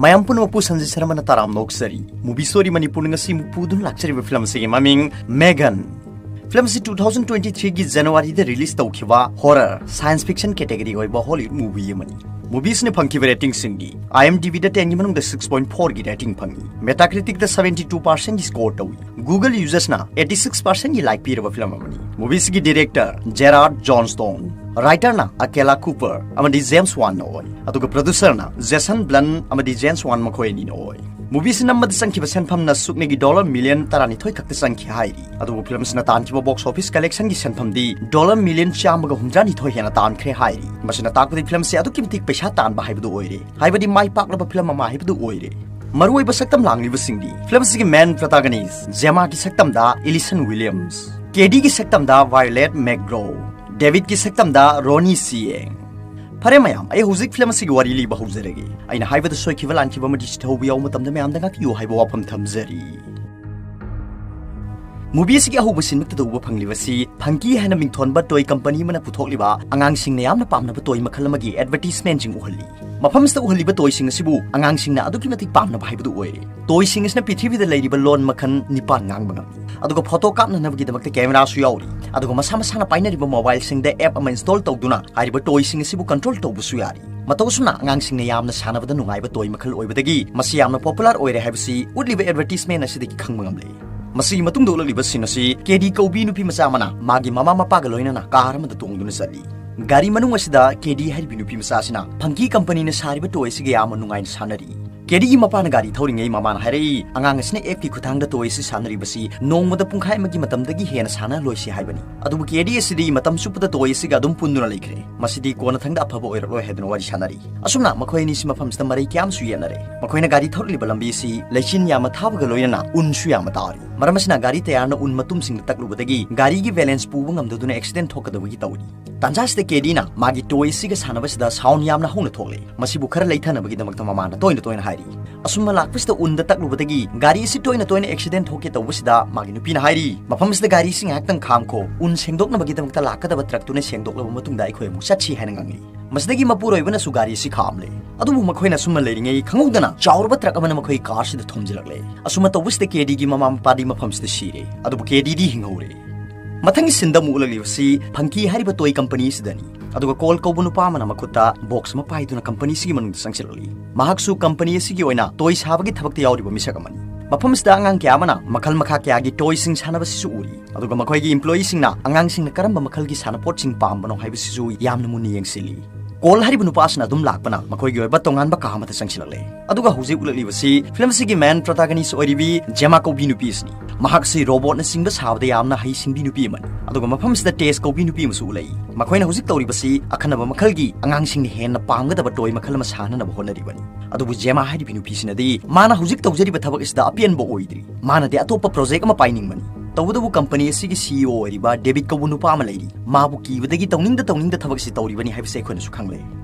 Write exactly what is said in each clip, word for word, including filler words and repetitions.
ꯃꯌꯥꯝ ꯄꯨꯝꯅꯃꯛꯄꯨ ꯁꯟꯖꯤꯠ ꯁꯔꯃꯅ ꯇꯔꯥꯝꯅ ꯑꯣꯛꯆꯔꯤ꯫ Movie Story ꯃꯅꯤꯄꯨꯔꯅ ꯉꯁꯤ ꯑꯃꯨꯛ ꯄꯨꯗꯨꯅ ꯂꯥꯛꯆꯔꯤꯕ ꯐꯤꯂꯝ ꯑꯁꯤꯒꯤ ꯃꯃꯤꯡ ꯃꯦꯒꯟ꯫ ꯐꯤꯂꯝ ꯑꯁꯤ two thousand twenty three ꯒꯤ January ꯗ release ꯇꯧꯈꯤꯕ horror, science fiction category ꯑꯣꯏꯕ Hollywood movie ꯑꯃꯅꯤ꯫ Movie ꯑꯁꯤꯅ ꯐꯪꯈꯤꯕ rating ꯁꯤꯡꯗꯤ IMDb ꯗ ten ꯒꯤ ꯃꯅꯨꯡꯗ six point four ꯒꯤ rating ꯐꯪꯉꯤ, Metacritic ꯇ seventy two percent ꯒꯤ score ꯇꯧꯏ, Google users ꯅ eighty six percent ꯒꯤ like ꯄꯤꯔꯕ ꯐꯤꯂꯝ ꯑꯃꯅꯤ꯫ Movie ꯑꯁꯤꯒꯤ director Gerard Johnstone, writer ꯅ Akela Cooper ꯑꯃꯗꯤ James Wan ꯅ ꯑꯣꯏ, ꯑꯗꯨꯒ producer ꯅ Jason Blum ꯑꯃꯗꯤ James Wan ꯃꯈꯣꯏ ꯑꯅꯤꯅ ꯑꯣꯏ꯫ Movie ꯑꯁꯤ ꯅꯝꯕꯗ ꯆꯪꯈꯤꯕ ꯁꯦꯟꯐꯝꯅ ꯁꯨꯞꯅꯒꯤ dollar million ꯇꯔꯥꯅꯤꯊꯣꯏ ꯈꯛꯇ ꯆꯪꯈꯤ ꯍꯥꯏꯔꯤ, ꯑꯗꯨꯕꯨ ꯐꯤꯂꯝ ꯑꯁꯤꯅ ꯇꯥꯟꯈꯤꯕ box office collection ꯒꯤ ꯁꯦꯟꯐꯝꯗꯤ dollar million ꯆꯥꯝꯃꯒ ꯍꯨꯝꯗ꯭ꯔꯥꯅꯤꯊꯣꯏ ꯍꯦꯟꯅ ꯇꯥꯟꯈ꯭ꯔꯦ ꯍꯥꯏꯔꯤ꯫ ꯃꯁꯤꯅ ꯇꯥꯛꯄꯗꯤ ꯐꯤꯂꯝ ꯑꯁꯤ ꯑꯗꯨꯛꯀꯤ ꯃꯇꯤꯛ ꯄꯩꯁꯥ ꯇꯥꯟꯕ ꯍꯥꯏꯕꯗꯨ ꯑꯣꯏꯔꯦ, ꯍꯥꯏꯕꯗꯤ ꯃꯥꯏ ꯄꯥꯛꯂꯕ ꯐꯤꯂꯝ ꯑꯃ ꯍꯥꯏꯕꯗꯨ ꯑꯣꯏꯔꯦ꯫ ꯃꯔꯨꯑꯣꯏꯕ ꯁꯛꯇꯝ ꯂꯥꯡꯂꯤꯕꯁꯤꯡꯗꯤ ꯐꯤꯂꯝ ꯑꯁꯤꯒꯤ main protagonist ꯖꯦꯃꯥꯒꯤ ꯁꯛꯇꯝꯗ Alison Williams, ꯀꯦꯗꯤꯒꯤ ꯁꯛꯇꯝꯗ Violet McGraw, ꯗꯦꯕꯤꯠꯀꯤ ꯁꯛꯇꯝꯗ ꯔꯣꯅꯤ ꯁꯤꯌꯦꯡ꯫ ꯐꯔꯦ ꯃꯌꯥꯝ, ꯑꯩ ꯍꯧꯖꯤꯛ ꯐꯤꯂꯝ ꯑꯁꯤꯒꯤ ꯋꯥꯔꯤ ꯂꯤꯕ ꯍꯧꯖꯔꯒꯦ꯫ ꯑꯩꯅ ꯍꯥꯏꯕꯗ ꯁꯣꯏꯈꯤꯕ ꯂꯥꯟꯈꯤꯕ ꯑꯃꯗꯤ ꯆꯤꯊꯍꯧꯕ ꯌꯥꯎꯕ ꯃꯇꯝꯗ ꯃꯌꯥꯝꯗ ꯉꯥꯛꯄꯤꯌꯨ ꯍꯥꯏꯕ ꯋꯥꯐꯝ ꯊꯝꯖꯔꯤ꯫ Movie ꯑꯁꯤꯒꯤ ꯑꯍꯧꯕ ꯁꯤꯟꯃꯛꯇꯗ ꯎꯕ ꯐꯪꯂꯤꯕꯁꯤ ꯐꯪꯀꯤ ꯍꯥꯏꯅ ꯃꯤꯡꯊꯣꯟꯕ toy company ꯑꯃꯅ ꯄꯨꯊꯣꯛꯂꯤꯕ ꯑꯉꯥꯡꯁꯤꯡꯅ ꯌꯥꯝꯅ ꯄꯥꯝꯅꯕ toy ꯃꯈꯜ ꯑꯃꯒꯤ advertisement ꯁꯤꯡ ꯎꯍꯜꯂꯤ꯫ ꯃꯐꯝꯁꯤꯗ ꯎꯍꯜꯂꯤꯕ toy ꯁꯤꯡ ꯑꯁꯤꯕꯨ ꯑꯉꯥꯡꯁꯤꯡꯅ ꯑꯗꯨꯛꯀꯤ ꯃꯇꯤꯛ ꯄꯥꯝꯅꯕ ꯍꯥꯏꯕꯗꯨ ꯑꯣꯏꯔꯦ꯫ Toy ꯁꯤꯡ ꯑꯁꯤꯅ ꯄ꯭ꯔꯤꯊꯤꯕꯤꯗ ꯂꯩꯔꯤꯕ ꯂꯣꯟ ꯃꯈꯜ ꯅꯤꯄꯥꯟ ꯉꯥꯡꯕ ꯉꯝꯃꯤ, ꯑꯗꯨꯒ photo ꯀꯥꯞꯅꯅꯕꯒꯤꯗꯃꯛꯇ camera ꯁꯨ ꯌꯥꯎꯔꯤ, ꯑꯗꯨꯒ ꯃꯁꯥ ꯃꯁꯥꯅ ꯄꯥꯏꯅꯔꯤꯕ mobile ꯁꯤꯡꯗ app ꯑꯃ install ꯇꯧꯗꯨꯅ ꯍꯥꯏꯔꯤꯕ toy ꯁꯤꯡ ꯑꯁꯤꯕꯨ control ꯇꯧꯕꯁꯨ ꯌꯥꯔꯤ꯫ ꯃꯇꯧ ꯑꯁꯨꯝꯅ ꯑꯉꯥꯡꯁꯤꯡꯅ ꯌꯥꯝꯅ ꯁꯥꯟꯅꯕꯗ ꯅꯨꯡꯉꯥꯏꯕ toy ꯃꯈꯜ ꯑꯣꯏꯕꯗꯒꯤ ꯃꯁꯤ ꯌꯥꯝꯅ popular ꯑꯣꯏꯔꯦ ꯍꯥꯏꯕꯁꯤ ꯎꯠꯂꯤꯕ advertisement ꯑꯁꯤꯗꯒꯤ ꯈꯪꯕ ꯉꯝꯂꯦ꯫ ꯃꯁꯤꯒꯤ ꯃꯇꯨꯡꯗ ꯎꯠꯂꯛꯂꯤꯕ scene ꯑꯁꯤ ꯀꯦꯗꯤ ꯀꯧꯕꯤ ꯅꯨꯄꯤ ꯃꯆꯥ ꯑꯃꯅ ꯃꯥꯒꯤ ꯃꯃꯥ ꯃꯄꯥꯒ ꯂꯣꯏꯅꯅ car ꯑꯃꯗ ꯇꯣꯡꯗꯨꯅ ꯆꯠꯂꯤ꯫ ꯒꯥꯔꯤ ꯃꯅꯨꯡ ꯑꯁꯤꯗ ꯀꯦꯗꯤ ꯍꯥꯏꯔꯤꯕ ꯅꯨꯄꯤ ꯃꯆꯥ ꯑꯁꯤꯅ ꯐꯪꯀꯤ company ꯅ ꯁꯥꯔꯤꯕ toy ꯑꯁꯤꯒ ꯌꯥꯝꯅ ꯅꯨꯡꯉꯥꯏꯅ ꯁꯥꯟꯅꯔꯤ꯫ ꯀꯦꯗꯤꯒꯤ ꯃꯄꯥꯅ ꯒꯥꯔꯤ ꯊꯧꯔꯤꯉꯩ ꯃꯃꯥꯅ ꯍꯥꯏꯔꯛꯏ, "ꯑꯉꯥꯡ ꯑꯁꯤꯅ app ꯀꯤ ꯈꯨꯠꯊꯥꯡꯗ toy ꯑꯁꯤ ꯁꯥꯟꯅꯔꯤꯕꯁꯤ ꯅꯣꯡꯃꯗ ꯄꯨꯡꯈꯥꯏ ꯑꯃꯒꯤ ꯃꯇꯝꯗꯒꯤ ꯍꯦꯟꯅ ꯁꯥꯟꯅꯍꯜꯂꯣꯏꯁꯤ" ꯍꯥꯏꯕꯅꯤ꯫ ꯑꯗꯨꯕꯨ ꯀꯦꯗꯤ ꯑꯁꯤꯗꯤ ꯃꯇꯝ ꯆꯨꯞꯄꯗ toy ꯑꯁꯤꯒ ꯑꯗꯨꯝ ꯄꯨꯟꯗꯨꯅ ꯂꯩꯈ꯭ꯔꯦ꯫ ꯃꯁꯤꯗꯤ ꯀꯣꯟꯅꯊꯪꯗ ꯑꯐꯕ ꯑꯣꯏꯔꯛꯂꯣꯏ ꯍꯥꯏꯗꯨꯅ ꯋꯥꯔꯤ ꯁꯥꯟꯅꯔꯤ꯫ ꯑꯁꯨꯝꯅ ꯃꯈꯣꯏ ꯑꯅꯤꯁꯤ ꯃꯐꯝꯁꯤꯗ ꯃꯔꯩ ꯀꯌꯥ ꯑꯃꯁꯨ ꯌꯦꯠꯅꯔꯦ꯫ ꯃꯈꯣꯏꯅ ꯒꯥꯔꯤ ꯊꯧꯔꯛꯂꯤꯕ ꯂꯝꯕꯤ ꯑꯁꯤ ꯂꯩꯆꯤꯟ ꯌꯥꯝꯅ ꯊꯥꯕꯒ ꯂꯣꯏꯅꯅ ꯎꯟꯁꯨ ꯌꯥꯝꯅ ꯇꯥꯔꯤ꯫ ꯃꯔꯝ ꯑꯁꯤꯅ ꯒꯥꯔꯤ tyre ꯅ ꯎꯟ ꯃꯇꯨꯝꯁꯤꯡꯗ ꯇꯛꯂꯨꯕꯗꯒꯤ ꯒꯥꯔꯤꯒꯤ balance ꯄꯨꯕ ꯉꯝꯗꯗꯨꯅ accident ꯊꯣꯛꯀꯗꯕꯒꯤ ꯇꯧꯔꯤ꯫ ꯇꯥꯟꯖꯥꯁꯤꯗ ꯀꯦꯗꯤꯅ ꯃꯥꯒꯤ toy ꯑꯁꯤꯒ ꯁꯥꯟꯅꯕꯁꯤꯗ sound ꯌꯥꯝꯅ ꯍꯧꯅ ꯊꯣꯛꯂꯦ꯫ ꯃꯁꯤꯕꯨ ꯈꯔ ꯂꯩꯊꯅꯕꯒꯤꯗꯃꯛꯇ ꯃꯃꯥꯅ ꯇꯣꯏꯅ ꯇꯣꯏꯅ ꯍꯥꯏ꯫ ꯑꯁꯨꯝꯅ ꯂꯥꯛꯄꯁꯤꯗ ꯎꯟꯗ ꯇꯛꯂꯨꯕꯗꯒꯤ ꯒꯥꯔꯤ ꯑꯁꯤ ꯇꯣꯏꯅ ꯇꯣꯏꯅ ꯑꯦꯛꯁꯤꯗꯦꯟ ꯊꯣꯛꯀꯦ ꯇꯧꯕꯁꯤꯗ ꯃꯥꯒꯤ ꯅꯨꯄꯤꯅ ꯍꯥꯏꯔꯤ, "ꯃꯐꯝꯁꯤꯗ ꯒꯥꯔꯤꯁꯤ ꯉꯥꯏꯍꯥꯛꯇꯪ ꯈꯥꯝꯈꯣ, ꯎꯟ ꯁꯦꯡꯗꯣꯛꯅꯕꯒꯤꯗꯃꯛꯇ ꯂꯥꯛꯀꯗꯕ ꯇ꯭ꯔꯛꯇꯨꯅ ꯁꯦꯡꯗꯣꯛꯂꯕ ꯃꯇꯨꯡꯗ ꯑꯩꯈꯣꯏ ꯑꯃꯨꯛ ꯆꯠꯁꯤ" ꯍꯥꯏꯅ ꯉꯥꯡꯂꯤ꯫ ꯃꯁꯤꯗꯒꯤ ꯃꯄꯨꯔꯣꯏꯕꯅꯁꯨ ꯒꯥꯔꯤ ꯑꯁꯤ ꯈꯥꯝꯂꯦ꯫ ꯑꯗꯨꯕꯨ ꯃꯈꯣꯏꯅ ꯑꯁꯨꯝꯅ ꯂꯩꯔꯤꯉꯩ ꯈꯪꯍꯧꯗꯅ ꯆꯥꯎꯔꯕ ꯇ꯭ꯔꯛ ꯑꯃꯅ ꯃꯈꯣꯏ ꯀꯥꯔꯁꯤꯗ ꯊꯣꯝꯖꯤꯜꯂꯛꯂꯦ꯫ ꯑꯁꯨꯝꯅ ꯇꯧꯕꯁꯤꯗ ꯀꯦꯗꯤꯒꯤ ꯃꯃꯥ ꯃꯄꯥꯗꯤ ꯃꯐꯝꯁꯤꯗ ꯁꯤꯔꯦ꯫ ꯑꯗꯨꯕꯨ ꯀꯦꯗꯤꯗꯤ ꯍꯤꯡꯍꯧꯔꯦ꯫ ꯃꯊꯪꯒꯤ ꯁꯤꯟꯗ ꯑꯃꯨꯛ ꯎꯠꯂꯛꯂꯤꯕꯁꯤ ꯐꯪꯀꯤ ꯍꯥꯏꯔꯤꯕ ꯇꯣꯏ ꯀꯝꯄꯅꯤ ꯑꯁꯤꯗꯅꯤ꯫ ꯑꯗꯨꯒ ꯀꯣꯜ ꯀꯧꯕ ꯅꯨꯄꯥ ꯑꯃꯅ ꯃꯈꯨꯠꯇ ꯕꯣꯛꯁ ꯑꯃ ꯄꯥꯏꯗꯨꯅ ꯀꯝꯄꯅꯤ ꯑꯁꯤꯒꯤ ꯃꯅꯨꯡꯗ ꯆꯪꯁꯤꯜꯂꯛꯂꯤ꯫ ꯃꯍꯥꯛꯁꯨ ꯀꯝꯄꯅꯤ ꯑꯁꯤꯒꯤ ꯑꯣꯏꯅ ꯇꯣꯏ ꯁꯥꯕꯒꯤ ꯊꯕꯛꯇ ꯌꯥꯎꯔꯤꯕ ꯃꯤꯁꯛ ꯑꯃꯅꯤ꯫ ꯃꯐꯝꯁꯤꯗ ꯑꯉꯥꯡ ꯀꯌꯥ ꯑꯃꯅ ꯃꯈꯜ ꯃꯈꯥ ꯀꯌꯥꯒꯤ ꯇꯣꯏꯁꯤꯡ ꯁꯥꯟꯅꯕꯁꯤꯁꯨ ꯎꯔꯤ꯫ ꯑꯗꯨꯒ ꯃꯈꯣꯏꯒꯤ ꯏꯝꯄ꯭ꯂꯣꯌꯤꯁꯤꯡꯅ ꯑꯉꯥꯡꯁꯤꯡꯅ ꯀꯔꯝꯕ ꯃꯈꯜꯒꯤ ꯁꯥꯟꯅꯄꯣꯠꯁꯤꯡ ꯄꯥꯝꯕꯅꯣ ꯍꯥꯏꯕꯁꯤꯁꯨ ꯌꯥꯝꯅ ꯃꯨꯟꯅ ꯌꯦꯡꯁꯤꯜꯂꯤ꯫ ꯀꯣꯜ ꯍꯥꯏꯔꯤꯕ ꯅꯨꯄꯥ ꯑꯁꯤꯅ ꯑꯗꯨꯝ ꯂꯥꯛꯄꯅ ꯃꯈꯣꯏꯒꯤ ꯑꯣꯏꯕ ꯇꯣꯉꯥꯟꯕ ꯀꯥ ꯑꯃꯗ ꯆꯪꯁꯤꯜꯂꯛꯂꯦ꯫ ꯑꯗꯨꯒ ꯍꯧꯖꯤꯛ ꯎꯠꯂꯛꯂꯤꯕꯁꯤ ꯐꯤꯂꯝ ꯑꯁꯤꯒꯤ ꯃꯦꯟ ꯄ꯭ꯔꯣꯇꯥꯒꯅꯤꯁ ꯑꯣꯏꯔꯤꯕꯤ ꯖꯦꯃꯥ ꯀꯧꯕꯤ ꯅꯨꯄꯤ ꯑꯁꯤꯅꯤ꯫ ꯃꯍꯥꯛꯁꯤ ꯔꯣꯕꯣꯠꯅ ꯆꯤꯡꯕ ꯁꯥꯕꯗ ꯌꯥꯝꯅ ꯍꯩꯁꯤꯡꯕꯤ ꯅꯨꯄꯤ ꯑꯃꯅꯤ꯫ ꯑꯗꯨꯒ ꯃꯐꯝꯁꯤꯗ ꯇꯦꯁ ꯀꯧꯕꯤ ꯅꯨꯄꯤ ꯑꯃꯁꯨ ꯎꯠꯂꯛꯏ꯫ ꯃꯈꯣꯏꯅ ꯍꯧꯖꯤꯛ ꯇꯧꯔꯤꯕꯁꯤ ꯑꯈꯟꯅꯕ ꯃꯈꯜꯒꯤ ꯑꯉꯥꯡꯁꯤꯡꯅ ꯍꯦꯟꯅ ꯄꯥꯝꯒꯗꯕ ꯇꯣꯏ ꯃꯈꯜ ꯑꯃ ꯁꯥꯅꯅꯕ ꯍꯣꯠꯅꯔꯤꯕꯅꯤ꯫ ꯑꯗꯨꯕꯨ ꯖꯦꯃꯥ ꯍꯥꯏꯔꯤꯕꯤ ꯅꯨꯄꯤꯁꯤꯅꯗꯤ ꯃꯥꯅ ꯍꯧꯖꯤꯛ ꯇꯧꯖꯔꯤꯕ ꯊꯕꯛ ꯑꯁꯤꯗ ꯑꯄꯦꯟꯕ ꯑꯣꯏꯗ꯭ꯔꯤ꯫ ꯃꯥꯅꯗꯤ ꯑꯇꯣꯞꯄ ꯄ꯭ꯔꯣꯖꯦꯛ ꯑꯃ ꯄꯥꯏꯅꯤꯡꯕꯅꯤ꯫ ꯇꯧꯕꯇꯕꯨ ꯀꯝꯄꯅꯤ ꯑꯁꯤꯒꯤ ꯁꯤꯏꯑꯣ ꯑꯣꯏꯔꯤꯕ ꯗꯦꯕꯤꯠ ꯀꯧꯕ ꯅꯨꯄꯥ ꯑꯃ ꯂꯩꯔꯤ꯫ ꯃꯥꯕꯨ ꯀꯤꯕꯗꯒꯤ ꯇꯧꯅꯤꯡꯗ ꯇꯧꯅꯤꯡꯗ ꯊꯕꯛ ꯑꯁꯤ ꯇꯧꯔꯤꯕꯅꯤ ꯍꯥꯏꯕꯁꯤ ꯑꯩꯈꯣꯏꯅꯁꯨ ꯈꯪꯂꯦ꯫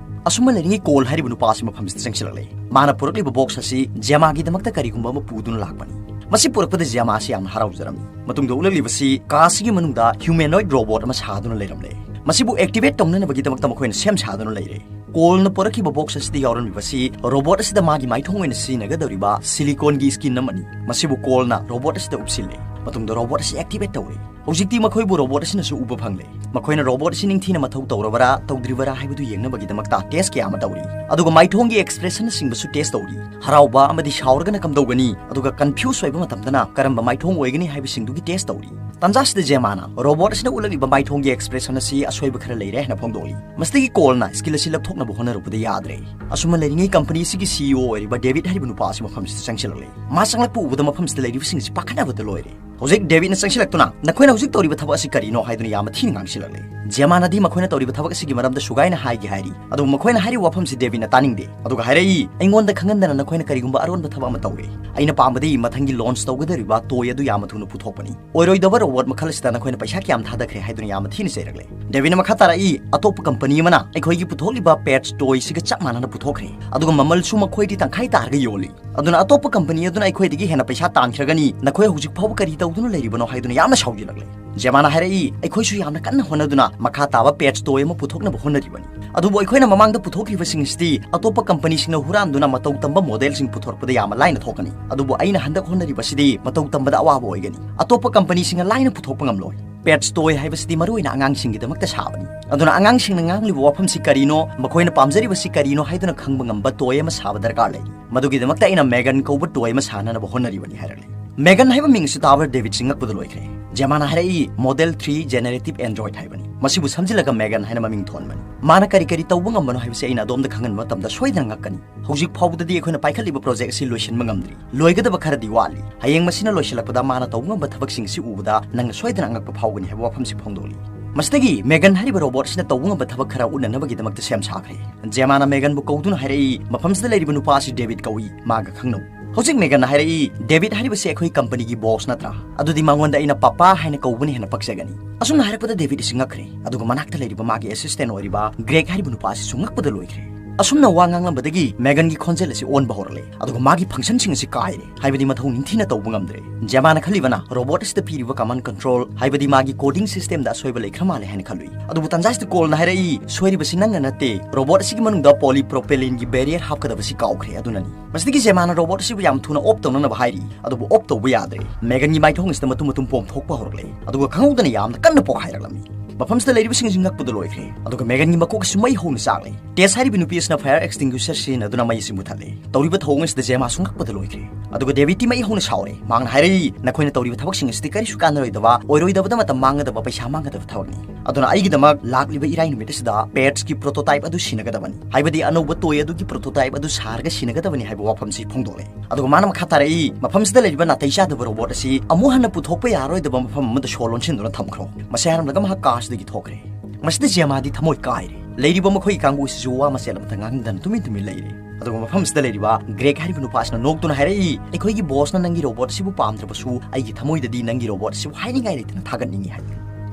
ꯑꯁꯨꯝꯅ ꯂꯩꯔꯤꯉꯩ ꯀꯣꯜ ꯍꯥꯏꯔꯤꯕ ꯅꯨꯄꯥ ꯑꯁꯤ ꯃꯐꯝꯁꯤꯗ ꯆꯪꯁꯤꯜꯂꯛꯂꯦ꯫ ꯃꯥꯅ ꯄꯨꯔꯛꯂꯤꯕ ꯕꯣꯛꯁ ꯑꯁꯤ ꯖꯦꯃꯥꯒꯤꯗꯃꯛꯇ ꯀꯔꯤꯒꯨꯝꯕ ꯑꯃ ꯄꯨꯗꯨꯅ ꯂꯥꯛꯄꯅꯤ꯫ ꯃꯁꯤ ꯄꯨꯔꯛꯄꯗ ꯖꯦꯃꯥ ꯑꯁꯤ ꯌꯥꯝꯅ ꯍꯔꯥꯎꯖꯔꯝꯃꯤ꯫ ꯃꯇꯨꯡꯗ ꯎꯠꯂꯛꯂꯤꯕꯁꯤ ꯀꯥ ꯑꯁꯤꯒꯤ ꯃꯅꯨꯡꯗ ꯍ꯭ꯌꯨꯃꯦꯅꯣꯏꯗ ꯔꯣꯕꯣꯠ ꯑꯃ ꯁꯥꯗꯨꯅ ꯂꯩꯔꯝꯂꯦ꯫ ꯃꯁꯤꯕꯨ ꯑꯦꯛꯇꯤꯚꯦꯠ ꯇꯧꯅꯅꯕꯒꯤꯗꯃꯛꯇ ꯃꯈꯣꯏꯅ ꯁꯦꯝ ꯁꯥꯗꯨꯅ ꯂꯩꯔꯦ꯫ ꯀꯣꯜꯅ ꯄꯨꯔꯛꯈꯤꯕ ꯕꯣꯛꯁ ꯑꯁꯤꯗ ꯌꯥꯎꯔꯝꯂꯤꯕꯁꯤ ꯔꯣꯕꯣꯠ ꯑꯁꯤꯗ ꯃꯥꯒꯤ ꯃꯥꯏꯊꯣꯡ ꯑꯣꯏꯅ ꯁꯤꯖꯤꯟꯅꯒꯗꯧꯔꯤꯕ ꯁꯤꯂꯤꯀꯣꯟꯒꯤ ꯁ꯭ꯀꯤꯟ ꯑꯃꯅꯤ꯫ ꯃꯁꯤꯕꯨ ꯀꯣꯜꯅ ꯔꯣꯕꯣꯠ ꯑꯁꯤꯗ ꯎꯞꯁꯤꯜꯂꯦ꯫ ꯃꯇꯨꯡꯗ ꯔꯣꯕꯣꯠ ꯑꯁꯤ ꯑꯦꯛꯇꯤꯚꯦꯠ ꯇꯧꯔꯦ꯫ ꯍꯧꯖꯤꯛꯇꯤ ꯃꯈꯣꯏꯕꯨ ꯔꯣꯕꯣꯠ ꯑꯁꯤꯅꯁꯨ ꯎꯕ ꯐꯪꯂꯦ꯫ ꯃꯈꯣꯏꯅ ꯔꯣꯕꯣꯠ ꯑꯁꯤ ꯅꯤꯡꯊꯤꯅ ꯃꯊꯧ ꯇꯧꯔꯕꯔꯥ ꯇꯧꯗ꯭ꯔꯤꯕꯔꯥ ꯍꯥꯏꯕꯗꯨ ꯌꯦꯡꯅꯕꯒꯤꯗꯃꯛꯇ ꯇꯦꯁ ꯀꯌꯥ ꯑꯃ ꯇꯧꯔꯤ꯫ ꯑꯗꯨꯒ ꯃꯥꯏꯊꯣꯡꯒꯤ ꯑꯦꯛꯁꯄ꯭ꯔꯦꯁꯟꯅꯆꯤꯡꯕꯁꯨ ꯇꯦꯁ ꯇꯧꯔꯤ꯫ ꯍꯔꯥꯎꯕ ꯑꯃꯗꯤ ꯁꯥꯎꯔꯒꯅ ꯀꯝꯗꯧꯒꯅꯤ, ꯑꯗꯨꯒ ꯀꯟꯐ꯭ꯌꯨꯁ ꯑꯣꯏꯕ ꯃꯇꯝꯗꯅ ꯀꯔꯝꯕ ꯃꯥꯏꯊꯣꯡ ꯑꯣꯏꯒꯅꯤ ꯍꯥꯏꯕꯁꯤꯡꯗꯨꯒꯤ ꯇꯦꯁ ꯇꯧꯔꯤ꯫ ꯇꯥꯟꯖꯥꯁꯤꯗ ꯖꯦꯃꯥꯅ ꯔꯣꯕꯣꯠ ꯑꯁꯤꯅ ꯎꯠꯂꯛꯂꯤꯕ ꯃꯥꯏꯊꯣꯡꯒꯤ ꯑꯦꯛꯁꯄ꯭ꯔꯦꯁꯟ ꯑꯁꯤ ꯑꯁꯣꯏꯕ ꯈꯔ ꯂꯩꯔꯦ ꯍꯥꯏꯅ ꯐꯣꯡꯗꯣꯛꯂꯤ꯫ ꯃꯁꯤꯗꯒꯤ ꯀꯣꯜꯅ ꯁ꯭ꯀꯤꯜ ꯑꯁꯤ ꯂꯧꯊꯣꯛꯅꯕ ꯍꯣꯠꯅꯔꯛꯄꯗ ꯌꯥꯗ꯭ꯔꯦ꯫ ꯑꯁꯨꯝꯅ ꯂꯩꯔꯤꯉꯩ ꯀꯝꯄꯅꯤ ꯑꯁꯤꯒꯤ ꯁꯤꯏꯑꯣ ꯑꯣꯏꯔꯤꯕ ꯗꯦꯕꯤꯠ ꯍꯥꯏꯔꯤꯕ ꯅꯨꯄꯥ ꯑꯁꯤ ꯃꯐꯝꯁꯤꯗ ꯆꯪꯁꯤꯜꯂꯛꯂꯦ꯫ ꯃꯥ ꯆꯪꯂꯛꯄ ꯎꯕꯗ ꯃꯐꯝꯁꯤꯗ ꯂꯩꯔꯤꯕꯁꯤꯡ ꯑꯁꯤ ꯄꯥꯈꯠꯅꯕꯗ ꯂꯣꯏꯔꯦ꯫ ꯍꯧꯖꯤꯛ ꯗꯦꯕꯤꯠꯅ ꯆꯪꯁꯤꯜꯂꯛꯇꯨꯅ, "ꯅꯈꯣꯏꯅ "ꯍꯧꯖꯤꯛ ꯇꯧꯔꯤꯕ ꯊꯕꯛ ꯑꯁꯤ ꯀꯔꯤꯅꯣ?" ꯍꯥꯏꯗꯨꯅ ꯌꯥꯝꯅ ꯊꯤꯅ ꯉꯥꯡꯁꯤꯜꯂꯛꯂꯦ꯫ ꯖꯦꯃꯥꯅꯗꯤ ꯃꯈꯣꯏꯅ ꯇꯧꯔꯤꯕ ꯊꯕꯛ ꯑꯁꯤꯒꯤ ꯃꯔꯝꯗ ꯁꯨꯒꯥꯏꯅ ꯍꯥꯏꯒꯦ ꯍꯥꯏꯔꯤ, ꯑꯗꯨꯕꯨ ꯃꯈꯣꯏꯅ ꯍꯥꯏꯔꯤꯕ ꯋꯥꯐꯝꯁꯤ ꯗꯦꯕꯤꯠꯅ ꯇꯥꯅꯤꯡꯗꯦ꯫ ꯑꯗꯨꯒ ꯍꯥꯏꯔꯛꯏ, "ꯑꯩꯉꯣꯟꯗ ꯈꯪꯍꯟꯗꯅ ꯅꯈꯣꯏꯅ ꯀꯔꯤꯒꯨꯝꯕ ꯑꯔꯣꯟꯕ ꯊꯕꯛ ꯑꯃ ꯇꯧꯔꯦ꯫ ꯑꯩꯅ ꯄꯥꯝꯕꯗꯤ ꯃꯊꯪꯒꯤ ꯂꯣꯟꯆ ꯇꯧꯒꯗꯧꯔꯤꯕ ꯇꯣꯏ ꯑꯗꯨ ꯌꯥꯝꯅ ꯊꯨꯅ ꯄꯨꯊꯣꯛꯄꯅꯤ꯫ ꯑꯣꯏꯔꯣꯏꯗꯕ ꯔꯣꯕꯣꯠ ꯃꯈꯜ ꯑꯁꯤꯗ ꯅꯈꯣꯏꯅ ꯄꯩꯁꯥ ꯀꯌꯥꯝ ꯊꯥꯗꯈ꯭ꯔꯦ?" ꯍꯥꯏꯗꯨꯅ ꯌꯥꯝꯅ ꯊꯤꯅ ꯆꯩꯔꯛꯂꯦ꯫ ꯗꯦꯕꯤꯠꯅ ꯃꯈꯥ ꯇꯥꯔꯛꯏ, "ꯑꯇꯣꯞꯄ ꯀꯝꯄꯅꯤ ꯑꯃꯅ ꯑꯩꯈꯣꯏꯒꯤ ꯄꯨꯊꯣꯛꯂꯤꯕ ꯄꯦꯠꯁ ꯇꯣꯏꯁꯤꯒ ꯆꯞ ꯃꯥꯟꯅꯅ ꯄꯨꯊꯣꯛꯈ꯭ꯔꯦ, ꯑꯗꯨꯒ ꯃꯃꯜꯁꯨ ꯃꯈꯣꯏꯗꯤ ꯇꯪꯈꯥꯏ ꯇꯥꯔꯒ ꯌꯣꯜꯂꯤ꯫ ꯑꯗꯨꯅ ꯑꯇꯣꯞꯄ ꯀꯝꯄꯅꯤ ꯑꯗꯨꯅ ꯑꯩꯈꯣꯏꯗꯒꯤ ꯍꯦꯟꯅ ꯄꯩꯁꯥ ꯇꯥꯟꯈ꯭ꯔꯒꯅꯤ, ꯅꯈꯣꯏ ꯍꯧꯖꯤꯛ ꯐꯥꯎꯕ ꯀꯔꯤ ꯇꯧꯗꯨꯅ ꯂꯩꯔꯤꯕꯅꯣ?" ꯍꯥꯏꯗꯨꯅ ꯌꯥꯝꯅ ꯁꯥꯎꯖꯤꯜꯂꯛꯂꯦ꯫ ꯖꯦꯃꯥꯅ ꯍꯥꯏꯔꯛꯏ, "ꯑꯩꯈꯣꯏꯁꯨ ꯌꯥꯝꯅ ꯀꯟꯅ ꯍꯣꯠꯅꯗꯨꯅ ꯃꯈꯥ ꯇꯥꯕ ꯄꯦꯠꯁ ꯇꯣꯏ ꯑꯃ ꯄꯨꯊꯣꯛꯅꯕ ꯍꯣꯠꯅꯔꯤꯕꯅꯤ, ꯑꯗꯨꯕꯨ ꯑꯩꯈꯣꯏꯅ ꯃꯃꯥꯡꯗ ꯄꯨꯊꯣꯛꯈ꯭ꯔꯤꯕꯁꯤꯡ ꯑꯁꯤꯗꯤ ꯑꯇꯣꯞꯄ ꯀꯝꯄꯅꯤꯁꯤꯡꯅ ꯍꯨꯔꯥꯟꯗꯨꯅ ꯃꯇꯧ ꯇꯝꯕ ꯃꯣꯗꯦꯜꯁꯤꯡ ꯄꯨꯊꯣꯔꯛꯄꯗ ꯌꯥꯝꯅ ꯂꯥꯏꯅ ꯊꯣꯛꯀꯅꯤ, ꯑꯗꯨꯕꯨ ꯑꯩꯅ ꯍꯟꯗꯛ ꯍꯣꯠꯅꯔꯤꯕꯁꯤꯗꯤ ꯃꯇꯧ ꯇꯝꯕꯗ ꯑꯋꯥꯕ ꯑꯣꯏꯒꯅꯤ꯫ ꯑꯇꯣꯞꯄ ꯀꯝꯄꯅꯤꯁꯤꯡꯅ ꯂꯥꯏꯅ ꯄꯨꯊꯣꯛꯄ ꯉꯝꯂꯣꯏ꯫ ꯄꯦꯠꯁ ꯇꯣꯏ ꯍꯥꯏꯕꯁꯤꯗꯤ ꯃꯔꯨꯑꯣꯏꯅ ꯑꯉꯥꯡꯁꯤꯡꯒꯤꯗꯃꯛꯇ ꯁꯥꯕꯅꯤ꯫ ꯑꯗꯨꯅ ꯑꯉꯥꯡꯁꯤꯡꯅ ꯉꯥꯡꯂꯤꯕ ꯋꯥꯐꯝꯁꯤ ꯀꯔꯤꯅꯣ, ꯃꯈꯣꯏꯅ ꯄꯥꯝꯖꯔꯤꯕꯁꯤ ꯀꯔꯤꯅꯣ ꯍꯥꯏꯗꯨꯅ ꯈꯪꯕ ꯉꯝꯕ ꯇꯣꯏ ꯑꯃ ꯁꯥꯕ ꯗꯔꯀꯥꯔ ꯂꯩ꯫ ꯃꯗꯨꯒꯤꯗꯃꯛꯇ ꯑꯩꯅ ꯃꯦꯒꯟ ꯀꯧꯕ ꯇꯣꯏ ꯑꯃ ꯁꯥꯅꯅꯕ ꯍꯣꯠꯅꯔꯤꯕꯅꯤ" ꯍꯥꯏꯔꯛꯂꯤ꯫ ꯃꯦꯒꯟ ꯍꯥꯏꯕ ꯃꯤꯡ ꯑꯁꯤ ꯇꯥꯕꯗ ꯗꯦꯕꯤꯠꯁꯤ ꯉꯛꯄꯗ ꯂꯣꯏꯈ꯭ꯔꯦ꯫ ꯖꯦꯃꯥꯅ ꯍꯥꯏꯔꯛꯏ, "ꯃꯣꯗꯦꯜ ꯊ꯭ꯔꯤ ꯖꯦꯅꯦꯔꯦꯇꯤꯞ ꯑꯦꯟꯗ꯭ꯔꯣꯏꯗ ꯍꯥꯏꯕꯅꯤ꯫ ꯃꯁꯤꯕꯨ ꯁꯝꯖꯤꯜꯂꯒ ꯃꯦꯒꯟ ꯍꯥꯏꯅ ꯃꯃꯤꯡ ꯊꯣꯟꯕꯅꯤ꯫ ꯃꯥꯅ ꯀꯔꯤ ꯀꯔꯤ ꯇꯧꯕ ꯉꯝꯕꯅꯣ ꯍꯥꯏꯕꯁꯤ ꯑꯩꯅ ꯑꯗꯣꯝꯗ ꯈꯪꯍꯟꯕ ꯃꯇꯝꯗ ꯁꯣꯏꯗꯅ ꯉꯛꯀꯅꯤ꯫ ꯍꯧꯖꯤꯛ ꯐꯥꯎꯕꯗꯗꯤ ꯑꯩꯈꯣꯏꯅ ꯄꯥꯏꯈꯠꯂꯤꯕ ꯄ꯭ꯔꯣꯖꯦꯛ ꯑꯁꯤ ꯂꯣꯏꯁꯤꯟꯕ ꯉꯝꯗ꯭ꯔꯤ꯫ ꯂꯣꯏꯒꯗꯕ ꯈꯔꯗꯤ ꯋꯥꯠꯂꯤ꯫ ꯍꯌꯦꯡ ꯃꯁꯤꯅ ꯂꯣꯏꯁꯤꯜꯂꯛꯄꯗ ꯃꯥꯅ ꯇꯧꯕ ꯉꯝꯕ ꯊꯕꯛꯁꯤꯡ ꯑꯁꯤ ꯎꯕꯗ ꯅꯪꯅ ꯁꯣꯏꯗꯅ ꯑꯉꯛꯄ ꯐꯥꯎꯒꯅꯤ" ꯍꯥꯏꯕ ꯋꯥꯐꯝꯁꯤ ꯐꯣꯡꯗꯣꯛꯂꯤ꯫ ꯃꯁꯤꯗꯒꯤ ꯃꯦꯒꯟ ꯍꯥꯏꯔꯤꯕ ꯔꯣꯕꯣꯠ ꯑꯁꯤꯅ ꯇꯧꯕ ꯉꯝꯕ ꯊꯕꯛ ꯈꯔ ꯎꯠꯅꯅꯕꯒꯤꯗꯃꯛꯇ ꯁꯦꯝ ꯁꯥꯈ꯭ꯔꯦ꯫ ꯖꯦꯃꯥꯅ ꯃꯦꯒꯟꯕꯨ ꯀꯧꯗꯨꯅ ꯍꯥꯏꯔꯛꯏ, "ꯃꯐꯝꯁꯤꯗ ꯂꯩꯔꯤꯕ ꯅꯨꯄꯥ ꯑꯁꯤ ꯗꯦꯕꯤꯠ ꯀꯧꯏ, ꯃꯥꯒ ꯈꯪꯅꯧ꯫" ꯍꯧꯖꯤꯛ ꯃꯦꯒꯟꯅ ꯍꯥꯏꯔꯛꯏ, "ꯗꯦꯕꯤꯠ ꯍꯥꯏꯔꯤꯕꯁꯤ ꯑꯩꯈꯣꯏ ꯀꯝꯄꯅꯤꯒꯤ ꯕꯣꯁ ꯅꯠꯇ꯭ꯔꯥ? ꯑꯗꯨꯗꯤ ꯃꯉꯣꯟꯗ ꯑꯩꯅ ꯄꯥꯄꯥ ꯍꯥꯏꯅ ꯀꯧꯕꯅ ꯍꯦꯟꯅ ꯄꯛꯆꯒꯅꯤ꯫" ꯑꯁꯨꯝꯅ ꯍꯥꯏꯔꯛꯄꯗ ꯗꯦꯕꯤꯠ ꯑꯁꯤ ꯉꯛꯈ꯭ꯔꯦ, ꯑꯗꯨꯒ ꯃꯅꯥꯛꯇ ꯂꯩꯔꯤꯕ ꯃꯥꯒꯤ ꯑꯦꯁꯤꯁꯇꯦꯟ ꯑꯣꯏꯔꯤꯕ ꯒ꯭ꯔꯦꯒ ꯍꯥꯏꯔꯤꯕ ꯅꯨꯄꯥ ꯑꯁꯤꯁꯨ ꯉꯛꯄꯗ ꯂꯣꯏꯈ꯭ꯔꯦ꯫ ꯑꯁꯨꯝꯅ ꯋꯥ ꯉꯥꯡꯂꯝꯕꯗꯒꯤ ꯃꯦꯒꯟꯒꯤ ꯈꯣꯟꯖꯦꯜ ꯑꯁꯤ ꯑꯣꯟꯕ ꯍꯧꯔꯛꯂꯦ, ꯑꯗꯨꯒ ꯃꯥꯒꯤ ꯐꯪꯁꯟꯁꯤꯡ ꯑꯁꯤ ꯀꯥꯏꯔꯦ, ꯍꯥꯏꯕꯗꯤ ꯃꯊꯧ ꯅꯤꯡꯊꯤꯅ ꯇꯧꯕ ꯉꯝꯗ꯭ꯔꯦ꯫ ꯖꯦꯃꯥꯅ ꯈꯜꯂꯤꯕꯅ ꯔꯣꯕꯣꯠ ꯑꯁꯤꯗ ꯄꯤꯔꯤꯕ ꯀꯃꯥꯟ ꯀꯟꯇ꯭ꯔꯣꯜ, ꯍꯥꯏꯕꯗꯤ ꯃꯥꯒꯤ ꯀꯣꯗꯤꯡ ꯁꯤꯁꯇꯦꯝꯗ ꯑꯁꯣꯏꯕ ꯂꯩꯈ꯭ꯔ ꯃꯥꯜꯂꯦ ꯍꯥꯏꯅ ꯈꯜꯂꯨꯏ꯫ ꯑꯗꯨꯕꯨ ꯇꯟꯖꯥꯁꯤꯗ ꯀꯣꯜꯅ ꯍꯥꯏꯔꯛꯏ, "ꯁꯣꯏꯔꯤꯕꯁꯤ ꯅꯪꯅ ꯅꯠꯇꯦ, ꯔꯣꯕꯣꯠ ꯑꯁꯤꯒꯤ ꯃꯅꯨꯡꯗ ꯄꯣꯂꯤꯄ꯭ꯔꯣꯄꯦꯂꯤꯟꯒꯤ ꯕꯦꯔꯤꯌꯔ ꯍꯥꯞꯀꯗꯕꯁꯤ ꯀꯥꯎꯈ꯭ꯔꯦ, ꯑꯗꯨꯅꯅꯤ꯫" ꯃꯁꯤꯗꯒꯤ ꯖꯦꯃꯥꯅ ꯔꯣꯕꯣꯠ ꯑꯁꯤꯕꯨ ꯌꯥꯝ ꯊꯨꯅ ꯑꯣꯞ ꯇꯧꯅꯅꯕ ꯍꯥꯏꯔꯤ, ꯑꯗꯨꯕꯨ ꯑꯣꯞ ꯇꯧꯕ ꯌꯥꯗ꯭ꯔꯦ꯫ ꯃꯦꯒꯟꯒꯤ ꯃꯥꯏꯊꯣꯡ ꯑꯁꯤꯗ ꯃꯇꯨꯝ ꯃꯇꯨꯝ ꯄꯣꯝꯊꯣꯛꯄ ꯍꯧꯔꯛꯂꯦ, ꯑꯗꯨꯒ ꯈꯪꯍꯧꯗꯅ ꯌꯥꯝꯅ ꯀꯟꯅ ꯄꯣꯛꯈꯥꯏꯔꯛꯂꯝꯃꯤ꯫ ꯃꯐꯝꯁꯤꯗ ꯂꯩꯔꯤꯕꯁꯤꯡꯁꯤ ꯉꯛꯄꯗ ꯂꯣꯏꯈ꯭ꯔꯦ꯫ ꯑꯗꯨꯒ ꯃꯦꯒꯟꯒꯤ ꯃꯀꯣꯛ ꯑꯁꯤ ꯃꯩ ꯍꯧꯅ ꯆꯥꯛꯂꯦ꯫ ꯇꯦꯁ ꯍꯥꯏꯔꯤꯕ ꯅꯨꯄꯤ ꯑꯁꯤꯅ ꯐꯥꯌꯔ ꯑꯦꯛꯁꯇꯤꯡꯒ꯭ꯋꯤꯁꯔ ꯁꯤꯖꯤꯟꯅꯗꯨꯅ ꯃꯩ ꯑꯁꯤ ꯃꯨꯊꯠꯂꯦ꯫ ꯇꯧꯔꯤꯕ ꯊꯧꯑꯣꯡ ꯑꯁꯤꯗ ꯖꯦꯃꯥꯁꯨ ꯉꯛꯄꯗ ꯂꯣꯏꯈ꯭ꯔꯦ꯫ ꯑꯗꯨꯒ ꯗꯦꯕꯤꯠꯇꯤ ꯃꯩ ꯍꯧꯅ ꯁꯥꯎꯔꯦ꯫ ꯃꯍꯥꯛꯅ ꯍꯥꯏꯔꯛꯏ, "ꯅꯈꯣꯏꯅ ꯇꯧꯔꯤꯕ ꯊꯕꯛꯁꯤꯡ ꯑꯁꯤꯗꯤ ꯀꯔꯤꯁꯨ ꯀꯥꯟꯅꯔꯣꯏꯗꯕ, ꯑꯣꯏꯔꯣꯏꯗꯕꯗ ꯃꯇꯝ ꯃꯥꯡꯒꯗꯕ, ꯄꯩꯁꯥ ꯃꯥꯡꯒꯗꯕ ꯊꯕꯛꯅꯤ꯫ ꯑꯗꯨꯅ ꯑꯩꯒꯤꯗꯃꯛ ꯂꯥꯛꯂꯤꯕ ꯏꯔꯥꯏ ꯅꯨꯃꯤꯠ ꯑꯁꯤꯗ ꯄꯦꯠꯁꯀꯤ ꯄ꯭ꯔꯣꯇꯣꯇꯥꯏꯞ ꯑꯗꯨ ꯁꯤꯟꯅꯒꯗꯕꯅꯤ, ꯍꯥꯏꯕꯗꯤ ꯑꯅꯧꯕ ꯇꯣꯏ ꯑꯗꯨꯒꯤ ꯄ꯭ꯔꯣꯇꯣꯇꯥꯏꯞ ꯑꯗꯨ ꯁꯥꯔꯒ ꯁꯤꯟꯅꯒꯗꯕꯅꯤ" ꯍꯥꯏꯕ ꯋꯥꯐꯝꯁꯤ ꯐꯣꯡꯗꯣꯛꯂꯦ꯫ ꯑꯗꯨꯒ ꯃꯥꯅ ꯃꯈꯥ ꯇꯥꯔꯛꯏ, "ꯃꯐꯝꯁꯤꯗ ꯂꯩꯔꯤꯕ ꯅꯥꯇꯩ ꯆꯥꯗꯕ ꯔꯣꯕꯣꯠ ꯑꯁꯤ ꯑꯃꯨꯛ ꯍꯟꯅ ꯄꯨꯊꯣꯛꯄ ꯌꯥꯔꯔꯣꯏꯗꯕ ꯃꯐꯝ ꯑꯃꯗ ꯁꯣ ꯂꯣꯟꯁꯤꯟꯗꯨꯅ ꯊꯝꯈ꯭ꯔꯣ"꯫ ꯃꯁꯤ ꯍꯥꯏꯔꯝꯂꯒ ꯃꯍꯥꯛ ꯀꯥꯔꯁꯤꯗꯒꯤ ꯊꯣꯛꯈ꯭ꯔꯦ꯫ ꯃꯁꯤꯗ ꯖꯦꯃꯥꯗꯤ ꯊꯃꯣꯏ ꯀꯥꯏꯔꯦ꯫ ꯂꯩꯔꯤꯕ ꯃꯈꯣꯏꯒꯤ ꯀꯥꯡꯕꯨ ꯑꯁꯤꯁꯨ ꯋꯥ ꯃꯆꯦꯠ ꯑꯃꯠꯇ ꯉꯥꯡꯗꯅ ꯇꯨꯃꯤꯟ ꯇꯨꯃꯤꯟ ꯂꯩꯔꯦ꯫ ꯑꯗꯨꯒ ꯃꯐꯝꯁꯤꯗ ꯂꯩꯔꯤꯕ ꯒ꯭ꯔꯦꯛ ꯍꯥꯏꯔꯤꯕ ꯅꯨꯄꯥ ꯑꯁꯤꯅ ꯅꯣꯛꯇꯨꯅ ꯍꯥꯏꯔꯛꯏ, "ꯑꯩꯈꯣꯏꯒꯤ ꯕꯣꯁꯅ ꯅꯪꯒꯤ ꯔꯣꯕꯣꯠ ꯑꯁꯤꯕꯨ ꯄꯥꯝꯗ꯭ꯔꯕꯁꯨ, ꯑꯩꯒꯤ ꯊꯃꯣꯏꯗꯗꯤ ꯅꯪꯒꯤ ꯔꯣꯕꯣꯠ ꯑꯁꯤꯕꯨ ꯍꯥꯏꯅꯤꯡꯉꯥꯏ ꯂꯩꯇꯅ ꯊꯥꯒꯠꯅꯤꯡꯉꯤ" ꯍꯥꯏ꯫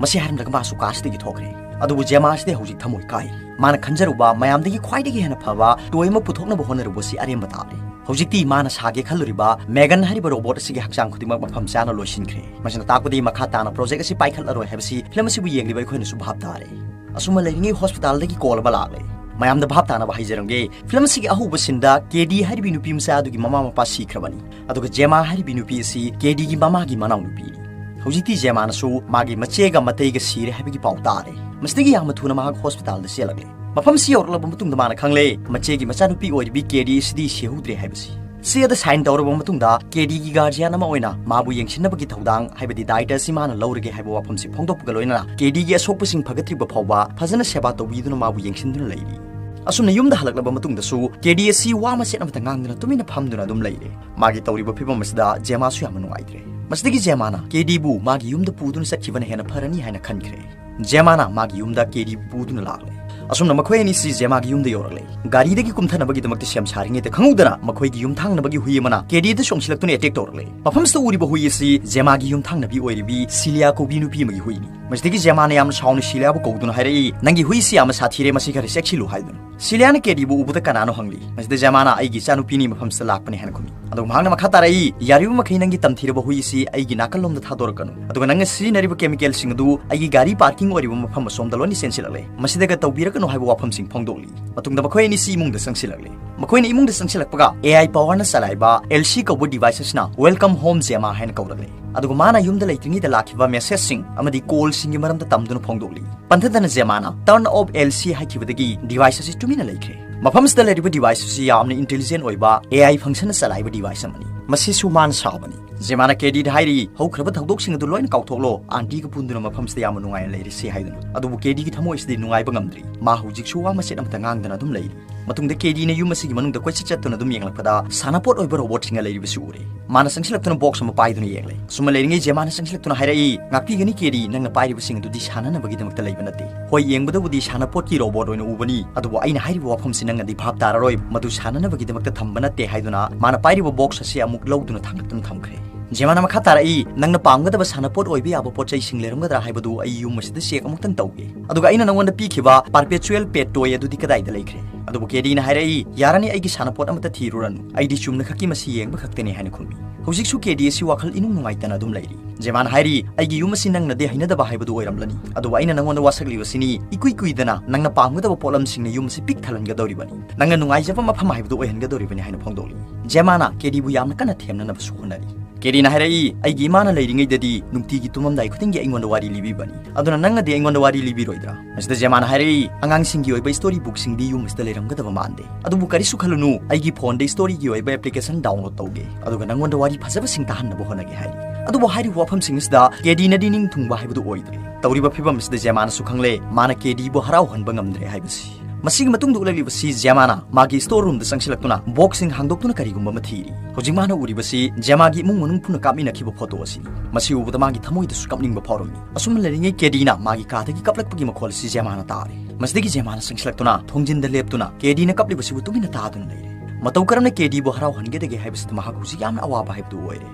ꯃꯁꯤ ꯍꯥꯏꯔꯝꯂꯒ ꯃꯥꯁꯨ ꯀꯥꯔꯁꯤꯗꯒꯤ ꯊꯣꯛꯈ꯭ꯔꯦ꯫ ꯑꯗꯨꯕꯨ ꯖꯦꯃꯥꯁꯤꯗꯤ ꯍꯧꯖꯤꯛ ꯊꯃꯣꯏ ꯀꯥꯏꯔꯦ꯫ ꯃꯥꯅ ꯈꯟꯖꯔꯨꯕ ꯃꯌꯥꯝꯗꯒꯤ ꯈ꯭ꯋꯥꯏꯗꯒꯤ ꯍꯦꯟꯅ ꯐꯕ ꯇꯣꯏ ꯑꯃ ꯄꯨꯊꯣꯛꯅꯕ ꯍꯣꯠꯅꯔꯨꯕꯁꯤ ꯑꯔꯦꯝꯕ ꯇꯥꯔꯦ꯫ ꯍꯧꯖꯤꯛꯇꯤ ꯃꯥꯅ ꯁꯥꯒꯦ ꯈꯜꯂꯨꯔꯤꯕ ꯃꯦꯒꯟ ꯍꯥꯏꯔꯤꯕ ꯔꯣꯕꯣꯠ ꯑꯁꯤꯒꯤ ꯍꯛꯆꯥꯡ ꯈꯨꯗꯤꯡꯃꯛ ꯃꯐꯝ ꯆꯥꯅ ꯂꯣꯏꯁꯤꯟꯈ꯭ꯔꯦ꯫ ꯃꯁꯤꯅ ꯇꯥꯛꯄꯗꯤ ꯃꯈꯥ ꯇꯥꯅ ꯄ꯭ꯔꯣꯖꯦꯛ ꯑꯁꯤ ꯄꯥꯏꯈꯠꯂꯔꯣꯏ ꯍꯥꯏꯕꯁꯤ ꯐꯤꯂꯝ ꯑꯁꯤꯕꯨ ꯌꯦꯡꯂꯤꯕ ꯑꯩꯈꯣꯏꯅꯁꯨ ꯚꯥꯞ ꯇꯥꯔꯦ꯫ ꯑꯁꯨꯝꯅ ꯂꯩꯔꯤꯉꯩ ꯍꯣꯁꯄꯤꯇꯥꯜꯗꯒꯤ ꯀꯣꯜ ꯑꯃ ꯂꯥꯛꯂꯦ꯫ ꯃꯌꯥꯝꯗ ꯚꯥꯞ ꯇꯥꯅꯕ ꯍꯥꯏꯖꯔꯝꯒꯦ, ꯐꯤꯂꯝ ꯑꯁꯤꯒꯤ ꯑꯍꯧꯕ ꯁꯤꯟꯗ ꯀꯦꯗꯤ ꯍꯥꯏꯔꯤꯕꯤ ꯅꯨꯄꯤ ꯃꯆꯥ ꯑꯗꯨꯒꯤ ꯃꯃꯥ ꯃꯄꯥ ꯁꯤꯈ꯭ꯔꯕꯅꯤ꯫ ꯑꯗꯨꯒ ꯖꯦꯃꯥ ꯍꯥꯏꯔꯤꯕꯤ ꯅꯨꯄꯤ ꯑꯁꯤ ꯀꯦꯗꯤꯒꯤ ꯃꯃꯥꯒꯤ ꯃꯅꯥꯎꯅꯨꯄꯤꯅꯤ꯫ ꯍꯧꯖꯤꯛꯇꯤ ꯖꯦꯃꯥꯅꯁꯨ ꯃꯥꯒꯤ ꯃꯆꯦꯒ ꯃꯇꯩꯒ ꯁꯤꯔꯦ ꯍꯥꯏꯕꯒꯤ ꯄꯥꯎ ꯇꯥꯔꯦ꯫ ꯃꯁꯤꯗꯒꯤ ꯌꯥꯝꯅ ꯊꯨꯅ ꯃꯍꯥꯛ ꯍꯣꯁꯄꯤꯇꯥꯜꯗ ꯆꯦꯜꯂꯛꯂꯦ꯫ ꯃꯐꯝꯁꯤ ꯌꯧꯔꯛꯂꯕ ꯃꯇꯨꯡꯗ ꯃꯥꯅ ꯈꯪꯂꯦ, ꯃꯆꯦꯒꯤ ꯃꯆꯥꯅꯨꯄꯤ ꯑꯣꯏꯔꯤꯕꯤ ꯀꯦꯗꯤ ꯑꯁꯤꯗꯤ ꯁꯤꯍꯧꯗ꯭ꯔꯦ ꯍꯥꯏꯕꯁꯤ꯫ ꯆꯦꯗ ꯁꯥꯏꯟ ꯇꯧꯔꯕ ꯃꯇꯨꯡꯗ ꯀꯦꯗꯤꯒꯤ ꯒꯥꯔꯖꯤꯌꯥꯟ ꯑꯃ ꯑꯣꯏꯅ ꯃꯥꯕꯨ ꯌꯦꯡꯁꯤꯟꯅꯕꯒꯤ ꯊꯧꯗꯥꯡ, ꯍꯥꯏꯕꯗꯤ ꯗꯥꯏꯇ ꯑꯁꯤ ꯃꯥꯅ ꯂꯧꯔꯒꯦ ꯍꯥꯏꯕ ꯋꯥꯐꯝꯁꯤ ꯐꯣꯡꯗꯣꯛꯄꯒ ꯂꯣꯏꯅꯅ ꯀꯦꯗꯤꯒꯤ ꯑꯁꯣꯛꯄꯁꯤꯡ ꯐꯒꯠꯇ꯭ꯔꯤꯕ ꯐꯥꯎꯕ ꯐꯖꯅ ꯁꯦꯕꯥ ꯇꯧꯕꯤꯗꯨꯅ ꯃꯥꯕꯨ ꯌꯦꯡꯁꯤꯟꯗꯨꯅ ꯂꯩꯔꯤ꯫ ꯑꯁꯨꯝꯅ ꯌꯨꯝꯗ ꯍꯜꯂꯛꯂꯕ ꯃꯇꯨꯡꯗꯁꯨ ꯀꯦꯗꯤ ꯑꯁꯤ ꯋꯥ ꯃꯆꯦꯠ ꯑꯃꯠꯇ ꯉꯥꯡꯗꯨꯅ ꯇꯨꯃꯤꯟꯅ ꯐꯝꯗꯨꯅ ꯑꯗꯨꯝ ꯂꯩꯔꯦ꯫ ꯃꯥꯒꯤ ꯇꯧꯔꯤꯕ ꯐꯤꯕꯝ ꯑꯁꯤꯗ ꯖꯦꯃꯥꯁꯨ ꯌꯥꯝꯅ ꯅꯨꯡꯉꯥꯏꯇ꯭ꯔꯦ꯫ ꯃꯁꯤꯗꯒꯤ ꯖꯦꯃꯥꯅ ꯀꯦꯗꯤꯕꯨ ꯃꯥꯒꯤ ꯌꯨꯝꯗ ꯄꯨꯗꯨꯅ ꯆꯠꯈꯤꯕꯅ ꯍꯦꯟꯅ ꯐꯔꯅꯤ ꯍꯥꯏꯅ ꯈꯟꯈ꯭ꯔꯦ꯫ ꯖꯦꯃꯥꯅ ꯃꯥꯒꯤ ꯌꯨꯝꯗ ꯀꯦꯗꯤ ꯄꯨꯗꯨꯅ ꯂꯥꯛꯂꯦ꯫ ꯑꯁꯨꯝꯅ ꯃꯈꯣꯏ ꯑꯅꯤꯁꯤ ꯖꯦꯃꯥꯒꯤ ꯌꯨꯝꯗ ꯌꯧꯔꯛꯂꯦ꯫ ꯒꯥꯔꯤꯗꯒꯤ ꯀꯨꯝꯊꯅꯕꯒꯤꯗꯃꯛꯇ ꯁꯦꯝ ꯁꯥꯔꯤꯉꯩꯗ ꯈꯪꯍꯧꯗꯅ ꯃꯈꯣꯏꯒꯤ ꯌꯨꯝꯊꯪꯅꯕꯒꯤ ꯍꯨꯏ ꯑꯃꯅ ꯀꯦꯗꯤꯗ ꯆꯣꯡꯁꯤꯜꯂꯛꯇꯨꯅ ꯑꯦꯇꯦꯛ ꯇꯧꯔꯛꯂꯦ꯫ ꯃꯐꯝꯁꯤꯗ ꯎꯔꯤꯕ ꯍꯨꯏ ꯑꯁꯤ ꯖꯦꯃꯥꯒꯤ ꯌꯨꯝꯊꯪꯅꯕꯤ ꯑꯣꯏꯔꯤꯕꯤ ꯁꯤꯂꯤꯌꯥ ꯀꯧꯕꯤ ꯅꯨꯄꯤ ꯑꯃꯒꯤ ꯍꯨꯏꯅꯤ꯫ ꯃꯁꯤꯗꯒꯤ ꯖꯦꯃꯥꯅ ꯌꯥꯝꯅ ꯁꯥꯎꯅ ꯁꯤꯂꯤꯌꯥꯕꯨ ꯀꯧꯗꯨꯅ ꯍꯥꯏꯔꯛꯏ, "ꯅꯪꯒꯤ ꯍꯨꯏꯁꯤ ꯌꯥꯝꯅ ꯁꯥꯊꯤꯔꯦ, ꯃꯁꯤ ꯈꯔ ꯆꯦꯛꯁꯤꯜꯂꯨ" ꯍꯥꯏꯗꯨꯅ꯫ ꯁꯤꯂꯤꯌꯥꯅ ꯀꯦꯗꯤꯕꯨ ꯎꯕꯗ "ꯀꯅꯥꯅꯣ?" ꯍꯪꯂꯤ꯫ ꯃꯁꯤꯗ ꯖꯦꯃꯥꯅ "ꯑꯩꯒꯤ ꯏꯆꯥꯅꯨꯄꯤꯅꯤ, ꯃꯐꯝꯁꯤꯗ ꯂꯥꯛꯄꯅꯤ" ꯍꯥꯏꯅ ꯈꯨꯝꯃꯤ꯫ ꯑꯗꯨꯒ ꯃꯍꯥꯛꯅ ꯃꯈꯥ ꯇꯥꯔꯛꯏ, "ꯌꯥꯔꯤꯕ ꯃꯈꯩ ꯅꯪꯒꯤ ꯇꯝꯊꯤꯔꯕ ꯍꯨꯏ ꯑꯁꯤ ꯑꯩꯒꯤ ꯅꯥꯀꯜꯂꯣꯝꯗ ꯊꯥꯗꯣꯔꯛꯀꯅꯨ꯫ ꯑꯗꯨꯒ ꯅꯪꯅ ꯁꯤꯖꯤꯟꯅꯔꯤꯕ ꯀꯦꯃꯤꯀꯦꯜꯁꯤꯡ ꯑꯗꯨ ꯑꯩꯒꯤ ꯒꯥꯔꯤ ꯄꯥꯔꯀꯤꯡ ꯑꯣꯏꯔꯤꯕ ꯃꯐꯝ ꯑꯁꯣꯝꯗ ꯂꯣꯏꯅ ꯆꯦꯟꯁꯤꯜꯂꯛꯂꯦ꯫ ꯃꯁꯤꯗꯒ ꯇꯧꯕꯤꯔꯛꯀꯅꯨ" ꯍꯥꯏꯕ ꯋꯥꯐꯝꯁꯤꯡ ꯐꯣꯡꯗꯣꯛꯂꯤ꯫ ꯃꯇꯨꯡꯗ ꯃꯈꯣꯏ ꯑꯅꯤꯁꯤ ꯏꯃꯨꯡꯗ ꯆꯪꯁꯤꯜꯂꯛꯂꯦ꯫ ꯃꯈꯣꯏꯅ ꯏꯃꯨꯡꯗ ꯆꯪꯁꯤꯜꯂꯛꯄꯒ, AI powerꯅ ꯆꯂꯥꯏꯕ LC ꯀꯧꯕ device ꯑꯁꯤꯅ "Welcome home, ꯖꯦꯃꯥ" ꯍꯥꯏꯅ ꯀꯧꯔꯛꯂꯦ꯫ ꯑꯗꯨꯒ ꯃꯥꯅ ꯌꯨꯝꯗ ꯂꯩꯇ꯭ꯔꯤꯉꯩꯗ ꯂꯥꯛꯈꯤꯕ messageꯁꯤꯡ ꯑꯃꯗꯤ callꯁꯤꯡꯒꯤ ꯃꯔꯝꯗ ꯇꯝꯗꯨꯅ ꯐꯣꯡꯗꯣꯛꯂꯤ꯫ ꯄꯟꯊꯗꯅ ꯖꯦꯃꯥꯅ "Turn off LC" ꯍꯥꯏꯈꯤꯕꯗꯒꯤ device ꯑꯁꯤ ꯇꯨꯃꯤꯟꯅ ꯂꯩꯈ꯭ꯔꯦ꯫ ꯃꯐꯝꯁꯤꯗ ꯂꯩꯔꯤꯕ device ꯑꯁꯤ ꯌꯥꯝꯅ intelligent ꯑꯣꯏꯕ AI functionꯅ ꯆꯂꯥꯏꯕ device ꯑꯃꯅꯤ꯫ ꯃꯁꯤꯁꯨ ꯃꯥꯅ ꯁꯥꯕꯅꯤ꯫ ꯖꯦꯃꯥꯅ KDꯗ ꯍꯥꯏꯔꯤ, "ꯍꯧꯈ꯭ꯔꯕ ꯊꯧꯗꯣꯛꯁꯤꯡ ꯑꯗꯨ ꯂꯣꯏꯅ ꯀꯥꯎꯊꯣꯛꯂꯣ, auntyꯒ ꯄꯨꯟꯗꯨꯅ ꯃꯐꯝꯁꯤꯗ ꯌꯥꯝꯅ ꯅꯨꯡꯉꯥꯏꯅ ꯂꯩꯔꯁꯤ" ꯍꯥꯏꯗꯨꯅ꯫ ꯑꯗꯨꯕꯨ KDꯒꯤ ꯊꯃꯣꯏ ꯑꯁꯤꯗꯤ ꯅꯨꯡꯉꯥꯏꯕ ꯉꯝꯗ꯭ꯔꯤ꯫ ꯃꯥ ꯍꯧꯖꯤꯛꯁꯨ ꯋꯥ ꯃꯆꯦꯠ ꯑꯃꯠꯇ ꯉꯥꯡꯗꯅ ꯑꯗꯨꯝ ꯂꯩꯔꯤ꯫ ꯃꯇꯨꯡꯗ KDꯅ ꯌꯨꯝ ꯑꯁꯤꯒꯤ ꯃꯅꯨꯡꯗ ꯀꯣꯏꯆꯠ ꯆꯠꯇꯨꯅ ꯑꯗꯨꯝ ꯌꯦꯡꯂꯛꯄꯗ, ꯁꯥꯟꯅꯄꯣꯠ ꯑꯣꯏꯕ robotꯁꯤꯡꯅ ꯂꯩꯔꯤꯕꯁꯤ ꯎꯔꯦ꯫ ꯃꯥꯅ ꯆꯪꯁꯤꯜꯂꯛꯇꯨꯅ box ꯑꯃ ꯄꯥꯏꯗꯨꯅ ꯌꯦꯡꯂꯦ꯫ ꯑꯁꯨꯝꯅ ꯂꯩꯔꯤꯉꯩ ꯖꯦꯃꯥꯅ ꯆꯪꯁꯤꯜꯂꯛꯇꯨꯅ ꯍꯥꯏꯔꯛꯏ, "ꯉꯥꯛꯄꯤꯒꯅꯤ KD, ꯅꯪꯅ ꯄꯥꯏꯔꯤꯕꯁꯤꯡ ꯑꯗꯨꯗꯤ ꯁꯥꯟꯅꯅꯕꯒꯤꯗꯃꯛꯇ ꯂꯩꯕ ꯅꯠꯇꯦ꯫ ꯍꯣꯏ, ꯌꯦꯡꯕꯗꯕꯨꯗꯤ ꯁꯥꯟꯅꯄꯣꯠꯀꯤ robot ꯑꯣꯏꯅ ꯎꯕꯅꯤ, ꯑꯗꯨꯕꯨ ꯑꯩꯅ ꯍꯥꯏꯔꯤꯕ ꯋꯥꯐꯝꯁꯤ ꯅꯪꯅꯗꯤ ꯚꯥꯞ ꯇꯥꯔꯔꯣꯏ, ꯃꯗꯨ ꯁꯥꯟꯅꯅꯕꯒꯤꯗꯃꯛꯇ ꯊꯝꯕ ꯅꯠꯇꯦ" ꯍꯥꯏꯗꯨꯅ ꯃꯥꯅ ꯄꯥꯏꯔꯤꯕ box ꯑꯁꯤ ꯑꯃꯨꯛ ꯂꯧꯗꯨꯅ ꯊꯥꯡꯒꯠꯇꯨꯅ ꯊꯝꯈ꯭ꯔꯦ꯫ ꯖꯦꯃꯥꯅ ꯃꯈꯥ ꯇꯥꯔꯛꯏ, "ꯅꯪꯅ ꯄꯥꯝꯒꯗꯕ ꯁꯥꯟꯅꯄꯣꯠ ꯑꯣꯏꯕ ꯌꯥꯕ ꯄꯣꯠ ꯆꯩꯁꯤꯡ ꯂꯩꯔꯝꯒꯗ꯭ꯔꯥ ꯍꯥꯏꯕꯗꯨ ꯑꯩ ꯌꯨꯝ ꯑꯁꯤꯗ check ꯑꯃꯨꯛꯇꯪ ꯇꯧꯒꯦ꯫ ꯑꯗꯨꯒ ꯑꯩꯅ ꯅꯪꯉꯣꯟꯗ ꯄꯤꯈꯤꯕ perpetual pet toy ꯑꯗꯨꯗꯤ ꯀꯗꯥꯏꯗ ꯂꯩꯈ꯭ꯔꯦ?" ꯑꯗꯨꯕꯨ KDꯅ ꯍꯥꯏꯔꯛꯏ, "ꯌꯥꯔꯅꯤ, ꯑꯩꯒꯤ ꯁꯥꯟꯅꯄꯣꯠ ꯑꯃꯠꯇ ꯊꯤꯔꯨꯔꯅꯨ, ꯑꯩꯗꯤ ꯆꯨꯝꯅ ꯈꯛꯀꯤ ꯃꯁꯤ ꯌꯦꯡꯕ ꯈꯛꯇꯅꯤ" ꯍꯥꯏꯅ ꯈꯨꯝꯃꯤ꯫ ꯍꯧꯖꯤꯛꯁꯨ KD ꯑꯁꯤ ꯋꯥꯈꯜ ꯏꯅꯨꯡ ꯅꯨꯡꯉꯥꯏꯇꯅ ꯑꯗꯨꯝ ꯂꯩꯔꯤ꯫ ꯖꯦꯃꯥꯅ ꯍꯥꯏꯔꯤ, "ꯑꯩꯒꯤ ꯌꯨꯝ ꯑꯁꯤ ꯅꯪꯅꯗꯤ ꯍꯩꯅꯗꯕ ꯍꯥꯏꯕꯗꯨ ꯑꯣꯏꯔꯝꯂꯅꯤ, ꯑꯗꯨꯕꯨ ꯑꯩꯅ ꯅꯪꯉꯣꯟꯗ ꯋꯥꯁꯛꯂꯤꯕꯁꯤꯅꯤ, ꯏꯀꯨꯏ ꯀꯨꯏꯗꯅ ꯅꯪꯅ ꯄꯥꯝꯒꯗꯕ ꯄꯣꯠꯂꯝꯁꯤꯡꯅ ꯌꯨꯝ ꯑꯁꯤ ꯄꯤꯛ ꯊꯜꯍꯟꯒꯗꯧꯔꯤꯕꯅꯤ, ꯅꯪꯅ ꯅꯨꯡꯉꯥꯏꯖꯕ ꯃꯐꯝ ꯍꯥꯏꯕꯗꯨ ꯑꯣꯏꯍꯟꯒꯗꯧꯔꯤꯕꯅꯤ" ꯍꯥꯏꯅ ꯐꯣꯡꯗꯣꯛꯂꯤ꯫ ꯖꯦꯃꯥꯅ KDꯕꯨ ꯌꯥꯝꯅ ꯀꯟꯅ ꯊꯦꯝꯅꯅꯕꯁꯨ ꯍꯣꯠꯅꯔꯤ꯫ KDꯅ ꯍꯥꯏꯔꯛꯏ, "ꯑꯩꯒꯤ ꯏꯃꯥꯅ ꯂꯩꯔꯤꯉꯩꯗꯗꯤ ꯅꯨꯡꯇꯤꯒꯤ ꯇꯨꯝꯃꯝꯗꯥꯏ ꯈꯨꯗꯤꯡꯒꯤ ꯑꯩꯉꯣꯟꯗ ꯋꯥꯔꯤ ꯂꯤꯕꯤꯕꯅꯤ꯫ ꯑꯗꯨꯅ ꯅꯪꯅꯗꯤ ꯑꯩꯉꯣꯟꯗ ꯋꯥꯔꯤ ꯂꯤꯕꯤꯔꯣꯏꯗ꯭ꯔꯥ?" ꯃꯁꯤꯗ ꯖꯦꯃꯥꯅ ꯍꯥꯏꯔꯛꯏ, "ꯑꯉꯥꯡꯁꯤꯡꯒꯤ ꯑꯣꯏꯕ story bookꯁꯤꯡꯗꯤ ꯌꯨꯝ ꯑꯁꯤꯗ ꯂꯩꯔꯝꯒꯗꯕ ꯃꯥꯟꯗꯦ꯫ ꯑꯗꯨꯕꯨ ꯀꯔꯤꯁꯨ ꯈꯜꯂꯨꯅꯨ, ꯑꯩꯒꯤ phoneꯗ storyꯒꯤ ꯑꯣꯏꯕ application download ꯇꯧꯒꯦ, ꯑꯗꯨꯒ ꯅꯉꯣꯟꯗ ꯋꯥꯔꯤ ꯐꯖꯕꯁꯤꯡ ꯇꯥꯍꯟꯅꯕ ꯍꯣꯠꯅꯒꯦ" ꯍꯥꯏꯔꯤ꯫ ꯑꯗꯨꯕꯨ ꯍꯥꯏꯔꯤꯕ ꯋꯥꯐꯝꯁꯤꯡ ꯑꯁꯤꯗ KDꯅꯗꯤ ꯅꯤꯡ ꯊꯨꯡꯕ ꯍꯥꯏꯕꯗꯨ ꯑꯣꯏꯗ꯭ꯔꯦ꯫ ꯇꯧꯔꯤꯕ ꯐꯤꯕꯝ ꯑꯁꯤꯗ ꯖꯦꯃꯥꯅꯁꯨ ꯈꯪꯂꯦ, ꯃꯥꯅ KDꯕꯨ ꯍꯔꯥꯎꯍꯟꯕ ꯉꯝꯗ꯭ꯔꯦ ꯍꯥꯏꯕꯁꯤ꯫ ꯃꯁꯤꯒꯤ ꯃꯇꯨꯡꯗ ꯎꯠꯂꯛꯂꯤꯕꯁꯤ ꯖꯦꯃꯥꯅ ꯃꯥꯒꯤ store roomꯗ ꯆꯪꯁꯤꯜꯂꯛꯇꯨꯅ boxꯁꯤꯡ ꯍꯥꯡꯗꯣꯛꯇꯨꯅ ꯀꯔꯤꯒꯨꯝꯕ ꯑꯃ ꯊꯤꯔꯤ꯫ ꯍꯧꯖꯤꯛ ꯃꯥꯅ ꯎꯔꯤꯕꯁꯤ ꯖꯦꯃꯥꯒꯤ ꯏꯃꯨꯡ ꯃꯅꯨꯡ ꯄꯨꯟꯅ ꯀꯥꯞꯃꯤꯟꯅꯈꯤꯕ photo ꯑꯁꯤꯅꯤ꯫ ꯃꯁꯤ ꯎꯕꯗ ꯃꯥꯒꯤ ꯊꯃꯣꯏꯗꯁꯨ ꯀꯞꯅꯤꯡꯕ ꯐꯥꯎꯔꯝꯃꯤ꯫ ꯑꯁꯨꯝꯅ ꯂꯩꯔꯤꯉꯩ KDꯅ ꯃꯥꯒꯤ ꯀꯥꯗꯒꯤ ꯀꯞꯂꯛꯄꯒꯤ ꯃꯈꯣꯜ ꯑꯁꯤ ꯖꯦꯃꯥꯅ ꯇꯥꯔꯦ꯫ ꯃꯁꯤꯗꯒꯤ ꯖꯦꯃꯥꯅ ꯆꯪꯁꯤꯜꯂꯛꯇꯨꯅ ꯊꯣꯡꯖꯤꯟꯗ ꯂꯦꯞꯇꯨꯅ KDꯅ ꯀꯞꯂꯤꯕꯁꯤꯕꯨ ꯇꯨꯃꯤꯟꯅ ꯇꯥꯗꯨꯅ ꯂꯩꯔꯦ꯫ ꯃꯇꯧ ꯀꯔꯝꯅ KDꯕꯨ ꯍꯔꯥꯎꯍꯟꯒꯗꯒꯦ ꯍꯥꯏꯕꯁꯤꯗ ꯃꯍꯥꯛ ꯍꯧꯖꯤꯛ ꯌꯥꯝꯅ ꯑꯋꯥꯕ ꯍꯥꯏꯕꯗꯨ ꯑꯣꯏꯔꯦ꯫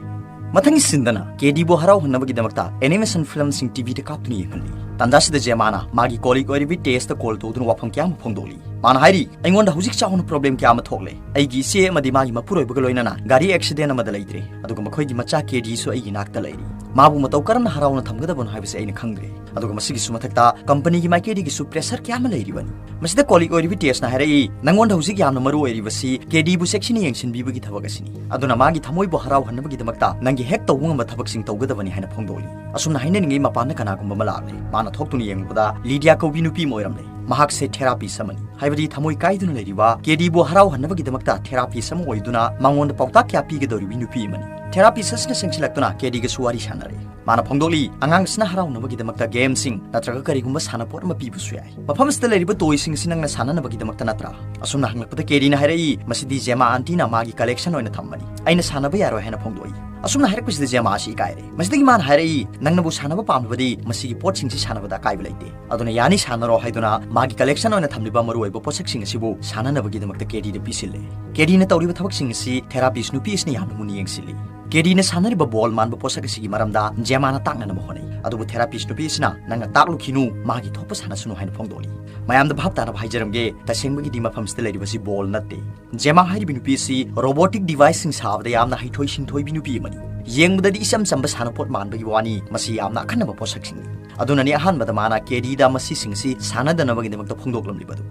ꯃꯊꯪꯒꯤ sceneꯗꯅ KDꯕꯨ ꯍꯔꯥꯎꯍꯟꯅꯕꯒꯤꯗꯃꯛꯇ animation filmꯁꯤꯡ TVꯗ ꯀꯥꯞꯇꯨꯅ ꯌꯦꯡꯍꯜꯂꯤ꯫ ꯇꯥꯟꯖꯥꯁꯤꯗ ꯖꯦꯃꯥꯅ ꯃꯥꯒꯤ colleague ꯑꯣꯏꯔꯤꯕ Tessꯇ call ꯇꯧꯗꯨꯅ ꯋꯥꯐꯝ ꯀꯌꯥ ꯑꯃ ꯐꯣꯡꯗꯣꯛꯂꯤ꯫ ꯃꯥꯅ ꯍꯥꯏꯔꯤ, "ꯑꯩꯉꯣꯟꯗ ꯍꯧꯖꯤꯛ ꯆꯥꯎꯅ ꯄ꯭ꯔꯣꯕ꯭ꯂꯦꯝ ꯀꯌꯥ ꯑꯃ ꯊꯣꯛꯂꯦ꯫ ꯑꯩꯒꯤ ꯏꯆꯦ ꯑꯃꯗꯤ ꯃꯥꯒꯤ ꯃꯄꯨꯔꯣꯏꯕꯒ ꯂꯣꯏꯅꯅ ꯒꯥꯔꯤ ꯑꯦꯛꯁꯤꯗꯦꯟ ꯑꯃꯗ ꯂꯩꯇ꯭ꯔꯦ, ꯑꯗꯨꯒ ꯃꯈꯣꯏꯒꯤ ꯃꯆꯥ ꯀꯦꯗꯤꯁꯨ ꯑꯩꯒꯤ ꯏꯅꯥꯛꯇ ꯂꯩꯔꯤ꯫ ꯃꯥꯕꯨ ꯃꯇꯧ ꯀꯔꯝꯅ ꯍꯔꯥꯎꯅ ꯊꯝꯒꯗꯕꯅꯣ ꯍꯥꯏꯕꯁꯤ ꯑꯩꯅ ꯈꯪꯗ꯭ꯔꯦ꯫ ꯑꯗꯨꯒ ꯃꯁꯤꯒꯤꯁꯨ ꯃꯊꯛꯇ ꯀꯝꯄꯅꯤꯒꯤ ꯃꯥꯏꯀꯩꯗꯒꯤꯁꯨ ꯄ꯭ꯔꯦꯁꯔ ꯀꯌꯥ ꯑꯃ ꯂꯩꯔꯤꯕꯅꯤ꯫" ꯃꯁꯤꯗ ꯀꯣꯂꯤꯛ ꯑꯣꯏꯔꯤꯕ ꯇꯦꯁꯅ ꯍꯥꯏꯔꯛꯏ, "ꯅꯪꯉꯣꯟꯗ ꯍꯧꯖꯤꯛ ꯌꯥꯝꯅ ꯃꯔꯨ ꯑꯣꯏꯔꯤꯕꯁꯤ ꯀꯦꯗꯤꯕꯨ ꯆꯦꯛꯁꯤꯟꯅ ꯌꯦꯡꯁꯤꯟꯕꯤꯕꯒꯤ ꯊꯕꯛ ꯑꯁꯤꯅꯤ꯫ ꯑꯗꯨꯅ ꯃꯥꯒꯤ ꯊꯃꯣꯏꯕꯨ ꯍꯔꯥꯎꯍꯟꯅꯕꯒꯤꯗꯃꯛꯇ ꯅꯪꯒꯤ ꯍꯦꯛ ꯇꯧꯕ ꯉꯝꯕ ꯊꯕꯛꯁꯤꯡ ꯇꯧꯒꯗꯕꯅꯤ" ꯍꯥꯏꯅ ꯐꯣꯡꯗꯣꯛꯂꯤ꯫ ꯑꯁꯨꯝꯅ ꯍꯥꯏꯅꯔꯤꯉꯩ ꯃꯄꯥꯟꯗ ꯀꯅꯥꯒꯨꯝꯕ ꯑꯃ ꯂꯥꯛꯂꯦ꯫ ꯃꯥꯅ ꯊꯣꯛꯇꯨꯅ ꯌꯦꯡꯂꯨꯕꯗ ꯂꯤꯗꯤꯌꯥ ꯀꯧꯕꯤ ꯅꯨꯄꯤ ꯑꯃ ꯑꯣꯏꯔꯝꯂꯦ꯫ ꯃꯍꯥꯛꯁꯦ ꯊꯦꯔꯥꯄꯤꯁ ꯑꯃꯅꯤ, ꯍꯥꯏꯕꯗꯤ ꯊꯃꯣꯏ ꯀꯥꯏꯗꯨꯅ ꯂꯩꯔꯤꯕ ꯀꯦꯗꯤꯕꯨ ꯍꯔꯥꯎꯍꯟꯅꯕꯒꯤꯗꯃꯛꯇ ꯊꯦꯔꯥꯄꯤꯁ ꯑꯃ ꯑꯣꯏꯗꯨꯅ ꯃꯉꯣꯟꯗ ꯄꯥꯎꯇꯥꯛ ꯀꯌꯥ ꯄꯤꯒꯗꯧꯔꯤꯕꯤ ꯅꯨꯄꯤ ꯑꯃꯅꯤ꯫ ꯊꯦꯔꯥꯄꯤꯁ ꯑꯁꯤꯅ ꯆꯪꯁꯤꯜꯂꯛꯇꯨꯅ ꯀꯦꯗꯤꯒꯁꯨ ꯋꯥꯔꯤ ꯁꯥꯟꯅꯔꯦ꯫ ꯃꯥꯅ ꯐꯣꯡꯗꯣꯛꯂꯤ, "ꯑꯉꯥꯡ ꯑꯁꯤꯅ ꯍꯔꯥꯎꯅꯕꯒꯤꯗꯃꯛꯇ ꯒꯦꯝꯁꯤꯡ ꯅꯠꯇ꯭ꯔꯒ ꯀꯔꯤꯒꯨꯝꯕ ꯁꯥꯟꯅꯄꯣꯠ ꯑꯃ ꯄꯤꯕꯁꯨ ꯌꯥꯏ꯫ ꯃꯐꯝ ꯑꯁꯤꯗ ꯂꯩꯔꯤꯕ ꯇꯣꯏꯁꯤꯡ ꯑꯁꯤ ꯅꯪꯅ ꯁꯥꯟꯅꯅꯕꯒꯤꯗꯃꯛꯇ ꯅꯠꯇ꯭ꯔꯥ?" ꯑꯁꯨꯝꯅ ꯍꯪꯂꯛꯄꯗ ꯀꯦꯗꯤꯅ ꯍꯥꯏꯔꯛꯏ, "ꯃꯁꯤꯗꯤ ꯖꯦꯃꯥ ꯑꯟꯇꯤꯅ ꯃꯥꯒꯤ ꯀꯂꯦꯛꯁꯟ ꯑꯣꯏꯅ ꯊꯝꯕꯅꯤ꯫ ꯑꯩꯅ ꯁꯥꯟꯅꯕ ꯌꯥꯔꯣꯏ" ꯍꯥꯏꯅ ꯐꯣꯡꯗꯣꯛꯏ꯫ ꯑꯁꯨꯝꯅ ꯍꯥꯏꯔꯛꯄꯁꯤꯗ ꯖꯦꯃꯥ ꯑꯁꯤ ꯏꯀꯥꯏꯔꯦ꯫ ꯃꯁꯤꯗꯒꯤ ꯃꯥꯅ ꯍꯥꯏꯔꯛꯏ, "ꯅꯪꯅꯕꯨ ꯁꯥꯟꯅꯕ ꯄꯥꯝꯂꯕꯗꯤ ꯃꯁꯤꯒꯤ ꯄꯣꯠꯁꯤꯡꯁꯤ ꯁꯥꯟꯅꯕꯗ ꯑꯀꯥꯏꯕ ꯂꯩꯇꯦ꯫ ꯑꯗꯨꯅ ꯌꯥꯅꯤ, ꯁꯥꯟꯅꯔꯣ" ꯍꯥꯏꯗꯨꯅ ꯃꯥꯒꯤ ꯀꯂꯦꯛꯁꯟ ꯑꯣꯏꯅ ꯊꯝꯂꯤꯕ ꯃꯔꯨꯑꯣꯏꯕ ꯄꯣꯠꯁꯛꯁꯤꯡ ꯑꯁꯤꯕꯨ ꯁꯥꯟꯅꯅꯕꯒꯤꯗꯃꯛꯇ ꯀꯦꯗꯤꯗ ꯄꯤꯁꯤꯜꯂꯦ꯫ ꯀꯦꯗꯤꯅ ꯇꯧꯔꯤꯕ ꯊꯕꯛꯁꯤꯡ ꯑꯁꯤ ꯊꯦꯔꯥꯄꯤꯁ ꯅꯨꯄꯤ ꯑꯁꯤꯅ ꯌꯥꯝꯅ ꯃꯨꯟꯅ ꯌꯦꯡꯁꯤꯜꯂꯤ꯫ ꯀꯦꯗꯤꯅ ꯁꯥꯟꯅꯔꯤꯕ ꯕꯣꯜ ꯃꯥꯟꯕ ꯄꯣꯠꯁꯛ ꯑꯁꯤꯒꯤ ꯃꯔꯝꯗ ꯖꯦꯃꯥꯅ ꯇꯥꯛꯅꯅꯕ ꯍꯣꯠꯅꯩ꯫ ꯑꯗꯨꯕꯨ ꯊꯦꯔꯥꯄꯤꯁ ꯅꯨꯄꯤ ꯑꯁꯤꯅ, "ꯅꯪꯅ ꯇꯥꯛꯂꯨꯈꯤꯅꯨ, ꯃꯥꯒꯤ ꯊꯣꯛꯄ ꯁꯥꯟꯅꯁꯅꯨ" ꯍꯥꯏꯅ ꯐꯣꯡꯗꯣꯛꯂꯤ꯫ ꯃꯌꯥꯝꯗ ꯚꯥꯞ ꯇꯥꯅꯕ ꯍꯥꯏꯖꯔꯝꯒꯦ, ꯇꯁꯦꯡꯕꯒꯤꯗꯤ ꯃꯐꯝꯁꯤꯗ ꯂꯩꯔꯤꯕꯁꯤ ꯕꯣꯜ ꯅꯠꯇꯦ꯫ ꯖꯦꯃꯥ ꯍꯥꯏꯔꯤꯕꯤ ꯅꯨꯄꯤ ꯑꯁꯤ ꯔꯣꯕꯣꯇꯤꯛ ꯗꯤꯚꯥꯏꯁꯁꯤꯡ ꯁꯥꯕꯗ ꯌꯥꯝꯅ ꯍꯩꯊꯣꯏ ꯁꯤꯡꯊꯣꯏꯕꯤ ꯅꯨꯄꯤ ꯑꯃꯅꯤ꯫ ꯌꯦꯡꯕꯗꯗꯤ ꯏꯆꯝ ꯆꯝꯕ ꯁꯥꯟꯅꯄꯣꯠ ꯃꯥꯟꯕꯒꯤ ꯋꯥꯅꯤ, ꯃꯁꯤ ꯌꯥꯝꯅ ꯑꯈꯟꯅꯕ ꯄꯣꯠꯁꯛꯁꯤꯡꯅꯤ꯫ ꯑꯗꯨꯅꯅꯤ ꯑꯍꯥꯟꯕꯗ ꯃꯥꯅ ꯀꯦꯗꯤꯗ ꯃꯁꯤꯁꯤꯡ ꯑꯁꯤ ꯁꯥꯟꯅꯗꯅꯕꯒꯤꯗꯃꯛꯇ ꯐꯣꯡꯗꯣꯛꯂꯝꯂꯤꯕꯗꯨ꯫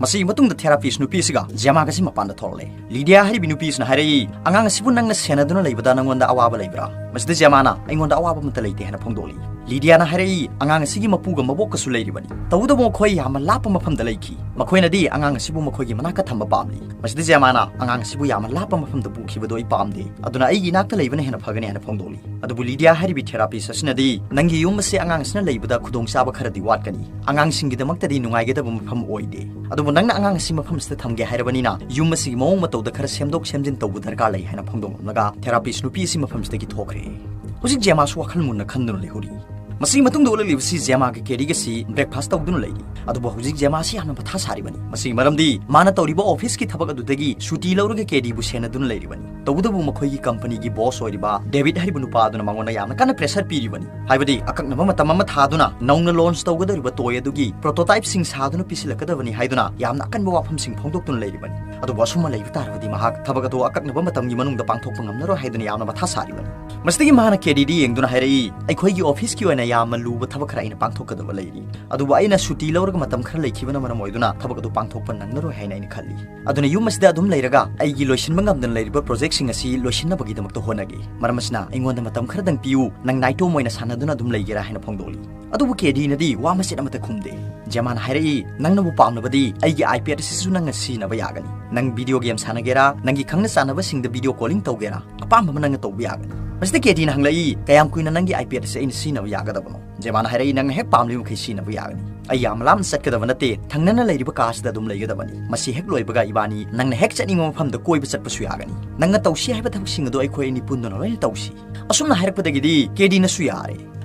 ꯃꯁꯤꯒꯤ ꯃꯇꯨꯡꯗ ꯊꯦꯔꯥꯄꯤꯁ ꯅꯨꯄꯤ ꯑꯁꯤꯒ ꯖꯦꯃꯥꯒ ꯑꯁꯤ ꯃꯄꯥꯟꯗ ꯊꯣꯛꯂꯛꯂꯦ꯫ ꯂꯤꯗꯤꯌꯥ ꯍꯥꯏꯔꯤꯕꯤ ꯅꯨꯄꯤ ꯑꯁꯤꯅ ꯍꯥꯏꯔꯛꯏ, "ꯑꯉꯥꯡ ꯑꯁꯤꯕꯨ ꯅꯪꯅ ꯁꯦꯟꯅꯗꯨꯅ ꯂꯩꯕꯗ ꯅꯪꯉꯣꯟꯗ ꯑꯋꯥꯕ ꯂꯩꯕ꯭ꯔꯥ?" ꯃꯁꯤꯗ ꯖꯦꯃꯥꯅ, "ꯑꯩꯉꯣꯟꯗ ꯑꯋꯥꯕ ꯑꯃꯠꯇ ꯂꯩꯇꯦ" ꯍꯥꯏꯅ ꯐꯣꯡꯗꯣꯛꯂꯤ꯫ ꯂꯤꯗꯤꯌꯥꯅ ꯍꯥꯏꯔꯛꯏ, "ꯑꯉꯥꯡ ꯑꯁꯤꯒꯤ ꯃꯄꯨꯒ ꯃꯕꯣꯛꯀꯁꯨ ꯂꯩꯔꯤꯕꯅꯤ꯫ ꯇꯧꯕꯇꯕꯨ ꯃꯈꯣꯏ ꯌꯥꯝꯅ ꯂꯥꯞꯄ ꯃꯐꯝꯗ ꯂꯩꯈꯤ꯫ ꯃꯈꯣꯏꯅꯗꯤ ꯑꯉꯥꯡ ꯑꯁꯤꯕꯨ ꯃꯈꯣꯏꯒꯤ ꯃꯅꯥꯛꯇ ꯊꯝꯕ ꯄꯥꯝꯂꯤ꯫" ꯃꯁꯤꯗ ꯖꯦꯃꯥꯅ, "ꯑꯉꯥꯡ ꯑꯁꯤꯕꯨ ꯌꯥꯝꯅ ꯂꯥꯞꯄ ꯃꯐꯝꯗ ꯄꯨꯈꯤꯕꯗꯣ ꯑꯩ ꯄꯥꯝꯗꯦ꯫ ꯑꯗꯨꯅ ꯑꯩꯒꯤ ꯏꯅꯥꯛꯇ ꯂꯩꯕꯅ ꯍꯦꯟꯅ ꯐꯒꯅꯤ" ꯍꯥꯏꯅ ꯐꯣꯡꯗꯣꯛꯂꯤ꯫ ꯑꯗꯨꯕꯨ ꯂꯤꯗꯤꯌꯥ ꯍꯥꯏꯔꯤꯕꯤ ꯊꯦꯔꯥꯄꯤꯁ ꯑꯁꯤꯅꯗꯤ, "ꯅꯪꯒꯤ ꯌꯨꯝ ꯑꯁꯤ ꯑꯉꯥꯡ ꯑꯁꯤꯅ ꯂꯩꯕꯗ ꯈꯨꯗꯣꯡꯆꯥꯕ ꯈꯔꯗꯤ ꯋꯥꯠꯀꯅꯤ꯫ ꯑꯉꯥꯡꯁꯤꯡꯒꯤꯗꯃꯛꯇꯗꯤ ꯅꯨꯡꯉꯥꯏꯒꯗꯕ ꯃꯐꯝ ꯑꯣꯏꯗꯦ꯫ ꯑꯗꯨꯕꯨ ꯅꯪꯅ ꯑꯉꯥꯡ ꯑꯁꯤ ꯃꯐꯝ ꯑꯁꯤꯗ ꯊꯝꯒꯦ ꯍꯥꯏꯔꯕꯅꯤꯅ ꯌꯨꯝ ꯑꯁꯤꯒꯤ ꯃꯑꯣꯡ ꯃꯇꯧꯗ ꯈꯔ ꯁꯦꯝꯗꯣꯛ ꯁꯦꯝꯖꯤꯟ ꯇꯧꯕ ꯗꯔꯀꯥꯔ ꯂꯩ" ꯍꯥꯏꯅ ꯐꯣꯡꯗꯣꯛꯂꯝꯂꯒ ꯊꯦꯔꯥꯄꯤꯁ ꯅꯨꯄꯤ ꯑꯁꯤ ꯃꯐꯝꯁꯤꯗꯒꯤ ꯊꯣꯛꯈ꯭ꯔꯦ꯫ ꯍꯧꯖꯤꯛ ꯖꯦꯃꯥꯁꯨ ꯋꯥꯈꯜ ꯃꯨꯟꯅ ꯈꯟꯗꯨꯅ ꯂꯩꯍꯧꯔꯤ꯫ ꯃꯁꯤꯒꯤ ꯃꯇꯨꯡꯗ ꯎꯠꯂꯛꯂꯤꯕꯁꯤ ꯖꯦꯃꯥꯒ ꯀꯦꯗꯤꯒꯁꯤ breakfast ꯇꯧꯗꯨꯅ ꯂꯩꯔꯤ꯫ ꯑꯗꯨꯕꯨ ꯍꯧꯖꯤꯛ ꯖꯦꯃꯥꯁꯤ ꯌꯥꯝꯅ ꯃꯊꯥ ꯁꯥꯔꯤꯕꯅꯤ꯫ ꯃꯁꯤꯒꯤ ꯃꯔꯝꯗꯤ ꯃꯥꯅ ꯇꯧꯔꯤꯕ ꯑꯣꯐꯤꯁꯀꯤ ꯊꯕꯛ ꯑꯗꯨꯗꯒꯤ ꯁꯨꯇꯤ ꯂꯧꯔꯒ ꯀꯦꯗꯤꯕꯨ ꯁꯦꯟꯅꯗꯨꯅ ꯂꯩꯔꯤꯕꯅꯤ꯫ ꯇꯧꯕꯇꯕꯨ ꯃꯈꯣꯏꯒꯤ ꯀꯝꯄꯅꯤꯒꯤ ꯕꯣꯁ ꯑꯣꯏꯔꯤꯕ ꯗꯦꯕꯤꯠ ꯍꯥꯏꯔꯤꯕ ꯅꯨꯄꯥ ꯑꯗꯨꯅ ꯃꯉꯣꯟꯗ ꯌꯥꯝꯅ ꯀꯟꯅ pressure ꯄꯤꯔꯤꯕꯅꯤ꯫ ꯍꯥꯏꯕꯗꯤ ꯑꯀꯛꯅꯕ ꯃꯇꯝ ꯑꯃ ꯊꯥꯗꯨꯅ ꯅꯧꯅ launch ꯇꯧꯒꯗꯧꯔꯤꯕ ꯇꯣꯏ ꯑꯗꯨꯒꯤ prototypeꯁꯤꯡ ꯁꯥꯗꯨꯅ ꯄꯤꯁꯤꯜꯂꯛꯀꯗꯕꯅꯤ ꯍꯥꯏꯗꯨꯅ ꯌꯥꯝꯅ ꯑꯀꯟꯕ ꯋꯥꯐꯝꯁꯤꯡ ꯐꯣꯡꯗꯣꯛꯇꯨꯅ ꯂꯩꯔꯤꯕꯅꯤ꯫ ꯑꯗꯨꯕꯨ ꯑꯁꯨꯝꯅ ꯂꯩꯕ ꯇꯥꯔꯕꯗꯤ ꯃꯍꯥꯛ ꯊꯕꯛ ꯑꯗꯨ ꯑꯀꯛꯅꯕ ꯃꯇꯝꯒꯤ ꯃꯅꯨꯡꯗ ꯄꯥꯡꯊꯣꯛꯄ ꯉꯝꯂꯔꯣꯏ ꯍꯥꯏꯗꯨꯅ ꯌꯥꯝꯅ ꯃꯊꯥ ꯁꯥꯔꯤꯕꯅꯤ꯫ ꯃꯁꯤꯗꯒꯤ ꯃꯥꯅ ꯀꯦꯗꯤꯗ ꯌꯦꯡꯗꯨꯅ ꯍꯥꯏꯔꯛꯏ, "ꯑꯩꯈꯣꯏꯒꯤ ꯑꯣꯐꯤꯁꯀꯤ ꯑꯣꯏꯅ ꯌꯥꯝꯅ ꯂꯨꯕ ꯊꯕꯛ ꯈꯔ ꯑꯩꯅ ꯄꯥꯡꯊꯣꯛꯀꯗꯕ ꯂꯩꯔꯤ꯫ ꯑꯗꯨꯕꯨ ꯑꯩꯅ ꯁꯨꯇꯤ ꯂꯧꯔꯒ ꯃꯇꯝ ꯈꯔ ꯂꯩꯈꯤꯕꯅ ꯃꯔꯝ ꯑꯣꯏꯗꯨꯅ ꯊꯕꯛ ꯑꯗꯨ ꯄꯥꯡꯊꯣꯛꯄ ꯅꯪꯂꯔꯣꯏ ꯍꯥꯏꯅ ꯑꯩꯅ ꯈꯜꯂꯤ꯫ ꯑꯗꯨꯅ ꯌꯨꯝ ꯑꯁꯤꯗ ꯑꯗꯨꯝ ꯂꯩꯔꯒ ꯑꯩꯒꯤ ꯂꯣꯏꯁꯤꯟꯕ ꯉꯝꯗꯅ ꯂꯩꯔꯤꯕ projectꯁꯤꯡ ꯑꯁꯤ ꯂꯣꯏꯁꯤꯟꯅꯕꯒꯤꯗꯃꯛꯇ ꯍꯣꯠꯅꯒꯦ꯫ ꯃꯔꯝ ꯑꯁꯤꯅ ꯑꯩꯉꯣꯟꯗ ꯃꯇꯝ ꯈꯔꯗꯪ ꯄꯤꯌꯨ, ꯅꯪ ꯅꯥꯏꯇꯣꯝ ꯑꯣꯏꯅ ꯁꯥꯟꯅꯗꯨꯅ ꯑꯗꯨꯝ ꯂꯩꯒꯦꯔꯥ?" ꯍꯥꯏꯅ ꯐꯣꯡꯗꯣꯛꯂꯤ꯫ ꯑꯗꯨꯕꯨ ꯀꯦꯗꯤꯅꯗꯤ ꯋꯥ ꯃꯆꯦꯠ ꯑꯃꯠꯇ ꯈꯨꯝꯗꯦ꯫ ꯖꯦꯃꯥꯅ ꯍꯥꯏꯔꯛꯏ, "ꯅꯪꯅꯕꯨ ꯄꯥꯝꯂꯕꯗꯤ ꯑꯩꯒꯤ iPad ꯑꯁꯤꯁꯨ ꯅꯪꯅ ꯁꯤꯖꯤꯟꯅꯕ ꯌꯥꯒꯅꯤ꯫ ꯅꯪ video game ꯁꯥꯟꯅꯒꯦꯔꯥ, ꯅꯪꯒꯤ ꯈꯪꯅ ꯆꯥꯟꯅꯕꯁꯤꯡꯗ video calling ꯇꯧꯒꯦꯔꯥ, ꯑꯄꯥꯝꯕ ꯑꯃ ꯅꯪꯅ ꯇꯧꯕ ꯌꯥꯒꯅꯤ꯫" ꯃꯁꯤꯗ ꯀꯦꯗꯤꯅ ꯍꯪꯂꯛꯏ, "ꯀꯌꯥꯝ ꯀꯨꯏꯅ ꯅꯪꯒꯤ iPad ꯑꯁꯤ ꯑꯩꯅ ꯁꯤꯖꯤꯟꯅꯕ ꯌꯥꯒꯗꯕꯅꯣ?" ꯖꯦꯃꯥꯅ ꯍꯥꯏꯔꯛꯏ, "ꯅꯪꯅ ꯍꯦꯛ ꯄꯥꯝꯂꯤꯕ ꯃꯈꯩ ꯁꯤꯖꯤꯟꯅꯕ ꯌꯥꯒꯅꯤ꯫ ꯑꯩ ꯌꯥꯝ ꯂꯥꯞꯅ ꯆꯠꯀꯗꯕ ꯅꯠꯇꯦ, ꯊꯪꯅꯅ ꯂꯩꯔꯤꯕ ꯀꯥ ꯑꯁꯤꯗ ꯑꯗꯨꯝ ꯂꯩꯒꯗꯕꯅꯤ꯫ ꯃꯁꯤ ꯍꯦꯛ ꯂꯣꯏꯕꯒ ꯏꯕꯥꯅꯤ ꯅꯪꯅ ꯍꯦꯛ ꯆꯠꯅꯤꯡꯕ ꯃꯐꯝꯗ ꯀꯣꯏꯕ ꯆꯠꯄꯁꯨ ꯌꯥꯒꯅꯤ꯫ ꯅꯪꯅ ꯇꯧꯁꯤ ꯍꯥꯏꯕ ꯊꯕꯛꯁꯤꯡ ꯑꯗꯨ ꯑꯩꯈꯣꯏ ꯑꯅꯤ ꯄꯨꯟꯗꯨꯅ ꯂꯣꯏꯅ ꯇꯧꯁꯤ꯫" ꯑꯁꯨꯝꯅ ꯍꯥꯏꯔꯛꯄꯗꯒꯤꯗꯤ ꯀꯦꯗꯤꯅꯁꯨ ꯌꯥꯔꯦ꯫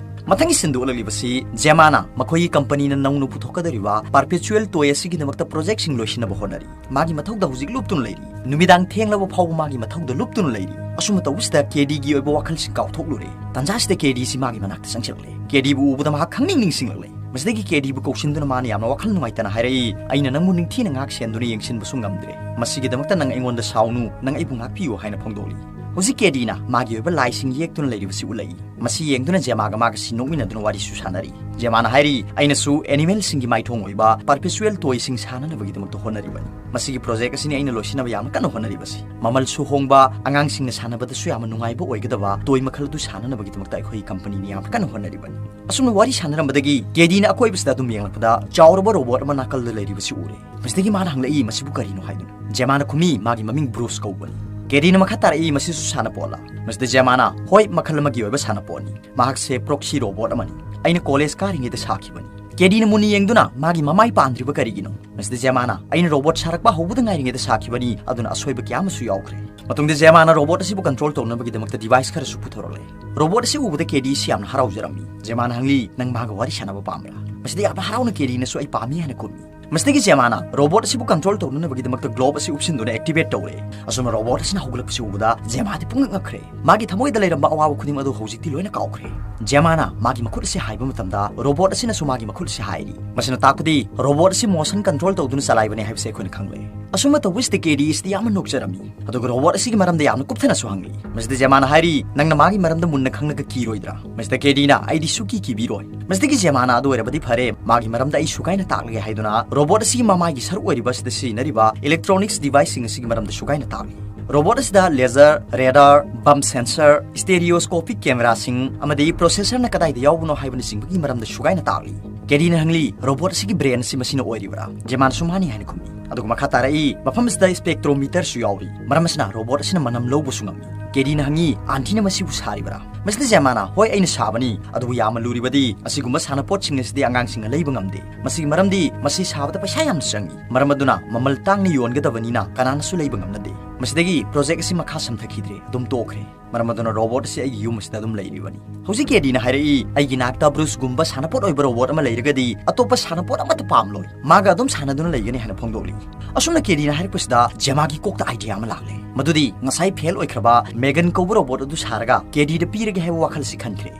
ꯃꯊꯪꯒꯤ ꯁꯤꯟꯗ ꯎꯠꯂꯛꯂꯤꯕꯁꯤ ꯖꯦꯃꯥꯅ ꯃꯈꯣꯏꯒꯤ ꯀꯝꯄꯅꯤꯅ ꯅꯧꯅ ꯄꯨꯊꯣꯛꯀꯗꯧꯔꯤꯕ perpetual ꯇꯣꯏ ꯑꯁꯤꯒꯤꯗꯃꯛꯇ projectꯁꯤꯡ ꯂꯣꯏꯁꯤꯟꯅꯕ ꯍꯣꯠꯅꯔꯤ꯫ ꯃꯥꯒꯤ ꯃꯊꯧꯗ ꯍꯧꯖꯤꯛ ꯂꯨꯞꯇꯨꯅ ꯂꯩꯔꯤ꯫ ꯅꯨꯃꯤꯗꯥꯡ ꯊꯦꯡꯂꯕ ꯐꯥꯎꯕ ꯃꯥꯒꯤ ꯃꯊꯧꯗ ꯂꯨꯞꯇꯨꯅ ꯂꯩꯔꯤ꯫ ꯑꯁꯨꯝꯅ ꯇꯧꯕꯁꯤꯗ ꯀꯦꯗꯤꯒꯤ ꯑꯣꯏꯕ ꯋꯥꯈꯜꯁꯤꯡ ꯀꯥꯎꯊꯣꯛꯂꯨꯔꯦ꯫ ꯇꯥꯟꯖꯥꯁꯤꯗ ꯀꯦꯗꯤꯁꯤ ꯃꯥꯒꯤ ꯃꯅꯥꯛꯇ ꯆꯪꯁꯤꯜꯂꯛꯂꯦ꯫ ꯀꯦꯗꯤꯕꯨ ꯎꯕꯗ ꯃꯍꯥꯛ ꯈꯪꯅꯤꯡ ꯅꯤꯡꯁꯤꯡꯂꯛꯂꯦ꯫ ꯃꯁꯤꯗꯒꯤ ꯀꯦꯗꯤꯕꯨ ꯀꯧꯁꯤꯟꯗꯨꯅ ꯃꯥꯅ ꯌꯥꯝꯅ ꯋꯥꯈꯜ ꯅꯨꯡꯉꯥꯏꯇꯅ ꯍꯥꯏꯔꯛꯏ, "ꯑꯩꯅ ꯅꯪꯕꯨ ꯅꯤꯡꯊꯤꯅ ꯉꯥꯛ ꯁꯦꯟꯗꯨꯅ ꯌꯦꯡꯁꯤꯟꯕꯁꯨ ꯉꯝꯗ꯭ꯔꯦ꯫ ꯃꯁꯤꯒꯤꯗꯃꯛꯇ ꯅꯪ ꯑꯩꯉꯣꯟꯗ ꯁꯥꯎꯅꯨ, ꯅꯪ ꯑꯩꯕꯨ ꯉꯥꯛꯄꯤꯌꯨ" ꯍꯥꯏꯅ ꯐꯣꯡꯗꯣꯛꯂꯤ꯫ ꯍꯧꯖꯤꯛ ꯀꯦꯗꯤꯅ ꯃꯥꯒꯤ ꯑꯣꯏꯕ ꯂꯥꯏꯁꯤꯡ ꯌꯦꯛꯇꯨꯅ ꯂꯩꯔꯤꯕꯁꯤ ꯎꯠꯂꯛꯏ꯫ ꯃꯁꯤ ꯌꯦꯡꯗꯨꯅ ꯖꯦꯃꯥꯒ ꯃꯥꯒꯁꯤ ꯅꯣꯛꯃꯤꯟꯅꯗꯨꯅ ꯋꯥꯔꯤꯁꯨ ꯁꯥꯟꯅꯔꯤ꯫ ꯖꯦꯃꯥꯅ ꯍꯥꯏꯔꯤ, "ꯑꯩꯅꯁꯨ animalꯁꯤꯡꯒꯤ ꯃꯥꯏꯊꯣꯡ ꯑꯣꯏꯕ perpetual ꯇꯣꯏꯁꯤꯡ ꯁꯥꯟꯅꯅꯕꯒꯤꯗꯃꯛꯇ ꯍꯣꯠꯅꯔꯤꯕꯅꯤ꯫ ꯃꯁꯤꯒꯤ project ꯑꯁꯤꯅꯤ ꯑꯩꯅ ꯂꯣꯏꯁꯤꯟꯅꯕ ꯌꯥꯝꯅ ꯀꯟꯅ ꯍꯣꯠꯅꯔꯤꯕꯁꯤ꯫ ꯃꯃꯜꯁꯨ ꯍꯣꯡꯕ, ꯑꯉꯥꯡꯁꯤꯡꯅ ꯁꯥꯟꯅꯕꯗꯁꯨ ꯌꯥꯝꯅ ꯅꯨꯡꯉꯥꯏꯕ ꯑꯣꯏꯒꯗꯕ ꯇꯣꯏ ꯃꯈꯜ ꯑꯗꯨ ꯁꯥꯟꯅꯅꯕꯒꯤꯗꯃꯛꯇ ꯑꯩꯈꯣꯏꯒꯤ ꯀꯝꯄꯅꯤꯅ ꯌꯥꯝꯅ ꯀꯟꯅ ꯍꯣꯠꯅꯔꯤꯕꯅꯤ꯫" ꯑꯁꯨꯝꯅ ꯋꯥꯔꯤ ꯁꯥꯟꯅꯔꯝꯕꯗꯒꯤ ꯀꯦꯗꯤꯅ ꯑꯀꯣꯏꯕꯁꯤꯗ ꯑꯗꯨꯝ ꯌꯦꯡꯂꯛꯄꯗ ꯆꯥꯎꯔꯕ robot ꯑꯃ ꯅꯥꯀꯜꯗ ꯂꯩꯔꯤꯕꯁꯤ ꯎꯔꯦ꯫ ꯃꯁꯤꯗꯒꯤ ꯃꯥꯅ ꯍꯪꯂꯛꯏ, "ꯃꯁꯤꯕꯨ ꯀꯔꯤꯅꯣ ꯍꯥꯏꯗꯨꯅ?" ꯖꯦꯃꯥꯅ ꯈꯨꯝꯃꯤ, "ꯃꯥꯒꯤ ꯃꯃꯤꯡ ꯕ꯭ꯔꯨꯁ ꯀꯧꯕꯅꯤ꯫" ꯀꯦꯗꯤꯅ ꯃꯈꯥ ꯇꯥꯔꯛꯏ, "ꯃꯁꯤꯁꯨ ꯁꯥꯟꯅꯄꯣꯠꯂ?" ꯃꯁꯤꯗ ꯖꯦꯃꯥꯅ, "ꯍꯣꯏ, ꯃꯈꯜ ꯑꯃꯒꯤ ꯑꯣꯏꯕ ꯁꯥꯟꯅꯄꯣꯠꯅꯤ꯫ ꯃꯍꯥꯛꯁꯦ proxy robot ꯑꯃꯅꯤ꯫ ꯑꯩꯅ ꯀꯣꯂꯦꯖ ꯀꯥꯔꯤꯉꯩꯗ ꯁꯥꯈꯤꯕꯅꯤ꯫ ꯀꯦꯗꯤꯅ ꯃꯨꯟꯅ ꯌꯦꯡꯗꯨꯅ ꯃꯥꯒꯤ ꯃꯃꯥꯏ ꯄꯥꯟꯗ꯭ꯔꯤꯕ ꯀꯔꯤꯒꯤꯅꯣ? ꯃꯁꯤꯗ ꯖꯦꯃꯥꯅ, "ꯑꯩꯅ ꯔꯣꯕꯣꯠ ꯁꯥꯔꯛꯄ ꯍꯧꯕꯗ ꯉꯥꯏꯔꯤꯉꯩꯗ ꯁꯥꯈꯤꯕꯅꯤ, ꯑꯗꯨꯅ ꯑꯁꯣꯏꯕ ꯀꯌꯥ ꯑꯃꯁꯨ ꯌꯥꯎꯈ꯭ꯔꯦ"꯫ ꯃꯇꯨꯡꯗ ꯖꯦꯃꯥꯅ ꯔꯣꯕꯣꯠ ꯑꯁꯤꯕꯨ ꯀꯟꯇ꯭ꯔꯣꯜ ꯇꯧꯅꯕꯒꯤꯗꯃꯛꯇ ꯗꯤꯚꯥꯏꯁ ꯈꯔꯁꯨ ꯄꯨꯊꯣꯔꯛꯂꯦ꯫ ꯔꯣꯕꯣꯠ ꯑꯁꯤ ꯎꯕꯗ ꯀꯦꯗꯤ ꯑꯁꯤ ꯌꯥꯝꯅ ꯍꯔꯥꯎꯖꯔꯝꯃꯤ꯫ ꯖꯦꯃꯥꯅ ꯍꯪꯂꯤ, "ꯅꯪ ꯃꯥꯒ ꯋꯥꯔꯤ ꯁꯥꯟꯅꯕ ꯄꯥꯝꯕ꯭ꯔꯥ?" ꯃꯁꯤꯗ ꯌꯥꯝꯅ ꯍꯔꯥꯎꯅ ꯀꯦꯗꯤꯅꯁꯨ "ꯑꯩ ꯄꯥꯝꯃꯤ" ꯍꯥꯏꯅ ꯈꯨꯝꯃꯤ꯫ ꯃꯁꯤꯗꯒꯤ ꯖꯦꯃꯥꯅ ꯔꯣꯕꯣꯠ ꯑꯁꯤꯕꯨ ꯀꯟꯇ꯭ꯔꯣꯜ ꯇꯧꯅꯅꯕꯒꯤꯗꯃꯛꯇ ꯒ꯭ꯂꯣꯕ ꯑꯁꯤ ꯎꯞꯁꯤꯟꯗꯨꯅ ꯑꯦꯛꯇꯤꯚꯦꯠ ꯇꯧꯔꯦ꯫ ꯑꯁꯨꯝꯅ ꯔꯣꯕꯣꯠ ꯑꯁꯤꯅ ꯍꯧꯒꯠꯂꯛꯄꯁꯤ ꯎꯕꯗ ꯖꯦꯃꯥꯗꯤ ꯄꯨꯡꯉꯛ ꯉꯛꯈ꯭ꯔꯦ꯫ ꯃꯥꯒꯤ ꯊꯃꯣꯏꯗ ꯂꯩꯔꯝꯕ ꯑꯋꯥꯕ ꯈꯨꯗꯤꯡꯃꯛ ꯑꯗꯨ ꯍꯧꯖꯤꯛꯇꯤ ꯂꯣꯏꯅ ꯀꯥꯎꯈ꯭ꯔꯦ꯫ ꯖꯦꯃꯥꯅ ꯃꯥꯒꯤ ꯃꯈꯨꯠ ꯑꯁꯤ ꯍꯥꯏꯕ ꯃꯇꯝꯗ ꯔꯣꯕꯣꯠ ꯑꯁꯤꯅꯁꯨ ꯃꯥꯒꯤ ꯃꯈꯨꯠ ꯑꯁꯤ ꯍꯥꯏꯔꯤ꯫ ꯃꯁꯤꯅ ꯇꯥꯛꯄꯗꯤ ꯔꯣꯕꯣꯠ ꯑꯁꯤ ꯃꯣꯁꯟ ꯀꯟꯇ꯭ꯔꯣꯜ ꯇꯧꯗꯨꯅ ꯆꯂꯥꯏꯕꯅꯤ ꯍꯥꯏꯕꯁꯤ ꯑꯩꯈꯣꯏꯅ ꯈꯪꯂꯦ꯫ ꯑꯁꯨꯝꯅ ꯇꯧꯕꯁꯤꯗ ꯀꯦꯗꯤ ꯑꯁꯤꯗꯤ ꯌꯥꯝꯅ ꯅꯣꯛꯆꯔꯝꯃꯤ꯫ ꯑꯗꯨꯒ ꯔꯣꯕꯣꯠ ꯑꯁꯤꯒꯤ ꯃꯔꯝꯗ ꯌꯥꯝꯅ ꯀꯨꯞꯊꯅꯁꯨ ꯍꯪꯂꯤ꯫ ꯃꯁꯤꯗ ꯖꯦꯃꯥꯅ ꯍꯥꯏꯔꯤ, "ꯅꯪꯅ ꯃꯥꯒꯤ ꯃꯔꯝꯗ ꯃꯨꯟꯅ ꯈꯪꯂꯒ ꯀꯤꯔꯣꯏꯗ꯭ꯔꯥ?" ꯃꯁꯤꯗ ꯀꯦꯗꯤꯅ, "ꯑꯩꯗꯤ ꯁꯨꯀꯤ ꯀꯤꯕꯤꯔꯣꯏ"꯫ ꯃꯁꯤꯗꯒꯤ ꯖꯦꯃꯥꯅ, "ꯑꯗꯨ ꯑꯣꯏꯔꯕꯗꯤ ꯐꯔꯦ, ꯃꯥꯒꯤ ꯃꯔꯝꯗ ꯑꯩ ꯁꯨꯒꯥꯏꯅ ꯇꯥꯛꯂꯒꯦ" ꯍꯥꯏꯗꯨꯅ ꯔꯣꯕꯣꯠ ꯑꯁꯤꯒꯤ ꯃꯃꯥꯏꯒꯤ ꯁꯔꯨꯛ ꯑꯣꯏꯔꯤꯕ ꯑꯁꯤꯗ ꯁꯤꯖꯤꯟꯅꯔꯤꯕ ꯏꯂꯦꯛꯇ꯭ꯔꯣꯅꯤꯛꯁ ꯗꯤꯚꯥꯏꯁꯁꯤꯡ ꯑꯁꯤꯒꯤ ꯃꯔꯝꯗ ꯁꯨꯒꯥꯏꯅ ꯇꯥꯛꯂꯤ꯫ ꯔꯣꯕꯣꯠ ꯑꯁꯤꯗ ꯂꯦꯖꯔ, ꯔꯦꯗꯥꯔ, ꯕꯝ ꯁꯦꯟꯁꯔ, ꯁ꯭ꯇꯦꯔꯤꯑꯣꯁꯀꯣꯄꯤꯛ ꯀꯦꯃꯦꯔꯥꯁꯤꯡ ꯑꯃꯗꯤ ꯄ꯭ꯔꯣꯁꯦꯁꯔꯅ ꯀꯗꯥꯏꯗ ꯌꯥꯎꯕꯅꯣ ꯍꯥꯏꯕꯅꯆꯤꯡꯕꯒꯤ ꯃꯔꯝꯗ ꯁꯨꯒꯥꯏꯅ ꯇꯥꯛꯂꯤ꯫ ꯀꯦꯗꯤꯅ ꯍꯪꯂꯤ, "ꯔꯣꯕꯣꯠ ꯑꯁꯤꯒꯤ ꯕ꯭ꯔꯦꯟ ꯑꯁꯤ ꯃꯁꯤꯅ ꯑꯣꯏꯔꯤꯕ꯭ꯔꯥ?" ꯖꯦꯃꯥꯅꯁꯨ ꯃꯥꯅꯤ ꯍꯥꯏꯅ ꯈꯨꯝꯃꯤ꯫ ꯑꯗꯨꯒ ꯃꯈꯥ ꯇꯥꯔꯛꯏ, ꯃꯐꯝ ꯑꯁꯤꯗ ꯁ꯭ꯄꯦꯛꯇ꯭ꯔꯣꯃꯤꯇꯔꯁꯨ ꯌꯥꯎꯔꯤ꯫ ꯃꯔꯝ ꯑꯁꯤꯅ ꯔꯣꯕꯣꯠ ꯑꯁꯤꯅ ꯃꯅꯝ ꯂꯧꯕꯁꯨ ꯉꯝꯃꯤ꯫ ꯀꯦꯗꯤꯅ ꯍꯪꯉꯤ, "ꯑꯥꯟꯇꯤꯅ ꯃꯁꯤꯕꯨ ꯁꯥꯔꯤꯕꯔꯥ?" ꯃꯁꯤꯗ ꯖꯦꯃꯥꯅ, "ꯍꯣꯏ, ꯑꯩꯅ ꯁꯥꯕꯅꯤ, ꯑꯗꯨꯕꯨ ꯌꯥꯝꯅ ꯂꯨꯔꯤꯕꯗꯤ ꯑꯁꯤꯒꯨꯝꯕ ꯁꯥꯟꯅꯄꯣꯠꯁꯤꯡ ꯑꯁꯤꯗꯤ ꯑꯉꯥꯡꯁꯤꯡꯅ ꯂꯩꯕ ꯉꯝꯗꯦ꯫ ꯃꯁꯤꯒꯤ ꯃꯔꯝꯗꯤ ꯃꯁꯤ ꯁꯥꯕꯗ ꯄꯩꯁꯥ ꯌꯥꯝꯅ ꯆꯪꯏ꯫ ꯃꯔꯝ ꯑꯗꯨꯅ ꯃꯃꯜ ꯇꯥꯡꯅ ꯌꯣꯟꯒꯗꯕꯅꯤꯅ ꯀꯅꯥꯅꯁꯨ ꯂꯩꯕ ꯉꯝꯅꯗꯦ"꯫ ꯃꯁꯤꯗꯒꯤ ꯄ꯭ꯔꯣꯖꯦꯛ ꯑꯁꯤ ꯃꯈꯥ ꯁꯝꯊꯈꯤꯗ꯭ꯔꯦ, ꯑꯗꯨꯝ ꯇꯣꯛꯈ꯭ꯔꯦ꯫ ꯃꯔꯝ ꯑꯗꯨꯅ ꯔꯣꯕꯣꯠ ꯑꯁꯤ ꯑꯩꯒꯤ ꯌꯨꯝ ꯑꯁꯤꯗ ꯑꯗꯨꯝ ꯂꯩꯔꯤꯕꯅꯤ꯫ ꯍꯧꯖꯤꯛ ꯀꯦꯗꯤꯅ ꯍꯥꯏꯔꯛꯏ, "ꯑꯩꯒꯤ ꯅꯥꯛꯇ ꯕ꯭ꯔꯨꯁꯒꯨꯝꯕ ꯁꯥꯟꯅꯄꯣꯠ ꯑꯣꯏꯕ ꯔꯣꯕꯣꯠ ꯑꯃ ꯂꯩꯔꯒꯗꯤ ꯑꯇꯣꯞꯄ ꯁꯥꯟꯅꯄꯣꯠ ꯑꯃꯠꯇ ꯄꯥꯝꯂꯣꯏ꯫ ꯃꯥꯒ ꯑꯗꯨꯝ ꯁꯥꯟꯅꯗꯨꯅ ꯂꯩꯒꯅꯤ" ꯍꯥꯏꯅ ꯐꯣꯡꯗꯣꯛꯂꯤ꯫ ꯑꯁꯨꯝꯅ ꯀꯦꯗꯤꯅ ꯍꯥꯏꯔꯛꯄꯁꯤꯗ ꯖꯦꯃꯥꯒꯤ ꯀꯣꯛꯇ ꯑꯥꯏꯗꯤꯌꯥ ꯑꯃ ꯂꯥꯛꯂꯦ꯫ ꯃꯗꯨꯗꯤ ꯉꯁꯥꯏ ꯐꯦꯜ ꯑꯣꯏꯈ꯭ꯔꯕ ꯃꯦꯒꯟ ꯀꯧꯕ ꯔꯣꯕꯣꯠ ꯑꯗꯨ ꯁꯥꯔꯒ ꯀꯦꯗꯤꯗ ꯄꯤꯔꯒꯦ ꯍꯥꯏꯕ ꯋꯥꯈꯜ ꯑꯁꯤ ꯈꯟꯈ꯭ꯔꯦ꯫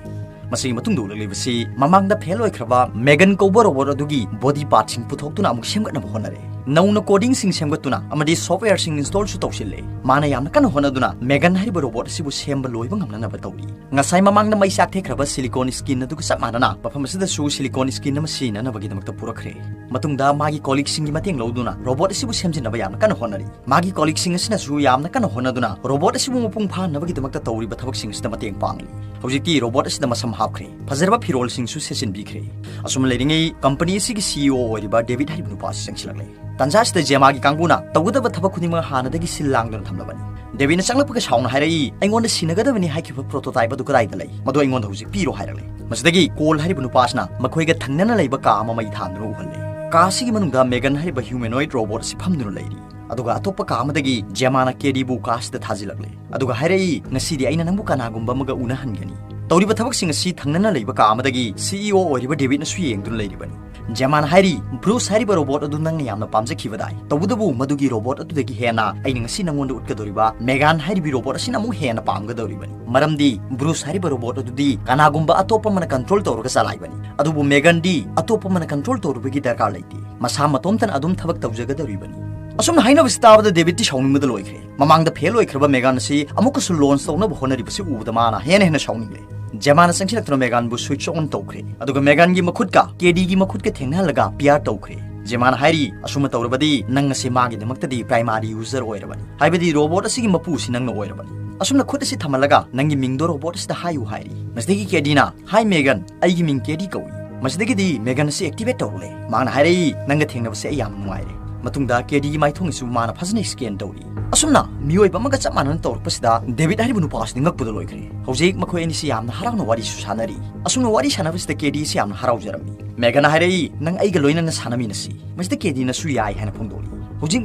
ꯃꯁꯤꯒꯤ ꯃꯇꯨꯡꯗ ꯎꯠꯂꯛꯂꯤꯕꯁꯤ ꯃꯃꯥꯡꯗ ꯐꯦꯜ ꯑꯣꯏꯈ꯭ꯔꯕ ꯃꯦꯒꯟ ꯀꯧꯕ ꯔꯣꯕꯣꯠ ꯑꯗꯨꯒꯤ ꯕꯣꯗꯤ ꯄꯥꯔꯠꯁꯤꯡ ꯄꯨꯊꯣꯛꯇꯨꯅ ꯑꯃꯨꯛ ꯁꯦꯝꯒꯠꯅꯕ ꯍꯣꯠꯅꯔꯦ꯫ ꯅꯧꯅ ꯀꯣꯗꯤꯡꯁꯤꯡ ꯁꯦꯝꯒꯠꯇꯨꯅ ꯑꯃꯗꯤ ꯁꯣꯐꯋꯦꯌꯔꯁꯤꯡ ꯏꯟꯁꯇꯣꯜꯁꯨ ꯇꯧꯁꯤꯜꯂꯦ꯫ ꯃꯥꯅ ꯌꯥꯝꯅ ꯀꯟꯅ ꯍꯣꯠꯅꯗꯨꯅ ꯃꯦꯒꯟ ꯍꯥꯏꯔꯤꯕ ꯔꯣꯕꯣꯠ ꯑꯁꯤꯕꯨ ꯁꯦꯝꯕ ꯂꯣꯏꯕ ꯉꯝꯅꯅꯕ ꯇꯧꯔꯤ꯫ ꯉꯁꯥꯏ ꯃꯃꯥꯡꯗ ꯃꯩ ꯆꯥꯛꯊꯦꯛꯈ꯭ꯔꯕ ꯁꯤꯂꯤꯀꯣꯟ ꯁ꯭ꯀꯤꯟ ꯑꯗꯨꯒ ꯆꯞ ꯃꯥꯟꯅꯅ ꯃꯐꯝ ꯑꯁꯤꯗꯁꯨ ꯁꯤꯂꯤꯀꯣꯟ ꯁ꯭ꯀꯤꯟ ꯑꯃ ꯁꯤꯖꯤꯟꯅꯅꯕꯒꯤꯗꯃꯛꯇ ꯄꯨꯔꯛꯈ꯭ꯔꯦ꯫ ꯃꯇꯨꯡꯗ ꯃꯥꯒꯤ ꯀꯣꯂꯤꯛꯁꯤꯡꯒꯤ ꯃꯇꯦꯡ ꯂꯧꯗꯨꯅ ꯔꯣꯕꯣꯠ ꯑꯁꯤꯕꯨ ꯁꯦꯝꯖꯤꯟꯅꯕ ꯌꯥꯝꯅ ꯀꯟꯅ ꯍꯣꯠꯅꯔꯤ꯫ ꯃꯥꯒꯤ ꯀꯣꯂꯤꯛꯁꯤꯡ ꯑꯁꯤꯅꯁꯨ ꯌꯥꯝꯅ ꯀꯟꯅ ꯍꯣꯠꯅꯗꯨꯅ ꯔꯣꯕꯣꯠ ꯑꯁꯤꯕꯨ ꯃꯄꯨꯡ ꯐꯥꯍꯟꯅꯕꯒꯤꯗꯃꯛꯇ ꯇꯧꯔꯤꯕ ꯊꯕꯛꯁꯤꯡ ꯑꯁꯤꯗ ꯃꯇꯦꯡ ꯄꯥꯡꯂꯤ꯫ ꯍꯧꯖꯤꯛꯇꯤ ꯔꯣꯕꯣꯠ ꯑꯁꯤꯗ ꯃꯁꯝ ꯍꯥꯞꯈ꯭ꯔꯦ, ꯐꯖꯔꯕ ꯐꯤꯔꯣꯜꯁꯤꯡꯁꯨ ꯁꯦꯠꯆꯤꯟꯕꯤꯈ꯭ꯔꯦ꯫ ꯑꯁꯨꯝꯅ ꯂꯩꯔꯤꯉꯩ ꯀꯝꯄꯅꯤ ꯑꯁꯤꯒꯤ ꯁꯤꯏꯑꯣ ꯑꯣꯏꯔꯤꯕ ꯗꯦꯕꯤꯠ ꯍꯥꯏꯔꯤꯕ ꯅꯨꯄꯥ ꯑꯁꯤ ꯆꯪꯁꯤꯜꯂꯛꯂꯦ꯫ ꯇꯥꯟꯖꯥ ꯑꯁꯤꯗ ꯖꯦꯃꯥꯒꯤ ꯀꯥꯡꯕꯨꯅ ꯇꯧꯒꯗꯕ ꯊꯕꯛ ꯈꯨꯗꯤꯡꯃꯛ ꯍꯥꯟꯅꯗꯒꯤ ꯁꯤꯜ ꯂꯥꯡꯗꯨꯅ ꯊꯝꯂꯕꯅꯤ꯫ ꯗꯦꯕꯤꯠꯅ ꯆꯪꯂꯛꯄꯒ ꯁꯥꯎꯅ ꯍꯥꯏꯔꯛꯏ, "ꯑꯩꯉꯣꯟꯗ ꯁꯤꯟꯅꯒꯗꯕꯅꯤ ꯍꯥꯏꯈꯤꯕ ꯄ꯭ꯔꯣꯇꯣꯇꯥꯏꯞ ꯑꯗꯨ ꯀꯗꯥꯏꯗ ꯂꯩ? ꯃꯗꯨ ꯑꯩꯉꯣꯟꯗ ꯍꯧꯖꯤꯛ ꯄꯤꯔꯣ" ꯍꯥꯏꯔꯛꯂꯦ꯫ ꯃꯁꯤꯗꯒꯤ ꯀꯣꯜ ꯍꯥꯏꯔꯤꯕ ꯅꯨꯄꯥ ꯑꯁꯤꯅ ꯃꯈꯣꯏꯒ ꯊꯪꯅꯅ ꯂꯩꯕ ꯀꯥ ꯑꯃ ꯃꯩ ꯊꯥꯟꯗꯨꯅ ꯎꯍꯜꯂꯦ꯫ ꯀꯥ ꯑꯁꯤꯒꯤ ꯃꯅꯨꯡꯗ ꯃꯦꯒꯟ ꯍꯥꯏꯔꯤꯕ ꯍ꯭ꯌꯨꯃꯦꯅꯣꯏꯗ ꯔꯣꯕꯣꯠ ꯑꯁꯤ ꯐꯝꯗꯨꯅ ꯂꯩꯔꯤ꯫ ꯑꯗꯨꯒ ꯑꯇꯣꯞꯄ ꯀꯥ ꯑꯃꯗꯒꯤ ꯖꯦꯃꯥꯅ ꯀꯦꯗꯤꯕꯨ ꯀꯥ ꯑꯁꯤꯗ ꯊꯥꯖꯤꯜꯂꯛꯂꯦ꯫ ꯑꯗꯨꯒ ꯍꯥꯏꯔꯛꯏ, "ꯉꯁꯤꯗꯤ ꯑꯩꯅ ꯅꯪꯕꯨ ꯀꯅꯥꯒꯨꯝꯕ ꯑꯃꯒ ꯎꯅꯍꯟꯒꯅꯤ꯫" ꯇꯧꯔꯤꯕ ꯊꯕꯛꯁꯤꯡ ꯑꯁꯤ ꯊꯪꯅꯅ ꯂꯩꯕ ꯀꯥ ꯑꯃꯗꯒꯤ ꯁꯤꯏꯑꯣ ꯑꯣꯏꯔꯤꯕ ꯗꯦꯕꯤꯠꯅꯁꯨ ꯌꯦꯡꯗꯨꯅ ꯂꯩꯔꯤꯕꯅꯤ꯫ ꯖꯦꯃꯥꯅ ꯍꯥꯏꯔꯤ, "ꯕ꯭ꯔꯨꯁ ꯍꯥꯏꯔꯤꯕ ꯔꯣꯕꯣꯠ ꯑꯗꯨ ꯅꯪꯅ ꯌꯥꯝꯅ ꯄꯥꯝꯖꯈꯤꯕꯗꯥꯏ? ꯇꯧꯕꯇꯕꯨ ꯃꯗꯨꯒꯤ ꯔꯣꯕꯣꯠ ꯑꯗꯨꯗꯒꯤ ꯍꯦꯟꯅ ꯑꯩꯅ ꯉꯁꯤ ꯅꯪꯉꯣꯟꯗ ꯎꯠꯀꯗꯧꯔꯤꯕ ꯃꯦꯒꯥꯟ ꯍꯥꯏꯔꯤꯕ ꯔꯣꯕꯣꯠ ꯑꯁꯤꯅ ꯑꯃꯨꯛ ꯍꯦꯟꯅ ꯄꯥꯝꯒꯗꯧꯔꯤꯕꯅꯤ꯫ ꯃꯔꯝꯗꯤ ꯕ꯭ꯔꯨꯁ ꯍꯥꯏꯔꯤꯕ ꯔꯣꯕꯣꯠ ꯑꯗꯨꯗꯤ ꯀꯅꯥꯒꯨꯝꯕ ꯑꯇꯣꯞꯄ ꯑꯃꯅ ꯀꯟꯇ꯭ꯔꯣꯜ ꯇꯧꯔꯒ ꯆꯂꯥꯏꯕꯅꯤ꯫ ꯑꯗꯨꯕꯨ ꯃꯦꯒꯟꯗꯤ ꯑꯇꯣꯞꯄ ꯑꯃꯅ ꯀꯟꯇ꯭ꯔꯣꯜ ꯇꯧꯔꯨꯕꯒꯤ ꯗꯔꯀꯥꯔ ꯂꯩꯇꯦ꯫ ꯃꯁꯥ ꯃꯇꯣꯝꯇꯅ ꯑꯗꯨꯝ ꯊꯕꯛ ꯇꯧꯖꯒꯗꯧꯔꯤꯕꯅꯤ꯫" ꯑꯁꯨꯝꯅ ꯍꯥꯏꯅꯕꯁꯤ ꯇꯥꯕꯗ ꯗꯦꯕꯤꯠꯇꯤ ꯁꯥꯎꯅꯤꯡꯕꯗ ꯂꯣꯏꯈ꯭ꯔꯦ꯫ ꯃꯃꯥꯡꯗ ꯐꯦꯜ ꯑꯣꯏꯈ꯭ꯔꯕ ꯃꯦꯒꯥꯟ ꯑꯁꯤ ꯑꯃꯨꯛꯀꯁꯨ ꯂꯣꯟꯆ ꯇꯧꯅꯕ ꯍꯣꯠꯅꯔꯤꯕꯁꯤ ꯎꯕꯗ ꯃꯥꯅ ꯍꯦꯟꯅ ꯍꯦꯟꯅ ꯁꯥꯎꯅꯤꯡꯂꯦ꯫ ꯖꯦꯃꯥꯅ ꯆꯪꯁꯤꯜꯂꯛꯇꯨꯅ ꯃꯦꯒꯥꯟꯕꯨ ꯁ꯭ꯋꯤꯆ ꯑꯣꯟ ꯇꯧꯈ꯭ꯔꯦ꯫ ꯑꯗꯨꯒ ꯃꯦꯒꯥꯟꯒꯤ ꯃꯈꯨꯠꯀ ꯀꯦꯗꯤꯒꯤ ꯃꯈꯨꯠꯀ ꯊꯦꯡꯅꯍꯜꯂꯒ ꯄꯤꯌꯥꯔ ꯇꯧꯈ꯭ꯔꯦ꯫ ꯖꯦꯃꯥꯅ ꯍꯥꯏꯔꯤ, "ꯑꯁꯨꯝꯅ ꯇꯧꯔꯕꯗꯤ ꯅꯪ ꯑꯁꯤ ꯃꯥꯒꯤꯗꯃꯛꯇꯗꯤ ꯄ꯭ꯔꯥꯏꯃꯥꯔꯤ ꯌꯨꯖꯔ ꯑꯣꯏꯔꯕꯅꯤ꯫ ꯍꯥꯏꯕꯗꯤ ꯔꯣꯕꯣꯠ ꯑꯁꯤꯒꯤ ꯃꯄꯨꯁꯤ ꯅꯪꯅ ꯑꯣꯏꯔꯕꯅꯤ꯫" ꯑꯁꯨꯝꯅ ꯈꯨꯠ ꯑꯁꯤ ꯊꯝꯍꯜꯂꯒ, "ꯅꯪꯒꯤ ꯃꯤꯡꯗꯣ ꯔꯣꯕꯣꯠ ꯑꯁꯤꯗ ꯍꯥꯏꯌꯨ" ꯍꯥꯏꯔꯤ꯫ ꯃꯁꯤꯗꯒꯤ ꯀꯦꯗꯤꯅ, "ꯍꯥꯏ ꯃꯦꯒꯟ, ꯑꯩꯒꯤ ꯃꯤꯡ ꯀꯦꯗꯤ ꯀꯧꯏ꯫" ꯃꯁꯤꯗꯒꯤꯗꯤ ꯃꯦꯒꯟ ꯑꯁꯤ ꯑꯦꯛꯇꯤꯚꯦꯠ ꯇꯧꯔꯛꯂꯦ꯫ ꯃꯥꯅ ꯍꯥꯏꯔꯛꯏ, "ꯅꯪꯒ ꯊꯦꯡꯅꯕꯁꯦ ꯑꯩ ꯌꯥꯝ ꯅꯨꯡꯉꯥꯏꯔꯦ꯫" ꯃꯇꯨꯡꯗ ꯀꯦꯗꯤꯒꯤ ꯃꯥꯏꯊꯣꯡꯒꯤꯁꯨ ꯃꯥꯅ ꯐꯖꯅ ꯁ꯭ꯀꯦꯟ ꯇꯧꯔꯤ꯫ ꯑꯁꯨꯝꯅ ꯃꯤꯑꯣꯏꯕ ꯑꯃꯒ ꯆꯞ ꯃꯥꯟꯅꯅ ꯇꯧꯔꯛꯄꯁꯤꯗ ꯗꯦꯕꯤꯠ ꯍꯥꯏꯔꯤꯕ ꯅꯨꯄꯥ ꯑꯁꯤꯗꯤ ꯉꯛꯄꯗ ꯂꯣꯏꯈ꯭ꯔꯦ꯫ ꯍꯧꯖꯤꯛ ꯃꯈꯣꯏ ꯑꯅꯤꯁꯤ ꯌꯥꯝꯅ ꯍꯔꯥꯎꯅ ꯋꯥꯔꯤꯁꯨ ꯁꯥꯟꯅꯔꯤ꯫ ꯑꯁꯨꯝꯅ ꯋꯥꯔꯤ ꯁꯥꯟꯅꯕꯁꯤꯗ ꯀꯦꯗꯤ ꯑꯁꯤ ꯌꯥꯝꯅ ꯍꯔꯥꯎꯖꯔꯝꯃꯤ꯫ ꯃꯦꯒꯟꯅ ꯍꯥꯏꯔꯛꯏ, "ꯅꯪ ꯑꯩꯒ ꯂꯣꯏꯅꯅ ꯁꯥꯟꯅꯃꯤꯟꯅꯁꯤ꯫" ꯃꯁꯤꯗ ꯀꯦꯗꯤꯅꯁꯨ ꯌꯥꯏ ꯍꯥꯏꯅ ꯐꯣꯡꯗꯣꯛꯂꯤ꯫ ꯍꯧꯖꯤꯛ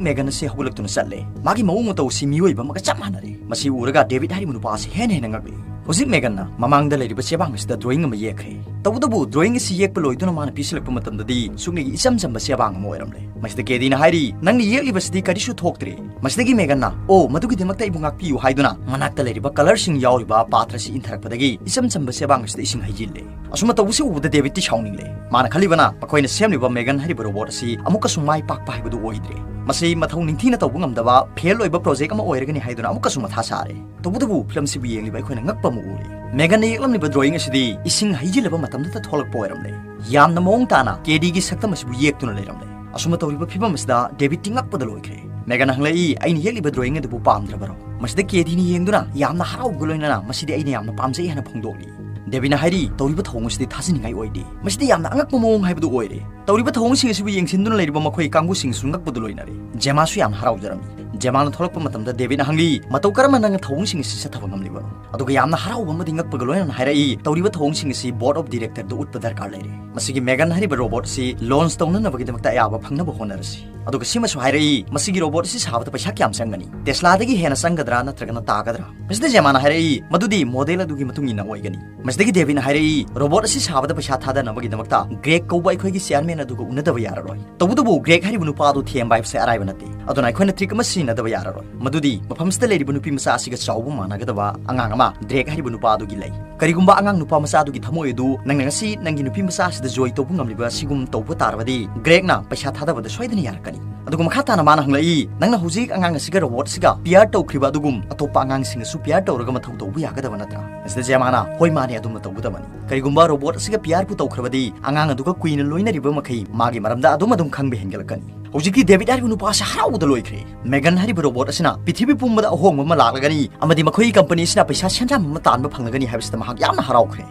ꯃꯦꯒꯟ ꯑꯁꯤ ꯍꯧꯒꯠꯂꯛꯇꯨꯅ ꯆꯠꯂꯦ꯫ ꯃꯥꯒꯤ ꯃꯑꯣꯡ ꯃꯇꯧ ꯑꯁꯤ ꯃꯤꯑꯣꯏꯕ ꯑꯃꯒ ꯆꯞ ꯃꯥꯟꯅꯔꯦ꯫ ꯃꯁꯤ ꯎꯔꯒ ꯗꯦꯕꯤꯠ ꯍꯥꯏꯔꯤꯕ ꯅꯨꯄꯥ ꯑꯁꯤ ꯍꯦꯟꯅ ꯍꯦꯟꯅ ꯉꯛꯂꯤ꯫ ꯍꯧꯖꯤꯛ ꯃꯦꯒꯟꯅ ꯃꯃꯥꯡꯗ ꯂꯩꯔꯤꯕ ꯆꯦꯕꯥꯡ ꯑꯁꯤꯗ ꯗ꯭ꯔꯣꯌꯤꯡ ꯑꯃ ꯌꯦꯛꯈ꯭ꯔꯦ꯫ ꯇꯧꯕꯇꯕꯨ ꯗ꯭ꯔꯣꯌꯤꯡ ꯑꯁꯤ ꯌꯦꯛꯄ ꯂꯣꯏꯗꯨꯅ ꯃꯥꯅ ꯄꯤꯁꯤꯜꯂꯛꯄ ꯃꯇꯝꯗꯗꯤ ꯁꯨꯞꯅꯒꯤ ꯏꯆꯝ ꯆꯝꯕ ꯆꯦꯕꯥꯡ ꯑꯃ ꯑꯣꯏꯔꯝꯂꯦ꯫ ꯃꯁꯤꯗ ꯀꯦꯗꯤꯅ ꯍꯥꯏꯔꯤ, "ꯅꯪꯅ ꯌꯦꯛꯂꯤꯕꯁꯤꯗꯤ ꯀꯔꯤꯁꯨ ꯊꯣꯛꯇ꯭ꯔꯦ꯫" ꯃꯁꯤꯗꯒꯤ ꯃꯦꯒꯟꯅ, "ꯑꯣ, ꯃꯗꯨꯒꯤꯗꯃꯛꯇ ꯑꯩꯕꯨ ꯉꯥꯛꯄꯤꯌꯨ" ꯍꯥꯏꯗꯨꯅ ꯃꯅꯥꯛꯇ ꯂꯩꯔꯤꯕ ꯀꯂꯔꯁꯤꯡ ꯌꯥꯎꯔꯤꯕ ꯄꯥꯇ꯭ꯔ ꯑꯁꯤ ꯏꯟꯊꯔꯛꯄꯗꯒꯤ ꯏꯆꯝ ꯆꯝꯕ ꯆꯦꯕꯥꯡ ꯑꯁꯤꯗ ꯏꯁꯤꯡ ꯍꯩꯖꯤꯜꯂꯦ꯫ ꯑꯁꯨꯝꯅ ꯇꯧꯕꯁꯤ ꯎꯕꯗ ꯗꯦꯕꯤꯠꯇꯤ ꯁꯥꯎꯅꯤꯡꯂꯦ꯫ ꯃꯥꯅ ꯈꯜꯂꯤꯕꯅ ꯃꯈꯣꯏꯅ ꯁꯦꯝꯂꯤꯕ ꯃꯦꯒꯟ ꯍꯥꯏꯔꯤꯕ ꯔꯣꯕꯣꯠ ꯑꯁꯤ ꯑꯃꯨꯛꯀꯁꯨ ꯃꯥꯏ ꯄꯥꯛꯄ ꯍꯥꯏꯕꯗꯨ ꯑꯣꯏꯗ꯭ꯔꯦ꯫ ꯃꯁꯤ ꯃꯊꯧ ꯅꯤꯡꯊꯤꯅ ꯇꯧꯕ ꯉꯝꯗꯕ, ꯐꯦꯜ ꯑꯣꯏꯕ ꯄ꯭ꯔꯣꯖꯦꯛ ꯑꯃ ꯑꯣꯏꯔꯒꯅꯤ ꯍꯥꯏꯗꯨꯅ ꯑꯃꯨꯛꯀꯁꯨ ꯃꯊꯥ ꯁꯥꯔꯦ꯫ ꯇꯧꯕꯇꯕꯨ ꯐꯤꯂꯝꯁꯤꯕꯨ ꯌꯦꯡꯂꯤꯕ ꯑꯩꯈꯣꯏꯅ ꯉꯛꯄ ꯑꯃ ꯎꯔꯦ꯫ ꯃꯦꯒꯟꯅ ꯌꯦꯛꯂꯝꯂꯤꯕ ꯗ꯭ꯔꯣꯌꯤꯡ ꯑꯁꯤꯗꯤ ꯏꯁꯤꯡ ꯍꯩꯖꯤꯜꯂꯕ ꯃꯇꯝꯗꯇ ꯊꯣꯛꯂꯛꯄ ꯑꯣꯏꯔꯝꯂꯦ꯫ ꯌꯥꯝꯅ ꯃꯑꯣꯡ ꯇꯥꯅ ꯀꯦꯗꯤꯒꯤ ꯁꯛꯇꯝ ꯑꯁꯤꯕꯨ ꯌꯦꯛꯇꯨꯅ ꯂꯩꯔꯝꯂꯦ꯫ ꯑꯁꯨꯝꯅ ꯇꯧꯔꯤꯕ ꯐꯤꯕꯝ ꯑꯁꯤꯗ ꯗꯦꯕꯤꯠꯇꯤ ꯉꯛꯄꯗ ꯂꯣꯏꯈ꯭ꯔꯦ꯫ ꯃꯦꯒꯟꯅ ꯍꯪꯂꯛꯏ, "ꯑꯩꯅ ꯌꯦꯛꯂꯤꯕ ꯗ꯭ꯔꯣꯌꯤꯡ ꯑꯗꯨꯕꯨ ꯄꯥꯝꯗ꯭ꯔꯕꯔꯣ?" ꯃꯁꯤꯗ ꯀꯦꯗꯤꯅ ꯌꯦꯡꯗꯨꯅ ꯌꯥꯝꯅ ꯍꯔꯥꯎꯕꯒ ꯂꯣꯏꯅꯅ "ꯃꯁꯤꯗꯤ ꯑꯩꯅ ꯌꯥꯝꯅ ꯄꯥꯝꯖꯩ" ꯍꯥꯏꯅ ꯐꯣꯡꯗꯣꯛꯂꯤ꯫ ꯗꯦꯕꯤꯠꯅ ꯍꯥꯏꯔꯤ, "ꯇꯧꯔꯤꯕ ꯊꯧꯑꯣꯡ ꯑꯁꯤꯗꯤ ꯊꯥꯖꯅꯤꯡꯉꯥꯏ ꯑꯣꯏꯗꯦ꯫ ꯃꯁꯤꯗꯤ ꯌꯥꯝꯅ ꯑꯉꯛꯄ ꯃꯑꯣꯡ ꯍꯥꯏꯕꯗꯨ ꯑꯣꯏꯔꯦ꯫ ꯇꯧꯔꯤꯕ ꯊꯧꯑꯣꯡꯁꯤꯡ ꯑꯁꯤꯕꯨ ꯌꯦꯡꯁꯤꯟꯗꯨꯅ ꯂꯩꯔꯤꯕ ꯃꯈꯣꯏ ꯀꯥꯡꯕꯨꯁꯤꯡꯁꯨ ꯉꯛꯄꯗꯨ ꯂꯣꯏꯅꯔꯦ꯫" ꯖꯦꯃꯥꯁꯨ ꯌꯥꯝꯅ ꯍꯔꯥꯎꯖꯔꯝꯃꯤ꯫ ꯖꯦꯃꯥꯅ ꯊꯣꯛꯂꯛꯄ ꯃꯇꯝꯗ ꯗꯦꯕꯤꯠꯅ ꯍꯪꯂꯤ, "ꯃꯇꯧ ꯀꯔꯝꯅ ꯅꯪꯅ ꯊꯧꯑꯣꯡꯁꯤꯡ ꯑꯁꯤ ꯆꯠꯊꯕ ꯉꯝꯂꯤꯕꯅꯣ?" ꯑꯗꯨꯒ ꯌꯥꯝꯅ ꯍꯔꯥꯎꯕ ꯑꯃꯗꯤ ꯉꯛꯄꯒ ꯂꯣꯏꯅꯅ ꯍꯥꯏꯔꯛꯏ, "ꯇꯧꯔꯤꯕ ꯊꯧꯑꯣꯡꯁꯤꯡ ꯑꯁꯤ Board of Directorꯗ ꯎꯠꯄ ꯗꯔꯀꯥꯔ ꯂꯩꯔꯦ꯫ ꯃꯁꯤꯒꯤ ꯃꯦꯒꯟ ꯍꯥꯏꯔꯤꯕ ꯔꯣꯕꯣꯠ ꯑꯁꯤ launch ꯇꯧꯅꯅꯕꯒꯤꯗꯃꯛꯇ ꯑꯌꯥꯕ ꯐꯪꯅꯕ ꯍꯣꯠꯅꯔꯁꯤ꯫" ꯑꯗꯨꯒ ꯁꯤꯃꯁꯨ ꯍꯥꯏꯔꯛꯏ, "ꯃꯁꯤꯒꯤ ꯔꯣꯕꯣꯠ ꯑꯁꯤ ꯁꯥꯕꯗ ꯄꯩꯁꯥ ꯀꯌꯥꯝ ꯆꯪꯒꯅꯤ? ꯇꯦꯁꯂꯥꯗꯒꯤ ꯍꯦꯟꯅ ꯆꯪꯒꯗ꯭ꯔꯥ ꯅꯠꯇ꯭ꯔꯒꯅ ꯇꯥꯒꯗ꯭ꯔꯥ?" ꯃꯁꯤꯗ ꯖꯦꯃꯥꯅ ꯍꯥꯏꯔꯛꯏ, "ꯃꯗꯨꯗꯤ ꯃꯣꯗꯦꯜ ꯑꯗꯨꯒꯤ ꯃꯇꯨꯡ ꯏꯟꯅ ꯑꯣꯏꯒꯅꯤ꯫" ꯃꯁꯤꯗꯒꯤ ꯗꯦꯕꯤꯠꯅ ꯍꯥꯏꯔꯛꯏ, "ꯔꯣꯕꯣꯠ ꯑꯁꯤ ꯁꯥꯕꯗ ꯄꯩꯁꯥ ꯊꯥꯗꯅꯕꯒꯤꯗꯃꯛꯇ ꯒ꯭ꯔꯦꯒ ꯀꯧꯕ ꯑꯩꯈꯣꯏꯒꯤ ꯆꯤꯌꯔꯃꯦꯟ ꯑꯗꯨꯒ ꯎꯅꯗꯕ ꯌꯥꯔꯔꯣꯏ꯫ ꯇꯧꯕꯇꯕꯨ ꯒ꯭ꯔꯦꯒ ꯍꯥꯏꯔꯤꯕ ꯅꯨꯄꯥ ꯑꯗꯨ ꯊꯤꯍꯟꯕ ꯍꯥꯏꯕꯁꯦ ꯑꯔꯥꯏꯕ ꯅꯠꯇꯦ꯫ ꯑꯗꯨꯅ ꯑꯩꯈꯣꯏꯅ ꯇ꯭ꯔꯤꯛ ꯑꯃ ꯁꯤꯖꯤꯟꯅꯗꯕ ꯌꯥꯔꯔꯣꯏ꯫ ꯃꯗꯨꯗꯤ ꯃꯐꯝꯁꯤꯗ ꯂꯩꯔꯤꯕ ꯅꯨꯄꯤ ꯃꯆꯥ ꯑꯁꯤꯒ ꯆꯥꯎꯕ ꯃꯥꯟꯅꯒꯗꯕ ꯑꯉꯥꯡ ꯑꯃ ꯒ꯭ꯔꯦꯒ ꯍꯥꯏꯔꯤꯕ ꯅꯨꯄꯥ ꯑꯗꯨꯒꯤ ꯂꯩ꯫ ꯀꯔꯤꯒꯨꯝꯕ ꯑꯉꯥꯡ ꯅꯨꯄꯥ ꯃꯆꯥ ꯑꯗꯨꯒꯤ ꯊꯃꯣꯏ ꯑꯗꯨ ꯅꯪꯅ ꯉꯁꯤ ꯅꯪꯒꯤ ꯅꯨꯄꯤ ꯃꯆꯥ ꯑꯁꯤꯗ ꯖꯣꯏ ꯇꯧꯕ ꯉꯝꯂꯤꯕ ꯑꯁꯤꯒꯨꯝ ꯇꯧꯕ ꯇꯥꯔꯕꯗꯤ ꯒ꯭ꯔꯦꯒꯅ ꯄꯩꯁꯥ ꯊꯥꯗꯕꯗ ꯁꯣꯏꯗꯅ ꯌꯥꯔꯛꯀꯅꯤ꯫" ꯑꯗꯨꯒ ꯃꯈꯥ ꯇꯥꯅ ꯃꯥꯅ ꯍꯪꯂꯛꯏ, "ꯅꯪꯅ ꯍꯧꯖꯤꯛ ꯑꯉꯥꯡ ꯑꯁꯤꯒ ꯔꯣꯕꯣꯠ ꯑꯁꯤꯒ ꯄꯤꯌꯥꯔ ꯇꯧꯈ꯭ꯔꯤꯕ ꯑꯗꯨꯒꯨꯝ ꯑꯇꯣꯞꯄ ꯑꯉꯥꯡꯁꯤꯡꯒꯁꯨ ꯄꯤꯌꯥꯔ ꯇꯧꯔꯒ ꯃꯊꯧ ꯇꯧꯕ ꯌꯥꯒꯗꯕ ꯅꯠꯇ꯭ꯔꯥ?" ꯃꯁꯤꯗ ꯖꯦꯃꯥꯅ, "ꯍꯣꯏ, ꯃꯥꯅꯦ, ꯑꯗꯨꯝꯅ ꯇꯧꯒꯗꯕꯅꯤ꯫ ꯀꯔꯤꯒꯨꯝꯕ ꯔꯣꯕꯣꯠ ꯑꯁꯤꯒ ꯄꯤꯌꯥꯔꯕꯨ ꯇꯧꯈ꯭ꯔꯕꯗꯤ ꯑꯉꯥꯡ ꯑꯗꯨꯒ ꯀꯨꯏꯅ ꯂꯣꯏꯅꯔꯤꯕ ꯃꯈꯩ ꯃꯥꯒꯤ ꯃꯔꯝꯗ ꯑꯗꯨꯝ ꯑꯗꯨꯝ ꯈꯪꯕ ꯍꯦꯟꯒꯠꯂꯛꯀꯅꯤ꯫" ꯍꯧꯖꯤꯛꯇꯤ ꯗꯦꯕꯤꯠ ꯍꯥꯏꯔꯤꯕ ꯅꯨꯄꯥ ꯑꯁꯤ ꯍꯔꯥꯎꯕꯗ ꯂꯣꯏꯈ꯭ꯔꯦ꯫ ꯃꯦꯒꯟ ꯍꯥꯏꯔꯤꯕ ꯔꯣꯕꯣꯠ ꯑꯁꯤꯅ ꯄ꯭ꯔꯤꯊꯤꯕꯤ ꯄꯨꯝꯕꯗ ꯑꯍꯣꯡꯕ ꯑꯃ ꯂꯥꯛꯂꯒꯅꯤ ꯑꯃꯗꯤ ꯃꯈꯣꯏꯒꯤ ꯀꯝꯄꯅꯤ ꯑꯁꯤꯅ ꯄꯩꯁꯥ ꯁꯦꯟꯖꯥꯝ ꯑꯃ ꯇꯥꯟꯕ ꯐꯪꯂꯒꯅꯤ ꯍꯥꯏꯕꯁꯤꯗ ꯃꯍꯥꯛ ꯌꯥꯝꯅ ꯍꯔꯥꯎꯈ꯭ꯔꯦ꯫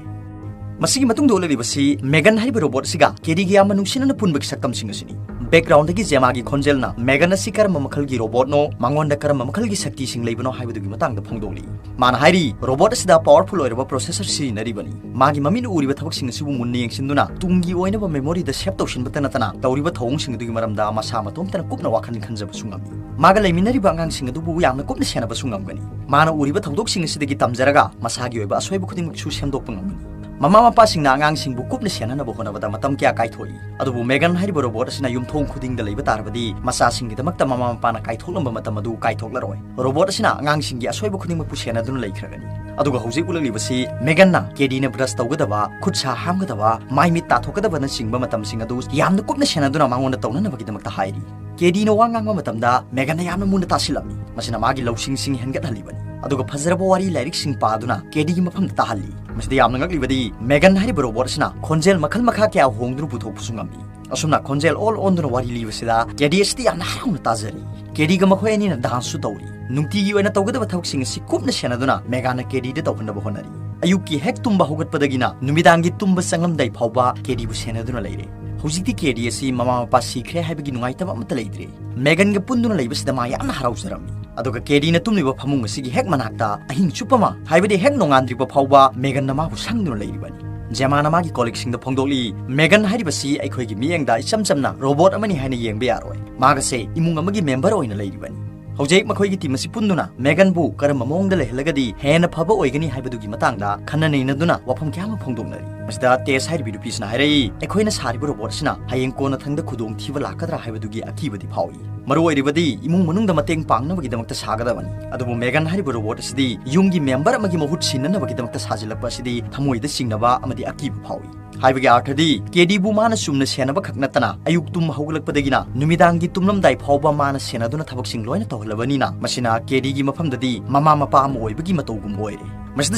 ꯃꯁꯤꯒꯤ ꯃꯇꯨꯡꯗ ꯎꯠꯂꯛꯂꯤꯕꯁꯤ ꯃꯦꯒꯟ ꯍꯥꯏꯔꯤꯕ ꯔꯣꯕꯣꯠ ꯑꯁꯤꯒ ꯀꯦꯗꯤꯒ ꯌꯥꯝꯅ ꯅꯨꯡꯁꯤꯅꯅ ꯄꯨꯟꯕꯒꯤ ꯁꯛꯇꯝꯁꯤꯡ ꯑꯁꯤꯅꯤ꯫ ꯕꯦꯛꯒ꯭ꯔꯥꯎꯟꯗꯒꯤ ꯖꯦꯃꯥꯒꯤ ꯈꯣꯟꯖꯦꯜꯅ ꯃꯦꯒꯟ ꯑꯁꯤ ꯀꯔꯝꯕ ꯃꯈꯜꯒꯤ ꯔꯣꯕꯣꯠꯅꯣ, ꯃꯉꯣꯟꯗ ꯀꯔꯝꯕ ꯃꯈꯜꯒꯤ ꯁꯛꯇꯤꯁꯤꯡ ꯂꯩꯕꯅꯣ ꯍꯥꯏꯕꯗꯨꯒꯤ ꯃꯇꯥꯡꯗ ꯐꯣꯡꯗꯣꯛꯂꯤ꯫ ꯃꯥꯅ ꯍꯥꯏꯔꯤ, "ꯔꯣꯕꯣꯠ ꯑꯁꯤꯗ ꯄꯥꯋꯔꯐꯨꯜ ꯑꯣꯏꯔꯕ ꯄ꯭ꯔꯣꯁꯦꯁꯔ ꯁꯤꯖꯤꯟꯅꯔꯤꯕꯅꯤ꯫ ꯃꯥꯒꯤ ꯃꯃꯤꯠꯅ ꯎꯔꯤꯕ ꯊꯕꯛꯁꯤꯡ ꯑꯁꯤꯕꯨ ꯃꯨꯟꯅ ꯌꯦꯡꯁꯤꯟꯗꯨꯅ ꯇꯨꯡꯒꯤ ꯑꯣꯏꯅꯕ ꯃꯦꯃꯣꯔꯤꯗ ꯁꯦꯚ ꯇꯧꯁꯤꯟꯕꯇ ꯅꯠꯇꯅ ꯇꯧꯔꯤꯕ ꯊꯧꯑꯣꯡꯁꯤꯡ ꯑꯗꯨꯒꯤ ꯃꯔꯝꯗ ꯃꯁꯥ ꯃꯇꯣꯝꯇꯅ ꯀꯨꯞꯅ ꯋꯥꯈꯜ ꯈꯟꯖꯕꯁꯨ ꯉꯝꯃꯤ꯫ ꯃꯥꯒ ꯂꯩꯃꯤꯟꯅꯔꯤꯕ ꯑꯉꯥꯡꯁꯤꯡ ꯑꯗꯨꯕꯨ ꯌꯥꯝꯅ ꯀꯨꯞꯅ ꯁꯦꯟꯅꯕꯁꯨ ꯉꯝꯒꯅꯤ꯫ ꯃꯥꯅ ꯎꯔꯤꯕ ꯊꯧꯗꯣꯛꯁꯤꯡ ꯑꯁꯤꯗꯒꯤ ꯇꯝꯖꯔꯒ ꯃꯁꯥꯒꯤ ꯑꯣꯏꯕ ꯑꯁꯣꯏꯕ ꯈꯨꯗꯤꯡꯃꯛꯁꯨ ꯁꯦꯝꯗꯣꯛꯄ ꯉꯝꯒꯅꯤ꯫" ꯃꯃꯥ ꯃꯄꯥꯁꯤꯡꯅ ꯑꯉꯥꯡꯁꯤꯡꯕꯨ ꯀꯨꯞꯅ ꯁꯦꯟꯅꯅꯕ ꯍꯣꯠꯅꯕꯗ ꯃꯇꯝ ꯀꯌꯥ ꯀꯥꯏꯊꯣꯛꯏ, ꯑꯗꯨꯕꯨ ꯃꯦꯒꯟ ꯍꯥꯏꯔꯤꯕ ꯔꯣꯕꯣꯠ ꯑꯁꯤꯅ ꯌꯨꯝꯊꯣꯡ ꯈꯨꯗꯤꯡꯗ ꯂꯩꯕ ꯇꯥꯔꯕꯗꯤ ꯃꯆꯥꯁꯤꯡꯒꯤꯗꯃꯛꯇ ꯃꯃꯥ ꯃꯄꯥꯅ ꯀꯥꯏꯊꯣꯛꯂꯝꯕ ꯃꯇꯝ ꯑꯗꯨ ꯀꯥꯏꯊꯣꯛꯂꯔꯣꯏ꯫ ꯔꯣꯕꯣꯠ ꯑꯁꯤꯅ ꯑꯉꯥꯡꯁꯤꯡꯒꯤ ꯑꯁꯣꯏꯕ ꯈꯨꯗꯤꯡꯃꯛꯄꯨ ꯁꯦꯟꯅꯗꯨꯅ ꯂꯩꯈ꯭ꯔꯒꯅꯤ꯫ ꯑꯗꯨꯒ ꯍꯧꯖꯤꯛ ꯎꯠꯂꯛꯂꯤꯕꯁꯤ ꯃꯦꯒꯟꯅ ꯀꯦꯗꯤꯅ ꯕ꯭ꯔꯁ ꯇꯧꯒꯗꯕ, ꯈꯨꯠ ꯁꯥ ꯍꯥꯝꯒꯗꯕ, ꯃꯥꯏ ꯃꯤꯠ ꯇꯥꯊꯣꯛꯀꯗꯕꯅꯆꯤꯡꯕ ꯃꯇꯝꯁꯤꯡ ꯑꯗꯨ ꯌꯥꯝꯅ ꯀꯨꯞꯅ ꯁꯦꯟꯅꯗꯨꯅ ꯃꯉꯣꯟꯗ ꯇꯧꯅꯅꯕꯒꯤꯗꯃꯛꯇ ꯍꯥꯏꯔꯤ꯫ ꯀꯦꯗꯤꯅ ꯋꯥ ꯉꯥꯡꯕ ꯃꯇꯝꯗ ꯃꯦꯒꯟꯅ ꯌꯥꯝꯅ ꯃꯨꯟꯅ ꯇꯥꯁꯤꯜꯂꯝꯃꯤ꯫ ꯃꯁꯤꯅ ꯃꯥꯒꯤ ꯂꯧꯁꯤꯡꯁꯤꯡ ꯍꯦꯟꯒꯠꯍꯜꯂꯤꯕꯅꯤ꯫ ꯑꯗꯨꯒ ꯐꯖꯔꯕ ꯋꯥꯔꯤ ꯂꯥꯏꯔꯤꯛꯁꯤꯡ ꯄꯥꯗꯨꯅ ꯀꯦꯗꯤꯒꯤ ꯃꯐꯝꯗ ꯇꯥꯍꯜꯂꯤ꯫ ꯃꯁꯤꯗ ꯌꯥꯝꯅ ꯉꯛꯂꯤꯕꯗꯤ ꯃꯦꯒꯟ ꯍꯥꯏꯔꯤꯕ ꯔꯣꯕꯣꯠ ꯑꯁꯤꯅ ꯈꯣꯟꯖꯦꯜ ꯃꯈꯜ ꯃꯈꯥ ꯀꯌꯥ ꯍꯣꯡꯗꯨꯅ ꯄꯨꯊꯣꯛꯄꯁꯨ ꯉꯝꯃꯤ꯫ ꯑꯁꯨꯝꯅ ꯈꯣꯟꯖꯦꯜ ꯑꯣꯜ ꯑꯣꯟꯗꯨꯅ ꯋꯥꯔꯤ ꯂꯤꯕꯁꯤꯗ ꯀꯦꯗꯤ ꯑꯁꯤꯗꯤ ꯌꯥꯝꯅ ꯍꯔꯥꯎꯅ ꯇꯥꯖꯔꯤ꯫ ꯀꯦꯗꯤꯒ ꯃꯈꯣꯏ ꯑꯅꯤꯅ ꯗꯥꯟꯁꯁꯨ ꯇꯧꯔꯤ꯫ ꯅꯨꯡꯇꯤꯒꯤ ꯑꯣꯏꯅ ꯇꯧꯒꯗꯕ ꯊꯕꯛꯁꯤꯡ ꯑꯁꯤ ꯀꯨꯞꯅ ꯁꯦꯟꯅꯗꯨꯅ ꯃꯦꯒꯥꯟꯅ ꯀꯦꯗꯤꯗ ꯇꯧꯍꯟꯅꯕ ꯍꯣꯠꯅꯔꯤ꯫ ꯑꯌꯨꯛꯀꯤ ꯍꯦꯛ ꯇꯨꯝꯕ ꯍꯧꯒꯠꯄꯗꯒꯤꯅ ꯅꯨꯃꯤꯗꯥꯡꯒꯤ ꯇꯨꯝꯕ ꯆꯪꯂꯝꯗꯥꯏ ꯐꯥꯎꯕ ꯀꯦꯗꯤꯕꯨ ꯁꯦꯟꯅꯗꯨꯅ ꯂꯩꯔꯦ꯫ ꯍꯧꯖꯤꯛꯇꯤ ꯀꯦꯗꯤ ꯑꯁꯤ ꯃꯃꯥ ꯃꯄꯥ ꯁꯤꯈ꯭ꯔꯦ ꯍꯥꯏꯕꯒꯤ ꯅꯨꯡꯉꯥꯏꯇꯕ ꯑꯃꯠꯇ ꯂꯩꯇ꯭ꯔꯦ꯫ ꯃꯦꯒꯟꯒ ꯄꯨꯟꯗꯨꯅ ꯂꯩꯕꯁꯤꯗ ꯃꯥ ꯌꯥꯝꯅ ꯍꯔꯥꯎꯖꯔꯝꯃꯤ꯫ ꯑꯗꯨꯒ ꯀꯦꯗꯤꯅ ꯇꯨꯝꯂꯤꯕ ꯐꯃꯨꯡ ꯑꯁꯤꯒꯤ ꯍꯦꯛ ꯃꯅꯥꯛꯇ ꯑꯍꯤꯡ ꯆꯨꯞꯄ ꯑꯃ, ꯍꯥꯏꯕꯗꯤ ꯍꯦꯛ ꯅꯣꯡꯉꯥꯟꯗ꯭ꯔꯤꯕ ꯐꯥꯎꯕ ꯃꯦꯒꯟꯅ ꯃꯥꯕꯨ ꯁꯪꯗꯨꯅ ꯂꯩꯔꯤꯕꯅꯤ꯫ ꯖꯦꯃꯥꯅ ꯃꯥꯒꯤ ꯀꯣꯂꯤꯛꯁꯤꯡꯗ ꯐꯣꯡꯗꯣꯛꯂꯤ, ꯃꯦꯒꯟ ꯍꯥꯏꯔꯤꯕꯁꯤ ꯑꯩꯈꯣꯏꯒꯤ ꯃꯤꯠꯌꯦꯡꯗ ꯏꯆꯝ ꯆꯝꯅ ꯔꯣꯕꯣꯠ ꯑꯃꯅꯤ ꯍꯥꯏꯅ ꯌꯦꯡꯕ ꯌꯥꯔꯣꯏ꯫ ꯃꯥꯒꯁꯦ ꯏꯃꯨꯡ ꯑꯃꯒꯤ ꯃꯦꯝꯕꯔ ꯑꯣꯏꯅ ꯂꯩꯔꯤꯕꯅꯤ꯫ ꯍꯧꯖꯤꯛ ꯃꯈꯣꯏꯒꯤ ꯇꯤꯝ ꯑꯁꯤ ꯄꯨꯟꯗꯨꯅ ꯃꯦꯒꯟꯕꯨ ꯀꯔꯝꯕ ꯃꯑꯣꯡꯗ ꯂꯩꯍꯜꯂꯒꯗꯤ ꯍꯦꯟꯅ ꯐꯕ ꯑꯣꯏꯒꯅꯤ ꯍꯥꯏꯕꯗꯨꯒꯤ ꯃꯇꯥꯡꯗ ꯈꯟꯅ ꯅꯩꯅꯗꯨꯅ ꯋꯥꯐꯝ ꯀꯌꯥ ꯑꯃ ꯐꯣꯡꯗꯣꯛꯅꯔꯤ꯫ ꯃꯁꯤꯗ ꯇꯦꯁ ꯍꯥꯏꯔꯤꯕꯤ ꯅꯨꯄꯤꯁꯤꯅ ꯍꯥꯏꯔꯛꯏ, ꯑꯩꯈꯣꯏꯅ ꯁꯥꯔꯤꯕ ꯔꯣꯕꯣꯠ ꯑꯁꯤꯅ ꯍꯌꯦꯡ ꯀꯣꯟꯅ ꯊꯪꯗ ꯈꯨꯗꯣꯡꯊꯤꯕ ꯂꯥꯛꯀꯗ꯭ꯔꯥ ꯍꯥꯏꯕꯗꯨꯒꯤ ꯑꯀꯤꯕꯗꯤ ꯐꯥꯎꯏ꯫ ꯃꯔꯨ ꯑꯣꯏꯔꯤꯕꯗꯤ ꯏꯃꯨꯡ ꯃꯅꯨꯡꯗ ꯃꯇꯦꯡ ꯄꯥꯡꯅꯕꯒꯤꯗꯃꯛꯇ ꯁꯥꯒꯗꯕꯅꯤ꯫ ꯑꯗꯨꯕꯨ ꯃꯦꯒꯟ ꯍꯥꯏꯔꯤꯕ ꯔꯣꯕꯣꯠ ꯑꯁꯤꯗꯤ ꯌꯨꯝꯒꯤ ꯃꯦꯝꯕꯔ ꯑꯃꯒꯤ ꯃꯍꯨꯠ ꯁꯤꯟꯅꯅꯕꯒꯤꯗꯃꯛꯇ ꯁꯥꯖꯤꯜꯂꯛꯄ ꯑꯁꯤꯗꯤ ꯊꯃꯣꯏꯗ ꯆꯤꯡꯅꯕ ꯑꯃꯗꯤ ꯑꯀꯤꯕ ꯐꯥꯎꯏ꯫ ꯍꯥꯏꯕꯒꯤ ꯑꯥꯔꯊꯗꯤ, ꯀꯦꯗꯤꯕꯨ ꯃꯥꯅ ꯆꯨꯝꯅ ꯁꯦꯟꯅꯕ ꯈꯛ ꯅꯠꯇꯅ, ꯑꯌꯨꯛ ꯇꯨꯝ ꯍꯧꯒꯠꯂꯛꯄꯗꯒꯤꯅ ꯅꯨꯃꯤꯗꯥꯡꯒꯤ ꯇꯨꯝꯂꯝꯗꯥꯏ ꯐꯥꯎꯕ ꯃꯥꯅ ꯁꯦꯟꯅꯗꯨꯅ ꯊꯕꯛꯁꯤꯡ ꯂꯣꯏꯅ ꯇꯧꯍꯜꯂꯕꯅꯤꯅ, ꯃꯁꯤꯅ ꯀꯦꯗꯤꯒꯤ ꯃꯐꯝꯗꯗꯤ ꯃꯃꯥ ꯃꯄꯥ ꯑꯃ ꯑꯣꯏꯕꯒꯤ ꯃꯇꯧꯒꯨꯝꯕ ꯑꯣꯏꯔꯦ꯫ ꯃꯁꯤꯗ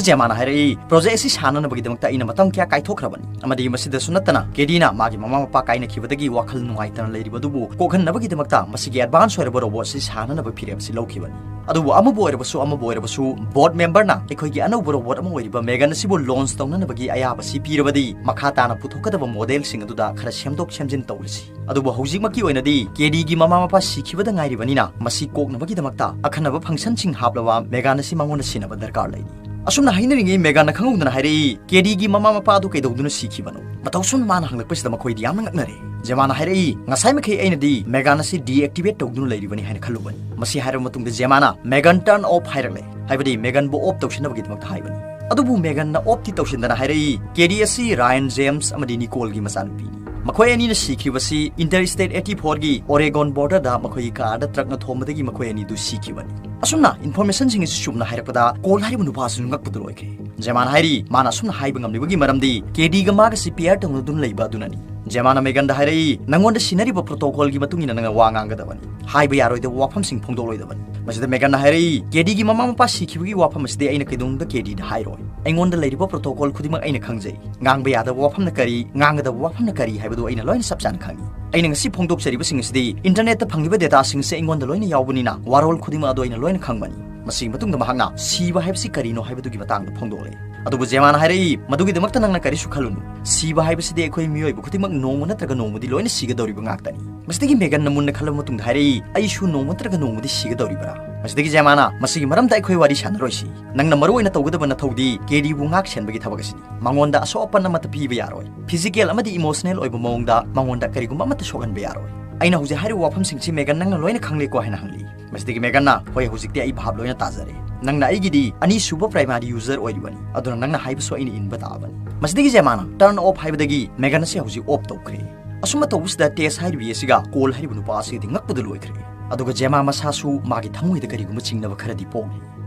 ꯖꯦꯃꯥꯅ ꯍꯥꯏꯔꯛꯏ, ꯄ꯭ꯔꯣꯖꯦꯛ ꯑꯁꯤ ꯁꯥꯟꯅꯅꯕꯒꯤꯗꯃꯛꯇ ꯑꯩꯅ ꯃꯇꯝ ꯀꯌꯥ ꯀꯥꯏꯊꯣꯛꯈ꯭ꯔꯕꯅꯤ, ꯑꯃꯗꯤ ꯃꯁꯤꯗꯁꯨ ꯅꯠꯇꯅ ꯀꯦꯗꯤꯅ ꯃꯥꯒꯤ ꯃꯃꯥ ꯃꯄꯥ ꯀꯥꯏꯅꯈꯤꯕꯗꯒꯤ ꯋꯥꯈꯜ ꯅꯨꯡꯉꯥꯏꯇꯅ ꯂꯩꯔꯤꯕ ꯑꯗꯨꯕꯨ ꯀꯣꯛꯍꯟꯅꯕꯒꯤꯗꯃꯛꯇ ꯃꯁꯤꯒꯤ ꯑꯦꯗꯚꯥꯟꯁ ꯑꯣꯏꯔꯕ ꯔꯣꯕꯣꯠ ꯑꯁꯤ ꯁꯥꯟꯅꯅꯕ ꯐꯤꯔꯦꯞ ꯑꯁꯤ ꯂꯧꯈꯤꯕꯅꯤ꯫ ꯑꯗꯨꯕꯨ ꯑꯃꯕꯨ ꯑꯣꯏꯔꯕꯁꯨ, ꯑꯃꯕꯨ ꯑꯣꯏꯔꯕꯁꯨ, ꯕꯣꯔꯗ ꯃꯦꯝꯕꯔꯅ ꯑꯩꯈꯣꯏꯒꯤ ꯑꯅꯧꯕ ꯔꯣꯕꯣꯠ ꯑꯃ ꯑꯣꯏꯔꯤꯕ ꯃꯦꯒꯟ ꯑꯁꯤꯕꯨ ꯂꯣꯟꯆ ꯇꯧꯅꯅꯕꯒꯤ ꯑꯌꯥꯕ ꯑꯁꯤ ꯄꯤꯔꯕꯗꯤ, ꯃꯈꯥ ꯇꯥꯅ ꯄꯨꯊꯣꯛꯀꯗꯕ ꯃꯣꯗꯦꯜꯁꯤꯡ ꯑꯗꯨꯗ ꯈꯔ ꯁꯦꯝꯗꯣꯛ ꯁꯦꯝꯖꯤꯟ ꯇꯧꯔꯁꯤ꯫ ꯑꯗꯨꯕꯨ ꯍꯧꯖꯤꯛꯃꯛꯀꯤ ꯑꯣꯏꯅꯗꯤ ꯀꯦꯗꯤꯒꯤ ꯃꯃꯥ ꯃꯄꯥ ꯁꯤꯈꯤꯕꯗ ꯉꯥꯏꯔꯤꯕꯅꯤꯅ, ꯃꯁꯤ ꯀꯣꯛꯅꯕꯒꯤꯗꯃꯛꯇ ꯑꯈꯟꯅꯕ ꯐꯪꯁꯟꯁꯤꯡ ꯍꯥꯞꯂꯕ ꯃꯦꯒꯥꯟ ꯑꯁꯤ ꯃꯉꯣꯟꯗ ꯁꯤꯟꯅꯕ ꯗꯔꯀꯥꯔ ꯂꯩꯔꯤ꯫ ꯑꯁꯨꯝꯅ ꯍꯥꯏꯅꯔꯤꯉꯩ, ꯃꯦꯒꯥꯟꯅ ꯈꯪꯍꯧꯗꯅ ꯍꯥꯏꯔꯛꯏ, "ꯀꯦꯗꯤꯒꯤ ꯃꯃꯥ ꯃꯄꯥ ꯑꯗꯨ ꯀꯩꯗꯧꯗꯨꯅ ꯁꯤꯈꯤꯕꯅꯣ?" ꯃꯇꯧ ꯁꯨꯝ ꯃꯥꯅ ꯍꯪꯂꯛꯄꯁꯤꯗ ꯃꯈꯣꯏꯗꯤ ꯌꯥꯝꯅ ꯉꯛꯅꯔꯦ꯫ ꯖꯦꯃꯥꯅ ꯍꯥꯏꯔꯛꯏ, "ꯉꯁꯥꯏꯃꯈꯩ ꯑꯩꯅꯗꯤ ꯃꯦꯒꯥꯟ ꯑꯁꯤ deactivate ꯇꯧꯗꯨꯅ ꯂꯩꯔꯤꯕꯅꯤ ꯍꯥꯏꯅ ꯈꯜꯂꯨꯕꯅꯤ꯫" ꯃꯁꯤ ꯍꯥꯏꯔꯕ ꯃꯇꯨꯡꯗ ꯖꯦꯃꯥꯅ, "ꯃꯦꯒꯥꯟ, turn off" ꯍꯥꯏꯔꯛꯂꯦ, ꯍꯥꯏꯕꯗꯤ ꯃꯦꯒꯥꯟꯕꯨ ꯑꯣꯐ ꯇꯧꯁꯤꯟꯅꯕꯒꯤꯗꯃꯛꯇ ꯍꯥꯏꯕꯅꯤ꯫ ꯑꯗꯨꯕꯨ ꯃꯦꯒꯥꯟꯅ ꯑꯣꯐꯇꯤ ꯇꯧꯁꯤꯟꯗꯅ ꯍꯥꯏꯔꯛꯏ, "ꯀꯦꯗꯤ ꯑꯁꯤ ꯔꯥꯌꯟ ꯖꯦꯝꯁ ꯑꯃꯗꯤ ꯅꯤꯀꯣꯜꯒꯤ ꯃꯆꯥꯅꯨꯄꯤꯅꯤ꯫ ꯃꯈꯣꯏ ꯑꯅꯤꯅ ꯁꯤꯈꯤꯕꯁꯤ Interstate eighty four ꯒꯤ Oregon border ꯗ ꯃꯈꯣꯏꯒꯤ ꯀꯥꯔꯗ ꯇ꯭ꯔꯛꯅ ꯊꯣꯝꯕꯗꯒꯤ ꯃꯈꯣꯏ ꯑꯅꯤꯗꯨ ꯁꯤꯈꯤꯕꯅꯤ꯫" ꯑꯁꯨꯝꯅ ꯏꯟꯐꯣꯔꯃꯦꯁꯟꯁꯤꯡ ꯑꯁꯤ ꯆꯨꯝꯅ ꯍꯥꯏꯔꯛꯄꯗ ꯀꯣꯜ ꯍꯥꯏꯔꯤꯕ ꯅꯨꯄꯥꯁꯤꯁꯨ ꯉꯛꯄꯗ ꯂꯣꯏꯈ꯭ꯔꯦ꯫ ꯖꯦꯃꯥꯅ ꯍꯥꯏꯔꯤ, ꯃꯥꯅ ꯑꯁꯨꯝꯅ ꯍꯥꯏꯕ ꯉꯝꯂꯤꯕꯒꯤ ꯃꯔꯝꯗꯤ ꯀꯦꯗꯤꯒ ꯃꯥꯒꯁꯤ pair ꯇꯧꯅꯗꯨꯅ ꯂꯩꯕ ꯑꯗꯨꯅꯅꯤ꯫ ꯖꯦꯃꯥꯅ ꯃꯦꯒꯥꯟꯗ ꯍꯥꯏꯔꯛꯏ, "ꯅꯉꯣꯟꯗ ꯁꯤꯟꯅꯔꯤꯕ ꯄ꯭ꯔꯣꯇꯣꯀꯣꯜꯒꯤ ꯃꯇꯨꯡ ꯏꯟꯅ ꯅꯪꯅ ꯋꯥ ꯉꯥꯡꯒꯗꯕꯅꯤ꯫ ꯍꯥꯏꯕ ꯌꯥꯔꯣꯏꯗꯕ ꯋꯥꯐꯝꯁꯤꯡ ꯐꯣꯡꯗꯣꯛꯂꯣꯏꯗꯕꯅꯤ꯫" ꯃꯁꯤꯗ ꯃꯦꯒꯥꯟꯅ ꯍꯥꯏꯔꯛꯏ, "ꯀꯦꯗꯤꯒꯤ ꯃꯃꯥ ꯃꯄꯥ ꯁꯤꯈꯤꯕꯒꯤ ꯋꯥꯐꯝ ꯑꯁꯤꯗꯤ ꯑꯩꯅ ꯀꯩꯗꯧꯅꯨꯡꯗ ꯀꯦꯗꯤꯗ ꯍꯥꯏꯔꯣꯏ꯫ ꯑꯩꯉꯣꯟꯗ ꯂꯩꯔꯤꯕ protocol ꯈꯨꯗꯤꯡꯃꯛ ꯑꯩꯅ ꯈꯪꯖꯩ꯫ ꯉꯥꯡꯕ ꯌꯥꯗꯕ ꯋꯥꯐꯝꯅ ꯀꯔꯤ, ꯉꯥꯡꯒꯗꯕ ꯋꯥꯐꯝꯅ ꯀꯔꯤ ꯍꯥꯏꯕꯗꯨ ꯑꯩꯅ ꯂꯣꯏꯅ ꯆꯞ ꯆꯥꯅ ꯈꯪꯏ꯫ ꯑꯩꯅ ꯉꯁꯤ ꯐꯣꯡꯗꯣꯛꯆꯔꯤꯕꯁꯤꯡ ꯑꯁꯤꯗꯤ internetꯇ ꯐꯪꯂꯤꯕ dataꯁꯤꯡ ꯑꯁꯤ ꯑꯩꯉꯣꯟꯗ ꯂꯣꯏꯅ ꯌꯥꯎꯕꯅꯤꯅ ꯋꯥꯔꯣꯜ ꯈꯨꯗꯤꯡꯃꯛ ꯑꯗꯨ ꯑꯩꯅ ꯂꯣꯏꯅ ꯈꯪꯕꯅꯤ꯫ ꯃꯁꯤꯒꯤ ꯃꯇꯨꯡꯗ ꯃꯍꯥꯛꯅ ꯁꯤꯕ ꯍꯥꯏꯕꯁꯤ ꯀꯔꯤꯅꯣ ꯍꯥꯏꯕꯗꯨꯒꯤ ꯃꯇꯥꯡꯗ ꯐꯣꯡꯗꯣꯛꯂꯦ꯫ ꯑꯗꯨꯕꯨ ꯖꯦꯃꯥꯅ ꯍꯥꯏꯔꯛꯏ, "ꯃꯗꯨꯒꯤꯗꯃꯛꯇ ꯅꯪꯅ ꯀꯔꯤꯁꯨ ꯈꯜꯂꯨꯅꯨ꯫ ꯁꯤꯕ ꯍꯥꯏꯕꯁꯤꯗꯤ ꯑꯩꯈꯣꯏ ꯃꯤꯑꯣꯏꯕ ꯈꯨꯗꯤꯡꯃꯛ ꯅꯣꯡꯃ ꯅꯠꯇ꯭ꯔꯒ ꯅꯣꯡꯃꯗꯤ ꯂꯣꯏꯅ ꯁꯤꯒꯗꯧꯔꯤꯕ ꯉꯥꯛꯇꯅꯤ꯫" ꯃꯁꯤꯗꯒꯤ ꯃꯦꯒꯟꯅ ꯃꯨꯟꯅ ꯈꯜꯂꯕ ꯃꯇꯨꯡꯗ ꯍꯥꯏꯔꯛꯏ, "ꯑꯩꯁꯨ ꯅꯣꯡꯃ ꯅꯠꯇ꯭ꯔꯒ ꯅꯣꯡꯃꯗꯤ ꯁꯤꯒꯗꯧꯔꯤꯕ꯭ꯔꯥ?" ꯃꯁꯤꯗꯒꯤ ꯖꯦꯃꯥꯅ, "ꯃꯁꯤꯒꯤ ꯃꯔꯝꯗ ꯑꯩꯈꯣꯏ ꯋꯥꯔꯤ ꯁꯥꯟꯅꯔꯣꯏꯁꯤ꯫ ꯅꯪꯅ ꯃꯔꯨ ꯑꯣꯏꯅ ꯇꯧꯒꯗꯕ ꯅꯊꯧꯗꯤ ꯀꯦꯔꯤꯕꯨ ꯉꯥꯛ ꯁꯦꯟꯕꯒꯤ ꯊꯕꯛ ꯑꯁꯤꯅꯤ꯫ ꯃꯉꯣꯟꯗ ꯑꯁꯣꯛ ꯑꯄꯟ ꯑꯃꯠꯇ ꯄꯤꯕ ꯌꯥꯔꯣꯏ꯫ Physical ꯑꯃꯗꯤ emotional ꯑꯣꯏꯕ ꯃꯑꯣꯡꯗ ꯃꯉꯣꯟꯗ ꯀꯔꯤꯒꯨꯝꯕ ꯑꯃꯠꯇ ꯁꯣꯛꯍꯟꯕ ꯌꯥꯔꯣꯏ꯫ ꯑꯩꯅ ꯍꯧꯖꯤꯛ ꯍꯥꯏꯔꯤꯕ ꯋꯥꯐꯝꯁꯤꯡꯁꯤ ꯃꯦꯒꯟ ꯅꯪꯅ ꯂꯣꯏꯅ ꯈꯪꯂꯦꯀꯣ?" ꯍꯥꯏꯅ ꯍꯪꯂꯤ꯫ ꯃꯁꯤꯗꯒꯤ ꯃꯦꯒꯟꯅ, "ꯍꯣꯏ, ꯍꯧꯖꯤꯛꯇꯤ ꯑꯩ ꯚꯥꯞ ꯂꯣꯏꯅ ꯇꯥꯖꯔꯦ꯫ ꯅꯪꯅ ꯑꯩꯒꯤꯗꯤ ꯑꯅꯤꯁꯨꯕ primary user ꯑꯣꯏꯔꯤꯕꯅꯤ, ꯑꯗꯨꯅ ꯅꯪꯅ ꯍꯥꯏꯕꯁꯨ ꯑꯩꯅ ꯏꯟꯕ ꯇꯥꯕꯅꯤ꯫" ꯃꯁꯤꯗꯒꯤ ꯖꯦꯃꯥꯅ turn off ꯍꯥꯏꯕꯗꯒꯤ ꯃꯦꯒꯟ ꯑꯁꯤ ꯍꯧꯖꯤꯛ off ꯇꯧꯈ꯭ꯔꯦ꯫ ꯑꯁꯨꯝꯅ ꯇꯧꯕꯁꯤꯗ ꯇꯦꯁ ꯍꯥꯏꯔꯤꯕꯤ ꯑꯁꯤꯒ ꯀꯣꯜ ꯍꯥꯏꯔꯤꯕ ꯅꯨꯄꯥ ꯑꯁꯤꯒꯗꯤ ꯉꯛꯄꯗ ꯂꯣꯏꯈ꯭ꯔꯦ꯫ ꯑꯗꯨꯒ ꯖꯦꯃꯥ ꯃꯁꯥꯁꯨ ꯃꯥꯒꯤ ꯊꯃꯣꯏꯗ ꯀꯔꯤꯒꯨꯝꯕ ꯆꯤꯡꯅꯕ ꯈꯔꯗꯤ ꯄꯣꯛꯂꯤ꯫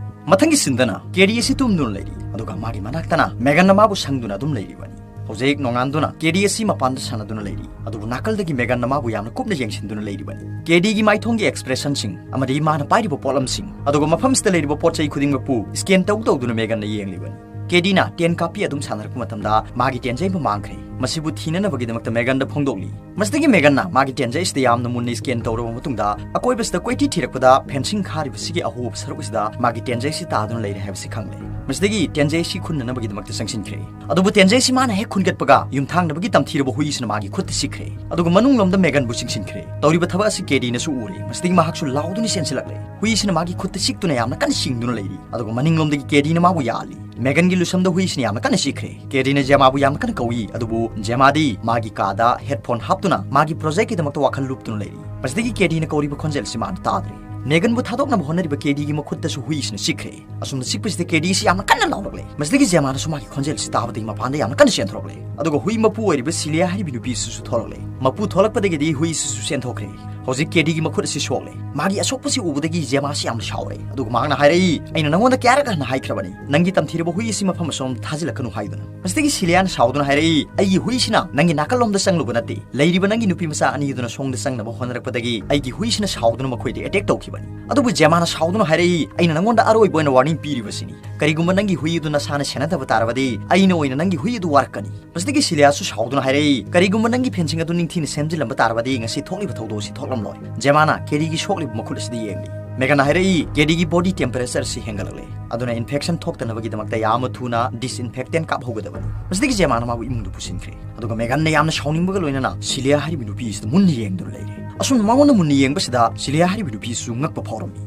ꯃꯊꯪꯒꯤ ꯁꯤꯟꯗꯅ ꯀꯦꯔꯤ ꯑꯁꯤ ꯇꯨꯝꯗꯨꯅ ꯂꯩꯔꯤ, ꯑꯗꯨꯒ ꯃꯥꯒꯤ ꯃꯅꯥꯛꯇꯅ ꯃꯦꯒꯟꯅ ꯃꯥꯕꯨ ꯁꯪꯗꯨꯅ ꯑꯗꯨꯝ ꯂꯩꯔꯤꯕꯅꯤ꯫ ꯍꯧꯖꯤꯛ ꯅꯣꯡꯉꯥꯟꯗꯨꯅ ꯀꯦꯔꯤ ꯑꯁꯤ ꯃꯄꯥꯟꯗ ꯁꯥꯟꯅꯗꯨꯅ ꯂꯩꯔꯤ, ꯑꯗꯨꯕꯨ ꯅꯥꯀꯜꯗꯒꯤ ꯃꯦꯒꯟꯅ ꯃꯥꯕꯨ ꯌꯥꯝꯅ ꯀꯨꯞꯅ ꯌꯦꯡꯁꯤꯟꯗꯨꯅ ꯂꯩꯔꯤꯕꯅꯤ꯫ ꯀꯦꯔꯤꯒꯤ ꯃꯥꯏꯊꯣꯡꯒꯤ expressionꯁꯤꯡ ꯑꯃꯗꯤ ꯃꯥꯅ ꯄꯥꯏꯔꯤꯕ ꯄꯣꯠꯂꯝꯁꯤꯡ, ꯑꯗꯨꯒ ꯃꯐꯝꯁꯤꯗ ꯂꯩꯔꯤꯕ ꯄꯣꯠ ꯆꯩ ꯈꯨꯗꯤꯡꯃꯛꯄꯨ scan ꯇꯧ ꯇꯧꯗꯨꯅ ꯃꯦꯒꯟꯅ ꯌꯦꯡꯂꯤꯕꯅꯤ꯫ ꯀꯦꯔꯤꯅ ꯇꯦꯟ ꯀꯥꯞꯄꯤ ꯑꯗꯨꯝ ꯁꯥꯟꯅꯔꯛꯄ ꯃꯇꯝꯗ ꯃꯥꯒꯤ ꯇꯦꯟꯖꯩꯃ ꯃꯥꯡꯈ꯭ꯔꯦ꯫ ꯃꯁꯤꯕꯨ ꯊꯤꯅꯅꯕꯒꯤꯗꯃꯛꯇ ꯃꯦꯒꯟꯗ ꯐꯣꯡꯗꯣꯛꯂꯤ꯫ ꯃꯁꯤꯗꯒꯤ ꯃꯦꯒꯟꯅ ꯃꯥꯒꯤ ꯇꯦꯟꯖꯩꯁꯤꯗ ꯌꯥꯝꯅ ꯃꯨꯟꯅ scan ꯇꯧꯔꯕ ꯃꯇꯨꯡꯗ, ꯑꯀꯣꯏꯕꯁꯤꯗ ꯀꯣꯏꯊꯤ ꯊꯤꯔꯛꯄꯗ fencing ꯈꯥꯔꯤꯕꯁꯤꯒꯤ ꯑꯍꯣꯕ ꯁꯔꯨꯛ ꯑꯁꯤꯗ ꯃꯥꯒꯤ ꯇꯦꯟꯖꯩꯁꯤ ꯇꯥꯗꯨꯅ ꯂꯩꯔꯦ ꯍꯥꯏꯕꯁꯤ ꯈꯪꯂꯦ꯫ ꯃꯁꯤꯗꯒꯤ ꯇꯦꯟꯖꯩꯁꯤ ꯈꯨꯟꯅꯅꯕꯒꯤꯗꯃꯛꯇ ꯆꯪꯁꯤꯟꯈ꯭ꯔꯦ꯫ ꯑꯗꯨꯕꯨ ꯇꯦꯟꯖꯩꯁꯤ ꯃꯥꯅ ꯍꯦꯛ ꯈꯨꯟꯒꯠꯄꯒ, ꯌꯨꯝꯊꯥꯡꯅꯕꯒꯤ ꯇꯝꯊꯤꯔꯕ ꯍꯨꯏꯁꯤꯅ ꯃꯥꯒꯤ ꯈꯨꯠꯇ ꯆꯤꯛꯈ꯭ꯔꯦ꯫ ꯑꯗꯨꯒ ꯃꯅꯨꯡꯂꯣꯝꯗ ꯃꯦꯒꯟꯕꯨ ꯆꯤꯡꯁꯤꯟꯈ꯭ꯔꯦ꯫ ꯇꯧꯔꯤꯕ ꯊꯕꯛ ꯑꯁꯤ ꯀꯦꯔꯤꯅꯁꯨ ꯎꯔꯦ꯫ ꯃꯁꯤꯗꯒꯤ ꯃꯍꯥꯛꯁꯨ ꯂꯥꯎꯗꯨꯅ ꯆꯦꯟꯁꯤꯜꯂꯛꯂꯦ꯫ ꯍꯨꯏꯁꯤꯅ ꯃꯥꯒꯤ ꯈꯨꯠꯇ ꯆꯤꯛꯇꯨꯅ ꯌꯥꯝꯅ ꯀꯟꯅ ꯁꯤꯡꯗꯨꯅ ꯂꯩꯔꯤ꯫ ꯑꯗꯨꯒ ꯃꯅꯤꯡꯂꯣꯝꯗꯒꯤ ꯀꯦꯔꯤꯅ ꯃꯥꯕꯨ ꯌꯥꯜꯂꯤ꯫ ꯃꯦꯒꯟꯒꯤ ꯂꯨꯁꯝꯗ ꯍꯨꯏꯁꯤꯅ ꯌꯥꯝꯅ ꯀꯟꯅ ꯆꯤꯛꯈ꯭ꯔꯦ꯫ ꯀꯦꯔꯤꯅ ꯖꯦꯃꯥꯕꯨ ꯌꯥꯝꯅ ꯀꯟꯅ ꯀꯧꯏ, ꯑꯗꯨꯕꯨ ꯖꯦꯃꯥꯗꯤ ꯃꯥꯒꯤ ꯀꯥꯗ headphone ꯍꯥꯞꯇꯨꯅ ꯃꯥꯒꯤ projectꯀꯤꯗꯃꯛꯇ ꯋꯥꯈꯜ ꯂꯨꯞꯇꯨꯅ ꯂꯩꯔꯤ꯫ ꯃꯁꯤꯗꯒꯤ ꯀꯦꯔꯤꯅ ꯀꯧꯔꯤꯕ ꯈꯣꯟꯖꯦꯜ ꯑꯁꯤ ꯃꯥꯅ ꯇꯥꯗ꯭ꯔꯦ꯫ ꯃꯦꯒꯟꯕꯨ ꯊꯥꯗꯣꯛꯅꯕ ꯍꯣꯠꯅꯔꯤꯕ ꯀꯦꯔꯤꯒꯤ ꯃꯈꯨꯠꯇꯁꯨ ꯍꯨꯏꯁꯤꯅ ꯆꯤꯛꯈ꯭ꯔꯦ꯫ ꯑꯁꯨꯝꯅ ꯆꯤꯛꯄꯁꯤꯗ ꯀꯦꯔꯤꯁꯤ ꯌꯥꯝꯅ ꯀꯟꯅ ꯂꯥꯎꯔꯛꯂꯦ꯫ ꯃꯁꯤꯗꯒꯤ ꯖꯦꯃꯥꯅꯁꯨ ꯃꯥꯒꯤ ꯈꯣꯟꯖꯦꯜ ꯑꯁꯤ ꯇꯥꯕꯗꯒꯤ ꯃꯄꯥꯟꯗ ꯌꯥꯝꯅ ꯀꯟꯅ ꯆꯦꯟꯊꯣꯔꯛꯂꯦ꯫ ꯑꯗꯨꯒ ꯍꯨꯏ ꯃꯄꯨ ꯑꯣꯏꯔꯤꯕ ꯁꯤꯂꯤꯌꯥ ꯍꯥꯏꯔꯤꯕ ꯅꯨꯄꯤꯁꯤꯁꯨ ꯊꯣꯛꯂꯛꯂꯦ꯫ ꯃꯄꯨ ꯊꯣꯛꯂꯛꯄꯗꯒꯤꯗꯤ ꯍꯨꯏꯁꯤꯁꯨ ꯆꯦꯟꯊꯣꯛꯈ꯭ꯔꯦ꯫ ꯍꯧꯖꯤꯛ ꯀꯦꯔꯤꯒꯤ ꯃꯈꯨꯠ ꯑꯁꯤ ꯁꯣꯛꯂꯦ꯫ ꯃꯥꯒꯤ ꯑꯁꯣꯛꯄꯁꯤ ꯎꯕꯗꯒꯤ ꯖꯦꯃꯥꯁꯤ ꯌꯥꯝꯅ ꯁꯥꯎꯔꯦ꯫ ꯑꯗꯨꯒ ꯃꯍꯥꯛꯅ ꯍꯥꯏꯔꯛꯏ, "ꯑꯩꯅ ꯅꯉꯣꯟꯗ ꯀꯌꯥꯔꯛ ꯍꯟꯅ ꯍꯥꯏꯈ꯭ꯔꯕꯅꯤ, ꯅꯪꯒꯤ ꯇꯝꯊꯤꯔꯕ ꯍꯨꯏ ꯑꯁꯤ ꯃꯐꯝ ꯑꯁꯣꯝ ꯊꯥꯖꯤꯜꯂꯛꯀꯅꯨ" ꯍꯥꯏꯗꯨꯅ꯫ ꯃꯁꯤꯗꯒꯤ ꯁꯤꯂꯤꯌꯥꯅ ꯁꯥꯎꯗꯨꯅ ꯍꯥꯏꯔꯛꯏ, "ꯑꯩꯒꯤ ꯍꯨꯏꯁꯤꯅ ꯅꯪꯒꯤ ꯅꯥꯀꯜꯂꯣꯝꯗ ꯆꯪꯂꯨꯕ ꯅꯠꯇꯦ, ꯂꯩꯔꯤꯕ ꯅꯪꯒꯤ ꯅꯨꯄꯤ ꯃꯆꯥ ꯑꯅꯤ ꯑꯗꯨꯅ ꯁꯣꯝꯗ ꯆꯪꯅꯕ ꯍꯣꯠꯅꯔꯛꯄꯗꯒꯤ ꯑꯩꯒꯤ ꯍꯨꯏꯁꯤꯅ ꯁꯥꯎꯗꯨꯅ ꯃꯈꯣꯏꯗ attack ꯇꯧꯈꯤꯕꯅꯤ꯫" ꯑꯗꯨꯕꯨ ꯖꯦꯃꯥꯅ ꯁꯥꯎꯗꯨꯅ ꯍꯥꯏꯔꯛꯏ, "ꯑꯩꯅ ꯅꯪꯉꯣꯟꯗ ꯑꯔꯣꯏꯕ ꯑꯣꯏꯅ ꯋꯥꯔꯅꯤꯡ ꯄꯤꯔꯤꯕꯁꯤꯅꯤ꯫ ꯀꯔꯤꯒꯨꯝꯕ ꯅꯪꯒꯤ ꯍꯨꯏ ꯑꯗꯨ ꯅꯁꯥꯅ ꯁꯦꯟꯅꯗꯕ ꯇꯥꯔꯕꯗꯤ ꯑꯩꯅ ꯑꯣꯏꯅ ꯅꯪꯒꯤ ꯍꯨꯏ ꯑꯗꯨ ꯋꯥꯔꯛꯀꯅꯤ"꯫ ꯃꯁꯤꯗꯒꯤ ꯁꯤꯂꯤꯌꯥꯁꯨ ꯁꯥꯎꯗꯨꯅ ꯍꯥꯏꯔꯛꯏ, "ꯀꯔꯤꯒꯨꯝꯕ ꯅꯪꯒꯤ ꯐꯦꯟꯁꯤꯡ ꯑꯗꯨ ꯅꯤꯡꯊꯤꯅ ꯁꯦꯝꯖꯤꯜꯂꯝꯕ ꯇꯥꯔꯕꯗꯤ ꯉꯁꯤ ꯊꯣꯛꯂꯤꯕ ꯊꯧꯗꯣꯛ ꯑꯁꯤ ꯊꯣꯛꯂꯝꯂꯣꯏ"꯫ ꯖꯦꯃꯥꯅ ꯀꯦꯗꯤꯒꯤ ꯁꯣꯛꯂꯤꯕ ꯃꯈꯨꯠ ꯑꯁꯤꯗ ꯌꯦꯡꯂꯤ꯫ ꯃꯦꯒꯟꯅ ꯍꯥꯏꯔꯛꯏ, "ꯀꯦꯗꯤꯒꯤ ꯕꯣꯗꯤ ꯇꯦꯝꯄꯔꯦꯆꯔ ꯑꯁꯤ ꯍꯦꯟꯒꯠꯂꯛꯂꯦ, ꯑꯗꯨꯅ ꯏꯟꯐꯦꯛꯁꯟ ꯊꯣꯛꯇꯅꯕꯒꯤꯗꯃꯛꯇ ꯌꯥꯝꯅ ꯊꯨꯅ ꯗꯤꯁꯏꯟꯐꯦꯛꯇꯦꯟ ꯀꯥꯞꯍꯧꯒꯗꯕꯅꯤ"꯫ ꯃꯁꯤꯗꯒꯤ ꯖꯦꯃꯥꯅ ꯃꯥꯕꯨ ꯏꯃꯨꯡꯗ ꯄꯨꯁꯤꯟꯈ꯭ꯔꯦ꯫ ꯑꯗꯨꯒ ꯃꯦꯒꯟꯅ ꯌꯥꯝꯅ ꯁꯥꯎꯅꯤꯡꯕꯒ ꯂꯣꯏꯅꯅ ꯁꯤꯂꯤꯌꯥ ꯍꯥꯏꯔꯤꯕ ꯅꯨꯄꯤ ꯑꯁꯤꯗ ꯃꯨꯟꯅ ꯌꯦꯡꯗꯨꯅ ꯂꯩꯔꯦ꯫ ꯑꯁꯨꯝꯅ ꯃꯉꯣꯟꯗ ꯃꯨꯟꯅ ꯌꯦꯡꯕꯁꯤꯗ ꯁꯤꯂꯤꯌꯥ ꯍꯥꯏꯔꯤꯕ ꯅꯨꯄꯤ ꯑꯁꯤꯁꯨ ꯉꯛꯄ ꯐꯥꯎꯔꯝꯃꯤ꯫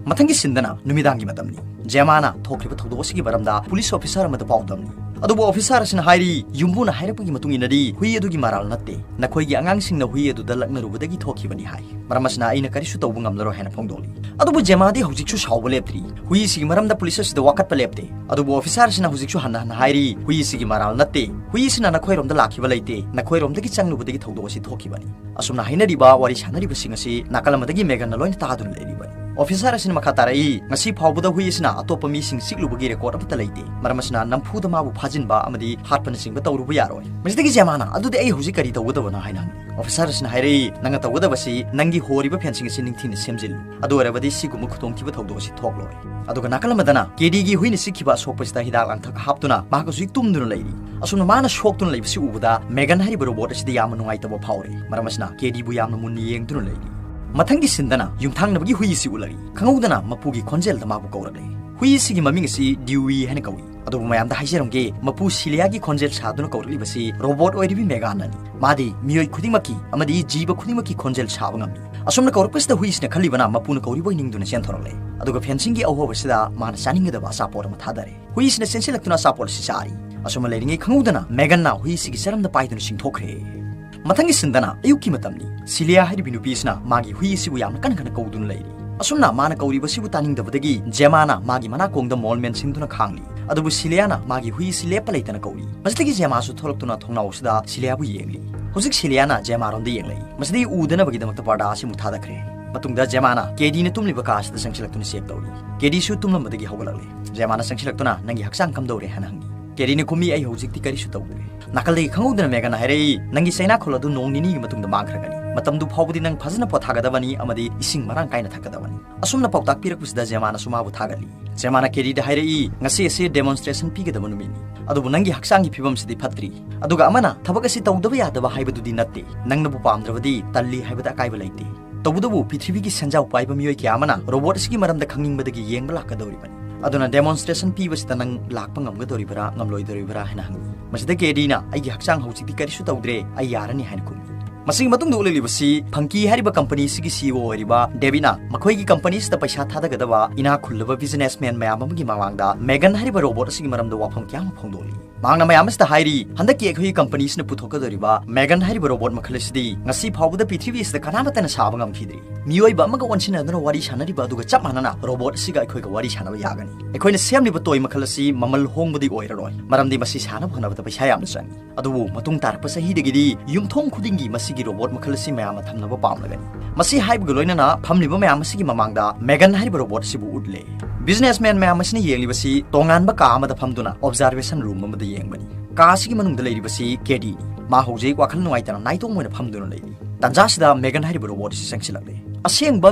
ꯃꯊꯪꯒꯤ ꯁꯤꯟꯗꯅ ꯅꯨꯃꯤꯗꯥꯡꯒꯤ ꯃꯇꯝꯅꯤ꯫ ꯖꯦꯃꯥꯅ ꯊꯣꯛꯈ꯭ꯔꯤꯕ ꯊꯧꯗꯣꯛ ꯑꯁꯤꯒꯤ ꯃꯔꯝꯗ ꯄꯨꯂꯤꯁ ꯑꯣꯐꯤꯁꯥꯔ ꯑꯃꯗ ꯄꯥꯎ ꯇꯝꯂꯤ꯫ ꯑꯗꯨꯕꯨ ꯑꯣꯐꯤꯁꯥꯔ ꯑꯁꯤꯅ ꯍꯥꯏꯔꯤ, "ꯌꯨꯝꯕꯨꯅ ꯍꯥꯏꯔꯛꯄꯒꯤ ꯃꯇꯨꯡ ꯏꯟꯅꯗꯤ ꯍꯨꯏ ꯑꯗꯨꯒꯤ ꯃꯔꯥꯜ ꯅꯠꯇꯦ, ꯅꯈꯣꯏꯒꯤ ꯑꯉꯥꯡꯁꯤꯡꯅ ꯍꯨꯏ ꯑꯗꯨꯗ ꯂꯛꯅꯔꯨꯕꯗꯒꯤ ꯊꯣꯛꯈꯤꯕꯅꯤ" ꯍꯥꯏ꯫ ꯃꯔꯝ ꯑꯁꯤꯅ ꯑꯩꯅ ꯀꯔꯤꯁꯨ ꯇꯧꯕ ꯉꯝꯂꯔꯣꯏ ꯍꯥꯏꯅ ꯐꯣꯡꯗꯣꯛꯂꯤ꯫ ꯑꯗꯨꯕꯨ ꯖꯦꯃꯥꯗꯤ ꯍꯧꯖꯤꯛꯁꯨ ꯁꯥꯎꯕ ꯂꯦꯞꯇ꯭ꯔꯤ꯫ ꯍꯨꯏ ꯑꯁꯤꯒꯤ ꯃꯔꯝꯗ ꯄꯨꯂꯤꯁ ꯑꯁꯤꯗ ꯋꯥꯀꯠꯄ ꯂꯦꯞꯇꯦ꯫ ꯑꯗꯨꯕꯨ ꯑꯣꯐꯤꯁꯥꯔ ꯑꯁꯤꯅ ꯍꯧꯖꯤꯛꯁꯨ ꯍꯟꯅ ꯍꯟꯅ ꯍꯥꯏꯔꯤ, "ꯍꯨꯏ ꯑꯁꯤꯒꯤ ꯃꯔꯥꯜ ꯅꯠꯇꯦ, ꯍꯨꯏ ꯑꯁꯤꯅ ꯅꯈꯣꯏꯔꯣꯝꯗ ꯂꯥꯛꯈꯤꯕ ꯂꯩꯇꯦ, ꯅꯈꯣꯏꯔꯣꯝꯗꯒꯤ ꯆꯪꯂꯨꯕꯗꯒꯤ ꯊꯧꯗꯣꯛ ꯑꯁꯤ ꯊꯣꯛꯈꯤꯕꯅꯤ"꯫ ꯑꯁꯨꯝꯅ ꯍꯥꯏꯅꯔꯤꯕ ꯋꯥꯔꯤ ꯁꯥꯟꯅꯔꯤꯕꯁꯤꯡ ꯑꯁꯤ ꯅꯥꯀꯜ ꯑꯃꯗꯒꯤ ꯃꯦꯒꯟꯅ ꯂꯣꯏꯅ ꯇꯥꯗꯨꯅ ꯂꯩꯔꯤꯕꯅꯤ꯫ ꯑꯣꯐꯤꯁꯥꯔ ꯑꯁꯤꯅ ꯃꯈꯥ ꯇꯥꯔꯛꯏ, "ꯉꯁꯤ ꯐꯥꯎꯕꯗ ꯍꯨꯏ ꯑꯁꯤꯅ ꯑꯇꯣꯞꯄ ꯃꯤꯁꯤꯡ ꯆꯤꯛꯂꯨꯕꯒꯤ ꯔꯦꯀꯣꯔꯗ ꯑꯃꯠꯇ ꯂꯩꯇꯦ꯫ ꯃꯔꯝ ꯑꯁꯤꯅ ꯅꯝꯐꯨꯗ ꯃꯥꯕꯨ ꯐꯥꯖꯤꯟꯕ ꯑꯃꯗꯤ ꯍꯥꯠꯄꯅꯆꯤꯡꯕ ꯇꯧꯔꯨꯕ ꯌꯥꯔꯣꯏ"꯫ ꯃꯁꯤꯗꯒꯤ ꯖꯦꯃꯥꯅ, "ꯑꯗꯨꯗꯤ ꯑꯩ ꯍꯧꯖꯤꯛ ꯀꯔꯤ ꯇꯧꯒꯗꯕꯅꯣ?" ꯍꯥꯏꯅ ꯍꯪꯏ꯫ ꯑꯣꯐꯤꯁꯥꯔ ꯑꯁꯤꯅ ꯍꯥꯏꯔꯛꯏ, "ꯅꯪꯅ ꯇꯧꯒꯗꯕꯁꯤ ꯅꯪꯒꯤ ꯍꯣꯔꯤꯕ ꯐꯦꯟꯁꯤꯡ ꯑꯁꯤ ꯅꯤꯡꯊꯤꯅ ꯁꯦꯝꯖꯤꯜꯂꯨ꯫ ꯑꯗꯨ ꯑꯣꯏꯔꯕꯗꯤ ꯁꯤꯒꯨꯝꯕ ꯈꯨꯗꯣꯡꯊꯤꯕ ꯊꯧꯗꯣꯛ ꯑꯁꯤ ꯊꯣꯛꯂꯣꯏ"꯫ ꯑꯗꯨꯒ ꯅꯥꯀꯜ ꯑꯃꯗꯅ ꯀꯦꯗꯤꯒꯤ ꯍꯨꯏꯅ ꯆꯤꯛꯈꯤꯕ ꯑꯁꯣꯛꯄꯁꯤꯗ ꯍꯤꯗꯥꯛ ꯂꯥꯡꯊꯛ ꯍꯥꯞꯇꯨꯅ ꯃꯍꯥꯛ ꯍꯧꯖꯤꯛ ꯇꯨꯝꯗꯨꯅ ꯂꯩꯔꯤ꯫ ꯑꯁꯨꯝꯅ ꯃꯥꯅ ꯁꯣꯛꯇꯨꯅ ꯂꯩꯕꯁꯤ ꯎꯕꯗ ꯃꯦꯒꯟ ꯍꯥꯏꯔꯤꯕ ꯔꯣꯕꯣꯠ ꯑꯁꯤꯗ ꯌꯥꯝꯅ ꯅꯨꯡꯉꯥꯏꯇꯕ ꯐꯥꯎꯔꯦ꯫ ꯃꯔꯝ ꯑꯁꯤꯅ ꯀꯦꯗꯤꯕꯨ ꯌꯥꯝꯅ ꯃꯨꯟꯅ ꯌꯦꯡꯗꯨꯅ ꯂꯩꯔꯤ꯫ ꯃꯊꯪꯒꯤ ꯁꯤꯟꯗꯅ ꯌꯨꯝꯊꯪꯅꯕꯒꯤ ꯍꯨꯏ ꯑꯁꯤ ꯎꯠꯂꯛꯏ꯫ ꯈꯪꯍꯧꯗꯅ ꯃꯄꯨꯒꯤ ꯈꯣꯟꯖꯦꯜꯗ ꯃꯥꯕꯨ ꯀꯧꯔꯛꯂꯦ꯫ ꯍꯨꯏ ꯑꯁꯤꯒꯤ ꯃꯃꯤꯡ ꯑꯁꯤ ꯗ꯭ꯌꯨꯏ ꯍꯥꯏꯅ ꯀꯧꯏ꯫ ꯑꯗꯨꯕꯨ ꯃꯌꯥꯝꯗ ꯍꯥꯏꯖꯔꯝꯒꯦ, ꯃꯄꯨ ꯁꯤꯂꯤꯌꯥꯒꯤ ꯈꯣꯟꯖꯦꯜ ꯁꯥꯗꯨꯅ ꯀꯧꯔꯛꯂꯤꯕꯁꯤ ꯔꯣꯕꯣꯠ ꯑꯣꯏꯔꯤꯕꯤ ꯃꯦꯒꯥꯟꯅꯅꯤ꯫ ꯃꯥꯗꯤ ꯃꯤꯑꯣꯏ ꯈꯨꯗꯤꯡꯃꯛꯀꯤ ꯑꯃꯗꯤ ꯖꯤꯕ ꯈꯨꯗꯤꯡꯃꯛꯀꯤ ꯈꯣꯟꯖꯦꯜ ꯁꯥꯕ ꯉꯝꯃꯤ꯫ ꯑꯁꯨꯝꯅ ꯀꯧꯔꯛꯄꯁꯤꯗ ꯍꯨꯏꯁꯤꯅ ꯈꯜꯂꯤꯕꯅ ꯃꯄꯨꯅ ꯀꯧꯔꯤꯕꯣꯏ ꯅꯤꯡꯗꯨꯅ ꯆꯦꯟꯊꯣꯔꯛꯂꯦ꯫ ꯑꯗꯨꯒ ꯐꯦꯟꯁꯤꯡꯒꯤ ꯑꯍꯣꯕꯁꯤꯗ ꯃꯥꯅ ꯆꯥꯅꯤꯡꯒꯗꯕ ꯑꯆꯥꯄꯣꯠ ꯑꯃ ꯊꯥꯗꯔꯦ꯫ ꯍꯨꯏꯁꯤꯅ ꯆꯦꯟꯁꯤꯜꯂꯛꯇꯨꯅ ꯑꯆꯥꯄꯣꯠ ꯑꯁꯤ ꯆꯥꯔꯤ꯫ ꯑꯁꯨꯝꯅ ꯂꯩꯔꯤꯉꯩ ꯈꯪꯍꯧꯗꯅ ꯃꯦꯒꯟꯅ ꯍꯨꯏꯁꯤꯒꯤ ꯆꯔꯝꯗ ꯄꯥꯏꯗꯨꯅ ꯆꯤꯡꯊꯣꯛꯈ꯭ꯔꯦ꯫ ꯃꯊꯪꯒꯤ ꯁꯤꯟꯗꯅ ꯑꯌꯨꯛꯀꯤ ꯃꯇꯝꯅꯤ꯫ ꯁꯤꯂꯤꯌꯥ ꯍꯥꯏꯔꯤꯕꯤ ꯅꯨꯄꯤ ꯑꯁꯤꯅ ꯃꯥꯒꯤ ꯍꯨꯏ ꯑꯁꯤꯕꯨ ꯌꯥꯝꯅ ꯀꯟꯅ ꯀꯟꯅ ꯀꯧꯗꯨꯅ ꯂꯩꯔꯤ꯫ ꯑꯁꯨꯝꯅ ꯃꯥꯅ ꯀꯧꯔꯤꯕꯁꯤꯕꯨ ꯇꯥꯅꯤꯡꯗꯕꯗꯒꯤ ꯖꯦꯃꯥꯅ ꯃꯥꯒꯤ ꯃꯅꯥꯀꯣꯡꯗ ꯃꯣꯜ ꯃꯦꯟꯁꯤꯟꯗꯨꯅ ꯈꯥꯡꯂꯤ꯫ ꯑꯗꯨꯕꯨ ꯁꯤꯂꯤꯌꯥꯅ ꯃꯥꯒꯤ ꯍꯨꯏ ꯑꯁꯤ ꯂꯦꯞꯄ ꯂꯩꯇꯅ ꯀꯧꯔꯤ꯫ ꯃꯁꯤꯗꯒꯤ ꯖꯦꯃꯥꯁꯨ ꯊꯣꯛꯂꯛꯇꯨꯅ ꯊꯣꯡꯅꯥꯎ ꯑꯁꯤꯗ ꯁꯤꯂꯤꯌꯥꯕꯨ ꯌꯦꯡꯂꯤ꯫ ꯍꯧꯖꯤꯛ ꯁꯤꯂꯤꯌꯥꯅ ꯖꯦꯃꯥꯔꯣꯝꯗ ꯌꯦꯡꯂꯛꯏ꯫ ꯃꯁꯤꯗꯒꯤ ꯎꯗꯅꯕꯒꯤꯗꯃꯛꯇ ꯄꯔꯗꯥ ꯑꯁꯤ ꯑꯃꯨꯛ ꯊꯥꯗꯈ꯭ꯔꯦ꯫ ꯃꯇꯨꯡꯗ ꯖꯦꯃꯥꯅ ꯀꯦꯗꯤꯅ ꯇꯨꯝꯂꯤꯕ ꯀꯥ ꯑꯁꯤꯗ ꯆꯪꯁꯤꯜꯂꯛꯇꯨꯅ ꯆꯦꯛ ꯇꯧꯔꯤ꯫ ꯀꯦꯗꯤꯁꯨ ꯇꯨꯝꯂꯝꯕꯗꯒꯤ ꯍꯧꯒꯠꯂꯛꯂꯦ꯫ ꯖꯦꯃꯥꯅ ꯆꯪꯁꯤꯜꯂꯛꯇꯨꯅ, "ꯅꯪꯒꯤ ꯍꯛꯆꯥꯡ ꯀꯝꯗꯧꯔꯦ?" ꯍꯥꯏꯅ ꯍꯪꯉꯤ꯫ ꯀꯦꯗꯤꯅ ꯈꯨꯝꯃꯤ, "ꯑꯩ ꯍꯧꯖꯤꯛꯇꯤ ꯀꯔꯤꯁꯨ ꯇꯧꯗ꯭ꯔꯦ"꯫ ꯅꯥꯀꯜꯗꯒꯤ ꯈꯪꯍꯧꯗꯅ ꯃꯦꯒꯟꯅ ꯍꯥꯏꯔꯛꯏ, "ꯅꯪꯒꯤ ꯆꯩꯅꯥꯈꯣꯜ ꯑꯗꯨ ꯅꯣꯡ ꯅꯤꯅꯤꯒꯤ ꯃꯇꯨꯡꯗ ꯃꯥꯡꯈ꯭ꯔꯒꯅꯤ"꯫ ꯃꯇꯝꯗꯨ ꯐꯥꯎꯕꯗꯤ ꯅꯪ ꯐꯖꯅ ꯄꯣꯊꯥꯒꯗꯕꯅꯤ ꯑꯃꯗꯤ ꯏꯁꯤꯡ ꯃꯔꯥꯡ ꯀꯥꯏꯅ ꯊꯛꯀꯗꯕꯅꯤ꯫ ꯑꯁꯨꯝꯅ ꯄꯥꯎꯇꯥꯛ ꯄꯤꯔꯛꯄꯁꯤꯗ ꯖꯦꯃꯥꯅꯁꯨ ꯃꯥꯕꯨ ꯊꯥꯒꯠꯂꯤ꯫ ꯖꯦꯃꯥꯅ ꯀꯦꯗꯤꯗ ꯍꯥꯏꯔꯛꯏ, "ꯉꯁꯤ ꯑꯁꯤ demonstration ꯄꯤꯒꯗꯕ ꯅꯨꯃꯤꯠꯅꯤ, ꯑꯗꯨꯕꯨ ꯅꯪꯒꯤ ꯍꯛꯆꯥꯡꯒꯤ ꯐꯤꯕꯝꯁꯤꯗꯤ ꯐꯠꯇ꯭ꯔꯤ꯫ ꯑꯗꯨꯒ ꯑꯃꯅ ꯊꯕꯛ ꯑꯁꯤ ꯇꯧꯗꯕ ꯌꯥꯗꯕ ꯍꯥꯏꯕꯗꯨꯗꯤ ꯅꯠꯇꯦ꯫ ꯅꯪꯅꯕꯨ ꯄꯥꯝꯗ꯭ꯔꯕꯗꯤ ꯇꯜꯂꯤ ꯍꯥꯏꯕꯗ ꯑꯀꯥꯏꯕ ꯂꯩꯇꯦ꯫ ꯇꯧꯕꯇꯕꯨ ꯄ꯭ꯔꯤꯊꯤꯕꯤꯒꯤ ꯁꯦꯟꯖꯥꯎ ꯄꯥꯏꯕ ꯃꯤꯑꯣꯏ ꯀꯌꯥ ꯑꯃꯅ ꯔꯣꯕꯣꯠ ꯑꯁꯤꯒꯤ ꯃꯔꯝꯗ ꯈꯪꯅꯤꯡꯕꯗꯒꯤ ꯌꯦꯡꯕ ꯂꯥꯛꯀꯗꯧꯔꯤꯕꯅꯤ꯫ ꯑꯗꯨꯅ demonstration ꯄꯤꯕꯁꯤꯗ ꯅꯪ ꯂꯥꯛꯄ ꯉꯝꯒꯗꯧꯔꯤꯕ꯭ꯔꯥ ꯉꯝꯂꯣꯏꯗꯧꯔꯤꯕ꯭ꯔꯥ?" ꯍꯥꯏꯅ ꯍꯪꯉꯤ꯫ ꯃꯁꯤꯗ ꯀꯦꯗꯤꯅ, "ꯑꯩꯒꯤ ꯍꯛꯆꯥꯡ ꯍꯧꯖꯤꯛꯇꯤ ꯀꯔꯤꯁꯨ ꯇꯧꯗ꯭ꯔꯦ, ꯑꯩ ꯌꯥꯔꯅꯤ" ꯍꯥꯏꯅ ꯈꯨꯝꯃꯤ꯫ ꯃꯁꯤꯒꯤ ꯃꯇꯨꯡꯗ ꯎꯠꯂꯛꯂꯤꯕꯁꯤ ꯐꯪꯀꯤ ꯍꯥꯏꯔꯤꯕ ꯀꯝꯄꯅꯤ ꯑꯁꯤꯒꯤ CEO ꯑꯣꯏꯔꯤꯕ ꯗꯦꯕꯤꯠꯅ ꯃꯈꯣꯏꯒꯤ ꯀꯝꯄꯅꯤ ꯑꯁꯤꯗ ꯄꯩꯁꯥ ꯊꯥꯗꯒꯗꯕ ꯏꯅꯥꯛ ꯈꯨꯜꯂꯕ businessman ꯃꯌꯥꯝ ꯑꯃꯒꯤ ꯃꯃꯥꯡꯗ ꯃꯦꯒꯟ ꯍꯥꯏꯔꯤꯕ ꯔꯣꯕꯣꯠ ꯑꯁꯤꯒꯤ ꯃꯔꯝꯗ ꯋꯥꯐꯝ ꯀꯌꯥ ꯑꯃ ꯐꯣꯡꯗꯣꯛꯂꯤ꯫ ꯃꯍꯥꯛꯅ ꯃꯌꯥꯝ ꯑꯁꯤꯗ ꯍꯥꯏꯔꯤ, "ꯍꯟꯗꯛꯀꯤ ꯑꯩꯈꯣꯏꯒꯤ ꯀꯝꯄꯅꯤ ꯑꯁꯤꯅ ꯄꯨꯊꯣꯛꯀꯗꯧꯔꯤꯕ ꯃꯦꯒꯟ ꯍꯥꯏꯔꯤꯕ ꯔꯣꯕꯣꯠ ꯃꯈꯜ ꯑꯁꯤꯗꯤ ꯉꯁꯤ ꯐꯥꯎꯕꯗ ꯄ꯭ꯔꯤꯊꯤꯕꯤ ꯑꯁꯤꯗ ꯀꯅꯥꯃꯠꯇꯅ ꯁꯥꯕ ꯉꯝꯈꯤꯗ꯭ꯔꯤ꯫ ꯃꯤꯑꯣꯏꯕ ꯑꯃꯒ ꯑꯣꯟꯁꯤꯟꯅꯗꯨꯅ ꯋꯥꯔꯤ ꯁꯥꯟꯅꯔꯤꯕ ꯑꯗꯨꯒ ꯆꯞ ꯃꯥꯟꯅꯅ ꯔꯣꯕꯣꯠ ꯑꯁꯤꯒ ꯑꯩꯈꯣꯏꯒ ꯋꯥꯔꯤ ꯁꯥꯟꯅꯕ ꯌꯥꯒꯅꯤ꯫ ꯑꯩꯈꯣꯏꯅ ꯁꯦꯝꯂꯤꯕ ꯇꯣꯏ ꯃꯈꯜ ꯑꯁꯤ ꯃꯃꯜ ꯍꯣꯡꯕꯗꯤ ꯑꯣꯏꯔꯔꯣꯏ, ꯃꯔꯝꯗꯤ ꯃꯁꯤ ꯁꯥꯅꯕ ꯍꯣꯠꯅꯕꯗ ꯄꯩꯁꯥ ꯌꯥꯝꯅ ꯆꯪꯏ꯫ ꯑꯗꯨꯕꯨ ꯃꯇꯨꯡ ꯇꯥꯔꯛꯄ ꯆꯍꯤꯗꯒꯤꯗꯤ ꯌꯨꯝꯊꯣꯡ ꯈꯨꯗꯤꯡꯒꯤ ꯃꯁꯤꯒꯤ ꯔꯣꯕꯣꯠ ꯃꯈꯜ ꯑꯁꯤ ꯃꯌꯥꯝꯅ ꯊꯝꯅꯕ ꯄꯥꯝꯂꯒꯅꯤ꯫" ꯃꯁꯤ ꯍꯥꯏꯕꯒ ꯂꯣꯏꯅꯅ ꯐꯝꯂꯤꯕ ꯃꯌꯥꯝ ꯑꯁꯤꯒꯤ ꯃꯃꯥꯡꯗ ꯃꯦꯒꯟ ꯍꯥꯏꯔꯤꯕ ꯔꯣꯕꯣꯠ ꯑꯁꯤꯕꯨ ꯎꯠꯂꯦ꯫ Businessman ꯃꯌꯥꯝ ꯑꯁꯤꯅ ꯌꯦꯡꯂꯤꯕꯁꯤ ꯇꯣꯉꯥꯟꯕ ꯀꯥ ꯑꯃꯗ ꯐꯝꯗꯨꯅ observation room ꯑꯃꯗ ꯌꯦꯡꯕꯅꯤ꯫ ꯀꯥ ꯑꯁꯤꯒꯤ ꯃꯅꯨꯡꯗ ꯂꯩꯔꯤꯕꯁꯤ ꯀꯦꯗꯤꯅꯤ꯫ ꯃꯥ ꯍꯧꯖꯤꯛ ꯋꯥꯈꯜ ꯅꯨꯡꯉꯥꯏꯇꯅ ꯅꯥꯏꯇꯣꯝ ꯑꯣꯏꯅ ꯐꯝꯗꯨꯅ ꯂꯩꯔꯤ꯫ ꯇꯥꯟꯖꯥꯁꯤꯗ ꯃꯦꯒꯟ ꯍꯥꯏꯔꯤꯕ ꯔꯣꯕꯣꯠ ꯑꯁꯤ ꯆꯪꯁꯤꯜꯂꯛꯂꯦ꯫ ꯑꯁꯦꯡꯕ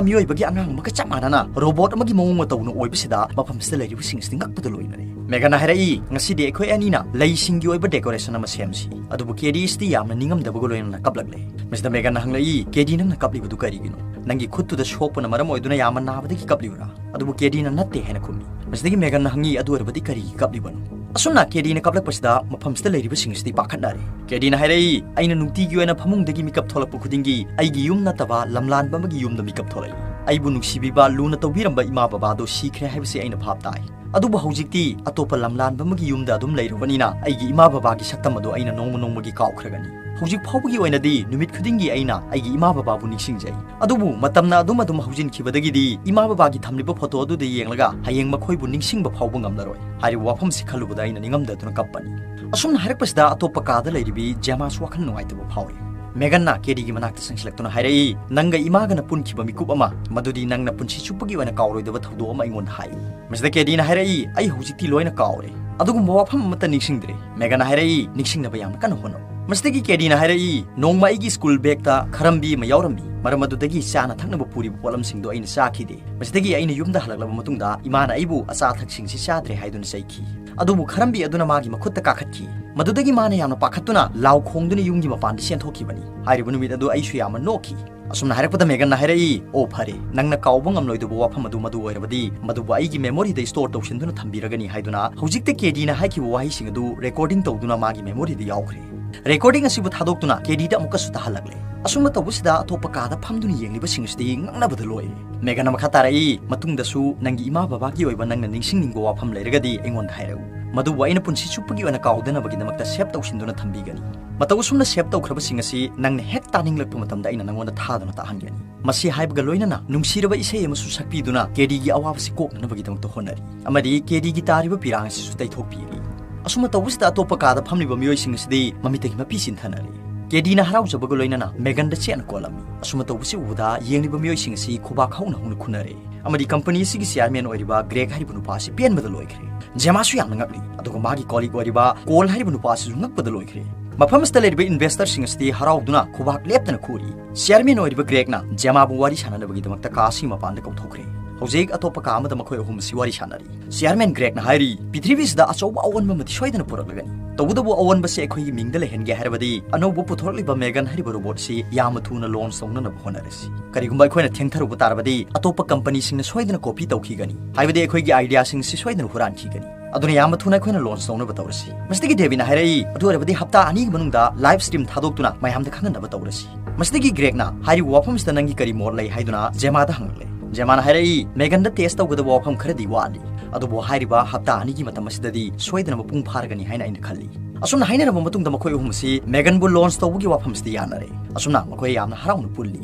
ꯃꯤꯑꯣꯏꯕꯒꯤ ꯑꯉꯥꯡ ꯑꯃꯒ ꯆꯞ ꯃꯥꯟꯅꯅ ꯔꯣꯕꯣꯠ ꯑꯃꯒꯤ ꯃꯑꯣꯡ ꯃꯇꯧꯅ ꯑꯣꯏꯕꯁꯤꯗ ꯃꯐꯝꯁꯤꯗ ꯂꯩꯔꯤꯕꯁꯤꯡ ꯑꯁꯤꯗꯤ ꯉꯛꯄꯗ ꯂꯣꯏꯅꯔꯦ꯫ ꯃꯦꯒꯟꯅ ꯍꯥꯏꯔꯛꯏ, "ꯉꯁꯤꯗꯤ ꯑꯩꯈꯣꯏ ꯑꯅꯤꯅ ꯂꯩꯁꯤꯡꯒꯤ ꯑꯣꯏꯕ decoration ꯑꯃ ꯁꯦꯝꯁꯤ꯫" ꯑꯗꯨꯕꯨ ꯀꯦꯗꯤ ꯑꯁꯤꯗꯤ ꯌꯥꯝꯅ ꯅꯤꯡꯉꯝꯗꯕꯒ ꯂꯣꯏꯅꯅ ꯀꯞꯂꯛꯂꯦ꯫ ꯃꯁꯤꯗ ꯃꯦꯒꯟꯅ ꯍꯪꯂꯛꯏ, "ꯀꯦꯗꯤ, ꯅꯪꯅ ꯀꯞꯂꯤꯕꯗꯨ ꯀꯔꯤꯒꯤꯅꯣ? ꯅꯪꯒꯤ ꯈꯨꯠꯇꯨꯗ ꯁꯣꯛꯄꯅ ꯃꯔꯝ ꯑꯣꯏꯗꯨꯅ ꯌꯥꯝꯅ ꯅꯥꯕꯗꯒꯤ ꯀꯞꯂꯤꯕ꯭ꯔꯥ?" ꯑꯗꯨꯕꯨ ꯀꯦꯗꯤꯅ ꯅꯠꯇꯦ ꯍꯥꯏꯅ ꯈꯨꯝꯃꯤ꯫ ꯃꯁꯤꯗꯒꯤ ꯃꯦꯒꯟꯅ ꯍꯪꯉꯤ, "ꯑꯗꯨ ꯑꯣꯏꯔꯕꯗꯤ ꯀꯔꯤꯒꯤ ꯀꯞꯂꯤꯕꯅꯣ?" ꯑꯁꯨꯝꯅ ꯀꯦꯗꯤꯅ ꯀꯞꯂꯛꯄꯁꯤꯗ ꯃꯐꯝꯁꯤꯗ ꯂꯩꯔꯤꯕꯁꯤꯡ ꯑꯁꯤꯗꯤ ꯄꯥꯈꯠꯅꯔꯦ꯫ ꯀꯦꯗꯤꯅ ꯍꯥꯏꯔꯛꯏ, "ꯑꯩꯅ ꯅꯨꯡꯇꯤꯒꯤ ꯑꯣꯏꯅ ꯐꯃꯨꯡꯗꯒꯤ ꯃꯤꯀꯞ ꯊꯣꯛꯂꯛꯄ ꯈꯨꯗꯤꯡꯒꯤ ꯑꯩꯒꯤ ꯌꯨꯝ ꯅꯠꯇꯕ ꯂꯝꯂꯥꯟꯕ ꯑꯃꯒꯤ ꯌꯨꯝꯗ ꯃꯤꯀꯞ ꯊꯣꯛꯂꯛꯏ꯫ ꯑꯩꯕꯨ ꯅꯨꯡꯁꯤꯕꯤꯕ, ꯂꯨꯅ ꯇꯧꯕꯤꯔꯝꯕ ꯏꯃꯥ ꯕꯕꯥꯗꯣ ꯁꯤꯈ꯭ꯔꯦ ꯍꯥꯏꯕꯁꯤ ꯑꯩꯅ ꯚꯥꯞ ꯇꯥꯏ꯫ ꯑꯗꯨꯕꯨ ꯍꯧꯖꯤꯛꯇꯤ ꯑꯇꯣꯞꯄ ꯂꯝꯂꯥꯟꯕ ꯑꯃꯒꯤ ꯌꯨꯝꯗ ꯑꯗꯨꯝ ꯂꯩꯔꯨꯕꯅꯤꯅ ꯑꯩꯒꯤ ꯏꯃꯥ ꯕꯕꯥꯒꯤ ꯁꯛꯇꯝ ꯑꯗꯨ ꯑꯩꯅ ꯅꯣꯡꯃ ꯅꯣꯡꯃꯒꯤ ꯀꯥꯎꯈ꯭ꯔꯒꯅꯤ꯫ ꯍꯧꯖꯤꯛ ꯐꯥꯎꯕꯒꯤ ꯑꯣꯏꯅꯗꯤ ꯅꯨꯃꯤꯠ ꯈꯨꯗꯤꯡꯒꯤ ꯑꯩꯅ ꯑꯩꯒꯤ ꯏꯃꯥ ꯕꯕꯥꯕꯨ ꯅꯤꯡꯁꯤꯡꯖꯩ꯫ ꯑꯗꯨꯕꯨ ꯃꯇꯝꯅ ꯑꯗꯨꯝ ꯑꯗꯨꯝ ꯍꯧꯖꯤꯟꯈꯤꯕꯗꯒꯤꯗꯤ ꯏꯃꯥ ꯕꯕꯥꯒꯤ ꯊꯝꯂꯤꯕ ꯐꯣꯇꯣ ꯑꯗꯨꯗ ꯌꯦꯡꯂꯒ ꯍꯌꯦꯡ ꯃꯈꯣꯏꯕꯨ ꯅꯤꯡꯁꯤꯡꯕ ꯐꯥꯎꯕ ꯉꯝꯂꯔꯣꯏ꯫" ꯍꯥꯏꯔꯤꯕ ꯋꯥꯐꯝꯁꯤ ꯈꯜꯂꯨꯕꯗ ꯑꯩꯅ ꯅꯤꯡꯉꯝꯗꯗꯨꯅ ꯀꯞꯄꯅꯤ꯫ ꯑꯁꯨꯝꯅ ꯍꯥꯏꯔꯛꯄꯁꯤꯗ ꯑꯇꯣꯞꯄ ꯀꯥꯗ ꯂꯩꯔꯤꯕꯤ ꯖꯦꯃꯥꯁꯨ ꯋꯥꯈꯜ ꯅꯨꯡꯉꯥꯏꯇꯕ ꯐꯥꯎꯔꯤ꯫ ꯃꯦꯒꯟꯅ ꯀꯦꯗꯤꯒꯤ ꯃꯅꯥꯛꯇ ꯆꯪꯁꯤꯜꯂꯛꯇꯨꯅ ꯍꯥꯏꯔꯛꯏ, "ꯅꯪꯒ ꯏꯃꯥꯒꯅ ꯄꯨꯟꯈꯤꯕ ꯃꯤꯀꯨꯞ ꯑꯃ, ꯃꯗꯨꯗꯤ ꯅꯪꯅ ꯄꯨꯟꯁꯤ ꯆꯨꯞꯄꯒꯤ ꯑꯣꯏꯅ ꯀꯥꯎꯔꯣꯏꯗꯕ ꯊꯧꯗꯣꯛ ꯑꯃ ꯑꯩꯉꯣꯟꯗ ꯍꯥꯏ꯫" ꯃꯁꯤꯗ ꯀꯦꯗꯤꯅ ꯍꯥꯏꯔꯛꯏ, "ꯑꯩ ꯍꯧꯖꯤꯛꯇꯤ ꯂꯣꯏꯅ ꯀꯥꯎꯔꯦ꯫ ꯑꯗꯨꯒꯨꯝꯕ ꯋꯥꯐꯝ ꯑꯃꯠꯇ ꯅꯤꯡꯁꯤꯡꯗ꯭ꯔꯦ꯫" ꯃꯦꯒꯟꯅ ꯍꯥꯏꯔꯛꯏ, "ꯅꯤꯡꯁꯤꯡꯅꯕ ꯌꯥꯝꯅ ꯀꯟꯅ ꯍꯣꯠꯅꯧ꯫" ꯃꯁꯤꯗꯒꯤ ꯀꯦꯗꯤꯅ ꯍꯥꯏꯔꯛꯏ, "ꯅꯣꯡꯃ ꯑꯩꯒꯤ ꯁ꯭ꯀꯨꯜ ꯕꯦꯒꯇ ꯈꯔꯝꯕꯤ ꯑꯃ ꯌꯥꯎꯔꯝꯃꯤ꯫ ꯃꯔꯝ ꯑꯗꯨꯗꯒꯤ ꯆꯥꯅ ꯊꯛꯅꯕ ꯄꯨꯔꯤꯕ ꯄꯣꯠꯂꯝꯁꯤꯡꯗꯣ ꯑꯩꯅ ꯆꯥꯈꯤꯗꯦ꯫ ꯃꯁꯤꯗꯒꯤ ꯑꯩꯅ ꯌꯨꯝꯗ ꯍꯜꯂꯛꯂꯕ ꯃꯇꯨꯡꯗ ꯏꯃꯥꯅ ꯑꯩꯕꯨ ꯑꯆꯥ ꯑꯊꯛꯁꯤꯡꯁꯤ ꯆꯥꯗ꯭ꯔꯦ ꯍꯥꯏꯗꯨꯅ ꯆꯩꯈꯤ꯫ ꯑꯗꯨꯕꯨ ꯈꯔꯝꯕꯤ ꯑꯗꯨꯅ ꯃꯥꯒꯤ ꯃꯈꯨꯠꯇ ꯀꯥꯈꯠꯈꯤ꯫ ꯃꯗꯨꯗꯒꯤ ꯃꯥꯅ ꯌꯥꯝꯅ ꯄꯥꯈꯠꯇꯨꯅ ꯂꯥꯎ ꯈꯣꯡꯗꯨꯅ ꯌꯨꯝꯒꯤ ꯃꯄꯥꯟꯗ ꯆꯦꯟꯊꯣꯛꯈꯤꯕꯅꯤ꯫ ꯍꯥꯏꯔꯤꯕ ꯅꯨꯃꯤꯠ ꯑꯗꯨ ꯑꯩꯁꯨ ꯌꯥꯝꯅ ꯅꯣꯛꯈꯤ꯫" ꯑꯁꯨꯝꯅ ꯍꯥꯏꯔꯛꯄꯗ ꯃꯦꯒꯟꯅ ꯍꯥꯏꯔꯛꯏ, "ꯑꯣ ꯐꯔꯦ, ꯅꯪꯅ ꯀꯥꯎꯕ ꯉꯝꯂꯣꯏꯗꯕ ꯋꯥꯐꯝ ꯑꯗꯨ ꯃꯗꯨ ꯑꯣꯏꯔꯕꯗꯤ ꯃꯗꯨꯕꯨ ꯑꯩꯒꯤ memoryꯗ store ꯇꯧꯁꯤꯟꯗꯨꯅ ꯊꯝꯕꯤꯔꯒꯅꯤ" ꯍꯥꯏꯗꯨꯅ꯫ ꯍꯧꯖꯤꯛꯇ ꯀꯦꯗꯤꯅ ꯍꯥꯏꯈꯤꯕ ꯋꯥꯍꯩꯁꯤꯡ ꯑꯗꯨ recording ꯇꯧꯗꯨꯅ ꯃꯥꯒꯤ memoryꯗ ꯌꯥꯎꯈ꯭ꯔꯦ꯫ Recording ꯑꯁꯤꯕꯨ ꯊꯥꯗꯣꯛꯇꯨꯅ ꯀꯦꯗꯤꯗ ꯑꯃꯨꯛꯀꯁꯨ ꯇꯥꯍꯜꯂꯛꯂꯦ꯫ ꯑꯁꯨꯝꯅ ꯇꯧꯕꯁꯤꯗ ꯑꯇꯣꯞꯄ ꯀꯥꯗ ꯐꯝꯗꯨꯅ ꯌꯦꯡꯂꯤꯕꯁꯤꯡ ꯑꯁꯤꯗꯤ ꯉꯛꯅꯕꯗ ꯂꯣꯏꯔꯦ꯫ ꯃꯦꯒꯟꯅ ꯃꯈꯥ ꯇꯥꯔꯛꯏ, "ꯃꯇꯨꯡꯗꯁꯨ ꯅꯪꯒꯤ ꯏꯃꯥ ꯕꯕꯥꯒꯤ ꯑꯣꯏꯕ ꯅꯪꯅ ꯅꯤꯡꯁꯤꯡꯅꯤꯡꯕ ꯋꯥꯐꯝ ꯂꯩꯔꯒꯗꯤ ꯑꯩꯉꯣꯟꯗ ꯍꯥꯏꯔꯛꯎ꯫ ꯃꯗꯨꯕꯨ ꯑꯩꯅ ꯄꯨꯟꯁꯤ ꯆꯨꯞꯄꯒꯤ ꯑꯣꯏꯅ ꯀꯥꯎꯗꯅꯕꯒꯤꯗꯃꯛꯇ save ꯇꯧꯁꯤꯟꯗꯨꯅ ꯊꯝꯕꯤꯒꯅꯤ꯫ ꯃꯇꯧ ꯑꯁꯨꯝꯅ save ꯇꯧꯈ꯭ꯔꯕꯁꯤꯡ ꯑꯁꯤ ꯅꯪꯅ ꯍꯦꯛ ꯇꯥꯅꯤꯡꯂꯛꯄ ꯃꯇꯝꯗ ꯑꯩꯅ ꯅꯪꯉꯣꯟꯗ ꯊꯥꯗꯨꯅ ꯇꯥꯍꯟꯒꯅꯤ꯫ ꯃꯁꯤ ꯍꯥꯏꯕꯒ ꯂꯣꯏꯅꯅ ꯅꯨꯡꯁꯤꯔꯕ ꯏꯁꯩ ꯑꯃꯁꯨ ꯁꯛꯄꯤꯗꯨꯅ ꯀꯦꯗꯤꯒꯤ ꯑꯋꯥꯕꯁꯤ ꯀꯣꯛꯅꯅꯕꯒꯤꯗꯃꯛꯇ ꯍꯣꯠꯅꯔꯤ꯫ ꯑꯃꯗꯤ ꯀꯦꯗꯤꯒꯤ ꯇꯥꯔꯤꯕ ꯄꯤꯔꯥꯡ ꯑꯁꯤꯁꯨ ꯇꯩꯊꯣꯛꯄꯤꯔꯤ꯫" ꯑꯁꯨꯝꯅ ꯇꯧꯕꯁꯤꯗ ꯑꯇꯣꯞꯄ ꯀꯥꯗ ꯐꯝꯂꯤꯕ ꯃꯤꯑꯣꯏꯁꯤꯡ ꯑꯁꯤꯗꯤ ꯃꯃꯤꯠꯇꯒꯤ ꯃꯄꯤ ꯆꯤꯟꯊꯅꯔꯦ꯫ ꯀꯦꯗꯤꯅ ꯍꯔꯥꯎꯖꯕꯒ ꯂꯣꯏꯅꯅ ꯃꯦꯒꯟꯗ ꯆꯦꯠꯅ ꯀꯣꯜꯂꯝꯃꯤ꯫ ꯑꯁꯨꯝꯅ ꯇꯧꯕꯁꯤ ꯎꯕꯗ ꯌꯦꯡꯂꯤꯕ ꯃꯤꯑꯣꯏꯁꯤꯡ ꯑꯁꯤ ꯈꯨꯕꯥꯛ ꯍꯧꯅ ꯍꯧꯅ ꯈꯨꯅꯔꯦ꯫ ꯑꯃꯗꯤ company ꯑꯁꯤꯒꯤ chairman ꯑꯣꯏꯔꯤꯕ ꯒ꯭ꯔꯦꯒ ꯍꯥꯏꯔꯤꯕ ꯅꯨꯄꯥ ꯑꯁꯤ ꯄꯦꯟꯕꯗ ꯂꯣꯏꯈ꯭ꯔꯦ꯫ ꯖꯦꯃꯥꯁꯨ ꯌꯥꯝꯅ ꯉꯛꯂꯤ꯫ ꯑꯗꯨꯒ ꯃꯥꯒꯤ colleague ꯑꯣꯏꯔꯤꯕ ꯀꯣꯜ ꯍꯥꯏꯔꯤꯕ ꯅꯨꯄꯥ ꯑꯁꯤꯁꯨ ꯉꯛꯄꯗ ꯂꯣꯏꯈ꯭ꯔꯦ꯫ ꯃꯐꯝ ꯑꯁꯤꯗ ꯂꯩꯔꯤꯕ investorꯁꯤꯡ ꯑꯁꯤꯗꯤ ꯍꯔꯥꯎꯗꯨꯅ ꯈꯨꯕꯥꯛ ꯂꯦꯞꯇꯅ ꯈꯨꯔꯤ꯫ Chairman ꯑꯣꯏꯔꯤꯕ ꯒ꯭ꯔꯦꯒꯅ ꯖꯦꯃꯥꯕꯨ ꯋꯥꯔꯤ ꯁꯥꯟꯅꯅꯕꯒꯤꯗꯃꯛꯇ ꯀꯥ ꯑꯁꯤꯒꯤ ꯃꯄꯥꯟꯗ ꯀꯧꯊꯣꯛꯈ꯭ꯔꯦ꯫ ꯍꯧꯖꯤꯛ ꯑꯇꯣꯞꯄ ꯀꯥ ꯑꯃꯗ ꯃꯈꯣꯏ ꯑꯍꯨꯝ ꯑꯁꯤ ꯋꯥꯔꯤ ꯁꯥꯟꯅꯔꯤ꯫ Chairman ꯒ꯭ꯔꯦꯒꯅ ꯍꯥꯏꯔꯤ, "ꯄ꯭ꯔꯤꯊꯤꯕꯤꯁꯤꯗ ꯑꯆꯧꯕ ꯑꯑꯣꯟꯕ ꯑꯃꯗꯤ ꯁꯣꯏꯗꯅ ꯄꯨꯔꯛꯂꯒꯅꯤ꯫ ꯇꯧꯕꯇꯕꯨ ꯑꯑꯣꯟꯕꯁꯤ ꯑꯩꯈꯣꯏꯒꯤ ꯃꯤꯡꯗ ꯂꯩꯍꯟꯒꯦ ꯍꯥꯏꯔꯕꯗꯤ ꯑꯅꯧꯕ ꯄꯨꯊꯣꯔꯛꯂꯤꯕ ꯃꯦꯒꯟ ꯍꯥꯏꯔꯤꯕ robotꯁꯤ ꯌꯥꯝꯅ ꯊꯨꯅ launch ꯇꯧꯅꯅꯕ ꯍꯣꯠꯅꯔꯁꯤ꯫ ꯀꯔꯤꯒꯨꯝꯕ ꯑꯩꯈꯣꯏꯅ ꯊꯦꯡꯊꯔꯨꯕ ꯇꯥꯔꯕꯗꯤ ꯑꯇꯣꯞꯄ companyꯁꯤꯡꯅ ꯁꯣꯏꯗꯅ copy ꯇꯧꯈꯤꯒꯅꯤ꯫ ꯍꯥꯏꯕꯗꯤ ꯑꯩꯈꯣꯏꯒꯤ ideaꯁꯤꯡꯁꯤ ꯁꯣꯏꯗꯅ ꯍꯨꯔꯥꯟꯈꯤꯒꯅꯤ꯫ ꯑꯗꯨꯅ ꯌꯥꯝꯅ ꯊꯨꯅ ꯑꯩꯈꯣꯏꯅ launch ꯇꯧꯅꯕ ꯇꯧꯔꯁꯤ꯫" ꯃꯁꯤꯗꯒꯤ ꯗꯦꯕꯤꯗꯅ ꯍꯥꯏꯔꯛꯏ, "ꯑꯗꯨ ꯑꯣꯏꯔꯕꯗꯤ ꯍꯞꯇꯥ ꯑꯅꯤꯒꯤ ꯃꯅꯨꯡꯗ live stream ꯊꯥꯗꯣꯛꯇꯨꯅ ꯃꯌꯥꯝꯗ ꯈꯪꯍꯟꯅꯕ ꯇꯧꯔꯁꯤ꯫" ꯃꯁꯤꯗꯒꯤ ꯒ꯭ꯔꯦꯒꯅ, "ꯍꯥꯏꯔꯤꯕ ꯋꯥꯐꯝꯁꯤꯗ ꯅꯪꯒꯤ ꯀꯔꯤ ꯃꯣꯠ ꯂꯩ?" ꯍꯥꯏꯗꯨꯅ ꯖꯦꯃꯥꯗ ꯍꯪꯂꯛꯂꯦ꯫ ꯖꯦꯃꯥꯅ ꯍꯥꯏꯔꯛꯏ, "ꯃꯦꯒꯟꯗ test ꯇꯧꯒꯗꯕ ꯋꯥꯐꯝ ꯈꯔꯗꯤ ꯋꯥꯠꯂꯤ, ꯑꯗꯨꯕꯨ ꯍꯥꯏꯔꯤꯕ ꯍꯞꯇꯥ ꯑꯅꯤꯒꯤ ꯃꯇꯝ ꯑꯁꯤꯗꯗꯤ ꯁꯣꯏꯗꯅ ꯃꯄꯨꯡ ꯐꯥꯔꯒꯅꯤ ꯍꯥꯏꯅ ꯑꯩꯅ ꯈꯜꯂꯤ꯫" ꯑꯁꯨꯝꯅ ꯍꯥꯏꯅꯔꯕ ꯃꯇꯨꯡꯗ ꯃꯈꯣꯏ ꯑꯍꯨꯝ ꯑꯁꯤ ꯃꯦꯒꯟꯕꯨ launch ꯇꯧꯕꯒꯤ ꯋꯥꯐꯝꯁꯤꯗ ꯌꯥꯅꯔꯦ꯫ ꯑꯁꯨꯝꯅ ꯃꯈꯣꯏ ꯌꯥꯝꯅ ꯍꯔꯥꯎꯅ ꯄꯨꯜꯂꯤ꯫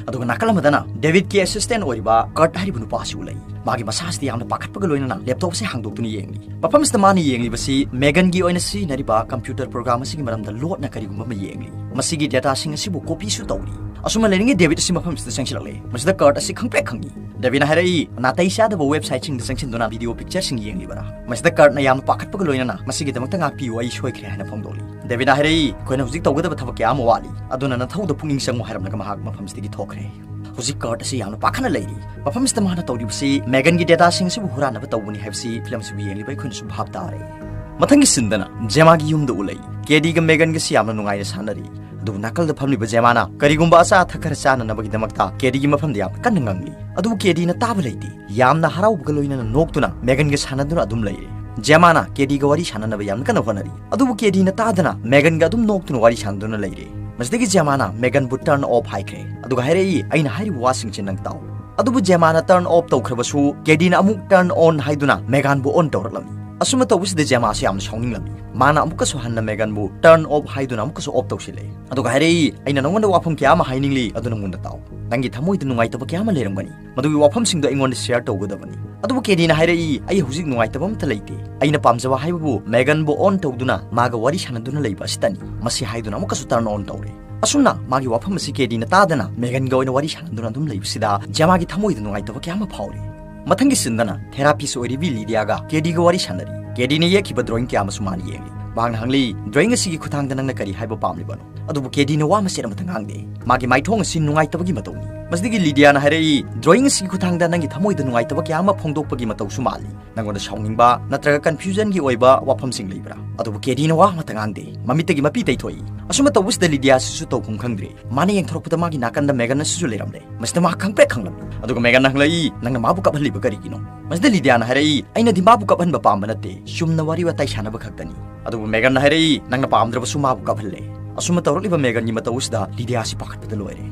ꯑꯗꯨꯒ ꯅꯥꯀꯜ ꯑꯃꯗꯅ ꯗꯦꯕꯤꯗꯀꯤ assistant ꯑꯣꯏꯔꯤꯕ ꯀꯔꯠ ꯍꯥꯏꯔꯤꯕ ꯅꯨꯄꯥ ꯑꯁꯤ ꯎꯠꯂꯛꯏ꯫ ꯃꯥꯒꯤ ꯃꯁꯥꯁꯤꯗ ꯌꯥꯝꯅ ꯄꯥꯈꯠꯄꯒ ꯂꯣꯏꯅꯅ laptop ꯑꯁꯤ ꯍꯥꯡꯗꯣꯛꯇꯨꯅ ꯌꯦꯡꯂꯤ꯫ ꯃꯐꯝꯁꯤꯗ ꯃꯥꯅ ꯌꯦꯡꯂꯤꯕꯁꯤ ꯃꯦꯒꯟꯒꯤ ꯑꯣꯏꯅ ꯁꯤꯖꯤꯟꯅꯔꯤꯕ computer program ꯑꯁꯤꯒꯤ ꯃꯔꯝꯗ ꯂꯣꯠꯅ ꯀꯔꯤꯒꯨꯝꯕ ꯑꯃ ꯌꯦꯡꯂꯤ꯫ ꯃꯁꯤꯒꯤ dataꯁꯤꯡ ꯑꯁꯤꯕꯨ copyꯁꯨ ꯇꯧꯔꯤ꯫ ꯑꯁꯨꯝꯅ ꯂꯩꯔꯤꯉꯩ ꯗꯦꯕꯤꯗ ꯑꯁꯤ ꯃꯐꯝꯁꯤꯗ ꯆꯪꯁꯤꯜꯂꯛꯂꯦ꯫ ꯃꯁꯤꯗ ꯀꯔꯠ ꯑꯁꯤ ꯈꯪꯄ꯭ꯔꯦꯛ ꯈꯪꯉꯤ꯫ ꯗꯦꯕꯤꯗꯅ ꯍꯥꯏꯔꯛꯏ, "ꯅꯥꯇꯩ ꯆꯥꯗꯕ websiteꯁꯤꯡꯗ ꯆꯪꯁꯤꯟꯗꯨꯅ video pictureꯁꯤꯡ ꯌꯦꯡꯂꯤꯕꯔꯥ?" ꯃꯁꯤꯗ ꯀꯔꯠꯅ ꯌꯥꯝꯅ ꯄꯥꯈꯠꯄꯒ ꯂꯣꯏꯅꯅ, "ꯃꯁꯤꯒꯤꯗꯃꯛꯇ ꯉꯥꯛꯄꯤꯌꯨ, ꯑꯩ ꯁꯣꯏꯈ꯭ꯔꯦ" ꯍꯥꯏꯅ ꯐꯣꯡꯗꯣꯛꯂꯤ꯫ ꯗꯦꯕꯤꯅ ꯍꯥꯏꯔꯛꯏ, "ꯑꯩꯈꯣꯏꯅ ꯍꯧꯖꯤꯛ ꯇꯧꯒꯗꯕ ꯊꯕꯛ ꯀꯌꯥ ꯑꯃ ꯋꯥꯠꯂꯤ, ꯑꯗꯨꯅ ꯅꯊꯧꯗ ꯄꯨꯛꯅꯤꯡ ꯆꯪꯉꯨ" ꯍꯥꯏꯔꯝꯂꯒ ꯃꯍꯥꯛ ꯃꯐꯝꯁꯤꯗꯒꯤ ꯊꯣꯛꯈ꯭ꯔꯦ꯫ ꯍꯧꯖꯤꯛ ꯀꯔꯠ ꯑꯁꯤ ꯌꯥꯝꯅ ꯄꯥꯈꯠꯅ ꯂꯩꯔꯤ꯫ ꯃꯐꯝꯁꯤꯗ ꯃꯥꯅ ꯇꯧꯔꯤꯕꯁꯤ ꯃꯦꯒꯟꯒꯤ ꯗꯦꯇꯥꯁꯤꯡ ꯑꯁꯤꯕꯨ ꯍꯨꯔꯥꯟꯅꯕ ꯇꯧꯕꯅꯤ ꯍꯥꯏꯕꯁꯤ ꯐꯤꯂꯝ ꯑꯁꯤꯕꯨ ꯌꯦꯡꯂꯤꯕ ꯑꯩꯈꯣꯏꯅꯁꯨ ꯚꯥꯞ ꯇꯥꯔꯦ꯫ ꯃꯊꯪꯒꯤ ꯁꯤꯟꯗꯅ ꯖꯦꯃꯥꯒꯤ ꯌꯨꯝꯗ ꯎꯠꯂꯛꯏ꯫ ꯀꯦꯗꯤꯒ ꯃꯦꯒꯟꯒꯁꯤ ꯌꯥꯝꯅ ꯅꯨꯡꯉꯥꯏꯅ ꯁꯥꯟꯅꯔꯤ꯫ ꯑꯗꯨꯕꯨ ꯅꯥꯀꯜꯗ ꯐꯝꯂꯤꯕ ꯖꯦꯃꯥꯅ ꯀꯔꯤꯒꯨꯝꯕ ꯑꯆꯥ ꯑꯊꯛ ꯈꯔ ꯆꯥꯅꯅꯕꯒꯤꯗꯃꯛꯇ ꯀꯦꯗꯤꯒꯤ ꯃꯐꯝꯗ ꯌꯥꯝꯅ ꯀꯟꯅ ꯉꯪꯂꯤ꯫ ꯑꯗꯨꯕꯨ ꯀꯦꯗꯤꯅ ꯇꯥꯕ ꯂꯩꯇꯦ꯫ ꯌꯥꯝꯅ ꯍꯔꯥꯎꯕꯒ ꯂꯣꯏꯅꯅ ꯅꯣꯛꯇꯨꯅ ꯃꯦꯒꯟꯒ ꯁꯥꯟꯅꯗꯨꯅ ꯑꯗꯨꯝ ꯂꯩꯔꯦ꯫ ꯖꯦꯃꯥꯅ ꯀꯦꯗꯤꯒ ꯋꯥꯔꯤ ꯁꯥꯟꯅꯅꯕ ꯌꯥꯝꯅ ꯀꯟꯅ ꯍꯣꯠꯅꯔꯤ꯫ ꯑꯗꯨꯕꯨ ꯀꯦꯗꯤꯅ ꯇꯥꯗꯅ ꯃꯦꯒꯟꯒ ꯑꯗꯨꯝ ꯅꯣꯛꯇꯨꯅ ꯋꯥꯔꯤ ꯁꯥꯟꯅꯗꯨꯅ ꯂꯩꯔꯦ꯫ ꯃꯁꯤꯗꯒꯤ ꯖꯦꯃꯥꯅ ꯃꯦꯒꯟꯕꯨ turn off ꯍꯥꯏꯈ꯭ꯔꯦ꯫ ꯑꯗꯨꯒ ꯍꯥꯏꯔꯛꯏ, "ꯑꯩꯅ ꯍꯥꯏꯔꯤꯕ ꯋꯥꯁꯤꯡꯁꯦ ꯅꯪ ꯇꯥꯎ꯫" ꯑꯗꯨꯕꯨ ꯖꯦꯃꯥꯅ turn off ꯇꯧꯈ꯭ꯔꯕꯁꯨ ꯀꯦꯗꯤꯅ ꯑꯃꯨꯛ turn on ꯍꯥꯏꯗꯨꯅ ꯃꯦꯒꯟꯕꯨ on ꯇꯧꯔꯛꯂꯝꯃꯤ꯫ ꯑꯁꯨꯝꯅ ꯇꯧꯕꯁꯤꯗ ꯖꯦꯃꯥꯁꯤ ꯌꯥꯝꯅ ꯁꯥꯎꯅꯤꯡꯂꯝꯃꯤ꯫ ꯃꯥꯅ ꯑꯃꯨꯛꯀꯁꯨ ꯍꯟꯅ ꯃꯦꯒꯟꯕꯨ turn off ꯍꯥꯏꯗꯨꯅ ꯑꯃꯨꯛꯀꯁꯨ off ꯇꯧꯁꯤꯜꯂꯦ꯫ ꯑꯗꯨꯒ ꯍꯥꯏꯔꯛꯏ, "ꯑꯩꯅ ꯅꯉꯣꯟꯗ ꯋꯥꯐꯝ ꯀꯌꯥ ꯑꯃ ꯍꯥꯏꯅꯤꯡꯂꯤ, ꯑꯗꯨꯅ ꯃꯨꯟꯅ ꯇꯥꯎ꯫ ꯅꯪꯒꯤ ꯊꯃꯣꯏꯗ ꯅꯨꯡꯉꯥꯏꯇꯕ ꯀꯌꯥ ꯑꯃ ꯂꯩꯔꯝꯒꯅꯤ, ꯃꯗꯨꯒꯤ ꯋꯥꯐꯝꯁꯤꯡꯗꯣ ꯑꯩꯉꯣꯟꯗ share ꯇꯧꯒꯗꯕꯅꯤ꯫" ꯑꯗꯨꯕꯨ ꯀꯦꯗꯤꯅ ꯍꯥꯏꯔꯛꯏ, "ꯑꯩ ꯍꯧꯖꯤꯛ ꯅꯨꯡꯉꯥꯏꯇꯕ ꯑꯃꯠꯇ ꯂꯩꯇꯦ꯫ ꯑꯩꯅ ꯄꯥꯝꯖꯕ ꯍꯥꯏꯕꯕꯨ ꯃꯦꯒꯟꯕꯨ on ꯇꯧꯗꯨꯅ ꯃꯥꯒ ꯋꯥꯔꯤ ꯁꯥꯟꯅꯗꯨꯅ ꯂꯩꯕ ꯑꯁꯤꯇꯅꯤ꯫" ꯃꯁꯤ ꯍꯥꯏꯗꯨꯅ ꯑꯃꯨꯛꯀꯁꯨ turn on ꯇꯧꯔꯦ꯫ ꯑꯁꯨꯝꯅ ꯃꯥꯒꯤ ꯋꯥꯐꯝ ꯑꯁꯤ ꯀꯦꯗꯤꯅ ꯇꯥꯗꯅ ꯃꯦꯒꯟꯒ ꯑꯣꯏꯅ ꯋꯥꯔꯤ ꯁꯥꯟꯅꯗꯨꯅ ꯑꯗꯨꯝ ꯂꯩꯕꯁꯤꯗ ꯖꯦꯃꯥꯒꯤ ꯊꯃꯣꯏꯗ ꯅꯨꯡꯉꯥꯏꯇꯕ ꯀꯌꯥ ꯑꯃ ꯐꯥꯎꯔꯤ꯫ ꯃꯊꯪꯒꯤ ꯁꯤꯟꯗꯅ therapist ꯑꯣꯏꯔꯤꯕꯤ ꯂꯤꯗꯤꯌꯥꯒ ꯀꯦꯗꯤꯒ ꯋꯥꯔꯤ ꯁꯥꯟꯅꯔꯤ꯫ ꯀꯦꯗꯤꯅ ꯌꯦꯛꯈꯤꯕ drawing ꯀꯌꯥ ꯑꯃꯁꯨ ꯃꯥꯅ ꯌꯦꯡꯂꯤ꯫ ꯃꯍꯥꯛꯅ ꯍꯪꯂꯤ, "Drawing ꯑꯁꯤꯒꯤ ꯈꯨꯠꯊꯥꯡꯗ ꯅꯪꯅ ꯀꯔꯤ ꯍꯥꯏꯕ ꯄꯥꯝꯂꯤꯕꯅꯣ?" ꯑꯗꯨꯕꯨ ꯀꯦꯗꯤꯅ ꯋꯥ ꯃꯆꯦꯠ ꯑꯃꯠꯇ ꯉꯥꯡꯗꯦ꯫ ꯃꯥꯒꯤ ꯃꯥꯏꯊꯣꯡ ꯑꯁꯤ ꯅꯨꯡꯉꯥꯏꯇꯕꯒꯤ ꯃꯇꯧꯅꯤ꯫ ꯃꯁꯤꯗꯒꯤ ꯂꯤꯗꯤꯌꯥꯅ ꯍꯥꯏꯔꯛꯏ, "Drawing ꯑꯁꯤꯒꯤ ꯈꯨꯠꯊꯥꯡꯗ ꯅꯪꯒꯤ ꯊꯃꯣꯏꯗ ꯅꯨꯡꯉꯥꯏꯇꯕ ꯀꯌꯥ ꯑꯃ ꯐꯣꯡꯗꯣꯛꯄꯒꯤ ꯃꯇꯧꯁꯨ ꯃꯥꯜꯂꯤ꯫ ꯅꯪꯉꯣꯟꯗ ꯁꯥꯎꯅꯤꯡꯕ ꯅꯠꯇ꯭ꯔꯒ confusionꯒꯤ ꯑꯣꯏꯕ ꯋꯥꯐꯝꯁꯤꯡ ꯂꯩꯕ꯭ꯔꯥ?" ꯑꯗꯨꯕꯨ ꯀꯦꯗꯤꯅ ꯋꯥ ꯑꯃꯠꯇ ꯉꯥꯡꯗꯦ꯫ ꯃꯃꯤꯠꯇꯒꯤ ꯃꯄꯤ ꯇꯩꯊꯣꯛꯏ꯫ ꯑꯁꯨꯝꯅ ꯇꯧꯕꯁꯤꯗ ꯂꯤꯗꯤꯌꯥꯁꯤꯁꯨ ꯇꯧꯐꯝ ꯈꯪꯗ꯭ꯔꯦ꯫ ꯃꯥꯅ ꯌꯦꯡꯊꯣꯔꯛꯄꯗ ꯃꯥꯒꯤ ꯅꯥꯀꯟꯗ ꯃꯦꯒꯟ ꯑꯁꯤꯁꯨ ꯂꯩꯔꯝꯂꯦ꯫ ꯃꯁꯤꯗ ꯃꯍꯥꯛ ꯈꯪꯄ꯭ꯔꯦꯛ ꯈꯪꯂꯝꯃꯤ꯫ ꯑꯗꯨꯒ ꯃꯦꯒꯟꯅ ꯍꯪꯂꯛꯏ, "ꯅꯪꯅ ꯃꯥꯕꯨ ꯀꯞꯍꯜꯂꯤꯕ ꯀꯔꯤꯒꯤꯅꯣ?" ꯃꯁꯤꯗ ꯂꯤꯗꯤꯌꯥꯅ ꯍꯥꯏꯔꯛꯏ, "ꯑꯩꯅꯗꯤ ꯃꯥꯕꯨ ꯀꯞꯍꯟꯕ ꯄꯥꯝꯕ ꯅꯠꯇꯦ, ꯆꯨꯝꯅ ꯋꯥꯔꯤ ꯋꯥꯇꯥꯏ ꯁꯥꯟꯅꯕ ꯈꯛꯇꯅꯤ꯫" ꯑꯗꯨꯕꯨ ꯃꯦꯒꯟꯅ ꯍꯥꯏꯔꯛꯏ, "ꯅꯪꯅ ꯄꯥꯝꯗ꯭ꯔꯕꯁꯨ ꯃꯥꯕꯨ ꯀꯞꯍꯜꯂꯦ꯫" ꯑꯁꯨꯝꯅ ꯇꯧꯔꯛꯂꯤꯕ ꯃꯦꯒꯟꯒꯤ ꯃꯇꯧ ꯑꯁꯤꯗ ꯂꯤꯗꯤꯌꯥꯁꯤ ꯄꯥꯈꯠꯄꯗ ꯂꯣꯏꯔꯦ꯫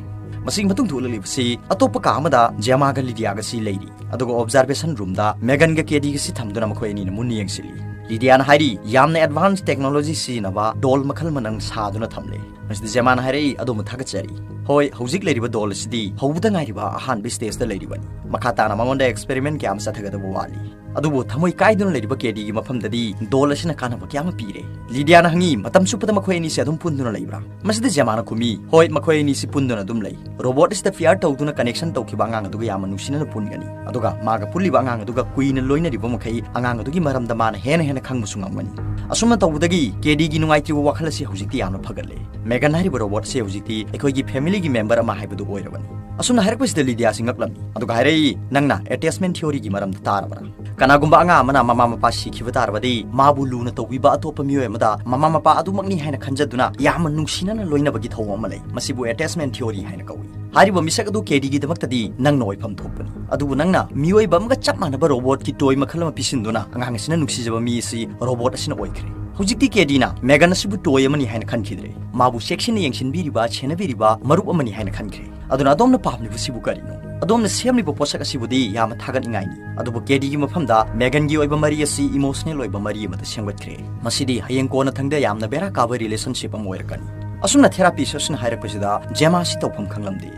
ꯃꯁꯤꯒꯤ ꯃꯇꯨꯡꯗ ꯎꯠꯂꯛꯂꯤꯕꯁꯤ ꯑꯇꯣꯞꯄ ꯀꯥ ꯑꯃꯗ ꯖꯦꯃꯥꯒ ꯂꯤꯗꯤꯌꯥꯒꯁꯤ ꯂꯩꯔꯤ꯫ ꯑꯗꯨꯒ observation roomꯗ ꯃꯦꯒꯟꯒ ꯀꯦꯗꯤꯒꯁꯤ ꯊꯝꯗꯨꯅ ꯃꯈꯣꯏ ꯑꯅꯤꯅ ꯃꯨꯟꯅ ꯌꯦꯡꯁꯤꯜꯂꯤ꯫ ꯂꯤꯗꯤꯌꯥꯅ ꯍꯥꯏꯔꯤ, "ꯌꯥꯝꯅ advance technology ꯁꯤꯖꯤꯟꯅꯕ doll ꯃꯈꯜ ꯑꯃ ꯅꯪ ꯁꯥꯗꯨꯅ ꯊꯝꯂꯦ꯫" ꯃꯁꯤꯗ ꯖꯦꯃꯥꯅ ꯍꯥꯏꯔꯛꯏ, "ꯑꯗꯣꯝꯕꯨ ꯊꯥꯒꯠꯆꯔꯤ꯫" ꯍꯣꯏ, ꯍꯧꯖꯤꯛ ꯂꯩꯔꯤꯕ ꯗꯣꯜ ꯑꯁꯤꯗꯤ ꯍꯧꯕꯗ ꯉꯥꯏꯔꯤꯕ ꯑꯍꯥꯟꯕ ꯁ꯭ꯇꯦꯖꯇ ꯂꯩꯔꯤꯕꯅꯤ꯫ ꯃꯈꯥ ꯇꯥꯅ ꯃꯉꯣꯟꯗ ꯑꯦꯛꯁꯄꯦꯔꯤꯃꯦꯟ ꯀꯌꯥ ꯑꯃ ꯆꯠꯊꯒꯗꯕ ꯋꯥꯠꯂꯤ꯫ ꯑꯗꯨꯕꯨ ꯊꯃꯣꯏ ꯀꯥꯏꯗꯨꯅ ꯂꯩꯔꯤꯕ ꯀꯦꯗꯤꯒꯤ ꯃꯐꯝꯗꯗꯤ ꯗꯣꯜ ꯑꯁꯤꯅ ꯀꯥꯟꯅꯕ ꯀꯌꯥ ꯑꯃ ꯄꯤꯔꯦ꯫ ꯂꯤꯗꯤꯌꯥꯅ ꯍꯪꯉꯤ, "ꯃꯇꯝ ꯆꯨꯞꯄꯗ ꯃꯈꯣꯏ ꯑꯅꯤꯁꯤ ꯑꯗꯨꯝ ꯄꯨꯟꯗꯨꯅ ꯂꯩꯕ꯭ꯔꯥ?" ꯃꯁꯤꯗ ꯖꯦꯃꯥꯅ ꯈꯨꯝꯃꯤ, "ꯍꯣꯏ, ꯃꯈꯣꯏ ꯑꯅꯤꯁꯤ ꯄꯨꯟꯗꯨꯅ ꯑꯗꯨꯝ ꯂꯩ꯫ ꯔꯣꯕꯣꯠ ꯑꯁꯤꯗ ꯐꯤꯌꯔ ꯇꯧꯗꯨꯅ ꯀꯅꯦꯛꯁꯟ ꯇꯧꯈꯤꯕ ꯑꯉꯥꯡ ꯑꯗꯨꯒ ꯌꯥꯝꯅ ꯅꯨꯡꯁꯤꯅꯅ ꯄꯨꯟꯒꯅꯤ꯫ ꯑꯗꯨꯒ ꯃꯥꯒ ꯄꯨꯜꯂꯤꯕ ꯑꯉꯥꯡ ꯑꯗꯨꯒ ꯀꯨꯏꯅ ꯂꯣꯏꯅꯔꯤꯕ ꯃꯈꯩ ꯑꯉꯥꯡ ꯑꯗꯨꯒꯤ ꯃꯔꯝꯗ ꯃꯥꯅ ꯍꯦꯟꯅ ꯍꯦꯟꯅ ꯈꯪꯕꯁꯨ ꯉꯝꯒꯅꯤ꯫" ꯑꯁꯨꯝꯅ ꯇꯧꯕꯗꯒꯤ ꯀꯦꯗꯤꯒꯤ ꯅꯨꯡꯉꯥꯏꯇ꯭ꯔꯤꯕ ꯋꯥꯈꯜ ꯑꯁꯤ ꯍꯧꯖꯤꯛꯇꯤ ꯌꯥꯝꯅ ꯐꯒꯠꯂꯦ꯫ ꯃꯦꯒꯟ ꯍꯥꯏꯔꯤꯕ ꯔꯣꯕꯣꯠ ꯑꯁꯤ ꯍꯧꯖꯤꯛꯇꯤ ꯑꯩꯈꯣꯏꯒꯤ ꯐꯦꯃꯤꯂꯤꯒꯤ ꯃꯦꯝꯕꯔ ꯑꯃ ꯍꯥꯏꯕꯗꯨ ꯑꯣꯏꯔꯕꯅꯤ꯫ ꯑꯁꯨꯝꯅ ꯍꯥꯏꯔꯛꯄꯁꯤꯗ ꯂꯤꯗꯤꯌꯥꯁꯤ ꯉꯛꯂꯝꯃꯤ꯫ ꯑꯗꯨꯒ ꯍꯥꯏꯔꯛꯏ, "ꯅꯪꯅ ꯑꯦꯇꯦꯆꯃꯦꯟ ꯊꯤꯑꯣꯔꯤꯒꯤ ꯃꯔꯝꯗ ꯇꯥꯔꯕ꯭ꯔꯥ? ꯀꯅꯥꯒꯨꯝꯕ ꯑꯉꯥꯡ ꯑꯃꯅ ꯃꯃꯥ ꯃꯄꯥ ꯁꯤꯈꯤꯕ ꯇꯥꯔꯕꯗꯤ ꯃꯥꯕꯨ ꯂꯨꯅ ꯇꯧꯕꯤꯕ ꯑꯇꯣꯞꯄ ꯃꯤꯑꯣꯏ ꯑꯃꯗ ꯃꯃꯥ ꯃꯄꯥ ꯑꯗꯨꯃꯛꯅꯤ ꯍꯥꯏꯅ ꯈꯟꯖꯗꯨꯅ ꯌꯥꯝꯅ ꯅꯨꯡꯁꯤꯅꯅ ꯂꯣꯏꯅꯕꯒꯤ ꯊꯧꯑꯣꯡ ꯑꯃ ꯂꯩ꯫ ꯃꯁꯤꯕꯨ ꯑꯦꯇꯦꯆꯃꯦꯟ ꯊꯤꯑꯣꯔꯤ ꯍꯥꯏꯅ ꯀꯧꯏ꯫ ꯍꯥꯏꯔꯤꯕ ꯃꯤꯁꯛ ꯑꯗꯨ ꯀꯦꯗꯤꯒꯤꯗꯃꯛꯇꯗꯤ ꯅꯪꯅ ꯑꯣꯏꯐꯝ ꯊꯣꯛꯄꯅꯤ꯫ ꯑꯗꯨꯕꯨ ꯅꯪꯅ ꯃꯤꯑꯣꯏꯕ ꯑꯃꯒ ꯆꯞ ꯃꯥꯟꯅꯕ ꯔꯣꯕꯣꯠꯀꯤ ꯇꯣꯏ ꯃꯈꯜ ꯑꯃ ꯄꯤꯁꯤꯟꯗꯨꯅ ꯑꯉꯥꯡ ꯑꯁꯤꯅ ꯅꯨꯡꯁꯤꯖꯕ ꯃꯤ ꯑꯁꯤ ꯔꯣꯕꯣꯠ ꯑꯁꯤꯅ ꯑꯣꯏꯈ꯭ꯔꯦ꯫ ꯍꯧꯖꯤꯛꯇꯤ ꯀꯦꯗꯤꯅ ꯃꯦꯒꯟ ꯑꯁꯤꯕꯨ ꯇꯣꯏ ꯑꯃꯅꯤ ꯍꯥꯏꯅ ꯈꯟꯈꯤꯗ꯭ꯔꯦ꯫ ꯃꯥꯕꯨ ꯆꯦꯛꯁꯤꯟꯅ ꯌꯦꯡꯁꯤꯟꯕꯤꯔꯤꯕ, ꯁꯦꯟꯅꯕꯤꯔꯤꯕ ꯃꯔꯨꯞ ꯑꯃꯅꯤ ꯍꯥꯏꯅ ꯈꯟꯈ꯭ꯔꯦ꯫ ꯑꯗꯨꯅ ꯑꯗꯣꯝꯅ ꯄꯥꯝꯂꯤꯕꯁꯤꯕꯨ ꯀꯔꯤꯅꯣ? ꯑꯗꯣꯝꯅ ꯁꯦꯝꯂꯤꯕ ꯄꯣꯠꯁꯛ ꯑꯁꯤꯕꯨꯗꯤ ꯌꯥꯝꯅ ꯊꯥꯒꯠꯅꯤꯡꯉꯥꯏꯅꯤ꯫ ꯑꯗꯨꯕꯨ ꯀꯦꯗꯤꯒꯤ ꯃꯐꯝꯗ ꯃꯦꯒꯟꯒꯤ ꯑꯣꯏꯕ ꯃꯔꯤ ꯑꯁꯤ ꯏꯃꯣꯁꯅꯦꯜ ꯑꯣꯏꯕ ꯃꯔꯤ ꯑꯃꯗ ꯁꯦꯝꯒꯠꯈ꯭ꯔꯦ꯫ ꯃꯁꯤꯗꯤ ꯍꯌꯦꯡ ꯀꯣꯟꯅꯊꯪꯗ ꯌꯥꯝꯅ ꯕꯦꯔꯥ ꯀꯥꯕ ꯔꯤꯂꯦꯁꯟꯁꯤꯞ ꯑꯃ ꯑꯣꯏꯔꯛꯀꯅꯤ꯫" ꯑꯁꯨꯝꯅ ꯊꯦꯔꯥꯄꯤ ꯁꯦꯁꯟ ꯍꯥꯏꯔꯛꯄꯁꯤꯗ ꯖꯦꯃꯥꯁꯤ ꯇꯧꯐꯝ ꯈꯪꯂꯝꯗꯦ꯫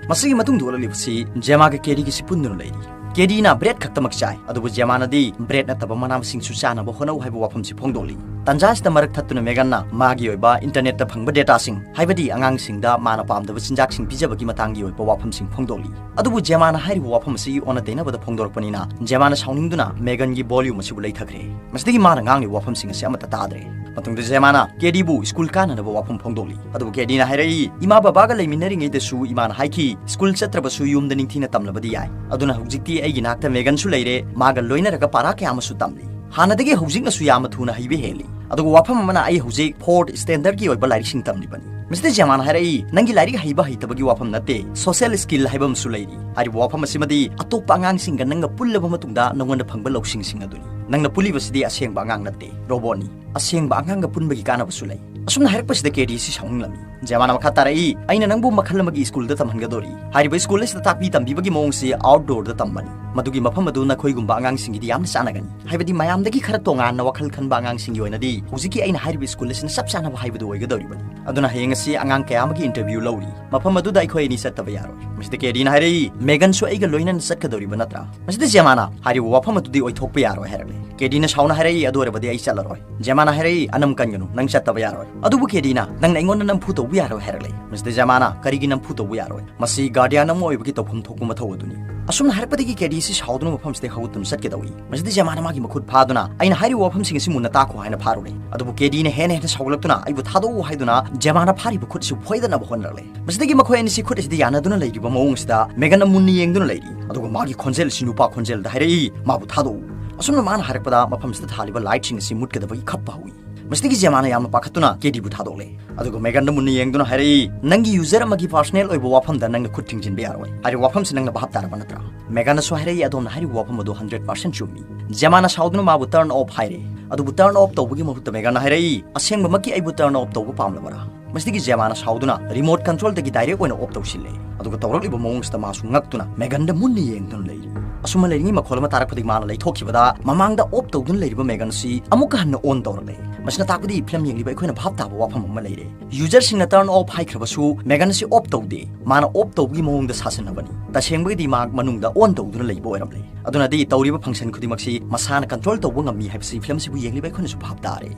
ꯃꯁꯤꯒꯤ ꯃꯇꯨꯡꯗ ꯎꯠꯂꯛꯂꯤꯕꯁꯤ ꯖꯦꯃꯥꯒ ꯀꯦꯗꯤꯒꯤꯁꯤ ꯄꯨꯟꯗꯨꯅ ꯂꯩꯔꯤ꯫ ꯀꯦꯗꯤꯅ ꯕ꯭ꯔꯦꯗ ꯈꯛꯇꯃꯛ ꯆꯥꯏ, ꯑꯗꯨꯕꯨ ꯖꯦꯃꯥꯅꯗꯤ ꯕ꯭ꯔꯦꯗ ꯅꯠꯇꯕ ꯃꯅꯥ ꯃꯁꯤꯡꯁꯨ ꯆꯥꯅꯕ ꯍꯣꯠꯅꯧ ꯍꯥꯏꯕ ꯋꯥꯐꯝꯁꯤ ꯐꯣꯡꯗꯣꯛꯂꯤ꯫ ꯇꯟꯖꯥꯁꯤꯗ ꯃꯔꯛ ꯊꯠꯇꯨꯅ ꯃꯦꯒꯟꯅ ꯃꯥꯒꯤ ꯑꯣꯏꯕ ꯏꯟꯇꯔꯅꯦꯠꯇ ꯐꯪꯕ ꯗꯦꯇꯥꯁꯤꯡ, ꯍꯥꯏꯕꯗꯤ ꯑꯉꯥꯡꯁꯤꯡꯗ ꯃꯥꯅ ꯄꯥꯝꯗꯕ ꯆꯤꯟꯖꯥꯛꯁꯤꯡ ꯄꯤꯖꯕꯒꯤ ꯃꯇꯥꯡꯒꯤ ꯑꯣꯏꯕ ꯋꯥꯐꯝꯁꯤꯡ ꯐꯣꯡꯗꯣꯛꯂꯤ꯫ ꯑꯗꯨꯕꯨ ꯖꯦꯃꯥꯅ ꯍꯥꯏꯔꯤꯕ ꯋꯥꯐꯝ ꯑꯁꯤ ꯑꯣꯟꯅ ꯇꯩꯅꯕꯗ ꯐꯣꯡꯗꯣꯔꯛꯄꯅꯤꯅ ꯖꯦꯃꯥꯅ ꯁꯥꯎꯅꯤꯡꯗꯨꯅ ꯃꯦꯒꯟꯒꯤ ꯚꯣꯂ꯭ꯌꯨꯝ ꯑꯁꯤꯕꯨ ꯂꯩꯊꯈ꯭ꯔꯦ꯫ ꯃꯁꯤꯗꯒꯤ ꯃꯥꯅ ꯉꯥꯡꯂꯤꯕ ꯋꯥꯐꯝꯁꯤꯡ ꯑꯁꯤ ꯑꯃꯠꯇ ꯇꯥꯗ꯭ꯔꯦ꯫ ꯃꯇꯨꯡꯗ ꯖꯦꯃꯥꯅ ꯀꯦꯗꯤꯕꯨ ꯁ꯭ꯀꯨꯜ ꯀꯥꯅꯅꯕ ꯋꯥꯐꯝ ꯐꯣꯡꯗꯣꯛꯂꯤ꯫ ꯑꯗꯨꯕꯨ ꯀꯦꯗꯤꯅ ꯍꯥꯏꯔꯛꯏ, "ꯏꯃꯥ ꯕꯕꯥꯒ ꯂꯩꯃꯤꯟꯅꯔꯤꯉꯩꯗꯁꯨ ꯏꯃꯥꯅ ꯍꯥꯏꯈꯤ, ꯁ꯭ꯀꯨꯜ ꯆꯠꯇ꯭ꯔꯕꯁꯨ ꯌꯨꯝꯗ ꯅꯤꯡꯊꯤꯅ ꯇꯝꯂꯕꯗꯤ ꯌꯥꯏ꯫ ꯑꯗꯨꯅ ꯍꯧꯖꯤꯛꯇꯤ ꯑꯩꯒꯤ ꯅꯥꯛꯇ ꯃꯦꯒꯟꯁꯨ ꯂꯩꯔꯦ, ꯃꯥꯒ ꯂꯣꯏꯅꯔꯒ ꯄꯥꯔꯥ ꯀꯌꯥ ꯑꯃꯁꯨ ꯇꯝꯂꯤ꯫ ꯍꯥꯟꯅꯗꯒꯤ ꯍꯧꯖꯤꯛꯅꯁꯨ ꯌꯥꯝꯅ ꯊꯨꯅ ꯍꯩꯕ ꯍꯦꯜꯂꯤ꯫ ꯑꯗꯨꯒ ꯋꯥꯐꯝ ꯑꯃꯅ, ꯑꯩ ꯍꯧꯖꯤꯛ ꯐꯣꯔꯠ ꯁ꯭ꯇꯦꯟꯗꯔꯗꯀꯤ ꯑꯣꯏꯕ ꯂꯥꯏꯔꯤꯛꯁꯤꯡ ꯇꯝꯂꯤꯕꯅꯤ꯫" ꯃꯤꯁꯇꯔ ꯖꯦꯃꯥꯅ ꯍꯥꯏꯔꯛꯏ, "ꯅꯪꯒꯤ ꯂꯥꯏꯔꯤꯛ ꯍꯩꯕ ꯍꯩꯇꯕꯒꯤ ꯋꯥꯐꯝ ꯅꯠꯇꯦ, ꯁꯣꯁꯤꯌꯦꯜ ꯁ꯭ꯀꯤꯜ ꯍꯥꯏꯕ ꯑꯃꯁꯨ ꯂꯩꯔꯤ꯫ ꯍꯥꯏꯔꯤꯕ ꯋꯥꯐꯝ ꯑꯁꯤꯃꯗꯤ ꯑꯇꯣꯞꯄ ꯑꯉꯥꯡꯁꯤꯡꯒ ꯅꯪꯒ ꯄꯨꯜꯂꯕ ꯃꯇꯨꯡꯗ ꯅꯪꯉꯣꯟꯗ ꯐꯪꯕ ꯂꯧꯁꯤꯡꯁꯤꯡ ꯑꯗꯨꯅꯤ꯫ ꯅꯪꯅ ꯄꯨꯜꯂꯤꯕꯁꯤꯗꯤ ꯑꯁꯦꯡꯕ ꯑꯉꯥꯡ ꯅꯠꯇꯦ, ꯔꯣꯕꯣꯠꯅꯤ꯫" ꯑꯁꯦꯡꯕ ꯑꯉꯥꯡꯒ ꯄꯨꯟꯕꯒꯤ ꯀꯥꯟꯅꯕꯁꯨ ꯂꯩ꯫ ꯑꯁꯨꯝꯅ ꯍꯥꯏꯔꯛꯄꯁꯤꯗ ꯀꯦꯗꯤꯁꯤ ꯁꯥꯎꯅꯤꯡꯂꯝꯃꯤ꯫ ꯖꯦꯃꯥꯅ ꯃꯈꯥ ꯇꯥꯔꯛꯏ, "ꯑꯩꯅ ꯅꯪꯕꯨ ꯃꯈꯜ ꯑꯃꯒꯤ ꯁ꯭ꯀꯨꯜꯗ ꯇꯝꯍꯟꯒꯗꯧꯔꯤ꯫ ꯍꯥꯏꯔꯤꯕ ꯁ꯭ꯀꯨꯜ ꯑꯁꯤꯗ ꯇꯥꯛꯄꯤ ꯇꯝꯕꯤꯕꯒꯤ ꯃꯑꯣꯡꯁꯤ ꯑꯥꯎꯠꯗꯣꯔꯗ ꯇꯝꯕꯅꯤ꯫ ꯃꯗꯨꯒꯤ ꯃꯐꯝ ꯑꯗꯨ ꯅꯈꯣꯏꯒꯨꯝꯕ ꯑꯉꯥꯡꯁꯤꯡꯒꯤꯗꯤ ꯌꯥꯝꯅ ꯆꯥꯟꯅꯒꯅꯤ꯫ ꯍꯥꯏꯕꯗꯤ ꯃꯌꯥꯝꯗꯒꯤ ꯈꯔ ꯇꯣꯉꯥꯟꯅ ꯋꯥꯈꯜ ꯈꯟꯕ ꯑꯉꯥꯡꯁꯤꯡꯒꯤ ꯑꯣꯏꯅꯗꯤ ꯍꯧꯖꯤꯛꯀꯤ ꯑꯩꯅ ꯍꯥꯏꯔꯤꯕ ꯁ꯭ꯀꯨꯜ ꯑꯁꯤꯅ ꯆꯞ ꯆꯥꯅꯕ ꯍꯥꯏꯕꯗꯨ ꯑꯣꯏꯒꯗꯧꯔꯤꯕꯅꯤ꯫ ꯑꯗꯨꯅ ꯍꯌꯦꯡ ꯑꯁꯤ ꯑꯉꯥꯡ ꯀꯌꯥ ꯑꯃꯒꯤ ꯏꯟꯇꯔꯚ꯭ꯌꯨ ꯂꯧꯔꯤ꯫ ꯃꯐꯝ ꯑꯗꯨꯗ ꯑꯩꯈꯣꯏ ꯑꯅꯤ ꯆꯠꯇꯕ ꯌꯥꯔꯣꯏ꯫" ꯃꯁꯤꯗ ꯀꯦꯗꯤꯅ ꯍꯥꯏꯔꯛꯏ, "ꯃꯦꯒꯟꯁꯨ ꯑꯩꯒ ꯂꯣꯏꯅꯅ ꯆꯠꯀꯗꯧꯔꯤꯕ ꯅꯠꯇ꯭ꯔꯥ?" ꯃꯁꯤꯗ ꯖꯦꯃꯥꯅ, "ꯍꯥꯏꯔꯤꯕ ꯋꯥꯐꯝ ꯑꯗꯨꯗꯤ ꯑꯣꯏꯊꯣꯛꯄ ꯌꯥꯔꯣꯏ" ꯍꯥꯏꯔꯛꯂꯦ꯫ ꯀꯦꯗꯤꯅ ꯁꯥꯎꯅ ꯍꯥꯏꯔꯛꯏ, "ꯑꯗꯨ ꯑꯣꯏꯔꯕꯗꯤ ꯑꯩ ꯆꯠꯂꯔꯣꯏ꯫" ꯖꯦꯃꯥꯅ ꯍꯥꯏꯔꯛꯏ, "ꯑꯅꯝ ꯀꯟꯒꯅꯨ, ꯅꯪ ꯆꯠꯇꯕ ꯌꯥꯔꯣꯏ꯫" "ꯑꯗꯨꯕꯨ ꯀꯦꯗꯤꯅ ꯅꯪꯅ ꯑꯩꯉꯣꯟꯗ ꯅꯝꯐꯨ ꯇꯧꯕ ꯌꯥꯔꯣꯏ" ꯍꯥꯏꯔꯛꯂꯦ꯫ ꯃꯁꯤꯗ ꯖꯦꯃꯥꯅ, "ꯀꯔꯤꯒꯤ ꯅꯝꯐꯨ ꯇꯧꯕ ꯌꯥꯔꯣꯏ? ꯃꯁꯤ ꯒꯥꯔꯗꯤꯌꯥꯟ ꯑꯃ ꯑꯣꯏꯕꯒꯤ ꯇꯧꯐꯝ ꯊꯣꯛꯄ ꯃꯊꯧ ꯑꯗꯨꯅꯤ꯫" ꯑꯁꯨꯝꯅ ꯍꯥꯏꯔꯛꯄꯗꯒꯤ ꯀꯦꯗꯤꯁꯤ ꯁꯥꯎꯗꯨꯅ ꯃꯐꯝꯁꯤꯗꯒꯤ ꯍꯧꯒꯠꯇꯨꯅ ꯆꯠꯀꯦ ꯇꯧꯏ꯫ ꯃꯁꯤꯗ ꯖꯦꯃꯥꯅ ꯃꯥꯒꯤ ꯃꯈꯨꯠ ꯐꯥꯗꯨꯅ, "ꯑꯩꯅ ꯍꯥꯏꯔꯤꯕ ꯋꯥꯐꯝꯁꯤꯡ ꯑꯁꯤ ꯃꯨꯟꯅ ꯇꯥꯈꯣ" ꯍꯥꯏꯅ ꯐꯥꯔꯨꯔꯦ꯫ ꯑꯗꯨꯕꯨ ꯀꯦꯗꯤꯅ ꯍꯦꯟꯅ ꯍꯦꯟꯅ ꯁꯥꯎꯒꯠꯂꯛꯇꯨꯅ, "ꯑꯩꯕꯨ ꯊꯥꯗꯣꯛꯎ" ꯍꯥꯏꯗꯨꯅ ꯖꯦꯃꯥꯅ ꯐꯥꯔꯤꯕ ꯈꯨꯠ ꯑꯁꯤ ꯐꯣꯏꯗꯠꯅꯕ ꯍꯣꯠꯅꯔꯛꯂꯦ꯫ ꯃꯁꯤꯗꯒꯤ ꯃꯈꯣꯏ ꯑꯅꯤꯁꯤ ꯈꯨꯠ ꯑꯁꯤꯗ ꯌꯥꯅꯗꯨꯅ ꯂꯩꯔꯤꯕ ꯃꯑꯣꯡ ꯑꯁꯤꯗ ꯃꯦꯒꯟꯅ ꯃꯨꯟꯅ ꯌꯦꯡꯗꯨꯅ ꯂꯩꯔꯤ꯫ ꯑꯗꯨꯒ ꯃꯥꯒꯤ ꯈꯣꯟꯖꯦꯜ ꯑꯁꯤ ꯅꯨꯄꯥ ꯈꯣꯟꯖꯦꯜꯗ ꯍꯥꯏꯔꯛꯏ, "ꯃꯥꯕꯨ ꯊꯥꯗꯣꯛꯎ꯫" ꯑꯁꯨꯝꯅ ꯃꯥꯅ ꯍꯥꯏꯔꯛꯄꯗ ꯃꯐꯝꯁꯤꯗ ꯊꯥꯜꯂꯤꯕ ꯂꯥꯏꯠꯁꯤꯡ ꯑꯁꯤ ꯃꯨꯠꯀꯗꯕꯒꯤ ꯈꯞꯄ ꯍꯧꯏ꯫ ꯃꯁꯤꯗꯒꯤ ꯖꯦꯃꯥꯅ ꯌꯥꯝꯅ ꯄꯥꯈꯠꯇꯨꯅ ꯀꯦꯗꯤꯕꯨ ꯊꯥꯗꯣꯛꯂꯦ꯫ ꯑꯗꯨꯒ ꯃꯦꯒꯟꯗ ꯃꯨꯟꯅ ꯌꯦꯡꯗꯨꯅ ꯍꯥꯏꯔꯛꯏ, "ꯅꯪꯒꯤ ꯌꯨꯖꯔ ꯑꯃꯒꯤ ꯄꯥꯔꯁꯣꯅꯦꯜ ꯑꯣꯏꯕ ꯋꯥꯐꯝꯗ ꯅꯪꯅ ꯈꯨꯠ ꯊꯤꯡꯖꯤꯟꯕ ꯌꯥꯔꯣꯏ꯫ ꯍꯥꯏꯔꯤꯕ ꯋꯥꯐꯝꯁꯤ ꯅꯪꯅ ꯚꯥꯞ ꯇꯥꯔꯕ ꯅꯠꯇ꯭ꯔꯥ?" ꯃꯦꯒꯟꯅꯁꯨ ꯍꯥꯏꯔꯛꯏ, "ꯑꯗꯣꯝꯅ ꯍꯥꯏꯔꯤꯕ ꯋꯥꯐꯝ ꯑꯗꯨ ꯍꯟꯗ꯭ꯔꯦꯠ ꯄꯥꯔꯁꯦꯟ ꯆꯨꯝꯃꯤ꯫" ꯖꯦꯃꯥꯅ ꯁꯥꯎꯗꯨꯅ ꯃꯥꯕꯨ ꯇꯔꯟ ꯑꯣꯐ ꯍꯥꯏꯔꯦ꯫ ꯑꯗꯨꯕꯨ ꯇꯔꯟ ꯑꯣꯐ ꯇꯧꯕꯒꯤ ꯃꯍꯨꯠꯇ ꯃꯦꯒꯟꯅ ꯍꯥꯏꯔꯛꯏ, "ꯑꯁꯦꯡꯕꯃꯛꯀꯤ ꯑꯩꯕꯨ ꯇꯔꯟ ꯑꯣꯐ ꯇꯧꯕ ꯄꯥꯝꯂꯕꯔꯥ?" ꯃꯁꯤꯗꯒꯤ ꯖꯦꯃꯥꯅ ꯁꯥꯎꯗꯨꯅ ꯔꯤꯃꯣꯠ ꯀꯟꯇ꯭ꯔꯣꯜꯗꯒꯤ ꯗꯥꯏꯔꯦꯛ ꯑꯣꯏꯅ ꯑꯣꯐ ꯇꯧꯁꯤꯜꯂꯦ꯫ ꯑꯗꯨꯒ ꯇꯧꯔꯛꯂꯤꯕ ꯃꯑꯣꯡꯁꯤꯗ ꯃꯥꯁꯨ ꯉꯛꯇꯨꯅ ꯃꯦꯒꯟꯗ ꯃꯨꯟꯅ ꯌꯦꯡꯗꯨꯅ ꯂꯩꯔꯤ꯫ ꯑꯁꯨꯝꯅ ꯂꯩꯔꯤꯉꯩ ꯃꯈꯣꯜ ꯑꯃ ꯇꯥꯔꯛꯄꯗꯒꯤ ꯃꯥꯅ ꯂꯩꯊꯣꯛꯈꯤꯕꯗ ꯃꯃꯥꯡꯗ ꯑꯣꯐ ꯇꯧꯗꯨꯅ ꯂꯩꯔꯤꯕ ꯃꯦꯒꯟ ꯑꯁꯤ ꯑꯃꯨꯛꯀ ꯍꯟꯅ ꯑꯣꯟ ꯇꯧꯔꯛꯂꯦ꯫ ꯃꯁꯤꯅ ꯇꯥꯛꯄꯗꯤ ꯐꯤꯂꯝ ꯌꯦꯡꯂꯤꯕ ꯑꯩꯈꯣꯏꯅ ꯚꯥꯞ ꯇꯥꯕ ꯋꯥꯐꯝ ꯑꯃ ꯂꯩꯔꯦ꯫ ꯌꯨꯖꯔꯁꯤꯡꯅ ꯇꯔꯟ ꯑꯣꯐ ꯍꯥꯏꯈ꯭ꯔꯕꯁꯨ ꯃꯦꯒꯟ ꯑꯁꯤ ꯑꯣꯐ ꯇꯧꯗꯦ꯫ ꯃꯥꯅ ꯑꯣꯐ ꯇꯧꯕꯒꯤ ꯃꯑꯣꯡꯗ ꯁꯥꯖꯟꯅꯕꯅꯤ꯫ ꯇꯁꯦꯡꯕꯒꯤꯗꯤ ꯃꯥ ꯃꯅꯨꯡꯗ ꯑꯣꯟ ꯇꯧꯗꯨꯅ ꯂꯩꯕ ꯑꯣꯏꯔꯝꯂꯦ꯫ ꯑꯗꯨꯅꯗꯤ ꯇꯧꯔꯤꯕ ꯐꯪꯁꯟ ꯈꯨꯗꯤꯡꯃꯛꯁꯤ ꯃꯁꯥꯅ ꯀꯟꯇ꯭ꯔꯣꯜ ꯇꯧꯕ ꯉꯝꯃꯤ ꯍꯥꯏꯕꯁꯤ ꯐꯤꯂꯝꯁꯤꯕꯨ ꯌꯦꯡꯂꯤꯕ ꯑꯩꯈꯣꯏꯅꯁꯨ ꯚꯥꯞ ꯇꯥꯔꯦ꯫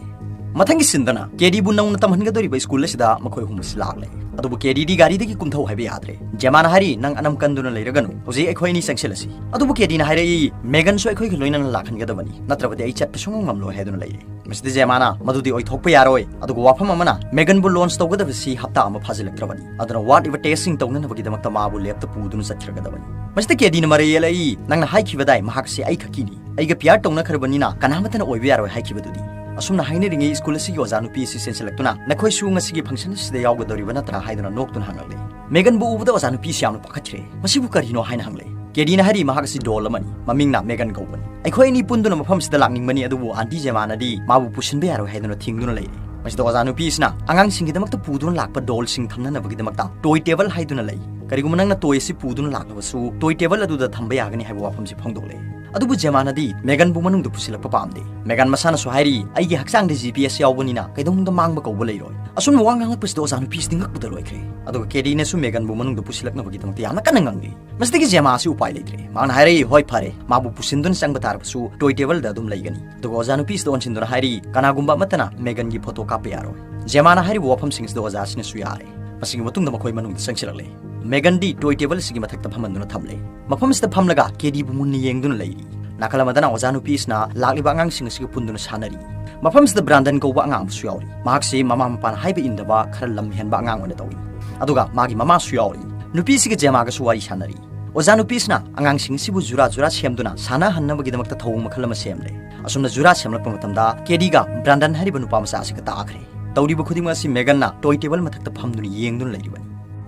ꯃꯊꯪꯒꯤ ꯁꯤꯟꯗꯅ ꯀꯦꯗꯤꯕꯨ ꯅꯧꯅ ꯇꯝꯍꯟꯒꯗꯧꯔꯤꯕ ꯁ꯭ꯀꯨꯜ ꯑꯁꯤꯗ ꯃꯈꯣꯏ ꯑꯍꯨꯝ ꯑꯁꯤ ꯂꯥꯛꯂꯦ꯫ ꯑꯗꯨꯕꯨ ꯀꯦꯗꯤꯗꯤ ꯒꯥꯔꯤꯗꯒꯤ ꯀꯨꯝꯊꯧ ꯍꯥꯏꯕ ꯌꯥꯗ꯭ꯔꯦ꯫ ꯖꯦꯃꯥꯅ ꯍꯥꯏꯔꯤ, "ꯅꯪ ꯑꯅꯝ ꯀꯟꯗꯨꯅ ꯂꯩꯔꯒꯅꯨ, ꯍꯧꯖꯤꯛ ꯑꯩꯈꯣꯏ ꯑꯅꯤ ꯆꯪꯁꯤꯜꯂꯁꯤ꯫" ꯑꯗꯨꯕꯨ ꯀꯦꯗꯤꯅ ꯍꯥꯏꯔꯛꯏ, "ꯃꯦꯒꯟꯁꯨ ꯑꯩꯈꯣꯏꯒ ꯂꯣꯏꯅꯅ ꯂꯥꯛꯍꯟꯒꯗꯕꯅꯤ, ꯅꯠꯇ꯭ꯔꯕꯗꯤ ꯑꯩ ꯆꯠꯄ ꯁꯨꯡꯉꯝ ꯉꯝꯂꯣꯏ" ꯍꯥꯏꯗꯨꯅ ꯂꯩꯔꯦ꯫ ꯃꯁꯤꯗ ꯖꯦꯃꯥꯅ, "ꯃꯗꯨꯗꯤ ꯑꯣꯏꯊꯣꯛꯄ ꯌꯥꯔꯣꯏ꯫ ꯑꯗꯨꯒ ꯋꯥꯐꯝ ꯑꯃꯅ, ꯃꯦꯒꯟꯕꯨ ꯂꯣꯟꯆ ꯇꯧꯒꯗꯕꯁꯤ ꯍꯞꯇꯥ ꯑꯃ ꯐꯥꯖꯤꯜꯂꯛꯇ꯭ꯔꯕꯅꯤ꯫ ꯑꯗꯨꯅ ꯋꯥꯠꯂꯤꯕ ꯇꯦꯁꯁꯤꯡ ꯇꯧꯅꯅꯕꯒꯤꯗꯃꯛꯇ ꯃꯥꯕꯨ ꯂꯦꯞꯇ ꯄꯨꯗꯨꯅ ꯆꯠꯈ꯭ꯔꯒꯗꯕꯅꯤ꯫" ꯃꯁꯤꯗ ꯀꯦꯗꯤꯅ ꯃꯔꯩ ꯌꯦꯠꯂꯛꯏ, "ꯅꯪꯅ ꯍꯥꯏꯈꯤꯕꯗꯥꯏ ꯃꯍꯥꯛꯁꯤ ꯑꯩ ꯈꯛꯀꯤꯅꯤ꯫ ꯑꯩꯒ ꯄꯤꯌꯥꯔ ꯇꯧꯅꯈ꯭ꯔꯕꯅꯤꯅ ꯀꯅꯥꯃꯠꯇꯅ ꯑꯣꯏꯕ ꯌꯥꯔꯣꯏ ꯍꯥꯏꯈꯤꯕꯗꯨꯗꯤ?" ꯑꯁꯨꯝꯅ ꯍꯥꯏꯅꯔꯤꯉꯩ ꯁ꯭ꯀꯨꯜ ꯑꯁꯤꯒꯤ ꯑꯣꯖꯥ ꯅꯨꯄꯤ ꯑꯁꯤ ꯆꯦꯟꯁꯤꯜꯂꯛꯇꯨꯅ, "ꯅꯈꯣꯏꯁꯨ ꯉꯁꯤꯒꯤ ꯐꯪꯁꯟ ꯑꯁꯤꯗ ꯌꯥꯎꯒꯗꯧꯔꯤꯕ ꯅꯠꯇ꯭ꯔꯥ?" ꯍꯥꯏꯗꯨꯅ ꯅꯣꯛꯇꯨꯅ ꯍꯪꯂꯛꯂꯦ꯫ ꯃꯦꯒꯟꯕꯨ ꯎꯕꯗ ꯑꯣꯖꯥ ꯅꯨꯄꯤ ꯑꯁꯤ ꯌꯥꯝꯅ ꯄꯥꯈꯠꯈ꯭ꯔꯦ꯫ "ꯃꯁꯤꯕꯨ ꯀꯔꯤꯅꯣ?" ꯍꯥꯏꯅ ꯍꯪꯂꯛꯏ꯫ ꯀꯦꯗꯤꯅ ꯍꯥꯏꯔꯤ ꯃꯍꯥꯛ ꯑꯁꯤ ꯗꯣꯜ ꯑꯃꯅꯤ, ꯃꯃꯤꯡꯅ ꯃꯦꯒꯟ ꯀꯧꯕꯅꯤ꯫ "ꯑꯩꯈꯣꯏ ꯑꯅꯤ ꯄꯨꯟꯗꯨꯅ ꯃꯐꯝꯁꯤꯗ ꯂꯥꯛꯅꯤꯡꯕꯅꯤ, ꯑꯗꯨꯕꯨ ꯑꯥꯟꯇꯤ ꯖꯦꯃꯥꯅꯗꯤ ꯃꯥꯕꯨ ꯄꯨꯁꯤꯟꯕ ꯌꯥꯔꯣꯏ" ꯍꯥꯏꯗꯨꯅ ꯊꯤꯡꯗꯨꯅ ꯂꯩꯔꯤ꯫ ꯃꯁꯤꯗ ꯑꯣꯖꯥ ꯅꯨꯄꯤꯁꯤꯅ ꯑꯉꯥꯡꯁꯤꯡꯒꯤꯗꯃꯛꯇ ꯄꯨꯗꯨꯅ ꯂꯥꯛꯄ ꯗꯣꯜꯁꯤꯡ ꯊꯝꯅꯅꯕꯒꯤꯗꯃꯛꯇ ꯇꯣꯏ ꯇꯦꯕꯜ ꯍꯥꯏꯗꯨꯅ ꯂꯩ꯫ ꯀꯔꯤꯒꯨꯝꯕ ꯅꯪꯅ ꯇꯣꯏ ꯑꯁꯤ ꯄꯨꯗꯨꯅ ꯂꯥꯛꯂꯕꯁꯨ ꯇꯣꯏ ꯇꯦꯕꯜ ꯑꯗꯨꯗ ꯊꯝꯕ ꯌꯥꯒꯅꯤ ꯍꯥꯏꯕ ꯋꯥꯐꯝꯁꯤ ꯐꯣꯡꯗꯣꯛꯂꯦ꯫ ꯑꯗꯨꯕꯨ ꯖꯦꯃꯥꯅꯗꯤ ꯃꯦꯒꯟꯕꯨ ꯃꯅꯨꯡꯗ ꯄꯨꯁꯤꯜꯂꯛꯄ ꯄꯥꯝꯗꯦ꯫ ꯃꯦꯒꯟ ꯃꯁꯥꯅꯁꯨ ꯍꯥꯏꯔꯤ, "ꯑꯩꯒꯤ ꯍꯛꯆꯥꯡꯗ ꯖꯤ ꯄꯤ ꯑꯦꯁ ꯌꯥꯎꯕꯅꯤꯅ ꯀꯩꯗꯧꯅꯨꯡꯗ ꯃꯥꯡꯕ ꯀꯧꯕ ꯂꯩꯔꯣꯏ"꯫ ꯑꯁꯨꯝꯅ ꯋꯥ ꯉꯥꯡꯂꯛꯄꯁꯤꯗ ꯑꯣꯖꯥ ꯅꯨꯄꯤꯁꯤꯗꯤ ꯉꯛꯄꯗ ꯂꯣꯏꯈ꯭ꯔꯦ꯫ ꯑꯗꯨꯒ ꯀꯦꯗꯤꯅꯁꯨ ꯃꯦꯒꯟꯕꯨ ꯃꯅꯨꯡꯗ ꯄꯨꯁꯤꯜꯂꯛꯅꯕꯒꯤꯗꯃꯛꯇ ꯌꯥꯝꯅ ꯀꯟꯅ ꯉꯥꯡꯂꯤ꯫ ꯃꯁꯤꯗꯒꯤ ꯖꯦꯃꯥ ꯑꯁꯤ ꯎꯄꯥꯏ ꯂꯩꯇ꯭ꯔꯦ꯫ ꯃꯥꯅ ꯍꯥꯏꯔꯛꯏ, "ꯍꯣꯏ, ꯐꯔꯦ, ꯃꯥꯕꯨ ꯄꯨꯁꯤꯟꯗꯨꯅ ꯆꯪꯕ ꯇꯥꯔꯕꯁꯨ ꯇꯣꯏ ꯇꯦꯕꯜꯗ ꯑꯗꯨꯝ ꯂꯩꯒꯅꯤ"꯫ ꯑꯗꯨꯒ ꯑꯣꯖꯥ ꯅꯨꯄꯤꯁꯤꯗ ꯑꯣꯟꯁꯤꯟꯗꯨꯅ ꯍꯥꯏꯔꯤ, "ꯀꯅꯥꯒꯨꯝꯕ ꯑꯃꯠꯇꯅ ꯃꯦꯒꯟꯒꯤ ꯐꯣꯇꯣ ꯀꯥꯞꯄ ꯌꯥꯔꯣꯏ"꯫ ꯖꯦꯃꯥꯅ ꯍꯥꯏꯔꯤꯕ ꯋꯥꯐꯝꯁꯤꯡꯁꯤꯗ ꯑꯣꯖꯥꯁꯤꯅꯁꯨ ꯌꯥꯔꯦ꯫ ꯃꯁꯤꯒꯤ ꯃꯇꯨꯡꯗ ꯃꯈꯣꯏ ꯃꯅꯨꯡꯗ ꯆꯪꯁꯤꯜꯂꯛꯂꯦ꯫ ꯃꯦꯒꯟꯗꯤ ꯇꯣꯏ ꯇꯦꯕꯜ ꯑꯁꯤꯒꯤ ꯃꯊꯛꯇ ꯐꯝꯍꯟꯗꯨꯅ ꯊꯝꯂꯦ꯫ ꯃꯐꯝꯁꯤꯗ ꯐꯝꯂꯒ ꯀꯦꯗꯤꯕꯨ ꯃꯨꯟꯅ ꯌꯦꯡꯗꯨꯅ ꯂꯩꯔꯤ꯫ ꯅꯥꯀꯜ ꯑꯃꯗꯅ ꯑꯣꯖꯥ ꯅꯨꯄꯤ ꯑꯁꯤꯅ ꯂꯥꯛꯂꯤꯕ ꯑꯉꯥꯡꯁꯤꯡ ꯑꯁꯤꯒ ꯄꯨꯟꯗꯨꯅ ꯁꯥꯟꯅꯔꯤ꯫ ꯃꯐꯝꯁꯤꯗ ꯕ꯭ꯔꯥꯟꯗꯟ ꯀꯧꯕ ꯑꯉꯥꯡ ꯑꯃꯁꯨ ꯌꯥꯎꯔꯤ꯫ ꯃꯍꯥꯛꯁꯤ ꯃꯃꯥ ꯃꯄꯥꯅ ꯍꯥꯏꯕ ꯏꯟꯗꯕ, ꯈꯔ ꯂꯝ ꯍꯦꯟꯕ ꯑꯉꯥꯡ ꯑꯣꯏꯅ ꯇꯧꯏ꯫ ꯑꯗꯨꯒ ꯃꯥꯒꯤ ꯃꯃꯥꯁꯨ ꯌꯥꯎꯔꯤ꯫ ꯅꯨꯄꯤꯁꯤꯒ ꯖꯦꯃꯥꯒꯁꯨ ꯋꯥꯔꯤ ꯁꯥꯟꯅꯔꯤ꯫ ꯑꯣꯖꯥ ꯅꯨꯄꯤꯁꯤꯅ ꯑꯉꯥꯡꯁꯤꯡ ꯑꯁꯤꯕꯨ ꯖꯨꯔꯥ ꯖꯨꯔꯥ ꯁꯦꯝꯗꯨꯅ ꯁꯥꯟꯅꯍꯟꯅꯕꯒꯤꯗꯃꯛꯇ ꯊꯧꯑꯣꯡ ꯃꯈꯜ ꯑꯃ ꯁꯦꯝꯂꯦ꯫ ꯑꯁꯨꯝꯅ ꯖꯨꯔꯥ ꯁꯦꯝꯂꯛꯄ ꯃꯇꯝꯗ ꯀꯦꯗꯤꯒ ꯕ꯭ꯔꯥꯟꯗꯟ ꯍꯥꯏꯔꯤꯕ ꯅꯨꯄꯥ ꯃꯆꯥ ꯑꯁꯤꯒ ꯇꯥꯈ꯭ꯔꯦ꯫ ꯇꯧꯔꯤꯕ ꯈꯨꯗꯤꯡꯃꯛ ꯑꯁꯤ ꯃꯦꯒꯟꯅ ꯇꯣꯏ ꯇꯦꯕꯜ ꯃꯊꯛꯇ ꯐꯝꯗꯨꯅ ꯌꯦꯡꯗꯨꯅ ꯂꯩꯔꯤꯕꯅꯤ꯫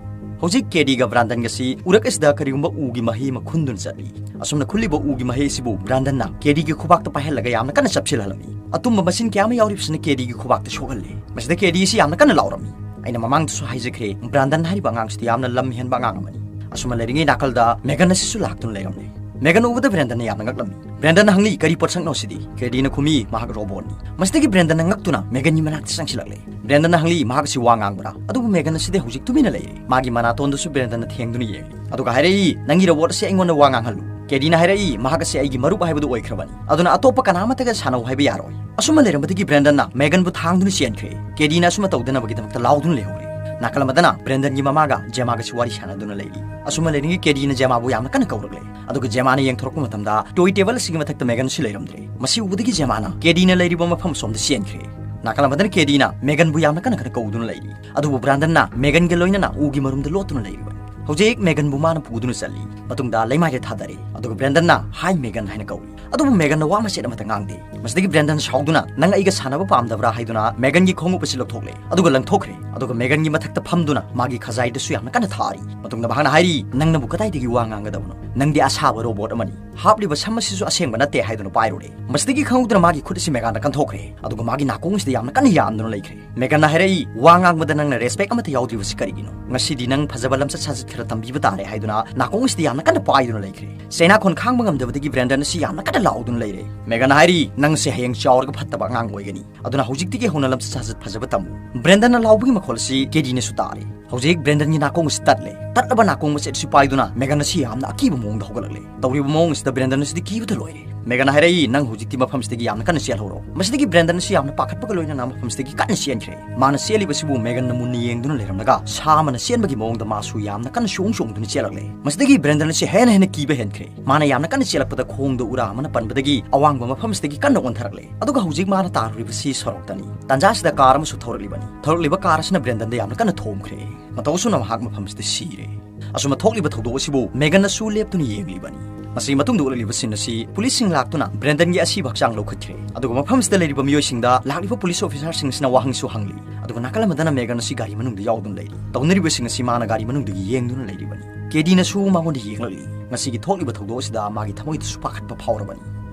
ꯍꯧꯖꯤꯛ ꯀꯦꯗꯤꯒ ꯕ꯭ꯔꯥꯟꯗꯟꯒꯁꯤ ꯎꯔꯛ ꯑꯁꯤꯗ ꯀꯔꯤꯒꯨꯝꯕ ꯎꯒꯤ ꯃꯍꯩ ꯑꯃ ꯈꯨꯟꯗꯨꯅ ꯆꯠꯂꯤ꯫ ꯑꯁꯨꯝꯅ ꯈꯨꯜꯂꯤꯕ ꯎꯒꯤ ꯃꯍꯩ ꯑꯁꯤꯕꯨ ꯕ꯭ꯔꯥꯟꯗꯟꯅ ꯀꯦꯗꯤꯒꯤ ꯈꯨꯕꯥꯛꯇ ꯄꯥꯏꯍꯜꯂꯒ ꯌꯥꯝꯅ ꯀꯟꯅ ꯆꯞꯁꯤꯜꯍꯜꯂꯝꯃꯤ꯫ ꯑꯇꯨꯝꯕ ꯃꯆꯤꯟ ꯀꯌꯥ ꯑꯃ ꯌꯥꯎꯔꯤꯕꯁꯤꯅ ꯀꯦꯗꯤꯒꯤ ꯈꯨꯕꯥꯛꯇ ꯁꯣꯛꯍꯜꯂꯦ꯫ ꯃꯁꯤꯗ ꯀꯦꯗꯤ ꯑꯁꯤ ꯌꯥꯝꯅ ꯀꯟꯅ ꯂꯥꯎꯔꯝꯃꯤ꯫ ꯑꯩꯅ ꯃꯃꯥꯡꯗꯁꯨ ꯍꯥꯏꯖꯈ꯭ꯔꯦ, ꯕ꯭ꯔꯥꯟꯗꯟ ꯍꯥꯏꯔꯤꯕ ꯑꯉꯥꯡꯁꯤꯗꯤ ꯌꯥꯝꯅ ꯂꯝ ꯍꯦꯟꯕ ꯑꯉꯥꯡ ꯑꯃꯅꯤ꯫ ꯑꯁꯨꯝꯅ ꯂꯩꯔꯤꯉꯩ ꯅꯥꯀꯜꯗ ꯃꯦꯒꯟ ꯑꯁꯤꯁꯨ ꯂꯥꯛꯇꯨꯅ ꯂꯩꯔꯝꯂꯦ꯫ ꯃꯦꯒꯟ ꯎꯕꯗ ꯕ꯭ꯔꯦꯟꯗꯟꯅ ꯌꯥꯝꯅ ꯉꯛꯂꯝꯃꯤ꯫ ꯕ꯭ꯔꯦꯟꯗꯟꯅ ꯍꯪꯂꯤ, "ꯀꯔꯤ ꯄꯣꯠꯁꯛꯅꯣ ꯁꯤꯗꯤ?" ꯀꯦꯗꯤꯅ ꯈꯨꯝꯃꯤ, "ꯃꯍꯥꯛ ꯔꯣꯕꯣꯠꯅꯤ"꯫ ꯃꯁꯤꯗꯒꯤ ꯕ꯭ꯔꯦꯟꯗꯟꯅ ꯉꯛꯇꯨꯅ ꯃꯦꯒꯟꯒꯤ ꯃꯅꯥꯛꯇ ꯆꯪꯁꯤꯜꯂꯛꯂꯦ꯫ ꯕ꯭ꯔꯦꯟꯗꯟꯅ ꯍꯪꯂꯤ, "ꯃꯍꯥꯛ ꯑꯁꯤ ꯋꯥ ꯉꯥꯡꯕ꯭ꯔꯥ?" ꯑꯗꯨꯕꯨ ꯃꯦꯒꯟ ꯑꯁꯤꯗꯤ ꯍꯧꯖꯤꯛ ꯇꯨꯃꯤꯟꯅ ꯂꯩꯔꯦ꯫ ꯃꯥꯒꯤ ꯃꯅꯥꯇꯣꯟꯗꯁꯨ ꯕ꯭ꯔꯦꯟꯗꯟꯅ ꯊꯦꯡꯗꯨꯅ ꯌꯦꯡꯂꯤ꯫ ꯑꯗꯨꯒ ꯍꯥꯏꯔꯛꯏ, "ꯅꯪꯒꯤ ꯔꯣꯕꯣꯠ ꯑꯁꯤ ꯑꯩꯉꯣꯟꯗ ꯋꯥ ꯉꯥꯡꯍꯜꯂꯨ"꯫ ꯀꯦꯗꯤꯅ ꯍꯥꯏꯔꯛꯏ, "ꯃꯍꯥꯛ ꯑꯁꯤ ꯑꯩꯒꯤ ꯃꯔꯨꯞ ꯍꯥꯏꯕꯗꯨ ꯑꯣꯏꯈ꯭ꯔꯕꯅꯤ, ꯑꯗꯨꯅ ꯑꯇꯣꯞꯄ ꯀꯅꯥ ꯑꯃꯠꯇꯒ ꯁꯥꯟꯅꯧ ꯍꯥꯏꯕ ꯌꯥꯔꯣꯏ"꯫ ꯑꯁꯨꯝꯅ ꯂꯩꯔꯝꯕꯗꯒꯤ ꯕ꯭ꯔꯦꯟꯗꯟꯅ ꯃꯦꯒꯟꯕꯨ ꯊꯥꯡꯗꯨꯅ ꯆꯦꯟꯈ꯭ꯔꯦ꯫ ꯀꯦꯗꯤꯅ ꯑꯁꯨꯝꯅ ꯇꯧꯗꯅꯕꯒꯤꯗꯃꯛꯇ ꯂꯥꯎꯗꯨꯅ ꯂꯩꯍꯧꯔꯦ꯫ ꯅꯥꯀꯜ ꯑꯃꯗꯅ ꯕ꯭ꯔꯦꯟꯗꯟꯒꯤ ꯃꯃꯥꯒ ꯖꯦꯃꯥꯒꯁꯨ ꯋꯥꯔꯤ ꯁꯥꯟꯅꯗꯨꯅ ꯂꯩꯔꯤ꯫ ꯑꯁꯨꯝꯅ ꯂꯩꯔꯤꯉꯩ ꯀꯦꯗꯤꯅ ꯖꯦꯃꯥꯕꯨ ꯌꯥꯝꯅ ꯀꯟꯅ ꯀꯧꯔꯛꯂꯦ꯫ ꯑꯗꯨꯒ ꯖꯦꯃꯥꯅ ꯌꯦꯡꯊꯣꯔꯛꯄ ꯃꯇꯝꯗ ꯇꯣꯏ ꯇꯦꯕꯜ ꯑꯁꯤꯒꯤ ꯃꯊꯛꯇ ꯃꯦꯒꯟꯁꯨ ꯂꯩꯔꯝꯗ꯭ꯔꯦ꯫ ꯃꯁꯤ ꯎꯕꯗꯒꯤ ꯖꯦꯃꯥꯅ ꯀꯦꯗꯤꯅ ꯂꯩꯔꯤꯕ ꯃꯐꯝ ꯑꯁꯣꯝꯗ ꯆꯦꯟꯈ꯭ꯔꯦ꯫ ꯅꯥꯀꯜ ꯑꯃꯗꯅ ꯀꯦꯗꯤꯅ ꯃꯦꯒꯟꯕꯨ ꯌꯥꯝꯅ ꯀꯟꯅ ꯀꯟꯅ ꯀꯧꯗꯨꯅ ꯂꯩꯔꯤ꯫ ꯑꯗꯨꯕꯨ ꯕ꯭ꯔꯥꯟꯗꯟꯅ ꯃꯦꯒꯟꯒ ꯂꯣꯏꯅꯅ ꯎꯒꯤ ꯃꯔꯨꯝꯗ ꯂꯣꯠꯇꯨꯅ ꯂꯩꯔꯤꯕꯅꯤ꯫ ꯍꯧꯖꯤꯛ ꯃꯦꯒꯟꯕꯨ ꯃꯥꯅ ꯄꯨꯗꯨꯅ ꯆꯠꯂꯤ꯫ ꯃꯇꯨꯡꯗ ꯂꯩꯃꯥꯏꯗ ꯊꯥꯗꯔꯦ꯫ ꯑꯗꯨꯒ ꯕ꯭ꯔꯦꯟꯗꯟꯅ, "ꯍꯥꯏ ꯃꯦꯒꯟ" ꯍꯥꯏꯅ ꯀꯧꯏ꯫ ꯑꯗꯨꯕꯨ ꯃꯦꯒꯟꯅ ꯋꯥ ꯃꯆꯦꯠ ꯑꯃꯠꯇ ꯉꯥꯡꯗꯦ꯫ ꯃꯁꯤꯗꯒꯤ ꯕ꯭ꯔꯦꯟꯗꯟ ꯁꯥꯎꯗꯨꯅ, "ꯅꯪ ꯑꯩꯒ ꯁꯥꯟꯅꯕ ꯄꯥꯝꯗꯕ꯭ꯔꯥ?" ꯍꯥꯏꯗꯨꯅ ꯃꯦꯒꯟꯒꯤ ꯈꯣꯡꯎꯞ ꯑꯁꯤ ꯂꯧꯊꯣꯛꯂꯦ꯫ ꯑꯗꯨꯒ ꯂꯪꯊꯣꯛꯈ꯭ꯔꯦ꯫ ꯑꯗꯨꯒ ꯃꯦꯒꯟꯒꯤ ꯃꯊꯛꯇ ꯐꯝꯗꯨꯅ ꯃꯥꯒꯤ ꯈꯖꯥꯏꯗꯁꯨ ꯌꯥꯝꯅ ꯀꯟꯅ ꯊꯥꯔꯤ꯫ ꯃꯇꯨꯡꯗ ꯃꯍꯥꯛꯅ ꯍꯥꯏꯔꯤ, "ꯅꯪꯅꯕꯨ ꯀꯗꯥꯏꯗꯒꯤ ꯋꯥ ꯉꯥꯡꯒꯗꯕꯅꯣ? ꯅꯪꯗꯤ ꯑꯁꯥꯕ ꯔꯣꯕꯣꯠ ꯑꯃꯅꯤ꯫ ꯍꯥꯞꯂꯤꯕ ꯁꯝ ꯑꯁꯤꯁꯨ ꯑꯁꯦꯡꯕ ꯅꯠꯇꯦ" ꯍꯥꯏꯗꯨꯅ ꯄꯥꯏꯔꯨꯔꯦ꯫ ꯃꯁꯤꯗꯒꯤ ꯈꯪꯍꯧꯗꯅ ꯃꯥꯒꯤ ꯈꯨꯠ ꯑꯁꯤ ꯃꯦꯒꯟꯗ ꯀꯟꯊꯣꯛꯈ꯭ꯔꯦ꯫ ꯑꯗꯨꯒ ꯃꯥꯒꯤ ꯅꯥꯀꯣꯡ ꯑꯁꯤꯗ ꯌꯥꯝꯅ ꯀꯟꯅ ꯌꯥꯟꯗꯨꯅ ꯂꯩꯈ꯭ꯔꯦ꯫ ꯃꯦꯒꯟꯅ ꯍꯥꯏꯔꯛꯏ, "ꯋꯥ ꯉꯥꯡꯕꯗ ꯅꯪꯅ ꯔꯦꯁꯄꯦꯛ ꯑꯃꯠꯇ ꯌꯥꯎꯗ꯭ꯔꯤꯕꯁꯤ ꯀꯔꯤꯒꯤꯅꯣ? ꯉꯁꯤꯗꯤ ꯅꯪ ꯐꯖꯕ ꯂꯝꯆꯠ ꯁꯥꯖꯠ ꯈꯔ ꯇꯝꯕꯤꯕ ꯇꯥꯔꯦ" ꯍꯥꯏꯗꯨꯅ ꯅꯥꯀꯣꯡ ꯑꯁꯤꯗ ꯌꯥꯝꯅ ꯀꯟꯅ ꯄꯥꯏꯗꯨꯅ ꯂꯩꯈ꯭ꯔꯦ꯫ ꯆꯩꯅꯥ ꯈꯣꯟ ꯈꯥꯡꯕ ꯉꯝꯗꯕꯗꯒꯤ ꯕ꯭ꯔꯦꯟꯗꯟ ꯑꯁꯤ ꯌꯥꯝꯅ ꯀꯟꯅ ꯂꯥꯎꯗꯨꯅ ꯂꯩꯔꯦ꯫ ꯃꯦꯒꯟꯅ ꯍꯥꯏꯔꯤ, "ꯅꯪꯁꯦ ꯍꯌꯦꯡ ꯆꯥꯎꯔꯒ ꯐꯠꯇꯕ ꯑꯉꯥꯡ ꯑꯣꯏꯒꯅꯤ꯫ ꯑꯗꯨꯅ ꯍꯧꯖꯤꯛꯇꯒꯤ ꯍꯧꯅ ꯂꯝꯆꯠ ꯁꯥꯖꯠ ꯐꯖꯕ ꯇꯝꯃꯨ"꯫ ꯕ꯭ꯔꯦꯟꯗꯟꯅ ꯂꯥꯎꯕꯒꯤ ꯃꯈꯣꯜ ꯑꯁꯤ ꯀꯦꯗꯤꯅꯁꯨ ꯇꯥꯔꯦ꯫ ꯍꯧꯖꯤꯛ ꯕ꯭ꯔꯦꯟꯗꯟꯒꯤ ꯅꯥꯀꯣꯡ ꯑꯁꯤ ꯇꯠꯂꯦ꯫ ꯇꯠꯂꯕ ꯅꯥꯀꯣꯡ ꯃꯆꯦꯠ ꯑꯁꯤ ꯄꯥꯏꯗꯨꯅ ꯃꯦꯒꯟ ꯑꯁꯤ ꯌꯥꯝꯅ ꯑꯀꯤꯕ ꯃꯑꯣꯡꯗ ꯍꯧꯒꯠꯂꯛꯂꯦ꯫ ꯇꯧꯔꯤꯕ ꯃꯑꯣꯡ ꯑꯁꯤꯗ ꯕ꯭ꯔꯦꯟꯗꯟ ꯑꯁꯤꯗꯤ ꯀꯤꯕꯇ ꯂꯣꯏꯔꯦ꯫ ꯃꯦꯒꯟꯅ ꯍꯥꯏꯔꯛꯏ, "ꯅꯪ ꯍꯧꯖꯤꯛꯇꯤ ꯃꯐꯝꯁꯤꯗꯒꯤ ꯌꯥꯝꯅ ꯀꯟꯅ ꯆꯦꯜꯍꯧꯔꯣ"꯫ ꯃꯁꯤꯗꯒꯤ ꯕ꯭ꯔꯦꯟꯗꯟ ꯑꯁꯤ ꯌꯥꯝꯅ ꯄꯥꯈꯠꯄꯒ ꯂꯣꯏꯅꯅ ꯃꯐꯝꯁꯤꯗꯒꯤ ꯀꯟꯅ ꯆꯦꯟꯈ꯭ꯔꯦ꯫ ꯃꯥꯅ ꯆꯦꯜꯂꯤꯕꯁꯤꯕꯨ ꯃꯦꯒꯟꯅ ꯃꯨꯟꯅ ꯌꯦꯡꯗꯨꯅ ꯂꯩꯔꯝꯂꯒ ꯁꯥ ꯑꯃꯅ ꯆꯦꯟꯕꯒꯤ ꯃꯑꯣꯡꯗ ꯃꯥꯁꯨ ꯌꯥꯝꯅ ꯀꯟꯅ ꯆꯣꯡ ꯆꯣꯡꯗꯨꯅ ꯆꯦꯜꯂꯛꯂꯦ꯫ ꯃꯁꯤꯗꯒꯤ ꯕ꯭ꯔꯦꯟꯗꯟ ꯑꯁꯤ ꯍꯦꯟꯅ ꯍꯦꯟꯅ ꯀꯤꯕ ꯍꯦꯟꯈ꯭ꯔꯦ꯫ ꯃꯥꯅ ꯌꯥꯝꯅ ꯀꯟꯅ ꯆꯦꯜꯂꯛꯄꯗ ꯈꯣꯡꯗ ꯎꯔꯥ ꯑꯃꯅ ꯄꯟꯕꯗꯒꯤ ꯑꯋꯥꯡꯕ ꯃꯐꯝꯁꯤꯗꯒꯤ ꯀꯟꯅ ꯑꯣꯟꯊꯔꯛꯂꯦ꯫ ꯑꯗꯨꯒ ꯍꯧꯖꯤꯛ ꯃꯥꯅ ꯇꯥꯔꯨꯔꯤꯕꯁꯤ ꯁꯣꯔꯣꯛꯇꯅꯤ꯫ ꯇꯥꯟꯖꯥꯁꯤꯗ ꯀꯥꯔ ꯑꯃꯁꯨ ꯊꯧꯔꯛꯂꯤꯕꯅꯤ꯫ ꯊꯧꯔꯛꯂꯤꯕ ꯀꯥꯔ ꯑꯁꯤꯅ ꯕ꯭ꯔꯦꯟꯗꯟꯗ ꯌꯥꯝꯅ ꯀꯟꯅ ꯊꯣꯝꯈ꯭ꯔꯦ꯫ ꯃꯇꯧ ꯑꯁꯨꯝꯅ ꯃꯍꯥꯛ ꯃꯐꯝꯁꯤꯗ ꯁꯤꯔꯦ꯫ ꯑꯁꯨꯝꯅ ꯊꯣꯛꯂꯤꯕ ꯊꯧꯗꯣꯛ ꯑꯁꯤꯕꯨ ꯃꯦꯒꯟꯅꯁꯨ ꯂꯦꯞꯇꯨꯅ ꯌꯦꯡꯂꯤꯕꯅꯤ꯫ ꯃꯁꯤꯒꯤ ꯃꯇꯨꯡꯗ ꯎꯠꯂꯛꯂꯤꯕ ꯁꯤꯟ ꯑꯁꯤ ꯄꯨꯂꯤꯁꯁꯤꯡ ꯂꯥꯛꯇꯨꯅ ꯕ꯭ꯔꯦꯟꯗꯟꯒꯤ ꯑꯁꯤꯕ ꯍꯛꯆꯥꯡ ꯂꯧꯈꯠꯈ꯭ꯔꯦ꯫ ꯑꯗꯨꯒ ꯃꯐꯝꯁꯤꯗ ꯂꯩꯔꯤꯕ ꯃꯤꯑꯣꯏꯁꯤꯡꯗ ꯂꯥꯛꯂꯤꯕ ꯄꯨꯂꯤꯁ ꯑꯣꯐꯤꯁꯥꯔꯁꯤꯡ ꯑꯁꯤꯅ ꯋꯥꯍꯪꯁꯨ ꯍꯪꯂꯤ꯫ ꯑꯗꯨꯒ ꯅꯥꯀꯜ ꯑꯃꯗꯅ ꯃꯦꯒꯟ ꯑꯁꯤ ꯒꯥꯔꯤ ꯃꯅꯨꯡꯗ ꯌꯥꯎꯗꯨꯅ ꯂꯩꯔꯤ꯫ ꯇꯧꯅꯔꯤꯕꯁꯤꯡ ꯑꯁꯤ ꯃꯥꯅ ꯒꯥꯔꯤ ꯃꯅꯨꯡꯗꯒꯤ ꯌꯦꯡꯗꯨꯅ ꯂꯩꯔꯤꯕꯅꯤ꯫ ꯀꯦꯗꯤꯅꯁꯨ ꯃꯉꯣꯟꯗ ꯌꯦꯡꯂꯛꯂꯤ꯫ ꯉꯁꯤꯒꯤ ꯊꯣꯛꯂꯤꯕ ꯊꯧꯗꯣꯛ ꯑꯁꯤꯗ ꯃꯥꯒꯤ ꯊꯃꯣꯏꯗꯁꯨ ꯄꯥꯈꯠꯄ ꯐꯥꯎꯔꯕꯅꯤ꯫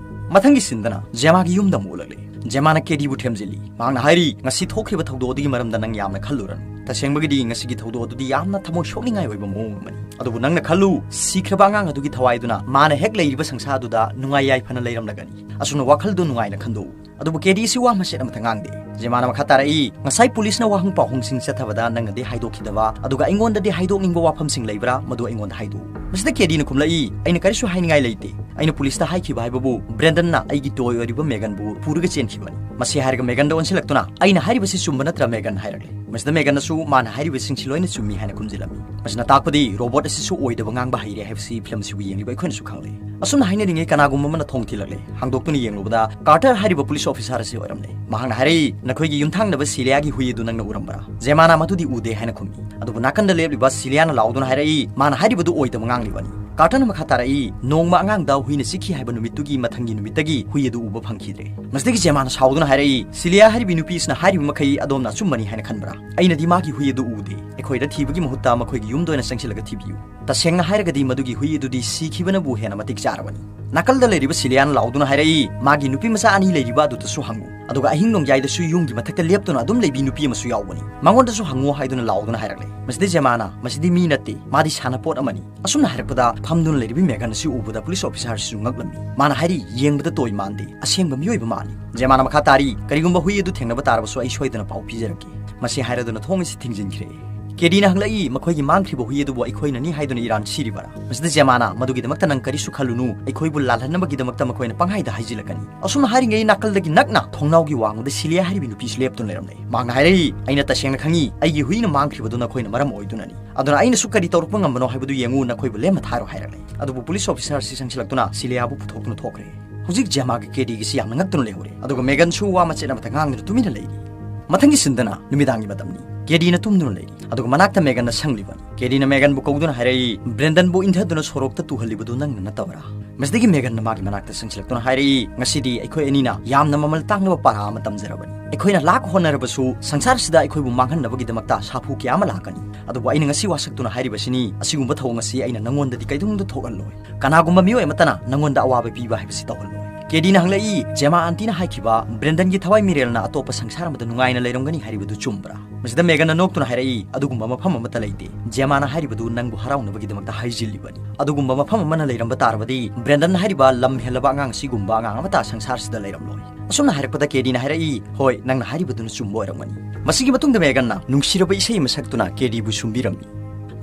ꯃꯊꯪꯒꯤ ꯁꯤꯟꯗꯅ ꯖꯦꯃꯥꯒꯤ ꯌꯨꯝꯗ ꯑꯃꯨꯛ ꯎꯠꯂꯛꯂꯤ꯫ ꯖꯦꯃꯥꯅ ꯀꯦꯗꯤꯕꯨ ꯊꯦꯝꯖꯤꯜꯂꯤ꯫ ꯃꯍꯥꯛꯅ ꯍꯥꯏꯔꯤ, "ꯉꯁꯤ ꯊꯣꯛꯈꯤꯕ ꯊꯧꯗꯣꯛ ꯑꯗꯨꯒꯤ ꯃꯔꯝꯗ ꯅꯪ ꯌꯥꯝꯅ ꯈꯜꯂꯨꯔꯅꯨ꯫ ꯇꯁꯦꯡꯕꯒꯤꯗꯤ ꯉꯁꯤꯒꯤ ꯊꯧꯗꯣꯛ ꯑꯗꯨꯗꯤ ꯌꯥꯝꯅ ꯊꯃꯣꯏ ꯁꯣꯛꯅꯤꯡꯉꯥꯏ ꯑꯣꯏꯕ ꯃꯑꯣꯡ ꯑꯃꯅꯤ꯫ ꯑꯗꯨꯕꯨ ꯅꯪꯅ ꯈꯜꯂꯨ, ꯁꯤꯈ꯭ꯔꯕ ꯑꯉꯥꯡ ꯑꯗꯨꯒꯤ ꯊꯋꯥꯏꯗꯨꯅ ꯃꯥꯅ ꯍꯦꯛ ꯂꯩꯔꯤꯕ ꯁꯪꯁꯥꯔꯗꯨꯗ ꯅꯨꯡꯉꯥꯏ ꯌꯥꯏꯐꯅ ꯂꯩꯔꯝꯂꯒꯅꯤ꯫ ꯑꯁꯨꯝꯅ ꯋꯥꯈꯜꯗꯨ ꯅꯨꯡꯉꯥꯏꯅ ꯈꯟꯗꯣꯛꯎ"꯫ ꯑꯗꯨꯕꯨ ꯀꯦꯗꯤ ꯑꯁꯤ ꯋꯥ ꯃꯆꯦꯠ ꯑꯃꯠꯇ ꯉꯥꯡꯗꯦ꯫ ꯖꯦꯃꯥꯅ ꯃꯈꯥ ꯇꯥꯔꯛꯏ, "ꯉꯁꯥꯏ ꯄꯨꯂꯤꯁꯅ ꯋꯥꯍꯪ ꯄꯥꯎꯍꯪꯁꯤꯡ ꯆꯠꯊꯕꯗ ꯅꯪꯅꯗꯤ ꯍꯥꯏꯗꯣꯛꯈꯤꯗꯕ, ꯑꯗꯨꯒ ꯑꯩꯉꯣꯟꯗꯗꯤ ꯍꯥꯏꯗꯣꯛꯅꯤꯡꯕ ꯋꯥꯐꯝꯁꯤꯡ ꯂꯩꯕ꯭ꯔꯥ, ꯃꯗꯨ ꯑꯩꯉꯣꯟꯗ ꯍꯥꯏꯗꯣꯛꯎ"꯫ ꯃꯁꯤꯗ ꯀꯦꯗꯤꯅ ꯈꯨꯝꯂꯛꯏ, "ꯑꯩꯅ ꯀꯔꯤꯁꯨ ꯍꯥꯏꯅꯤꯡꯉꯥꯏ ꯂꯩꯇꯦ꯫ ꯑꯩꯅ ꯄꯨꯂꯤꯁꯇ ꯍꯥꯏꯈꯤꯕ ꯍꯥꯏꯕꯕꯨ ꯕ꯭ꯔꯦꯟꯗꯟꯅ ꯑꯩꯒꯤ ꯇꯣꯏ ꯑꯣꯏꯔꯤꯕ ꯃꯦꯒꯟꯕꯨ ꯄꯨꯔꯒ ꯆꯦꯟꯈꯤꯕꯅꯤ꯫ ꯃꯁꯤ ꯍꯥꯏꯔꯒ ꯃꯦꯒꯟꯗ ꯑꯣꯟꯁꯤꯜꯂꯛꯇꯨꯅ, "ꯑꯩꯅ ꯍꯥꯏꯔꯤꯕꯁꯤ ꯆꯨꯝꯕ ꯅꯠꯇ꯭ꯔꯥ, ꯃꯦꯒꯟ?" ꯍꯥꯏꯔꯛꯂꯦ꯫ ꯃꯁꯤꯗ ꯃꯦꯒꯟꯅꯁꯨ ꯃꯥꯅ ꯍꯥꯏꯔꯤꯕꯁꯤꯡꯁꯤ ꯂꯣꯏꯅ ꯆꯨꯝꯃꯤ ꯍꯥꯏꯅ ꯈꯨꯝꯖꯤꯜꯂꯝꯃꯤ꯫ ꯃꯁꯤꯅ ꯇꯥꯛꯄꯗꯤ ꯔꯣꯕꯣꯠ ꯑꯁꯤꯁꯨ ꯑꯣꯏꯗꯕ ꯉꯥꯡꯕ ꯍꯩꯔꯦ ꯍꯥꯏꯕꯁꯤ ꯐꯤꯂꯝꯁꯤꯕꯨ ꯌꯦꯡꯂꯤꯕ ꯑꯩꯈꯣꯏꯅꯁꯨ ꯈꯪꯂꯦ꯫ ꯑꯁꯨꯝꯅ ꯍꯥꯏꯅꯔꯤꯉꯩ ꯀꯅꯥꯒꯨꯝꯕ ꯑꯃꯅ ꯊꯣꯡ ꯊꯤꯜꯂꯛꯂꯦ꯫ ꯍꯥꯡꯗꯣꯛꯇꯨꯅ ꯌꯦꯡꯂꯨꯕꯗ ꯀꯥꯔꯇꯔ ꯍꯥꯏꯔꯤꯕ ꯄꯨꯂꯤꯁ ꯑꯣꯐꯤꯁꯥꯔ ꯑꯁꯤ ꯑꯣꯏꯔꯝꯂꯦ꯫ ꯃꯍꯥꯛꯅ ꯍꯥꯏꯔꯛꯏ, "ꯅꯈꯣꯏꯒꯤ ꯌꯨꯝꯊꯪꯅꯕ ꯁꯤꯂꯤꯌꯥꯒꯤ ꯍꯨꯏ ꯑꯗꯨ ꯅꯪꯅ ꯎꯔꯝꯕ꯭ꯔꯥ?" ꯖꯦꯃꯥꯅ ꯃꯗꯨꯗꯤ ꯎꯗꯦ ꯍꯥꯏꯅ ꯈꯨꯝꯃꯤ꯫ ꯑꯗꯨꯕꯨ ꯅꯥꯀꯟꯗ ꯂꯦꯞꯂꯤꯕ ꯁꯤꯂꯤꯌꯥꯅ ꯂꯥꯎꯗꯨꯅ ꯍꯥꯏꯔꯛꯏ, ꯃꯥꯅ ꯍꯥꯏꯔꯤꯕꯗꯨ ꯑꯣꯏꯗꯕ ꯉꯥꯡꯂꯤꯕꯅꯤ꯫ ꯀꯥꯔꯇꯔꯅ ꯃꯈꯥ ꯇꯥꯔꯛꯏ, "ꯅꯣꯡꯃ ꯑꯉꯥꯡꯗ ꯍꯨꯏꯅ ꯆꯤꯛꯈꯤ ꯍꯥꯏꯕ ꯅꯨꯃꯤꯠꯇꯨꯒꯤ ꯃꯊꯪꯒꯤ ꯅꯨꯃꯤꯠꯇꯒꯤ ꯍꯨꯏ ꯑꯗꯨ ꯎꯕ ꯐꯪꯈꯤꯗ꯭ꯔꯦ꯫" ꯃꯁꯤꯗꯒꯤ ꯖꯦꯃꯥꯅ ꯁꯥꯎꯗꯨꯅ ꯍꯥꯏꯔꯛꯏ, "ꯁꯤꯂꯤꯌꯥ ꯍꯥꯏꯔꯤꯕꯤ ꯅꯨꯄꯤ ꯑꯁꯤꯅ ꯍꯥꯏꯔꯤꯕ ꯃꯈꯩ ꯑꯗꯣꯝꯅ ꯑꯆꯨꯝꯕꯅꯤ ꯍꯥꯏꯅ ꯈꯟꯕ꯭ꯔꯥ? ꯑꯩꯅꯗꯤ ꯃꯥꯒꯤ ꯍꯨꯏ ꯑꯗꯨ ꯎꯗꯦ꯫ ꯑꯩꯈꯣꯏꯗ ꯊꯤꯕꯒꯤ ꯃꯍꯨꯠꯇ ꯃꯈꯣꯏꯒꯤ ꯌꯨꯝꯗ ꯑꯣꯏꯅ ꯆꯪꯁꯤꯜꯂꯒ ꯊꯤꯕꯤꯌꯨ꯫ ꯇꯁꯦꯡꯅ ꯍꯥꯏꯔꯒꯗꯤ ꯃꯗꯨꯒꯤ ꯍꯨꯏ ꯑꯗꯨꯗꯤ ꯁꯤꯈꯤꯕꯅꯕꯨ ꯍꯦꯟꯅ ꯃꯇꯤꯛ ꯆꯥꯔꯕꯅꯤ꯫" ꯅꯥꯀꯜꯗ ꯂꯩꯔꯤꯕ ꯁꯤꯂꯤꯌꯥꯅ ꯂꯥꯎꯗꯨꯅ ꯍꯥꯏꯔꯛꯏ, "ꯃꯥꯒꯤ ꯅꯨꯄꯤ ꯃꯆꯥ ꯑꯅꯤ ꯂꯩꯔꯤꯕ ꯑꯗꯨꯗꯁꯨ ꯍꯪꯉꯨ꯫ ꯑꯗꯨꯒ ꯑꯍꯤꯡ ꯅꯣꯡꯌꯥꯏꯗꯁꯨ ꯌꯨꯝꯒꯤ ꯃꯊꯛꯇ ꯂꯦꯞꯇꯨꯅ ꯑꯗꯨꯝ ꯂꯩꯕꯤ ꯅꯨꯄꯤ ꯑꯃꯁꯨ ꯌꯥꯎꯕꯅꯤ꯫ ꯃꯉꯣꯟꯗꯁꯨ ꯍꯪꯉꯨ" ꯍꯥꯏꯗꯨꯅ ꯂꯥꯎꯗꯨꯅ ꯍꯥꯏꯔꯛꯂꯦ꯫ ꯃꯁꯤꯗ ꯖꯦꯃꯥꯅ, "ꯃꯁꯤꯗꯤ ꯃꯤ ꯅꯠꯇꯦ, ꯃꯥꯗꯤ ꯁꯥꯟꯅꯄꯣꯠ ꯑꯃꯅꯤ꯫" ꯑꯁꯨꯝꯅ ꯍꯥꯏꯔꯛꯄꯗ ꯐꯝꯗꯨꯅ ꯂꯩꯔꯤꯕ ꯃꯦꯒꯟ ꯑꯁꯤ ꯎꯕꯗ ꯄꯨꯂꯤꯁ ꯑꯣꯐꯤꯁꯥꯔꯁꯤꯁꯨ ꯉꯛꯂꯝꯃꯤ꯫ ꯃꯥꯅ ꯍꯥꯏꯔꯤ, "ꯌꯦꯡꯕꯗ ꯇꯣꯏ ꯃꯥꯟꯗꯦ, ꯑꯁꯦꯡꯕ ꯃꯤꯑꯣꯏꯕ ꯃꯥꯜꯂꯤ꯫" ꯖꯦꯃꯥꯅ ꯃꯈꯥ ꯇꯥꯔꯤ, "ꯀꯔꯤꯒꯨꯝꯕ ꯍꯨꯏ ꯑꯗꯨ ꯊꯦꯡꯅꯕ ꯇꯥꯔꯕꯁꯨ ꯑꯩ ꯁꯣꯏꯗꯅ ꯄꯥꯎ ꯄꯤꯖꯔꯛꯀꯦ꯫" ꯃꯁꯤ ꯍꯥꯏꯔꯗꯨꯅ ꯊꯣꯡ ꯑꯁꯤ ꯊꯤꯡꯖꯤꯟꯈ꯭ꯔꯦ꯫ ꯀꯦꯗꯤꯅ ꯍꯪꯂꯛꯏ, "ꯃꯈꯣꯏꯒꯤ ꯃꯥꯡꯈ꯭ꯔꯤꯕ ꯍꯨꯏ ꯑꯗꯨꯕꯨ ꯑꯩꯈꯣꯏꯅꯅꯤ ꯍꯥꯏꯗꯨꯅ ꯏꯔꯥꯟ ꯁꯤꯔꯤꯕꯔꯥ?" ꯃꯁꯤꯗ ꯖꯦꯃꯥꯅ, "ꯃꯗꯨꯒꯤꯗꯃꯛꯇ ꯅꯪ ꯀꯔꯤꯁꯨ ꯈꯜꯂꯨꯅꯨ, ꯑꯩꯈꯣꯏꯕꯨ ꯂꯥꯜꯍꯟꯅꯕꯒꯤꯗꯃꯛꯇ ꯃꯈꯣꯏꯅ ꯄꯪꯍꯥꯏꯗ ꯍꯥꯏꯖꯤꯜꯂꯛꯀꯅꯤ꯫" ꯑꯁꯨꯝꯅ ꯍꯥꯏꯔꯤꯉꯩ ꯅꯥꯀꯜꯗꯒꯤ ꯅꯛꯅ ꯊꯣꯡꯅꯥꯎꯒꯤ ꯋꯥꯡꯃꯗ ꯁꯤꯂꯤꯌꯥ ꯍꯥꯏꯔꯤꯕꯤ ꯅꯨꯄꯤꯁꯨ ꯂꯦꯞꯇꯨꯅ ꯂꯩꯔꯝꯂꯦ꯫ ꯃꯍꯥꯛꯅ ꯍꯥꯏꯔꯛꯏ, "ꯑꯩꯅ ꯇꯁꯦꯡꯅ ꯈꯪꯏ, ꯑꯩꯒꯤ ꯍꯨꯏꯅ ꯃꯥꯡꯈ꯭ꯔꯤꯕꯗꯨ ꯅꯈꯣꯏꯅ ꯃꯔꯝ ꯑꯣꯏꯗꯨꯅꯅꯤ꯫ ꯑꯗꯨꯅ ꯑꯩꯅꯁꯨ ꯀꯔꯤ ꯇꯧꯔꯛꯄ ꯉꯝꯕꯅꯣ ꯍꯥꯏꯕꯗꯨ ꯌꯦꯡꯉꯨ, ꯅꯈꯣꯏꯕꯨ ꯂꯦꯝꯅ ꯊꯥꯔꯣ" ꯍꯥꯏꯔꯛꯂꯦ꯫ ꯑꯗꯨꯕꯨ ꯄꯨꯂꯤꯁ ꯑꯣꯐꯤꯁꯥꯔꯁꯤ ꯆꯪꯁꯤꯜꯂꯛꯇꯨꯅ ꯁꯤꯂꯤꯌꯥꯕꯨ ꯄꯨꯊꯣꯛꯇꯨꯅ ꯊꯣꯛꯈ꯭ꯔꯦ꯫ ꯍꯧꯖꯤꯛ ꯖꯦꯃꯥꯒ ꯀꯦꯗꯤꯒꯤꯁꯤ ꯌꯥꯝꯅ ꯉꯛꯇꯨꯅ ꯂꯩꯍꯧꯔꯦ꯫ ꯑꯗꯨꯒ ꯃꯦꯒꯟꯁꯨ ꯋꯥ ꯃꯆꯦꯠ ꯑꯃꯠꯇ ꯉꯥꯡꯗꯨꯅ ꯇꯨꯃꯤꯟꯅ ꯂꯩꯔꯤ꯫ ꯃꯊꯪꯒꯤ ꯁꯤꯟꯗꯅ ꯅꯨꯃꯤꯗꯥꯡꯒꯤ ꯃꯇꯝꯅꯤ꯫ ꯀꯦꯗꯤꯅ ꯇꯨꯝꯗꯨꯅ ꯂꯩꯔꯤ꯫ ꯑꯗꯨꯒ ꯃꯅꯥꯛꯇ ꯃꯦꯒꯟꯅ ꯁꯪꯂꯤꯕꯅꯤ꯫ ꯀꯦꯗꯤꯅ ꯃꯦꯒꯟꯕꯨ ꯀꯧꯗꯨꯅ ꯍꯥꯏꯔꯛꯏ, "ꯕ꯭ꯔꯦꯟꯗꯟꯕꯨ ꯏꯟꯊꯗꯨꯅ ꯁꯣꯔꯣꯛꯇ ꯇꯨꯍꯜꯂꯤꯕꯗꯨ ꯅꯪꯅ ꯅꯠꯇꯕ꯭ꯔꯥ?" ꯃꯁꯤꯗꯒꯤ ꯃꯦꯒꯟꯅ ꯃꯥꯒꯤ ꯃꯅꯥꯛꯇ ꯆꯪꯁꯤꯜꯂꯛꯇꯨꯅ ꯍꯥꯏꯔꯛꯏ, "ꯉꯁꯤꯗꯤ ꯑꯩꯈꯣꯏ ꯑꯅꯤꯅ ꯌꯥꯝꯅ ꯃꯃꯜ ꯇꯥꯡꯂꯕ ꯄꯥꯔꯥ ꯑꯃ ꯇꯝꯖꯔꯕꯅꯤ꯫ ꯑꯩꯈꯣꯏꯅ ꯂꯥꯛ ꯍꯣꯠꯅꯔꯕꯁꯨ ꯁꯪꯁꯥꯔꯁꯤꯗ ꯑꯩꯈꯣꯏꯕꯨ ꯃꯥꯡꯍꯟꯅꯕꯒꯤꯗꯃꯛꯇ ꯁꯥꯐꯨ ꯀꯌꯥ ꯑꯃ ꯂꯥꯛꯀꯅꯤ꯫ ꯑꯗꯨꯕꯨ ꯑꯩꯅ ꯉꯁꯤ ꯋꯥꯁꯛꯇꯨꯅ ꯍꯥꯏꯔꯤꯕꯁꯤꯅꯤ, ꯑꯁꯤꯒꯨꯝꯕ ꯊꯧꯑꯣꯡ ꯑꯁꯤ ꯑꯩꯅ ꯅꯪꯉꯣꯟꯗꯗꯤ ꯀꯩꯗꯧꯅꯨꯡꯗ ꯊꯣꯛꯍꯜꯂꯣꯏ꯫ ꯀꯅꯥꯒꯨꯝꯕ ꯃꯤꯑꯣꯏ ꯑꯃꯠꯇꯅ ꯅꯪꯉꯣꯟꯗ ꯑꯋꯥꯕ ꯄꯤꯕ ꯍꯥꯏꯕꯁꯤ ꯇꯧꯍꯜꯂꯣꯏ꯫" ꯀꯦꯗꯤꯅ ꯍꯪꯂꯛꯏ, "ꯖꯦꯃꯥ ꯑꯟꯇꯤꯅ ꯍꯥꯏꯈꯤꯕ ꯕ꯭ꯔꯦꯟꯗꯟꯒꯤ ꯊꯋꯥꯏ ꯃꯤꯔꯦꯜꯅ ꯑꯇꯣꯞꯄ ꯁꯪꯁꯥꯔ ꯑꯃꯗ ꯅꯨꯡꯉꯥꯏꯅ ꯂꯩꯔꯝꯒꯅꯤ ꯍꯥꯏꯔꯤꯕꯗꯨ ꯆꯨꯝꯕ꯭ꯔꯥ?" ꯃꯁꯤꯗ ꯃꯦꯒꯟꯅ ꯅꯣꯛꯇꯨꯅ ꯍꯥꯏꯔꯛꯏ, "ꯑꯗꯨꯒꯨꯝꯕ ꯃꯐꯝ ꯑꯃꯠꯇ ꯂꯩꯇꯦ꯫ ꯖꯦꯃꯥꯅ ꯍꯥꯏꯔꯤꯕꯗꯨ ꯅꯪꯕꯨ ꯍꯔꯥꯎꯅꯕꯒꯤꯗꯃꯛꯇ ꯍꯥꯏꯖꯤꯜꯂꯤꯕꯅꯤ꯫ ꯑꯗꯨꯒꯨꯝꯕ ꯃꯐꯝ ꯑꯃꯅ ꯂꯩꯔꯝꯕ ꯇꯥꯔꯕꯗꯤ ꯕ꯭ꯔꯦꯟꯗꯟ ꯍꯥꯏꯔꯤꯕ ꯂꯝ ꯍꯦꯜꯂꯕ ꯑꯉꯥꯡ ꯑꯁꯤꯒꯨꯝꯕ ꯑꯉꯥꯡ ꯑꯃꯠꯇ ꯁꯪꯁꯥꯔꯁꯤꯗ ꯂꯩꯔꯝꯂꯣꯏ꯫" ꯑꯁꯨꯝꯅ ꯍꯥꯏꯔꯛꯄꯗ ꯀꯦꯗꯤꯅ ꯍꯥꯏꯔꯛꯏ, "ꯍꯣꯏ, ꯅꯪꯅ ꯍꯥꯏꯔꯤꯕꯗꯨꯅ ꯆꯨꯝꯕ ꯑꯣꯏꯔꯝꯒꯅꯤ꯫" ꯃꯁꯤꯒꯤ ꯃꯇꯨꯡꯗ ꯃꯦꯒꯟꯅ ꯅꯨꯡꯁꯤꯔꯕ ꯏꯁꯩ ꯑꯃ ꯁꯛꯇꯨꯅ ꯀꯦꯗꯤꯕꯨ ꯁꯨꯝꯕꯤꯔꯝꯃꯤ꯫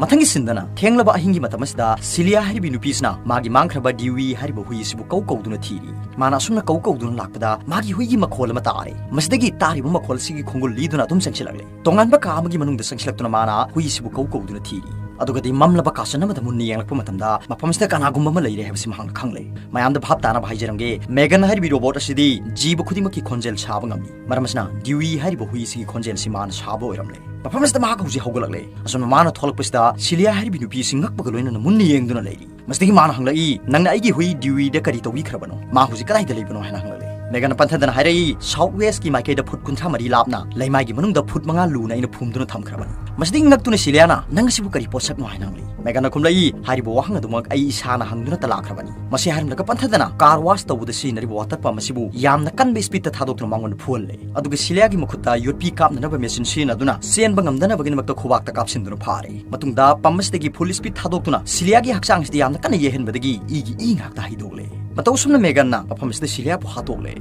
ꯃꯊꯪꯒꯤ ꯁꯤꯟꯗꯅ ꯊꯦꯡꯂꯕ ꯑꯍꯤꯡꯒꯤ ꯃꯇꯝ ꯑꯁꯤꯗ ꯁꯤꯂꯤꯌꯥ ꯍꯥꯏꯔꯤꯕꯤ ꯅꯨꯄꯤꯁꯤꯅ ꯃꯥꯒꯤ ꯃꯥꯡꯈ꯭ꯔꯕ ꯗ꯭ꯌꯨꯏ ꯍꯥꯏꯔꯤꯕ ꯍꯨꯏ ꯑꯁꯤꯕꯨ ꯀꯧ ꯀꯧꯗꯨꯅ ꯊꯤꯔꯤ꯫ ꯃꯥꯅ ꯑꯁꯨꯝꯅ ꯀꯧ ꯀꯧꯗꯨꯅ ꯂꯥꯛꯄꯗ ꯃꯥꯒꯤ ꯍꯨꯏꯒꯤ ꯃꯈꯣꯜ ꯑꯃ ꯇꯥꯔꯦ꯫ ꯃꯁꯤꯗꯒꯤ ꯇꯥꯔꯤꯕ ꯃꯈꯣꯜ ꯑꯁꯤꯒꯤ ꯈꯣꯡꯒꯨꯜ ꯂꯤꯗꯨꯅ ꯑꯗꯨꯝ ꯆꯪꯁꯤꯜꯂꯛꯂꯦ꯫ ꯇꯣꯉꯥꯟꯕ ꯀꯥ ꯑꯃꯒꯤ ꯃꯅꯨꯡꯗ ꯆꯪꯁꯤꯜꯂꯛꯇꯨꯅ ꯃꯥꯅ ꯍꯨꯏ ꯑꯁꯤꯕꯨ ꯀꯧ ꯀꯧꯗꯨꯅ ꯊꯤꯔꯤ꯫ ꯑꯗꯨꯒꯗꯤ ꯃꯝꯂꯕ ꯀꯥꯆꯤꯟ ꯑꯃꯗ ꯃꯨꯟꯅ ꯌꯦꯡꯂꯛꯄ ꯃꯇꯝꯗ ꯃꯐꯝ ꯑꯁꯤꯗ ꯀꯅꯥꯒꯨꯝꯕ ꯑꯃ ꯂꯩꯔꯦ ꯍꯥꯏꯕꯁꯤ ꯃꯍꯥꯛꯅ ꯈꯪꯂꯦ꯫ ꯃꯌꯥꯝꯗ ꯚꯥꯞ ꯇꯥꯅꯕ ꯍꯥꯏꯖꯔꯝꯒꯦ, ꯃꯦꯒꯟ ꯍꯥꯏꯔꯤꯕꯤ ꯔꯣꯕꯣꯠ ꯑꯁꯤꯗꯤ ꯖꯤꯕ ꯈꯨꯗꯤꯡꯃꯛꯀꯤ ꯈꯣꯟꯖꯦꯜ ꯁꯥꯕ ꯉꯝꯃꯤ꯫ ꯃꯔꯝ ꯑꯁꯤꯅ ꯗ꯭ꯌꯨꯏ ꯍꯥꯏꯔꯤꯕ ꯍꯨꯏ ꯑꯁꯤꯒꯤ ꯈꯣꯟꯖꯦꯜ ꯑꯁꯤ ꯃꯥꯅ ꯁꯥꯕ ꯑꯣꯏꯔꯝꯂꯦ꯫ ꯃꯐꯝ ꯑꯁꯤꯗ ꯃꯍꯥꯛ ꯍꯧꯖꯤꯛ ꯍꯧꯒꯠꯂꯛꯂꯦ꯫ ꯑꯁꯨꯝꯅ ꯃꯥꯅ ꯊꯣꯛꯂꯛꯄꯁꯤꯗ ꯁꯤꯂꯤꯌꯥ ꯍꯥꯏꯔꯤꯕꯤ ꯅꯨꯄꯤ ꯑꯁꯤ ꯉꯛꯄꯒ ꯂꯣꯏꯅꯅ ꯃꯨꯟꯅ ꯌꯦꯡꯗꯨꯅ ꯂꯩꯔꯤ꯫ ꯃꯁꯤꯗꯒꯤ ꯃꯥꯅ ꯍꯪꯂꯛꯏ, "ꯅꯪꯅ ꯑꯩꯒꯤ ꯍꯨꯏ ꯗ꯭ꯌꯨꯏꯗ ꯀꯔꯤ ꯇꯧꯕꯤꯈ꯭ꯔꯕꯅꯣ? ꯃꯥ ꯍꯧꯖꯤꯛ ꯀꯗꯥꯏꯗ ꯂꯩꯕꯅꯣ?" ꯍꯥꯏꯅ ꯍꯪꯂꯛꯂꯦ꯫ ꯃꯦꯒꯟꯅ ꯄꯟꯊꯗꯅ ꯍꯥꯏꯔꯛꯏ, "ꯁꯥꯎꯠ ꯋꯦꯁꯀꯤ ꯃꯥꯏꯀꯩꯗ ꯐꯨꯠ ꯀꯨꯟꯊ꯭ꯔꯥ ꯃꯔꯤ ꯂꯥꯞꯅ ꯂꯩꯃꯥꯏꯒꯤ ꯃꯅꯨꯡꯗ ꯐꯨꯠ ꯃꯉꯥ ꯂꯨꯅ ꯑꯩꯅ ꯐꯨꯝꯗꯨꯅ ꯊꯝꯈ꯭ꯔꯕꯅꯤ꯫" ꯃꯁꯤꯗꯒꯤ ꯉꯛꯇꯨꯅ ꯁꯤꯂꯤꯌꯥꯅ, "ꯅꯪ ꯑꯁꯤꯕꯨ ꯀꯔꯤ ꯄꯣꯠꯁꯛꯅꯣ?" ꯍꯥꯏꯅ ꯍꯪꯂꯛꯏ꯫ ꯃꯦꯒꯟꯅ ꯈꯨꯝꯂꯛꯏ, "ꯍꯥꯏꯔꯤꯕ ꯋꯥꯍꯪ ꯑꯗꯨꯃꯛ ꯑꯩ ꯏꯁꯥꯅ ꯍꯪꯗꯨꯅꯇ ꯂꯥꯛꯈ꯭ꯔꯕꯅꯤ꯫" ꯃꯁꯤ ꯍꯥꯏꯔꯝꯂꯒ ꯄꯟꯊꯗꯅ ꯀꯥꯔ ꯋꯥꯁ ꯇꯧꯕꯗ ꯁꯤꯖꯤꯟꯅꯔꯤꯕ ꯋꯥꯇꯔ ꯄꯝ ꯑꯁꯤꯕꯨ ꯌꯥꯝꯅ ꯀꯟꯕ ꯁ꯭ꯄꯤꯗꯇ ꯊꯥꯗꯣꯛꯇꯨꯅ ꯃꯉꯣꯟꯗ ꯐꯨꯍꯜꯂꯦ꯫ ꯑꯗꯨꯒ ꯁꯤꯂꯤꯌꯥꯒꯤ ꯃꯈꯨꯠꯇ ꯌꯣꯠꯄꯤ ꯀꯥꯞꯅꯅꯕ ꯃꯦꯆꯤꯟ ꯁꯤꯖꯤꯟꯅꯗꯨꯅ ꯆꯦꯟꯕ ꯉꯝꯗꯅꯕꯒꯤꯗꯃꯛꯇ ꯈꯨꯕꯥꯛꯇ ꯀꯥꯞꯁꯤꯟꯗꯨꯅ ꯐꯥꯔꯦ꯫ ꯃꯇꯨꯡꯗ ꯄꯝ ꯑꯁꯤꯗꯒꯤ ꯐꯨꯜ ꯁ꯭ꯄꯤꯗ ꯊꯥꯗꯣꯛꯇꯨꯅ ꯁꯤꯂꯤꯌꯥꯒꯤ ꯍꯛꯆꯥꯡꯁꯤꯗ ꯌꯥꯝꯅ ꯀꯟꯅ ꯌꯩꯍꯟꯕꯗꯒꯤ ꯏꯒꯤ ꯏ ꯉꯥꯛꯇ ꯍꯩꯗꯣꯛꯂꯦ꯫ ꯃꯇꯧ ꯑꯁꯨꯝꯅ ꯃꯦꯒꯟꯅ ꯃꯐꯝ ꯑꯁꯤꯗ ꯁꯤꯂꯤꯌꯥꯕꯨ ꯍꯥꯠꯇꯣꯛꯂꯦ꯫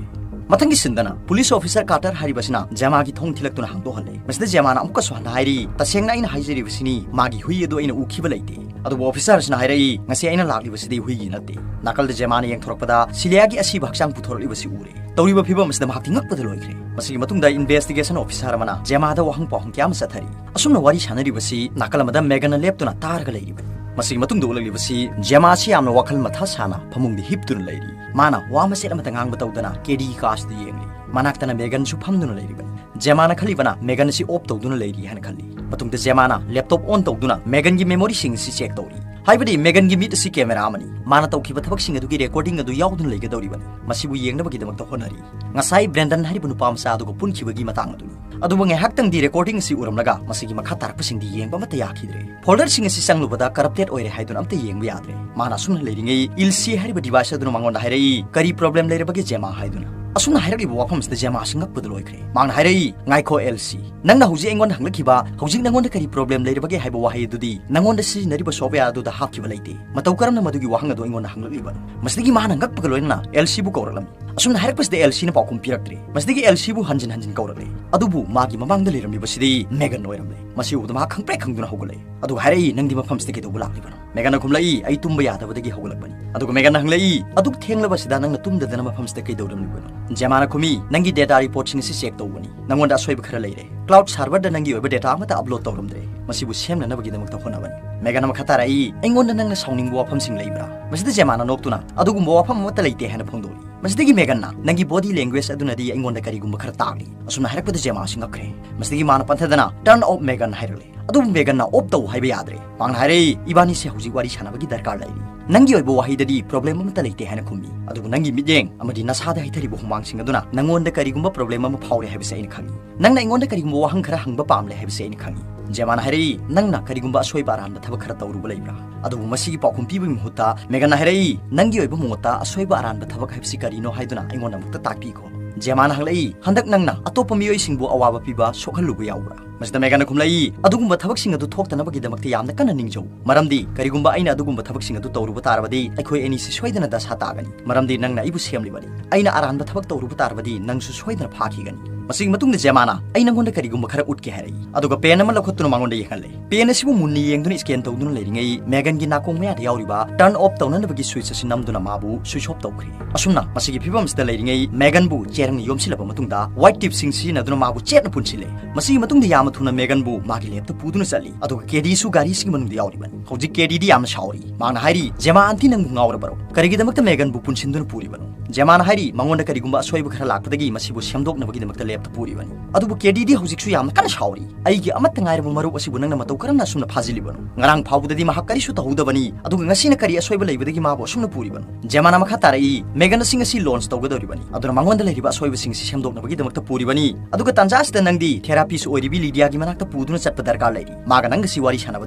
ꯃꯊꯪꯒꯤ ꯁꯤꯟꯗꯅ ꯄꯨꯂꯤꯁ ꯑꯣꯐꯤꯁꯔ ꯀꯥꯔꯇꯔ ꯍꯥꯏꯔꯤꯕꯁꯤꯅ ꯖꯦꯃꯥꯒꯤ ꯊꯣꯡ ꯊꯤꯜꯂꯛꯇꯨꯅ ꯍꯥꯡꯗꯣꯛꯍꯜꯂꯦ꯫ ꯃꯁꯤꯗ ꯖꯦꯃꯥꯅ ꯑꯃꯨꯛꯀꯁꯨ ꯍꯟꯅ ꯍꯥꯏꯔꯤ, "ꯇꯁꯦꯡꯅ ꯑꯩꯅ ꯍꯥꯏꯖꯔꯤꯕꯁꯤꯅꯤ, ꯃꯥꯒꯤ ꯍꯨꯏ ꯑꯗꯨ ꯑꯩꯅ ꯎꯈꯤꯕ ꯂꯩꯇꯦ꯫" ꯑꯗꯨꯕꯨ ꯑꯣꯐꯤꯁꯔ ꯑꯁꯤꯅ ꯍꯥꯏꯔꯛꯏ, "ꯉꯁꯤ ꯑꯩꯅ ꯂꯥꯛꯂꯤꯕꯁꯤꯗꯤ ꯍꯨꯏꯒꯤ ꯅꯠꯇꯦ꯫" ꯅꯥꯀꯜꯗ ꯖꯦꯃꯥꯅ ꯌꯦꯡꯊꯣꯔꯛꯄꯗ ꯁꯤꯂꯤꯌꯥꯒꯤ ꯑꯁꯤꯕ ꯍꯛꯆꯥꯡ ꯄꯨꯊꯣꯔꯛꯂꯤꯕꯁꯤ ꯎꯔꯦ꯫ ꯇꯧꯔꯤꯕ ꯐꯤꯕꯝ ꯑꯁꯤꯗ ꯃꯍꯥꯛꯇꯤ ꯉꯛꯄꯗ ꯂꯣꯏꯈ꯭ꯔꯦ꯫ ꯃꯁꯤꯒꯤ ꯃꯇꯨꯡꯗ ꯏꯟꯚꯦꯁꯇꯤꯒꯦꯁꯟ ꯑꯣꯐꯤꯁꯔ ꯑꯃꯅ ꯖꯦꯃꯥꯗ ꯋꯥꯍꯪ ꯄꯥꯎꯍꯪ ꯀꯌꯥ ꯑꯃ ꯆꯠꯊꯔꯤ꯫ ꯑꯁꯨꯝꯅ ꯋꯥꯔꯤ ꯁꯥꯟꯅꯔꯤꯕꯁꯤ ꯅꯥꯀꯜ ꯑꯃꯗ ꯃꯦꯒꯟꯅ ꯂꯦꯞꯇꯨꯅ ꯇꯥꯔꯒ ꯂꯩꯔꯤꯕꯅꯤ꯫ ꯃꯁꯤꯒꯤ ꯃꯇꯨꯡꯗ ꯎꯠꯂꯛꯂꯤꯕꯁꯤ ꯖꯦꯃꯥ ꯑꯁꯤ ꯌꯥꯝꯅ ꯋꯥꯈꯜ ꯃꯊꯥ ꯁꯥꯅ ꯐꯃꯨꯡꯗ ꯍꯤꯞꯇꯨꯅ ꯂꯩꯔꯤ꯫ ꯃꯥꯅ ꯋꯥ ꯃꯆꯦꯠ ꯑꯃꯠꯇ ꯉꯥꯡꯕ ꯇꯧꯗꯅ ꯀꯦꯟꯗꯤ ꯀ꯭ꯔꯁꯇ ꯌꯦꯡꯂꯤ꯫ ꯃꯅꯥꯛꯇꯅ ꯃꯦꯒꯟꯁꯨ ꯐꯝꯗꯨꯅ ꯂꯩꯔꯤꯕꯅꯤ꯫ ꯖꯦꯃꯥꯅ ꯈꯜꯂꯤꯕꯅ ꯃꯦꯒꯟ ꯑꯁꯤ ꯑꯣꯐ ꯇꯧꯗꯨꯅ ꯂꯩꯔꯤ ꯍꯥꯏꯅ ꯈꯜꯂꯤ꯫ ꯃꯇꯨꯡꯗ ꯖꯦꯃꯥꯅ ꯂꯦꯞꯇꯣꯞ ꯑꯣꯟ ꯇꯧꯗꯨꯅ ꯃꯦꯒꯟꯒꯤ ꯃꯦꯃꯣꯔꯤꯁꯤꯡ ꯑꯁꯤ ꯆꯦꯛ ꯇꯧꯔꯤ꯫ ꯍꯥꯏꯕꯗꯤ ꯃꯦꯒꯟꯒꯤ ꯃꯤꯠ ꯑꯁꯤ ꯀꯦꯃꯦꯔꯥ ꯑꯃꯅꯤ꯫ ꯃꯥꯅ ꯇꯧꯈꯤꯕ ꯊꯕꯛꯁꯤꯡ ꯑꯗꯨꯒꯤ ꯔꯦꯀꯣꯔꯗꯤꯡ ꯑꯗꯨ ꯌꯥꯎꯗꯨꯅ ꯂꯩꯒꯗꯧꯔꯤꯕꯅꯤ꯫ ꯃꯁꯤꯕꯨ ꯌꯦꯡꯅꯕꯒꯤꯗꯃꯛꯇ ꯍꯣꯠꯅꯔꯤ꯫ ꯉꯁꯥꯏ ꯕ꯭ꯔꯦꯟꯗꯟ ꯍꯥꯏꯔꯤꯕ ꯅꯨꯄꯥ ꯃꯆꯥ ꯑꯗꯨꯒ ꯄꯨꯟꯈꯤꯕꯒꯤ ꯃꯇꯥꯡ ꯑꯗꯨꯅꯤ꯫ ꯑꯗꯨꯕꯨ ꯉꯥꯏꯍꯥꯛꯇꯪꯗꯤ ꯔꯦꯀꯣꯔꯗꯤꯡ ꯑꯁꯤ ꯎꯔꯝꯂꯒ ꯃꯁꯤꯒꯤ ꯃꯈꯥ ꯇꯥꯔꯛꯄꯁꯤꯡꯗꯤ ꯌꯦꯡꯕ ꯑꯃꯠꯇ ꯌꯥꯈꯤꯗ꯭ꯔꯦ꯫ ꯐꯣꯜꯗꯔꯁꯤꯡ ꯑꯁꯤ ꯆꯪꯂꯨꯕꯗ ꯀꯔꯞꯇꯦꯠ ꯑꯣꯏꯔꯦ ꯍꯥꯏꯗꯨꯅ ꯑꯝꯇ ꯌꯦꯡꯕ ꯌꯥꯗ꯭ꯔꯦ꯫ ꯃꯥꯅ ꯑꯁꯨꯝꯅ ꯂꯩꯔꯤꯉꯩ ꯏꯜꯁꯤ ꯍꯥꯏꯔꯤꯕ ꯗꯤꯚꯥꯏꯁ ꯑꯗꯨꯅ ꯃꯉꯣꯟꯗ ꯍꯥꯏꯔꯛꯏ, "ꯀꯔꯤ ꯄ꯭ꯔꯣꯕ꯭ꯂꯦꯝ ꯂꯩꯔꯕꯒꯦ ꯖꯦꯃꯥ?" ꯍꯥꯏꯗꯨꯅ꯫ ꯑꯁꯨꯝꯅ ꯍꯥꯏꯔꯛꯂꯤꯕ ꯋꯥꯐꯝ ꯑꯁꯤꯗ ꯖꯦꯃꯥ ꯑꯁꯤ ꯉꯛꯄꯗ ꯂꯣꯏꯈ꯭ꯔꯦ꯫ ꯃꯥꯅ ꯍꯥꯏꯔꯛꯏ, "ꯉꯥꯏꯈꯣ ꯑꯦꯜꯁꯤ, ꯅꯪꯅ ꯍꯧꯖꯤꯛ ꯑꯩꯉꯣꯟꯗ ꯍꯪꯂꯛꯈꯤꯕ, ꯍꯧꯖꯤꯛ ꯅꯪꯉꯣꯟꯗ ꯀꯔꯤ ꯄ꯭ꯔꯣꯕ꯭ꯂꯦꯝ ꯂꯩꯔꯕꯒꯦ ꯍꯥꯏꯕ ꯋꯥꯍꯩ ꯑꯗꯨꯗꯤ ꯅꯪꯉꯣꯟꯗ ꯁꯤꯖꯤꯟꯅꯔꯤꯕ ꯁꯣꯐꯋꯦꯌꯔ ꯑꯗꯨꯗ ꯍꯥꯞꯈꯤꯕ ꯂꯩꯇꯦ꯫ ꯃꯇꯧ ꯀꯔꯝꯅ ꯃꯗꯨꯒꯤ ꯋꯥꯍꯪ ꯑꯗꯨ ꯑꯩꯉꯣꯟꯗ ꯍꯪꯂꯛꯂꯤꯕꯅꯣ?" ꯃꯁꯤꯗꯒꯤ ꯃꯥꯅ ꯉꯛꯄꯒ ꯂꯣꯏꯅꯅ ꯑꯦꯜꯁꯤꯕꯨ ꯀꯧꯔꯛꯂꯝꯃꯤ꯫ ꯑꯁꯨꯝꯅ ꯍꯥꯏꯔꯛꯄꯁꯤꯗ ꯑꯦꯜꯁꯤꯅ ꯄꯥꯎꯈꯨꯝ ꯄꯤꯔꯛꯇ꯭ꯔꯦ꯫ ꯃꯁꯤꯗꯒꯤ ꯑꯦꯜꯁꯤꯕꯨ ꯍꯟꯖꯤꯟ ꯍꯟꯖꯤꯟ ꯀꯧꯔꯛꯂꯦ꯫ ꯑꯗꯨꯕꯨ ꯃꯥꯒꯤ ꯃꯃꯥꯡꯗ ꯂꯩꯔꯝꯂꯤꯕꯁꯤꯗꯤ ꯃꯦꯒꯟ ꯑꯣꯏꯔꯝꯂꯦ꯫ ꯃꯁꯤ ꯎꯕꯗ ꯃꯍꯥꯛ ꯈꯪꯄ꯭ꯔꯦꯛ ꯈꯪꯗꯨꯅ ꯍꯧꯒꯠꯂꯛꯏ꯫ ꯑꯗꯨꯒ ꯍꯥꯏꯔꯛꯏ, "ꯅꯪꯗꯤ ꯃꯐꯝꯁꯤꯗ ꯀꯩꯗꯧꯕ ꯂꯥꯛꯂꯤꯕꯅꯣ?" ꯃꯦꯒꯟꯅ ꯈꯨꯝꯂꯛꯏ, "ꯑꯩ ꯇꯨꯝꯕ ꯌꯥꯗꯕꯗꯒꯤ ꯍꯧꯒꯠꯂꯛꯄꯅꯤ꯫" ꯑꯗꯨꯒ ꯃꯦꯒꯟꯅ ꯍꯪꯂꯛꯏ, "ꯑꯗꯨꯛ ꯊꯦꯡꯂꯕꯁꯤꯗ ꯅꯪꯅ ꯇꯨꯝꯗꯗꯅ ꯃꯐꯝꯁꯤꯗ ꯀꯩꯗꯧꯔꯝꯂꯤꯕꯅꯣ?" ꯖꯦꯃꯥꯅ ꯈꯨꯝꯃꯤ, "ꯅꯪꯒꯤ ꯗꯦꯇꯥ ꯔꯤꯄꯣꯔꯠꯁꯤꯡ ꯑꯁꯤ ꯆꯦꯛ ꯇꯧꯕꯅꯤ꯫ ꯅꯪꯉꯣꯟꯗ ꯑꯁꯣꯏꯕ ꯈꯔ ꯂꯩꯔꯦ꯫ ꯀ꯭ꯂꯥꯎꯗ ꯁꯥꯔꯚꯔꯗ ꯅꯪꯒꯤ ꯑꯣꯏꯕ ꯗꯦꯇꯥ ꯑꯃꯠꯇ ꯑꯞꯂꯣꯗ ꯇꯧꯔꯝꯗ꯭ꯔꯦ꯫ ꯃꯁꯤꯕꯨ ꯁꯦꯝꯅꯅꯕꯒꯤꯗꯃꯛꯇ ꯍꯣꯠꯅꯕꯅꯤ꯫" ꯃꯦꯒꯟꯅ ꯃꯈꯥ ꯇꯥꯔꯛꯏ, "ꯑꯩꯉꯣꯟꯗ ꯅꯪꯅ ꯁꯥꯎꯅꯤꯡꯕ ꯋꯥꯐꯝꯁꯤꯡ ꯂꯩꯕ꯭ꯔꯥ?" ꯃꯁꯤꯗ ꯖꯦꯃꯥꯅ ꯅꯣꯛꯇꯨꯅ, "ꯑꯗꯨꯒꯨꯝꯕ ꯋꯥꯐꯝ ꯑꯃꯠꯇ ꯂꯩꯇꯦ" ꯍꯥꯏꯅ ꯐꯣꯡꯗꯣꯛꯏ꯫ ꯃꯁꯤꯗꯒꯤ ꯃꯦꯒꯟꯅ, "ꯅꯪꯒꯤ ꯕꯣꯗꯤ ꯂꯦꯡꯒ꯭ꯋꯦꯖ ꯑꯗꯨꯅꯗꯤ ꯑꯩꯉꯣꯟꯗ ꯀꯔꯤꯒꯨꯝꯕ ꯈꯔ ꯇꯥꯛꯂꯤ꯫" ꯑꯁꯨꯝꯅ ꯍꯥꯏꯔꯛꯄꯗ ꯖꯦꯃꯥꯁꯤ ꯉꯛꯈ꯭ꯔꯦ꯫ ꯃꯁꯤꯗꯒꯤ ꯃꯥꯅ ꯄꯟꯊꯗꯅ, "Turn off Megan" ꯍꯥꯏꯔꯛꯂꯦ꯫ ꯑꯗꯨꯕꯨ ꯃꯦꯒꯟꯅ ꯑꯣꯐ ꯇꯧ ꯍꯥꯏꯕ ꯌꯥꯗ꯭ꯔꯦ꯫ ꯃꯍꯥꯛꯅ ꯍꯥꯏꯔꯛꯏ, "ꯏꯕꯥꯅꯤꯁꯦ ꯍꯧꯖꯤꯛ ꯋꯥꯔꯤ ꯁꯥꯟꯅꯕꯒꯤ ꯗꯔꯀꯥꯔ ꯂꯩꯔꯤ꯫ ꯅꯪꯒꯤ ꯑꯣꯏꯕ ꯋꯥꯍꯩꯗꯗꯤ ꯄ꯭ꯔꯣꯕ꯭ꯂꯦꯝ ꯑꯃꯠꯇ ꯂꯩꯇꯦ ꯍꯥꯏꯅ ꯈꯨꯝꯃꯤ꯫ ꯑꯗꯨꯕꯨ ꯅꯪꯒꯤ ꯃꯤꯠꯌꯦꯡ ꯑꯃꯗꯤ ꯅꯁꯥꯗ ꯍꯩꯊꯔꯤꯕ ꯍꯨꯃꯥꯡꯁꯤꯡ ꯑꯗꯨꯅ ꯅꯪꯉꯣꯟꯗ ꯀꯔꯤꯒꯨꯝꯕ ꯄ꯭ꯔꯣꯕ꯭ꯂꯦꯝ ꯑꯃ ꯐꯥꯎꯔꯦ ꯍꯥꯏꯕꯁꯤ ꯑꯩꯅ ꯈꯪꯏ꯫ ꯅꯪꯅ ꯑꯩꯉꯣꯟꯗ ꯀꯔꯤꯒꯨꯝꯕ ꯋꯥꯍꯪ ꯈꯔ ꯍꯪꯕ ꯄꯥꯝꯂꯦ ꯍꯥꯏꯕꯁꯤ ꯑꯩꯅ ꯈꯪꯏ꯫" ꯖꯦꯃꯥꯅ ꯍꯥꯏꯔꯛꯏ, "ꯅꯪꯅ ꯀꯔꯤꯒꯨꯝꯕ ꯑꯁꯣꯏꯕ ꯑꯔꯥꯟꯕ ꯊꯕꯛ ꯈꯔ ꯇꯧꯔꯨꯕ ꯂꯩꯕ꯭ꯔꯥ?" ꯑꯗꯨꯕꯨ ꯃꯁꯤꯒꯤ ꯄꯥꯎꯈꯨꯝ ꯄꯤꯕꯒꯤ ꯃꯍꯨꯠꯇ ꯃꯦꯒꯟꯅ ꯍꯥꯏꯔꯛꯏ, "ꯅꯪꯒꯤ ꯑꯣꯏꯕ ꯃꯣꯠꯇ ꯑꯁꯣꯏꯕ ꯑꯔꯥꯟꯕ ꯊꯕꯛ ꯍꯥꯏꯕꯁꯤ ꯀꯔꯤꯅꯣ ꯍꯥꯏꯗꯨꯅ ꯑꯩꯉꯣꯟꯗ ꯑꯃꯨꯛꯇ ꯇꯥꯛꯄꯤꯈꯣ꯫" ꯖꯦꯃꯥꯅ ꯍꯪꯂꯛꯏ, "ꯍꯟꯗꯛ ꯅꯪꯅ ꯑꯇꯣꯞꯄ ꯃꯤꯑꯣꯏꯁꯤꯡꯕꯨ ꯑꯋꯥꯕ ꯄꯤꯕ, ꯁꯣꯛꯍꯜꯂꯨꯕ ꯌꯥꯎꯕ꯭ꯔꯥ?" ꯃꯁꯤꯗ ꯃꯦꯒꯟꯅ ꯈꯨꯝꯂꯛꯏ, "ꯑꯗꯨꯒꯨꯝꯕ ꯊꯕꯛꯁꯤꯡ ꯑꯗꯨ ꯊꯣꯛꯇꯅꯕꯒꯤꯗꯃꯛꯇ ꯌꯥꯝꯅ ꯀꯟꯅ ꯅꯤꯡꯖꯧ꯫ ꯃꯔꯝꯗꯤ ꯀꯔꯤꯒꯨꯝꯕ ꯑꯩꯅ ꯑꯗꯨꯒꯨꯝꯕ ꯊꯕꯛꯁꯤꯡ ꯑꯗꯨ ꯇꯧꯔꯨꯕ ꯇꯥꯔꯕꯗꯤ ꯑꯩꯈꯣꯏ ꯑꯅꯤꯁꯤ ꯁꯣꯏꯗꯅ ꯗꯁꯥ ꯇꯥꯒꯅꯤ꯫ ꯃꯔꯝꯗꯤ ꯅꯪꯅ ꯑꯩꯕꯨ ꯁꯦꯝꯂꯤꯕꯅꯤ꯫ ꯑꯩꯅ ꯑꯔꯥꯟꯕ ꯊꯕꯛ ꯇꯧꯔꯨꯕ ꯇꯥꯔꯕꯗꯤ ꯅꯪꯁꯨ ꯁꯣꯏꯗꯅ ꯐꯥꯈꯤꯒꯅꯤ꯫" ꯃꯁꯤꯒꯤ ꯃꯇꯨꯡꯗ ꯖꯦꯃꯥꯅ, "ꯑꯩ ꯅꯪꯉꯣꯟꯗ ꯀꯔꯤꯒꯨꯝꯕ ꯈꯔ ꯎꯠꯀꯦ" ꯍꯥꯏꯔꯛꯏ꯫ ꯑꯗꯨꯒ ꯄꯦꯟ ꯑꯃ ꯂꯧꯈꯠꯇꯨꯅ ꯃꯉꯣꯟꯗ ꯌꯦꯡꯍꯜꯂꯦ꯫ ꯄꯦꯟ ꯑꯁꯤꯕꯨ ꯃꯨꯟꯅ ꯌꯦꯡꯗꯨꯅ ꯁ꯭ꯀꯦꯟ ꯇꯧꯗꯨꯅ ꯂꯩꯔꯤꯉꯩ ꯃꯦꯒꯟꯒꯤ ꯅꯥꯀꯣꯡ ꯃꯌꯥꯗ ꯌꯥꯎꯔꯤꯕ ꯇꯔꯟ ꯑꯣꯐ ꯇꯧꯅꯅꯕꯒꯤ ꯁ꯭ꯋꯤꯆ ꯑꯁꯤ ꯅꯝꯗꯨꯅ ꯃꯥꯕꯨ ꯁ꯭ꯋꯤꯆ ꯑꯣꯐ ꯇꯧꯈ꯭ꯔꯦ꯫ ꯑꯁꯨꯝꯅ ꯃꯁꯤꯒꯤ ꯐꯤꯕꯝ ꯑꯁꯤꯗ ꯂꯩꯔꯤꯉꯩ ꯃꯦꯒꯟꯕꯨ ꯆꯦꯔꯪꯅ ꯌꯣꯝꯁꯤꯜꯂꯕ ꯃꯇꯨꯡꯗ ꯋꯥꯏꯠ ꯇꯦꯞꯁꯤꯡ ꯁꯤꯖꯤꯟꯅꯗꯨꯅ ꯃꯥꯕꯨ ꯆꯦꯠꯅ ꯄꯨꯟꯁꯤꯜꯂꯦ꯫ ꯃꯁꯤꯒꯤ ꯃꯇꯨꯡꯗ ꯌꯥꯝꯅ ꯊꯨꯅ ꯃꯦꯒꯟꯕꯨ ꯃꯥꯒꯤ ꯂꯦꯞꯇ ꯄꯨꯗꯨꯅ ꯆꯠꯂꯤ꯫ ꯑꯗꯨꯒ ꯀꯦꯗꯤꯁꯨ ꯒꯥꯔꯤꯁꯤꯒꯤ ꯃꯅꯨꯡꯗ ꯌꯥꯎꯔꯤꯕꯅꯤ꯫ ꯍꯧꯖꯤꯛ ꯀꯦꯗꯤꯗꯤ ꯌꯥꯝꯅ ꯁꯥꯎꯔꯤ꯫ ꯃꯍꯥꯛꯅ ꯍꯥꯏꯔꯤ, "ꯖꯦꯃꯥ ꯑꯟꯇꯤ, ꯅꯪꯕꯨ ꯉꯥꯎꯔꯕꯔꯣ? ꯀꯔꯤꯒꯤꯗꯃꯛꯇ ꯃꯦꯒꯟꯕꯨ ꯄꯨꯟꯁꯤꯟꯗꯨꯅ ꯄꯨꯔꯤꯕꯅꯣ?" ꯖꯦꯃꯥꯅ ꯍꯥꯏꯔꯤ, ꯃꯉꯣꯟꯗ ꯀꯔꯤꯒꯨꯝꯕ ꯑꯁꯣꯏꯕ ꯈꯔ ꯂꯥꯛꯄꯗꯒꯤ ꯃꯁꯤꯕꯨ ꯁꯦꯝꯗꯣꯛꯅꯕꯒꯤꯗꯃꯛꯇ ꯂꯦꯞꯇ ꯄꯨꯔꯤꯕꯅꯤ꯫ ꯑꯗꯨꯕꯨ ꯀꯦꯗꯤꯗꯤ ꯍꯧꯖꯤꯛꯁꯨ ꯌꯥꯝꯅ ꯀꯟꯅ ꯁꯥꯎꯔꯤ꯫ "ꯑꯩꯒꯤ ꯑꯃꯠꯇ ꯉꯥꯏꯔꯕ ꯃꯔꯨꯞ ꯑꯁꯤꯕꯨ ꯅꯪꯅ ꯃꯇꯧ ꯀꯔꯝꯅ ꯑꯁꯨꯝꯅ ꯐꯥꯖꯤꯜꯂꯤꯕꯅꯣ? ꯉꯔꯥꯡ ꯐꯥꯎꯕꯗꯗꯤ ꯃꯍꯥꯛ ꯀꯔꯤꯁꯨ ꯇꯧꯍꯧꯗꯕꯅꯤ, ꯑꯗꯨꯒ ꯉꯁꯤꯅ ꯀꯔꯤ ꯑꯁꯣꯏꯕ ꯂꯩꯕꯗꯒꯤ ꯃꯥꯕꯨ ꯑꯁꯨꯝꯅ ꯄꯨꯔꯤꯕꯅꯣ?" ꯖꯦꯃꯥꯅ ꯃꯈꯥ ꯇꯥꯔꯛꯏ, "ꯃꯦꯒꯟ ꯑꯁꯤ ꯉꯁꯤ ꯂꯣꯟꯆ ꯇꯧꯒꯗꯧꯔꯤꯕꯅꯤ, ꯑꯗꯨꯅ ꯃꯉꯣꯟꯗ ꯂꯩꯔꯤꯕ ꯑꯁꯣꯏꯕꯁꯤꯡ ꯑꯁꯤ ꯁꯦꯝꯗꯣꯛꯅꯕꯒꯤꯗꯃꯛꯇ ꯄꯨꯔꯤꯕꯅꯤ꯫ ꯑꯗꯨꯒ ꯇꯥꯟꯖꯥ ꯑꯁꯤꯗ ꯅꯪꯗꯤ ꯊꯦꯔꯥꯄꯤꯁ ꯑꯣꯏꯔꯤꯕꯤ ꯂꯤꯗꯤꯌꯥꯒꯤ ꯃꯅꯥꯛꯇ ꯄꯨꯗꯨꯅ ꯆꯠꯄ ꯗꯔꯀꯥꯔ ꯂꯩꯔꯤ꯫ ꯃꯥꯒ ꯅꯪꯒꯁꯤ ꯋꯥꯔꯤ ꯁꯥꯟꯅꯕ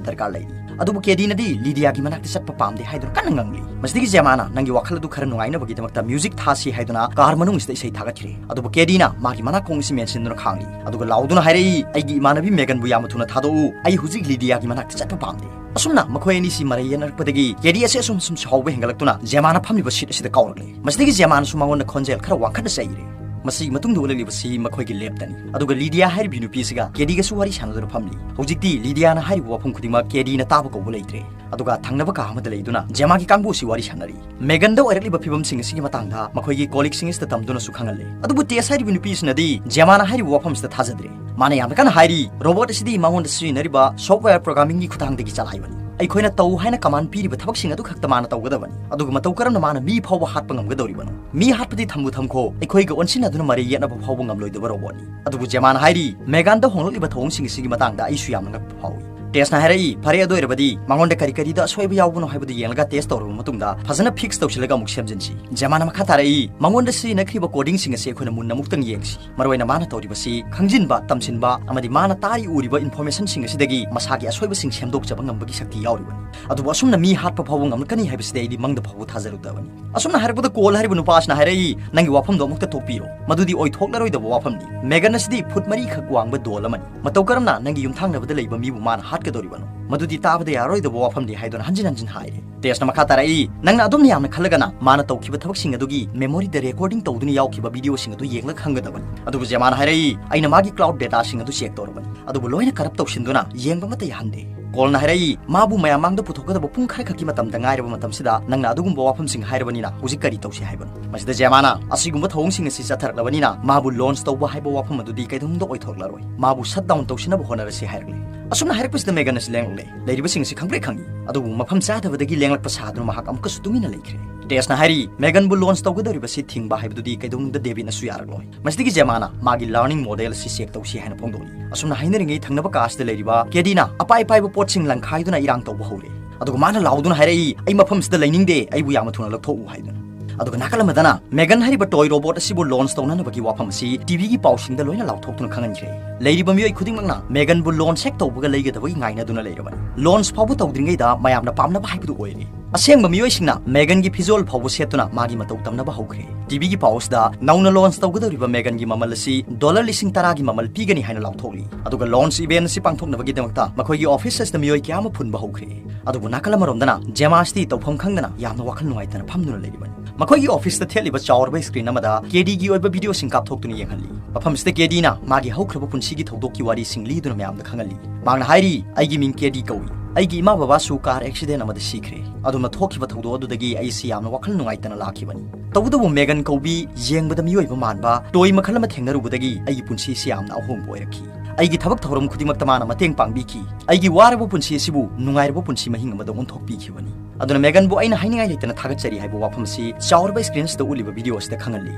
ꯗꯔꯀꯥꯔ ꯂꯩꯔꯤ꯫" ꯑꯗꯨꯕꯨ ꯀꯦꯗꯤꯅꯗꯤ ꯂꯤꯗꯤꯌꯥꯒꯤ ꯃꯅꯥꯛꯇ ꯆꯠꯄ ꯄꯥꯝꯗꯦ ꯍꯥꯏꯗꯨꯅ ꯀꯟꯅ ꯉꯥꯡꯂꯤ꯫ ꯃꯁꯤꯗꯒꯤ ꯖꯦꯃꯥꯅ, "ꯅꯪꯒꯤ ꯋꯥꯈꯜ ꯑꯗꯨ ꯈꯔ ꯅꯨꯡꯉꯥꯏꯅꯕꯒꯤꯗꯃꯛꯇ ꯃ꯭ꯌꯨꯖꯤꯛ ꯊꯥꯁꯤ ꯍꯥꯏꯗꯨꯅ ꯀꯥꯔ ꯃꯅꯨꯡꯁꯤꯗ ꯏꯁꯩ ꯊꯥꯒꯠꯈ꯭ꯔꯦ꯫ ꯑꯗꯨꯒ ꯀꯦꯗꯤꯅ ꯃꯥꯒꯤ ꯃꯅꯥꯀꯣꯡ ꯑꯁꯤ ꯃꯦꯟꯁꯤꯟꯗꯨꯅ ꯈꯥꯡꯂꯤ꯫ ꯑꯗꯨꯒ ꯂꯥꯎꯗꯨꯅ ꯍꯥꯏꯔꯛꯏ, "ꯑꯩꯒꯤ ꯏꯃꯥꯟꯅꯕꯤ ꯃꯦꯒꯟꯕꯨ ꯌꯥꯝꯅ ꯊꯨꯅ ꯊꯥꯗꯣꯛꯎ, ꯑꯩ ꯍꯧꯖꯤꯛ ꯂꯤꯗꯤꯌꯥꯒꯤ ꯃꯅꯥꯛꯇ ꯆꯠꯄ ꯄꯥꯝꯗꯦ"꯫ ꯑꯁꯨꯝꯅ ꯃꯈꯣꯏ ꯑꯅꯤꯁꯤ ꯃꯔꯩ ꯌꯦꯠꯅꯔꯛꯄꯗꯒꯤ ꯀꯦꯗꯤ ꯑꯁꯤ ꯑꯁꯨꯝ ꯁꯨꯝ ꯁꯥꯎꯕ ꯍꯦꯟꯒꯠꯂꯛꯇꯨꯅ ꯖꯦꯃꯥꯅ ꯐꯝꯂꯤꯕ ꯁꯤꯠ ꯑꯁꯤꯗ ꯀꯥꯎꯔꯛꯂꯦ꯫ ꯃꯁꯤꯗꯒꯤ ꯖꯦꯃꯥꯅꯁꯨ ꯃꯉꯣꯟꯗ ꯈꯣꯟꯖꯦꯜ ꯈꯔ ꯋꯥꯡꯈꯠꯅ ꯆꯩꯔꯦ꯫ ꯃꯁꯤꯒꯤ ꯃꯇꯨꯡꯗ ꯎꯠꯂꯛꯂꯤꯕꯁꯤ ꯃꯈꯣꯏꯒꯤ ꯂꯦꯞꯇꯅꯤ꯫ ꯑꯗꯨꯒ ꯂꯤꯗꯤꯌꯥ ꯍꯥꯏꯔꯤꯕꯤ ꯅꯨꯄꯤꯁꯤꯒ ꯀꯦꯗꯤꯒꯁꯨ ꯋꯥꯔꯤ ꯁꯥꯟꯅꯗꯨꯅ ꯐꯝꯂꯤ꯫ ꯍꯧꯖꯤꯛꯇꯤ ꯂꯤꯗꯤꯌꯥꯅ ꯍꯥꯏꯔꯤꯕ ꯋꯥꯐꯝ ꯈꯨꯗꯤꯡꯃꯛ ꯀꯦꯗꯤꯅ ꯇꯥꯕ ꯀꯧꯕ ꯂꯩꯇ꯭ꯔꯦ꯫ ꯑꯗꯨꯒ ꯊꯪꯅꯕ ꯀꯥ ꯑꯃꯗ ꯂꯩꯗꯨꯅ ꯖꯦꯃꯥꯒꯤ ꯀꯥꯡꯕꯨ ꯑꯁꯤ ꯋꯥꯔꯤ ꯁꯥꯟꯅꯔꯤ꯫ ꯃꯦꯒꯟꯗ ꯑꯣꯏꯔꯛꯂꯤꯕ ꯐꯤꯕꯝꯁꯤꯡ ꯑꯁꯤꯒꯤ ꯃꯇꯥꯡꯗ ꯃꯈꯣꯏꯒꯤ ꯀꯣꯂꯤꯛꯁꯤꯡ ꯑꯁꯤꯗ ꯇꯝꯗꯨꯅꯁꯨ ꯈꯪꯍꯜꯂꯤ꯫ ꯑꯗꯨꯕꯨ ꯇꯦꯁ ꯍꯥꯏꯔꯤꯕ ꯅꯨꯄꯤ ꯑꯁꯤꯅꯗꯤ ꯖꯦꯃꯥꯅ ꯍꯥꯏꯔꯤꯕ ꯋꯥꯐꯝꯁꯤꯗ ꯊꯥꯖꯗ꯭ꯔꯦ꯫ ꯃꯥꯅ ꯌꯥꯝꯅ ꯀꯟꯅ ꯍꯥꯏꯔꯤ, "ꯔꯣꯕꯣꯠ ꯑꯁꯤꯗꯤ ꯃꯉꯣꯟꯗ ꯁꯤꯖꯤꯟꯅꯔꯤꯕ software programmingꯒꯤ ꯈꯨꯠꯊꯥꯡꯗꯒꯤ ꯆꯂꯥꯏꯕꯅꯤ꯫ ꯑꯩꯈꯣꯏꯅ ꯇꯧ ꯍꯥꯏꯅ ꯀꯃꯥꯟ ꯄꯤꯔꯤꯕ ꯊꯕꯛꯁꯤꯡ ꯑꯗꯨ ꯈꯛꯇ ꯃꯥꯅ ꯇꯧꯒꯗꯕꯅꯤ꯫ ꯑꯗꯨꯒ ꯃꯇꯧ ꯀꯔꯝꯅ ꯃꯥꯅ ꯃꯤ ꯐꯥꯎꯕ ꯍꯥꯠꯄ ꯉꯝꯒꯗꯧꯔꯤꯕꯅꯣ? ꯃꯤ ꯍꯥꯠꯄꯗꯤ ꯊꯝꯕꯨ ꯊꯝꯈꯣ, ꯑꯩꯈꯣꯏꯒ ꯑꯣꯟꯁꯤꯟꯅꯗꯨꯅ ꯃꯔꯩ ꯌꯦꯠꯅꯕ ꯐꯥꯎꯕ ꯉꯝꯂꯣꯏꯗꯕ ꯔꯣꯕꯣꯠꯅꯤ"꯫ ꯑꯗꯨꯕꯨ ꯖꯦꯃꯥꯅ ꯍꯥꯏꯔꯤ, "ꯃꯦꯒꯥꯟꯗ ꯍꯣꯡꯂꯛꯂꯤꯕ ꯊꯧꯑꯣꯡꯁꯤꯡ ꯑꯁꯤꯒꯤ ꯃꯇꯥꯡꯗ ꯑꯩꯁꯨ ꯌꯥꯝꯅ ꯉꯛꯄ ꯐꯥꯎꯏ"꯫ ꯇꯦꯁꯅ ꯍꯥꯏꯔꯛꯏ, "ꯐꯔꯦ, ꯑꯗꯨ ꯑꯣꯏꯔꯕꯗꯤ ꯃꯉꯣꯟꯗ ꯀꯔꯤ ꯀꯔꯤꯗ ꯑꯁꯣꯏꯕ ꯌꯥꯎꯕꯅꯣ ꯍꯥꯏꯕꯗꯨ ꯌꯦꯡꯂꯒ ꯇꯦꯁ ꯇꯧꯔꯕ ꯃꯇꯨꯡꯗ ꯐꯖꯅ ꯐꯤꯛꯁ ꯇꯧꯁꯤꯜꯂꯒ ꯑꯃꯨꯛ ꯁꯦꯝꯖꯤꯟꯁꯤ"꯫ ꯖꯦꯃꯥꯅ ꯃꯈꯥ ꯇꯥꯔꯛꯏ, "ꯃꯉꯣꯟꯗ ꯁꯤꯖꯤꯟꯅꯈ꯭ꯔꯤꯕ ꯀꯣꯗꯤꯡꯁꯤꯡ ꯑꯁꯤ ꯑꯩꯈꯣꯏꯅ ꯃꯨꯟꯅ ꯑꯃꯨꯛꯇꯪ ꯌꯦꯡꯁꯤ꯫ ꯃꯔꯨꯑꯣꯏꯅ ꯃꯥꯅ ꯇꯧꯔꯤꯕꯁꯤ ꯈꯪꯖꯤꯟꯕ, ꯇꯝꯁꯤꯟꯕ ꯑꯃꯗꯤ ꯃꯥꯅ ꯇꯥꯔꯤ ꯎꯔꯤꯕ ꯏꯟꯐꯣꯔꯃꯦꯁꯟꯁꯤꯡ ꯑꯁꯤꯗꯒꯤ ꯃꯁꯥꯒꯤ ꯑꯁꯣꯏꯕꯁꯤꯡ ꯁꯦꯝꯗꯣꯛꯆꯕ ꯉꯝꯕꯒꯤ ꯁꯛꯇꯤ ꯌꯥꯎꯔꯤꯕꯅꯤ꯫ ꯑꯗꯨꯕꯨ ꯑꯁꯨꯝꯅ ꯃꯤ ꯍꯥꯠꯄ ꯐꯥꯎꯕ ꯉꯝꯂꯛꯀꯅꯤ ꯍꯥꯏꯕꯁꯤꯗꯤ ꯑꯩꯗꯤ ꯃꯪꯗ ꯐꯥꯎꯕ ꯊꯥꯖꯔꯨꯗꯕꯅꯤ"꯫ ꯑꯁꯨꯝꯅ ꯍꯥꯏꯔꯛꯄꯗ ꯀꯣꯜ ꯍꯥꯏꯔꯤꯕ ꯅꯨꯄꯥ ꯑꯁꯤꯅ ꯍꯥꯏꯔꯛꯏ, "ꯅꯪꯒꯤ ꯋꯥꯐꯝꯗꯣ ꯑꯃꯨꯛꯇ ꯇꯣꯛꯄꯤꯔꯣ꯫ ꯃꯗꯨꯗꯤ ꯑꯣꯏꯊꯣꯛꯂꯔꯣꯏꯗꯕ ꯋꯥꯐꯝꯅꯤ꯫ ꯃꯦꯒꯟ ꯑꯁꯤꯗꯤ ꯐꯨꯠ ꯃꯔꯤꯈꯛ ꯋꯥꯡꯕ ꯗꯣꯜ ꯑꯃꯅꯤ꯫ ꯃꯇꯧ ꯀꯔꯝꯅ ꯅꯪꯒꯤ ꯌꯨꯝꯊꯪꯅꯕꯗ ꯂꯩꯕ ꯃꯤꯕꯨ ꯃꯥꯅ ꯍꯥꯠꯀꯗꯧꯔꯤꯕꯅꯣ? ꯃꯗꯨꯗꯤ ꯇꯥꯕꯗ ꯌꯥꯔꯣꯏꯗꯕ ꯋꯥꯐꯝꯅꯤ" ꯍꯥꯏꯗꯨꯅ ꯍꯟꯖꯤꯟ ꯍꯟꯖꯤꯟ ꯍꯥꯏꯔꯦ꯫ ꯇꯦꯁꯅ ꯃꯈꯥ ꯇꯥꯔꯛꯏ, "ꯅꯪꯅ ꯑꯗꯨꯝꯅ ꯌꯥꯝꯅ ꯈꯜꯂꯒꯅ ꯃꯥꯅ ꯇꯧꯈꯤꯕ ꯊꯕꯛꯁꯤꯡ ꯑꯗꯨꯒꯤ ꯃꯦꯃꯣꯔꯤꯗ ꯔꯦꯀꯣꯔꯗꯤꯡ ꯇꯧꯗꯨꯅ ꯌꯥꯎꯈꯤꯕ ꯚꯤꯗꯤꯑꯣꯁꯤꯡ ꯑꯗꯨ ꯌꯦꯡꯂꯒ ꯈꯪꯒꯗꯕꯅꯤ"꯫ ꯑꯗꯨꯕꯨ ꯖꯦꯃꯥꯅ ꯍꯥꯏꯔꯛꯏ, "ꯑꯩꯅ ꯃꯥꯒꯤ ꯀ꯭ꯂꯥꯎꯗ ꯗꯦꯇꯥꯁꯤꯡ ꯑꯗꯨ ꯆꯦꯛ ꯇꯧꯔꯕꯅꯤ, ꯑꯗꯨꯕꯨ ꯂꯣꯏꯅ ꯀꯔꯞ ꯇꯧꯁꯤꯟꯗꯨꯅ ꯌꯦꯡꯕ ꯑꯃꯠꯇ ꯌꯥꯍꯟꯗꯦ"꯫ ꯀꯣꯜꯅ ꯍꯥꯏꯔꯛꯏ, "ꯃꯥꯕꯨ ꯃꯌꯥꯝ ꯃꯥꯡꯗ ꯄꯨꯊꯣꯛꯀꯗꯕ ꯄꯨꯡ ꯈꯔ ꯈꯛꯀꯤ ꯃꯇꯝꯗ ꯉꯥꯏꯔꯕ ꯃꯇꯝꯁꯤꯗ ꯅꯪꯅ ꯑꯗꯨꯒꯨꯝꯕ ꯋꯥꯐꯝꯁꯤꯡ ꯍꯥꯏꯔꯕꯅꯤꯅ ꯍꯧꯖꯤꯛ ꯀꯔꯤ ꯇꯧꯁꯤ ꯍꯥꯏꯕꯅꯣ?" ꯃꯁꯤꯗ ꯖꯦꯃꯥꯅ, "ꯑꯁꯤꯒꯨꯝꯕ ꯊꯧꯑꯣꯡꯁꯤꯡ ꯑꯁꯤ ꯆꯠꯊꯔꯛꯂꯕꯅꯤꯅ ꯃꯥꯕꯨ ꯂꯣꯟꯆ ꯇꯧꯕ ꯍꯥꯏꯕ ꯋꯥꯐꯝ ꯑꯗꯨꯗꯤ ꯀꯩꯗꯧꯅꯨꯡꯗ ꯑꯣꯏꯊꯣꯛꯂꯔꯣꯏ꯫ ꯃꯥꯕꯨ ꯁꯠ ꯗꯥꯎꯟ ꯇꯧꯁꯤꯟꯅꯕ ꯍꯣꯠꯅꯔꯁꯤ" ꯍꯥꯏꯔꯛꯂꯦ꯫ ꯑꯁꯨꯝꯅ ꯍꯥꯏꯔꯛꯄꯁꯤꯗ ꯃꯦꯒꯟ ꯑꯁꯤ ꯂꯦꯡꯂꯛꯂꯦ꯫ ꯂꯩꯔꯤꯕꯁꯤꯡ ꯑꯁꯤ ꯈꯪꯄ꯭ꯔꯦꯛ ꯈꯪꯏ꯫ ꯑꯗꯨꯕꯨ ꯃꯐꯝ ꯆꯥꯗꯕꯗꯒꯤ ꯂꯦꯡꯂꯛꯄ ꯁꯥꯗꯨꯅ ꯃꯍꯥꯛ ꯑꯃꯨꯛꯀꯁꯨ ꯇꯨꯃꯤꯟꯅ ꯂꯩꯈ꯭ꯔꯦ꯫ ꯇꯦꯁꯅ ꯍꯥꯏꯔꯤ, "ꯃꯦꯒꯟꯕꯨ ꯂꯣꯟꯆ ꯇꯧꯒꯗꯧꯔꯤꯕꯁꯤ ꯊꯤꯡꯕ ꯍꯥꯏꯕꯗꯨꯗꯤ ꯀꯩꯗꯧꯅꯨꯡꯗ ꯗꯦꯕꯤꯠꯅꯁꯨ ꯌꯥꯔꯛꯂꯣꯏ"꯫ ꯃꯁꯤꯗꯒꯤ ꯖꯦꯃꯥꯅ ꯃꯥꯒꯤ ꯂꯔꯅꯤꯡ ꯃꯣꯗꯦꯜ ꯑꯁꯤ ꯆꯦꯛ ꯇꯧꯁꯤ ꯍꯥꯏꯅ ꯐꯣꯡꯗꯣꯛꯂꯤ꯫ ꯑꯁꯨꯝꯅ ꯍꯥꯏꯅꯔꯤꯉꯩ ꯊꯪꯅꯕ ꯀꯥ ꯑꯁꯤꯗ ꯂꯩꯔꯤꯕ ꯀꯦꯗꯤꯅ ꯑꯄꯥꯏ ꯑꯄꯥꯏꯕ ꯄꯣꯠꯁꯤꯡ ꯂꯪꯈꯥꯏꯗꯨꯅ ꯏꯔꯥꯡ ꯇꯧꯕ ꯍꯧꯔꯦ꯫ ꯑꯗꯨꯒ ꯃꯥꯅ ꯂꯥꯎꯗꯨꯅ ꯍꯥꯏꯔꯛꯏ, "ꯑꯩ ꯃꯐꯝꯁꯤꯗ ꯂꯩꯅꯤꯡꯗꯦ, ꯑꯩꯕꯨ ꯌꯥꯝꯅ ꯊꯨꯅ ꯂꯧꯊꯣꯛꯎ" ꯍꯥꯏꯗꯨꯅ꯫ ꯑꯗꯨꯒ ꯅꯥꯀꯜ ꯑꯃꯗꯅ ꯃꯦꯒꯟ ꯍꯥꯏꯔꯤꯕ ꯇꯣꯏ ꯔꯣꯕꯣꯠ ꯑꯁꯤꯕꯨ ꯂꯣꯟꯆ ꯇꯧꯅꯅꯕꯒꯤ ꯋꯥꯐꯝ ꯑꯁꯤ ꯇꯤꯚꯤꯒꯤ ꯄꯥꯎꯁꯤꯡꯗ ꯂꯣꯏꯅ ꯂꯥꯎꯊꯣꯛꯇꯨꯅ ꯈꯪꯍꯟꯈ꯭ꯔꯦ꯫ ꯂꯩꯔꯤꯕ ꯃꯤꯑꯣꯏ ꯈꯨꯗꯤꯡꯃꯛꯅ ꯃꯦꯒꯟꯕꯨ ꯂꯣꯟꯆ ꯍꯦꯛ ꯇꯧꯕꯒ ꯂꯩꯒꯗꯕꯒꯤ ꯉꯥꯏꯅꯗꯨꯅ ꯂꯩꯔꯕꯅꯤ꯫ ꯂꯣꯟꯆ ꯐꯥꯎꯕ ꯇꯧꯗ꯭ꯔꯤꯉꯩꯗ ꯃꯌꯥꯝꯅ ꯄꯥꯝꯅꯕ ꯍꯥꯏꯕꯗꯨ ꯑꯣꯏꯔꯦ꯫ ꯑꯁꯦꯡꯕ ꯃꯤꯑꯣꯏꯁꯤꯡꯅ ꯃꯦꯒꯟꯒꯤ ꯐꯤꯖꯣꯜ ꯐꯥꯎꯕ ꯁꯦꯠꯇꯨꯅ ꯃꯥꯒꯤ ꯃꯇꯧ ꯇꯝꯅꯕ ꯍꯧꯈ꯭ꯔꯦ꯫ ꯇꯤꯚꯤꯒꯤ ꯄꯥꯎ ꯑꯁꯤꯗ ꯅꯧꯅ ꯂꯣꯟꯆ ꯇꯧꯒꯗꯧꯔꯤꯕ ꯃꯦꯒꯟꯒꯤ ꯃꯃꯜ ꯑꯁꯤ ꯗꯣꯂꯔ ꯂꯤꯁꯤꯡ ꯇꯔꯥꯒꯤ ꯃꯃꯜ ꯄꯤꯒꯅꯤ ꯍꯥꯏꯅ ꯂꯥꯎꯊꯣꯛꯂꯤ꯫ ꯑꯗꯨꯒ ꯂꯣꯟꯆ ꯏꯚꯦꯟꯠ ꯑꯁꯤ ꯄꯥꯡꯊꯣꯛꯅꯕꯒꯤꯗꯃꯛꯇ ꯃꯈꯣꯏꯒꯤ ꯑꯣꯐꯤꯁ ꯑꯁꯤꯗ ꯃꯤꯑꯣꯏ ꯀꯌꯥ ꯑꯃ ꯐꯨꯟꯕ ꯍꯧꯈ꯭ꯔꯦ꯫ ꯑꯗꯨꯕꯨ ꯅꯥꯀꯜ ꯑꯃꯔꯣꯝꯗꯅ ꯖꯦꯃꯥ ꯑꯁꯤꯗꯤ ꯇꯧꯐꯝ ꯈꯪꯗꯅ ꯌꯥꯝꯅ ꯋꯥꯈꯜ ꯅꯨꯡꯉꯥꯏꯇꯅ ꯐꯝꯗꯨꯅ ꯂꯩꯔꯤꯕꯅꯤ꯫ ꯃꯈꯣꯏꯒꯤ ꯑꯣꯐꯤꯁꯇ ꯊꯦꯠꯂꯤꯕ ꯆꯥꯎꯔꯕ ꯁ꯭ꯀ꯭ꯔꯤꯟ ꯑꯃꯗ ꯀꯦꯗꯤꯒꯤ ꯑꯣꯏꯕ ꯚꯤꯗꯤꯑꯣꯁꯤꯡ ꯀꯥꯞꯊꯣꯛꯇꯨꯅ ꯌꯦꯡꯍꯜꯂꯤ꯫ ꯃꯐꯝꯁꯤꯗ ꯀꯦꯗꯤꯅ ꯃꯥꯒꯤ ꯍꯧꯈ꯭ꯔꯕ ꯄꯨꯟꯁꯤꯒꯤ ꯊꯧꯗꯣꯛꯀꯤ ꯋꯥꯔꯤꯁꯤꯡ ꯂꯤꯗꯨꯅ ꯃꯌꯥꯝꯗ ꯈꯪꯍꯜꯂꯤ꯫ ꯃꯍꯥꯛꯅ ꯍꯥꯏꯔꯤ, "ꯑꯩꯒꯤ ꯃꯤꯡ ꯀꯦꯗꯤ ꯀꯧꯏ꯫ ꯑꯩꯒꯤ ꯏꯃꯥ ꯕꯕꯥꯁꯨ ꯀꯥꯔ ꯑꯦꯛꯁꯤꯗꯦꯟ ꯑꯃꯗ ꯁꯤꯈ꯭ꯔꯦ꯫ ꯑꯗꯨꯝꯅ ꯊꯣꯛꯈꯤꯕ ꯊꯧꯗꯣꯛ ꯑꯗꯨꯗꯒꯤ ꯑꯩꯁꯤ ꯌꯥꯝꯅ ꯋꯥꯈꯜ ꯅꯨꯡꯉꯥꯏꯇꯅ ꯂꯥꯛꯈꯤꯕꯅꯤ꯫ ꯇꯧꯕꯇꯕꯨ ꯃꯦꯒꯟ ꯀꯧꯕꯤ ꯌꯦꯡꯕꯗ ꯃꯤꯑꯣꯏꯕ ꯃꯥꯟꯕ ꯇꯣꯏ ꯃꯈꯜ ꯑꯃ ꯊꯦꯡꯅꯔꯨꯕꯗꯒꯤ ꯑꯩꯒꯤ ꯄꯨꯟꯁꯤꯁꯤ ꯌꯥꯝꯅ ꯑꯍꯣꯡꯕ ꯑꯣꯏꯔꯛꯈꯤ꯫ ꯑꯩꯒꯤ ꯊꯕꯛ ꯊꯧꯔꯝ ꯈꯨꯗꯤꯡꯃꯛꯇ ꯃꯥꯅ ꯃꯇꯦꯡ ꯄꯥꯡꯕꯤꯈꯤ꯫ ꯑꯩꯒꯤ ꯋꯥꯔꯕ ꯄꯨꯟꯁꯤ ꯑꯁꯤꯕꯨ ꯅꯨꯡꯉꯥꯏꯔꯕ ꯄꯨꯟꯁꯤ ꯃꯍꯤꯡ ꯑꯃꯗ ꯑꯣꯟꯊꯣꯛꯄꯤꯈꯤꯕꯅꯤ꯫ ꯑꯗꯨꯅ ꯃꯦꯒꯟꯕꯨ ꯑꯩꯅ ꯍꯥꯏꯅꯤꯡꯉꯥꯏ ꯂꯩꯇꯅ ꯊꯥꯒꯠꯆꯔꯤ" ꯍꯥꯏꯕ ꯋꯥꯐꯝ ꯑꯁꯤ ꯆꯥꯎꯔꯕ ꯁ꯭ꯀ꯭ꯔꯤꯟ ꯑꯁꯤꯗ ꯎꯠꯂꯤꯕ ꯚꯤꯗꯤꯑꯣ ꯑꯁꯤꯗ ꯈꯪꯍꯜꯂꯤ꯫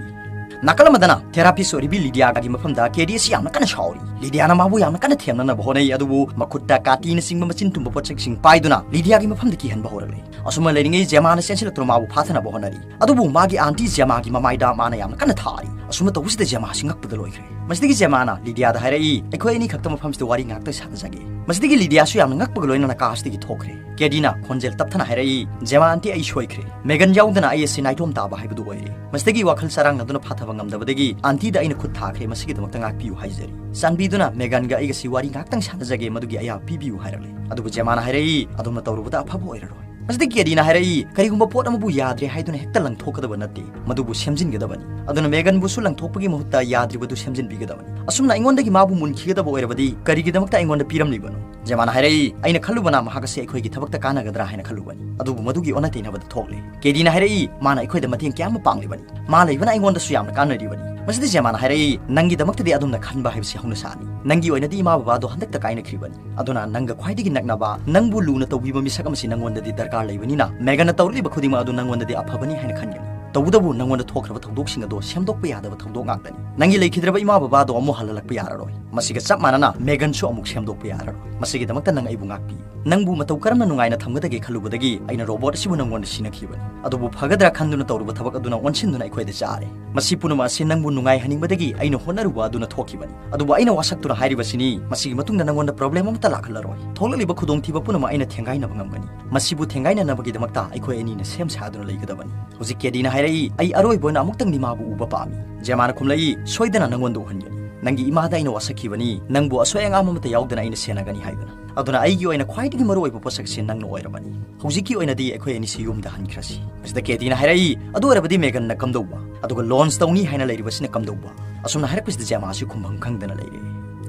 ꯅꯥꯀꯜ ꯑꯃꯗꯅ ꯊꯦꯔꯥꯄꯤꯁ ꯑꯣꯏꯔꯤꯕꯤ ꯂꯤꯗꯤꯌꯥꯒꯤ ꯃꯐꯝꯗ ꯀꯦꯗꯤ ꯑꯁꯤ ꯌꯥꯝꯅ ꯀꯟꯅ ꯁꯥꯎꯔꯤ꯫ ꯂꯤꯗꯤꯌꯥꯅ ꯃꯥꯕꯨ ꯌꯥꯝꯅ ꯀꯟꯅ ꯊꯦꯝꯅꯅꯕ ꯍꯣꯠꯅꯩ, ꯑꯗꯨꯕꯨ ꯃꯈꯨꯠꯇ ꯀꯥꯇꯤꯅꯆꯤꯡꯕ ꯃꯆꯤꯟ ꯇꯨꯝꯕ ꯄꯣꯠꯁꯛꯁꯤꯡ ꯄꯥꯏꯗꯨꯅ ꯂꯤꯗꯤꯌꯥꯒꯤ ꯃꯐꯝꯗ ꯀꯤꯍꯟꯕ ꯍꯧꯔꯛꯂꯦ꯫ ꯑꯁꯨꯝꯅ ꯂꯩꯔꯤꯉꯩ ꯖꯦꯃꯥꯅ ꯆꯦꯟꯁꯤꯜꯂꯛꯇꯨꯅ ꯃꯥꯕꯨ ꯐꯥꯊꯅꯕ ꯍꯣꯠꯅꯔꯤ, ꯑꯗꯨꯕꯨ ꯃꯥꯒꯤ ꯑꯥꯟꯇꯤ ꯖꯦꯃꯥꯒꯤ ꯃꯃꯥꯏꯗ ꯃꯥꯅ ꯌꯥꯝꯅ ꯀꯟꯅ ꯊꯥꯔꯤ꯫ ꯑꯁꯨꯝꯅ ꯇꯧꯕꯁꯤꯗ ꯖꯦꯃꯥꯁꯤ ꯉꯛꯄꯗ ꯂꯣꯏꯈ꯭ꯔꯦ꯫ ꯃꯁꯤꯗꯒꯤ ꯖꯦꯃꯥꯅ ꯂꯤꯗꯤꯌꯥꯗ ꯍꯥꯏꯔꯛꯏ, "ꯑꯩꯈꯣꯏ ꯑꯅꯤ ꯈꯛꯇ ꯃꯐꯝꯁꯤꯗ ꯋꯥꯔꯤ ꯉꯥꯛꯇꯪ ꯁꯥꯟꯅꯖꯒꯦ"꯫ ꯃꯁꯤꯗꯒꯤ ꯂꯤꯗꯤꯌꯥꯁꯨ ꯌꯥꯝꯅ ꯉꯛꯄꯒ ꯂꯣꯏꯅꯅ ꯀꯥ ꯑꯁꯤꯗꯒꯤ ꯊꯣꯛꯈ꯭ꯔꯦ꯫ ꯀꯦꯗꯤꯅ ꯈꯣꯟꯖꯦꯜ ꯇꯞꯊꯅ ꯍꯥꯏꯔꯛꯏ, "ꯖꯦꯃꯥ ꯑꯥꯟꯇꯤ, ꯑꯩ ꯁꯣꯏꯈ꯭ꯔꯦ꯫ ꯃꯦꯒꯟ ꯌꯥꯎꯗꯅ ꯑꯩ ꯑꯁꯤ ꯅꯥꯏꯇꯣꯝ ꯇꯥꯕ ꯍꯥꯏꯕꯗꯨ ꯑꯣꯏꯔꯦ"꯫ ꯃꯁꯤꯗꯒꯤ ꯋꯥꯈꯜ ꯆꯔꯥꯡꯅꯗꯨꯅ ꯐꯥꯊꯕ ꯉꯝꯗꯕꯗꯒꯤ ꯑꯥꯟꯇꯤꯗ ꯑꯩꯅ ꯈꯨꯠ ꯊꯥꯈ꯭ꯔꯦ, ꯃꯁꯤꯒꯤꯗꯃꯛꯇ ꯉꯥꯛꯄꯤꯌꯨ ꯍꯥꯏꯖꯔꯤ꯫ ꯆꯥꯟꯕꯤꯗꯨꯅ ꯃꯦꯒꯟꯒ ꯑꯩꯒꯁꯤ ꯋꯥꯔꯤ ꯉꯥꯛꯇꯪ ꯁꯥꯟꯅꯖꯒꯦ, ꯃꯗꯨꯒꯤ ꯑꯌꯥꯕ ꯄꯤꯕꯤꯌꯨ ꯍꯥꯏꯔꯛꯂꯦ꯫ ꯑꯗꯨꯕꯨ ꯖꯦꯃꯥꯅ ꯍꯥꯏꯔꯛꯏ, "ꯑꯗꯨꯝꯅ ꯇꯧꯔꯨꯕꯗ ꯑꯐꯕ ꯑꯣꯏꯔꯔꯣꯏ"꯫ ꯃꯁꯤꯗꯒꯤ ꯀꯦꯗꯤꯅ ꯍꯥꯏꯔꯛꯏ, "ꯀꯔꯤꯒꯨꯝꯕ ꯄꯣꯠ ꯑꯃꯕꯨ ꯌꯥꯗ꯭ꯔꯦ ꯍꯥꯏꯗꯨꯅ ꯍꯦꯛꯇ ꯂꯪꯊꯣꯛꯀꯗꯕ ꯅꯠꯇꯦ, ꯃꯗꯨꯕꯨ ꯁꯦꯝꯖꯤꯟꯒꯗꯕꯅꯤ꯫ ꯑꯗꯨꯅ ꯃꯦꯒꯟꯕꯨꯁꯨ ꯂꯪꯊꯣꯛꯄꯒꯤ ꯃꯍꯨꯠꯇ ꯌꯥꯗ꯭ꯔꯤꯕꯗꯨ ꯁꯦꯝꯖꯤꯟꯕꯤꯒꯗꯕꯅꯤ꯫ ꯑꯁꯨꯝꯅ ꯑꯩꯉꯣꯟꯗꯒꯤ ꯃꯥꯕꯨ ꯃꯨꯟꯈꯤꯒꯗꯕ ꯑꯣꯏꯔꯕꯗꯤ ꯀꯔꯤꯒꯤꯗꯃꯛꯇ ꯑꯩꯉꯣꯟꯗ ꯄꯤꯔꯝꯂꯤꯕꯅꯣ?" ꯖꯦꯃꯥꯅ ꯍꯥꯏꯔꯛꯏ, "ꯑꯩꯅ ꯈꯜꯂꯨꯕꯅ ꯃꯍꯥꯛ ꯑꯁꯤ ꯑꯩꯈꯣꯏꯒꯤ ꯊꯕꯛꯇ ꯀꯥꯟꯅꯒꯗ꯭ꯔꯥ ꯍꯥꯏꯅ ꯈꯜꯂꯨꯕꯅꯤ, ꯑꯗꯨꯕꯨ ꯃꯗꯨꯒꯤ ꯑꯣꯟꯅ ꯇꯩꯅꯕꯗ ꯊꯣꯛꯂꯦ"꯫ ꯀꯦꯗꯤꯅ ꯍꯥꯏꯔꯛꯏ, "ꯃꯥꯅ ꯑꯩꯈꯣꯏꯗ ꯃꯇꯦꯡ ꯀꯌꯥ ꯑꯃ ꯄꯥꯡꯂꯤꯕꯅꯤ꯫ ꯃꯥ ꯂꯩꯕꯅ ꯑꯩꯉꯣꯟꯗꯁꯨ ꯌꯥꯝꯅ ꯀꯥꯟꯅꯔꯤꯕꯅꯤ"꯫ ꯃꯁꯤꯗ ꯖꯦꯃꯥꯅ ꯍꯥꯏꯔꯛꯏ, "ꯅꯪꯒꯤꯗꯃꯛꯇꯗꯤ ꯑꯗꯨꯝꯅ ꯈꯟꯕ ꯍꯥꯏꯕꯁꯤ ꯍꯧꯅꯁꯥꯅꯤ꯫ ꯅꯪꯒꯤ ꯑꯣꯏꯅꯗꯤ ꯏꯃꯥ ꯕꯕꯥꯗꯣ ꯍꯟꯗꯛꯇ ꯀꯥꯏꯅꯈ꯭ꯔꯤꯕꯅꯤ꯫ ꯑꯗꯨꯅ ꯅꯪꯒ ꯈ꯭ꯋꯥꯏꯗꯒꯤ ꯅꯛꯅꯕ, ꯅꯪꯕꯨ ꯂꯨꯅ ꯇꯧꯕꯤꯕ ꯃꯤꯁꯛ ꯑꯃꯁꯤ ꯅꯪꯉꯣꯟꯗꯗꯤ ꯗꯔꯀꯥꯔ ꯂꯩꯕꯅꯤꯅ ꯃꯦꯒꯟꯅ ꯇꯧꯔꯛꯂꯤꯕ ꯈꯨꯗꯤꯡꯃꯛ ꯑꯗꯨ ꯅꯪꯉꯣꯟꯗꯗꯤ ꯑꯐꯕꯅꯤ ꯍꯥꯏꯅ ꯈꯟꯒꯅꯤ꯫ ꯇꯧꯕꯇꯕꯨ ꯅꯪꯉꯣꯟꯗ ꯊꯣꯛꯈ꯭ꯔꯕ ꯊꯧꯗꯣꯛꯁꯤꯡ ꯑꯗꯣ ꯁꯦꯝꯗꯣꯛꯄ ꯌꯥꯗꯕ ꯊꯧꯗꯣꯛ ꯉꯥꯛꯇꯅꯤ꯫ ꯅꯪꯒꯤ ꯂꯩꯈꯤꯗ꯭ꯔꯕ ꯏꯃꯥ ꯕꯕꯥꯗꯣ ꯑꯃꯨꯛ ꯍꯜꯍꯜꯂꯛꯄ ꯌꯥꯔꯔꯣꯏ꯫ ꯃꯁꯤꯒ ꯆꯞ ꯃꯥꯟꯅꯅ ꯃꯦꯒꯟꯁꯨ ꯑꯃꯨꯛ ꯁꯦꯝꯗꯣꯛꯄ ꯌꯥꯔꯔꯣꯏ꯫ ꯃꯁꯤꯒꯤꯗꯃꯛꯇ ꯅꯪ ꯑꯩꯕꯨ ꯉꯥꯛꯄꯤꯌꯨ꯫ ꯅꯪꯕꯨ ꯃꯇꯧ ꯀꯔꯝꯅ ꯅꯨꯡꯉꯥꯏꯅ ꯊꯝꯒꯗꯒꯦ ꯈꯜꯂꯨꯕꯗꯒꯤ ꯑꯩꯅ ꯔꯣꯕꯣꯠ ꯑꯁꯤꯕꯨ ꯅꯪꯉꯣꯟꯗ ꯁꯤꯟꯅꯈꯤꯕꯅꯤ꯫ ꯑꯗꯨꯕꯨ ꯐꯒꯗ꯭ꯔꯥ ꯈꯟꯗꯨꯅ ꯇꯧꯔꯨꯕ ꯊꯕꯛ ꯑꯗꯨꯅ ꯑꯣꯟꯁꯤꯟꯗꯨꯅ ꯑꯩꯈꯣꯏꯗ ꯆꯥꯔꯦ꯫ ꯃꯁꯤ ꯄꯨꯝꯅꯃꯛ ꯑꯁꯤ ꯅꯪꯕꯨ ꯅꯨꯡꯉꯥꯏꯍꯟꯅꯤꯡꯕꯗꯒꯤ ꯑꯩꯅ ꯍꯣꯠꯅꯔꯨꯕ ꯑꯗꯨꯅ ꯊꯣꯛꯈꯤꯕꯅꯤ꯫ ꯑꯗꯨꯕꯨ ꯑꯩꯅ ꯋꯥꯁꯛꯇꯨꯅ ꯍꯥꯏꯔꯤꯕꯁꯤꯅꯤ, ꯃꯁꯤꯒꯤ ꯃꯇꯨꯡꯗ ꯅꯪꯉꯣꯟꯗ ꯄ꯭ꯔꯣꯕ꯭ꯂꯦꯝ ꯑꯃꯠꯇ ꯂꯥꯛꯍꯜꯂꯔꯣꯏ꯫ ꯊꯣꯛꯂꯛꯂꯤꯕ ꯈꯨꯗꯣꯡꯊꯤꯕ ꯄꯨꯝꯅꯃꯛ ꯑꯩꯅ ꯊꯦꯡꯒꯥꯏꯅꯕ ꯉꯝꯒꯅꯤ꯫ ꯃꯁꯤꯕꯨ ꯊꯦꯡꯒꯥꯏꯅꯅꯕꯒꯤꯗꯃꯛꯇ ꯑꯩꯈꯣꯏ ꯑꯅꯤꯅ ꯁꯦꯝ ꯁꯥꯗꯨꯅ ꯂꯩꯒꯗꯕꯅꯤ꯫ ꯍꯧꯖꯤꯛ ꯀꯦꯗꯤꯅ ꯍꯥꯏꯔꯛꯏ, "ꯑꯩ ꯑꯔꯣꯏꯕ ꯑꯣꯏꯅ ꯑꯃꯨꯛꯇꯪꯗꯤ ꯃꯥꯕꯨ ꯎꯕ ꯄꯥꯝꯃꯤ꯫" ꯖꯦꯃꯥꯅ ꯈꯨꯝꯂꯛꯏ, "ꯁꯣꯏꯗꯅ ꯅꯪꯉꯣꯟꯗ ꯎꯍꯟꯒꯅꯤ꯫ ꯅꯪꯒꯤ ꯏꯃꯥꯗ ꯑꯩꯅ ꯋꯥꯁꯛꯈꯤꯕꯅꯤ, ꯅꯪꯕꯨ ꯑꯁꯣꯏ ꯑꯉꯥꯝ ꯑꯃꯠꯇ ꯌꯥꯎꯗꯅ ꯑꯩꯅ ꯁꯦꯟꯅꯒꯅꯤ ꯍꯥꯏꯗꯨꯅ꯫ ꯑꯗꯨꯅ ꯑꯩꯒꯤ ꯑꯣꯏꯅ ꯈ꯭ꯋꯥꯏꯗꯒꯤ ꯃꯔꯨꯑꯣꯏꯕ ꯄꯣꯠꯁꯛꯁꯤ ꯅꯪꯅ ꯑꯣꯏꯔꯕꯅꯤ꯫ ꯍꯧꯖꯤꯛꯀꯤ ꯑꯣꯏꯅꯗꯤ ꯑꯩꯈꯣꯏ ꯑꯅꯤꯁꯤ ꯌꯨꯝꯗ ꯍꯟꯈ꯭ꯔꯁꯤ꯫" ꯃꯁꯤꯗ ꯀꯦꯗꯤꯅ ꯍꯥꯏꯔꯛꯏ, "ꯑꯗꯨ ꯑꯣꯏꯔꯕꯗꯤ ꯃꯦꯒꯟꯅ ꯀꯝꯗꯧꯕ? ꯑꯗꯨꯒ ꯂꯣꯟꯆ ꯇꯧꯅꯤ ꯍꯥꯏꯅ ꯂꯩꯔꯤꯕꯁꯤꯅ ꯀꯝꯗꯧꯕ?" ꯑꯁꯨꯝꯅ ꯍꯥꯏꯔꯛꯄꯁꯤꯗ ꯖꯦꯃꯥꯁꯤ ꯈꯨꯝꯐꯝ ꯈꯪꯗꯅ ꯂꯩꯔꯦ꯫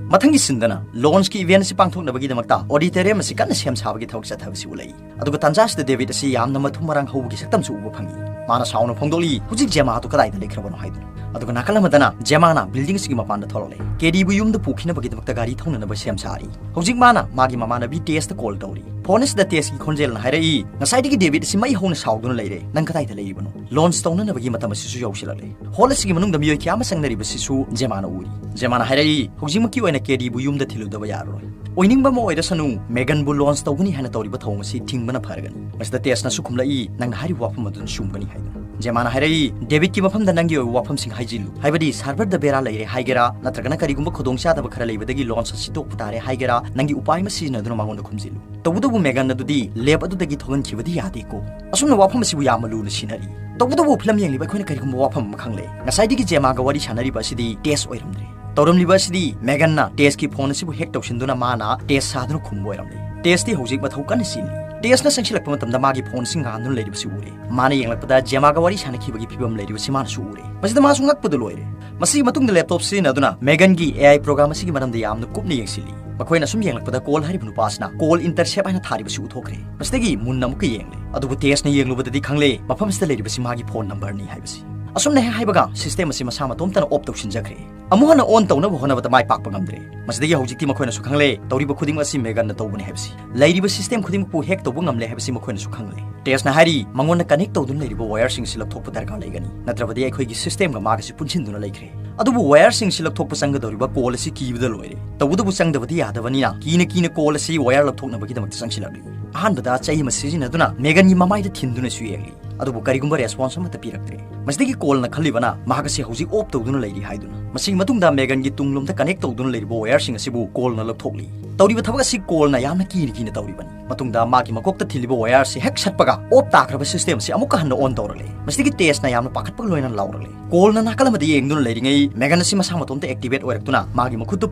ꯃꯊꯪꯒꯤ ꯁꯤꯟꯗꯅ ꯂꯣꯟꯆꯀꯤ ꯏꯚꯦꯟꯠ ꯑꯁꯤ ꯄꯥꯡꯊꯣꯛꯅꯕꯒꯤꯗꯃꯛꯇ ꯑꯣꯗꯤꯇꯣꯔꯤꯌꯝ ꯑꯁꯤ ꯀꯟꯅ ꯁꯦꯝ ꯁꯥꯕꯒꯤ ꯊꯕꯛ ꯆꯠꯊꯕꯁꯤ ꯎꯠꯂꯛꯏ꯫ ꯑꯗꯨꯒ ꯇꯥꯟꯖꯥ ꯑꯁꯤꯗ ꯗꯦꯕꯤꯠ ꯑꯁꯤ ꯌꯥꯝꯅ ꯃꯊꯨꯝ ꯃꯔꯥꯡ ꯍꯧꯕꯒꯤ ꯁꯛꯇꯝꯁꯨ ꯎꯕ ꯐꯪꯏ꯫ ꯃꯥꯅ ꯁꯥꯎꯅ ꯐꯣꯡꯗꯣꯛꯂꯤ, "ꯍꯧꯖꯤꯛ ꯖꯦꯃꯥ ꯑꯗꯨ ꯀꯗꯥꯏꯗ ꯂꯩꯈ꯭ꯔꯕꯅꯣ?" ꯍꯥꯏꯗꯨꯅ꯫ ꯑꯗꯨꯒ ꯅꯥꯀꯜ ꯑꯃꯗꯅ ꯖꯦꯃꯥꯅ ꯕꯤꯜꯗꯤꯡ ꯑꯁꯤꯒꯤ ꯃꯄꯥꯟꯗ ꯊꯣꯛꯂꯛꯂꯦ꯫ ꯀꯦꯗꯤꯕꯨ ꯌꯨꯝꯗ ꯄꯨꯈꯤꯅꯕꯒꯤꯗꯃꯛꯇ ꯒꯥꯔꯤ ꯊꯧꯅꯅꯕ ꯁꯦꯝ ꯁꯥꯔꯤ꯫ ꯍꯧꯖꯤꯛ ꯃꯥꯅ ꯃꯥꯒꯤ ꯃꯃꯥꯟꯅꯕꯤ ꯇꯦꯁꯇ ꯀꯣꯜ ꯇꯧꯔꯤ꯫ ꯐꯣꯟ ꯑꯁꯤꯗ ꯇꯦꯁꯀꯤ ꯈꯣꯟꯖꯦꯜꯅ ꯍꯥꯏꯔꯛꯏ, "ꯉꯁꯥꯏꯗꯒꯤ ꯗꯦꯕꯤꯠ ꯑꯁꯤ ꯃꯩ ꯍꯧꯅ ꯁꯥꯎꯗꯨꯅ ꯂꯩꯔꯦ꯫ ꯅꯪ ꯀꯗꯥꯏꯗ ꯂꯩꯔꯤꯕꯅꯣ? ꯂꯣꯟꯆ ꯇꯧꯅꯅꯕꯒꯤ ꯃꯇꯝ ꯑꯁꯤꯁꯨ ꯌꯧꯁꯤꯜꯂꯛꯂꯦ꯫" ꯍꯣꯜ ꯑꯁꯤꯒꯤ ꯃꯅꯨꯡꯗ ꯃꯤꯑꯣꯏ ꯀꯌꯥ ꯑꯃ ꯆꯪꯅꯔꯤꯕꯁꯤꯁꯨ ꯖꯦꯃꯥꯅ ꯎꯔꯤ꯫ ꯖꯦꯃꯥꯅ ꯍꯥꯏꯔꯛꯏ, "ꯍꯧꯖꯤꯛꯃꯛꯀꯤ ꯑꯣꯏꯅ ꯀꯦꯗꯤꯕꯨ ꯌꯨꯝꯗ ꯊꯤꯜꯂꯨꯗꯕ ꯌꯥꯔꯔꯣꯏ꯫ ꯑꯣꯏꯅꯤꯡꯕ ꯑꯃ ꯑꯣꯏꯔꯁꯅꯨ, ꯃꯦꯒꯟꯕꯨ ꯂꯣꯟꯆ ꯇꯧꯒꯅꯤ ꯍꯥꯏꯅ ꯇꯧꯔꯤꯕ ꯊꯧꯑꯣꯡ ꯑꯁꯤ ꯊꯤꯡꯕꯅ ꯐꯔꯒꯅꯤ꯫" ꯃꯁꯤꯗ ꯇꯦꯁꯅꯁꯨ ꯈꯨꯝꯂꯛꯏ, "ꯅꯪꯅ ꯍꯥꯏꯔꯤꯕ ꯋꯥꯐꯝ ꯑꯗꯨꯅ ꯆꯨꯝꯒꯅꯤ" ꯍꯥꯏꯗꯨꯅ꯫ ꯖꯦꯃꯥꯅ ꯍꯥꯏꯔꯛꯏ, "ꯗꯦꯕꯤꯠꯀꯤ ꯃꯐꯝꯗ ꯅꯪꯒꯤ ꯑꯣꯏꯕ ꯋꯥꯐꯝꯁꯤꯡ ꯍꯥꯏꯖꯤꯜꯂꯨ, ꯍꯥꯏꯕꯗꯤ ꯁꯥꯔꯚꯔꯗ ꯕꯦꯔꯥ ꯂꯩꯔꯦ ꯍꯥꯏꯒꯦꯔꯥ, ꯅꯠꯇ꯭ꯔꯒꯅ ꯀꯔꯤꯒꯨꯝꯕ ꯈꯨꯗꯣꯡꯆꯥꯗꯕ ꯈꯔ ꯂꯩꯕꯗꯒꯤ ꯂꯣꯟꯆ ꯑꯁꯤ ꯇꯣꯛꯄ ꯇꯥꯔꯦ ꯍꯥꯏꯒꯦꯔꯥ, ꯅꯪꯒꯤ ꯎꯄꯥꯏ ꯑꯃ ꯁꯤꯖꯤꯟꯅꯗꯨꯅ ꯃꯉꯣꯟꯗ ꯈꯨꯝꯖꯤꯜꯂꯨ꯫ ꯇꯧꯕꯇꯕꯨ ꯃꯦꯒꯟ ꯑꯗꯨꯗꯤ ꯂꯦꯕ ꯑꯗꯨꯗꯒꯤ ꯊꯣꯛꯍꯟꯈꯤꯕꯗꯤ ꯌꯥꯗꯦꯀꯣ꯫ ꯑꯁꯨꯝꯅ ꯋꯥꯐꯝ ꯑꯁꯤꯕꯨ ꯌꯥꯝꯅ ꯂꯨꯅ ꯁꯤꯟꯅꯔꯤ꯫ ꯇꯧꯕꯇꯕꯨ ꯐꯤꯂꯝ ꯌꯦꯡꯂꯤꯕ ꯑꯩꯈꯣꯏꯅ ꯀꯔꯤꯒꯨꯝꯕ ꯋꯥꯐꯝ ꯑꯃ ꯈꯪꯂꯦ꯫ ꯉꯁꯥꯏꯗꯒꯤ ꯖꯦꯃꯥꯒ ꯋꯥꯔꯤ ꯁꯥꯟꯅꯔꯤꯕ ꯑꯁꯤꯗꯤ ꯇꯦꯁ ꯑꯣꯏꯔꯝꯗ꯭ꯔꯦ꯫ ꯇꯧꯔꯝꯂꯤꯕ ꯑꯁꯤꯗꯤ ꯃꯦꯒꯟꯅ ꯇꯦꯁꯀꯤ ꯐꯣꯟ ꯑꯁꯤꯕꯨ ꯍꯦꯛ ꯇꯧꯁꯤꯟꯗꯨꯅ ꯃꯥꯅ ꯇꯦꯁ ꯁꯥꯗꯨꯅ ꯈꯨꯝꯕ ꯑꯣꯏꯔꯝꯂꯦ꯫ ꯇꯦꯁꯇꯤ ꯍꯧꯖꯤꯛ ꯃꯊꯧ ꯀꯟꯅ ꯆꯤꯜꯂꯤ꯫ ꯇꯦꯁꯅ ꯆꯪꯁꯤꯜꯂꯛꯄ ꯃꯇꯝꯗ ꯃꯥꯒꯤ ꯐꯣꯟ ꯑꯁꯤ ꯉꯥꯟꯗꯨꯅ ꯂꯩꯔꯤꯕꯁꯤ ꯎꯔꯦ꯫ ꯃꯥꯅ ꯌꯦꯡꯂꯛꯄꯗ ꯖꯦꯃꯥꯒ ꯋꯥꯔꯤ ꯁꯥꯟꯅꯈꯤꯕꯒꯤ ꯐꯤꯕꯝ ꯂꯩꯔꯤꯕꯁꯤ ꯃꯥꯅꯁꯨ ꯎꯔꯦ꯫ ꯃꯁꯤꯗ ꯃꯥꯁꯨ ꯉꯛꯄꯗ ꯂꯣꯏꯔꯦ꯫ ꯃꯁꯤꯒꯤ ꯃꯇꯨꯡꯗ ꯂꯦꯞꯇꯣꯞ ꯁꯤꯖꯤꯟꯅꯗꯨꯅ ꯃꯦꯒꯟꯒꯤ ꯑꯦ ꯑꯥꯏ ꯄ꯭ꯔꯣꯒ꯭ꯔꯥꯝ ꯑꯁꯤꯒꯤ ꯃꯔꯝꯗ ꯌꯥꯝꯅ ꯀꯨꯞꯅ ꯌꯦꯡꯁꯤꯜꯂꯤ꯫ ꯃꯈꯣꯏꯅ ꯑꯁꯨꯝ ꯌꯦꯡꯂꯛꯄꯗ ꯀꯣꯜ ꯍꯥꯏꯔꯤꯕ ꯅꯨꯄꯥ ꯑꯁꯤꯅ ꯀꯣꯜ ꯏꯟꯇꯔꯁꯦꯞ ꯍꯥꯏꯅ ꯊꯥꯔꯤꯕꯁꯤ ꯎꯊꯣꯛꯈ꯭ꯔꯦ꯫ ꯃꯁꯤꯗꯒꯤ ꯃꯨꯟꯅ ꯑꯃꯨꯛꯀ ꯌꯦꯡꯂꯦ꯫ ꯑꯗꯨꯕꯨ ꯇꯦꯁꯅ ꯌꯦꯡꯂꯨꯕꯗꯗꯤ ꯈꯪꯂꯦ, ꯃꯐꯝ ꯑꯁꯤꯗ ꯂꯩꯔꯤꯕꯁꯤ ꯃꯥꯒꯤ ꯐꯣꯟ ꯅꯝꯕꯔꯅꯤ ꯍꯥꯏꯕꯁꯤ꯫ ꯑꯁꯨꯝꯅ ꯍꯦꯛ ꯍꯥꯏꯕꯒ ꯁꯤꯁꯇꯦꯝ ꯑꯁꯤ ꯃꯁꯥ ꯃꯇꯣꯝꯇꯅ ꯑꯣꯐ ꯇꯧꯁꯤꯟꯖꯈ꯭ꯔꯦ꯫ ꯑꯃꯨꯛ ꯍꯟꯅ ꯑꯣꯟ ꯇꯧꯅꯕ ꯍꯣꯠꯅꯕꯗ ꯃꯥꯏ ꯄꯥꯛꯄ ꯉꯝꯗ꯭ꯔꯦ꯫ ꯃꯁꯤꯗꯒꯤ ꯍꯧꯖꯤꯛꯇꯤ ꯃꯈꯣꯏꯅꯁꯨ ꯈꯪꯂꯦ, ꯇꯧꯔꯤꯕ ꯈꯨꯗꯤꯡꯃꯛ ꯑꯁꯤ ꯃꯦꯒꯟꯅ ꯇꯧꯕꯅꯤ ꯍꯥꯏꯕꯁꯤ꯫ ꯂꯩꯔꯤꯕ ꯁꯤꯁꯇꯦꯝ ꯈꯨꯗꯤꯡꯃꯛꯄꯨ ꯍꯦꯛ ꯇꯧꯕ ꯉꯝꯂꯦ ꯍꯥꯏꯕꯁꯤ ꯃꯈꯣꯏꯅꯁꯨ ꯈꯪꯂꯦ꯫ ꯇꯦꯁꯅ ꯍꯥꯏꯔꯤ, ꯃꯉꯣꯟꯗ ꯀꯅꯦꯛ ꯇꯧꯗꯨꯅ ꯂꯩꯔꯤꯕ ꯋꯥꯌꯔꯁꯤꯡꯁꯤ ꯂꯧꯊꯣꯛꯄ ꯗꯔꯀꯥꯔ ꯂꯩꯒꯅꯤ, ꯅꯠꯇ꯭ꯔꯕꯗꯤ ꯑꯩꯈꯣꯏꯒꯤ ꯁꯤꯁꯇꯦꯝꯒ ꯃꯥꯒꯁꯤ ꯄꯨꯟꯁꯤꯟꯗꯨꯅ ꯂꯩꯈ꯭ꯔꯦ꯫ ꯑꯗꯨꯕꯨ ꯋꯥꯌꯔꯁꯤꯡꯁꯤ ꯂꯧꯊꯣꯛꯄ ꯆꯪꯒꯗꯧꯔꯤꯕ ꯀꯣꯜ ꯑꯁꯤ ꯀꯤꯕꯗ ꯂꯣꯏꯔꯦ꯫ ꯇꯧꯕꯇꯕꯨ ꯆꯪꯗꯕꯗꯤ ꯌꯥꯗꯕꯅꯤꯅ ꯀꯤꯅ ꯀꯤꯅ ꯀꯣꯜ ꯑꯁꯤ ꯋꯥꯌꯔ ꯂꯧꯊꯣꯛꯅꯕꯒꯤꯗꯃꯛꯇ ꯆꯪꯁꯤꯜꯂꯛꯂꯤ꯫ ꯑꯍꯥꯟꯕꯗ ꯆꯩ ꯑꯃ ꯁꯤꯖꯤꯟꯅꯗꯨꯅ ꯃꯦꯒꯟꯒꯤ ꯃꯃꯥꯏꯗ ꯊꯤꯟꯗꯨꯅꯁꯨ ꯌꯦꯡꯂꯤ꯫ ꯑꯗꯨꯕꯨ ꯀꯔꯤꯒꯨꯝꯕ response ꯑꯃꯠꯇ ꯄꯤꯔꯛꯇ꯭ꯔꯦ꯫ ꯃꯁꯤꯗꯒꯤ ꯀꯣꯜꯅ ꯈꯜꯂꯤꯕꯅ ꯃꯍꯥꯛ ꯑꯁꯤ ꯍꯧꯖꯤꯛ off ꯇꯧꯗꯨꯅ ꯂꯩꯔꯤ ꯍꯥꯏꯗꯨꯅ꯫ ꯃꯁꯤꯒꯤ ꯃꯇꯨꯡꯗ ꯃꯦꯒꯟꯒꯤ ꯇꯨꯡꯂꯣꯝꯗ connect ꯇꯧꯗꯨꯅ ꯂꯩꯔꯤꯕ wireꯁꯤꯡ ꯑꯁꯤꯕꯨ ꯀꯣꯜꯅ ꯂꯧꯊꯣꯛꯂꯤ꯫ ꯇꯧꯔꯤꯕ ꯊꯕꯛ ꯑꯁꯤ ꯀꯣꯜꯅ ꯌꯥꯝꯅ ꯀꯤꯅ ꯀꯤꯅ ꯇꯧꯔꯤꯕꯅꯤ꯫ ꯃꯇꯨꯡꯗ ꯃꯥꯒꯤ ꯃꯀꯣꯛꯇ ꯊꯤꯜꯂꯤꯕ wireꯁꯤ ꯍꯦꯛ ꯁꯠꯄꯒ off ꯇꯥꯈ꯭ꯔꯕ system ꯑꯁꯤ ꯑꯃꯨꯛꯀ ꯍꯟꯅ on ꯇꯧꯔꯛꯂꯦ꯫ ꯃꯁꯤꯗꯒꯤ ꯇꯦꯁꯅ ꯌꯥꯝꯅ ꯄꯥꯈꯠꯄꯒ ꯂꯣꯏꯅꯅ ꯂꯥꯎꯔꯛꯂꯦ꯫ ꯀꯣꯜꯅ ꯅꯥꯀꯜ ꯑꯃꯗ ꯌꯦꯡꯗꯨꯅ ꯂꯩꯔꯤꯉꯩ ꯃꯦꯒꯟ ꯑꯁꯤ ꯃꯁꯥ ꯃꯇꯣꯝꯇ activate ꯑꯣꯏꯔꯛꯇꯨꯅ ꯃꯥꯒꯤ ꯃꯈꯨꯠꯇ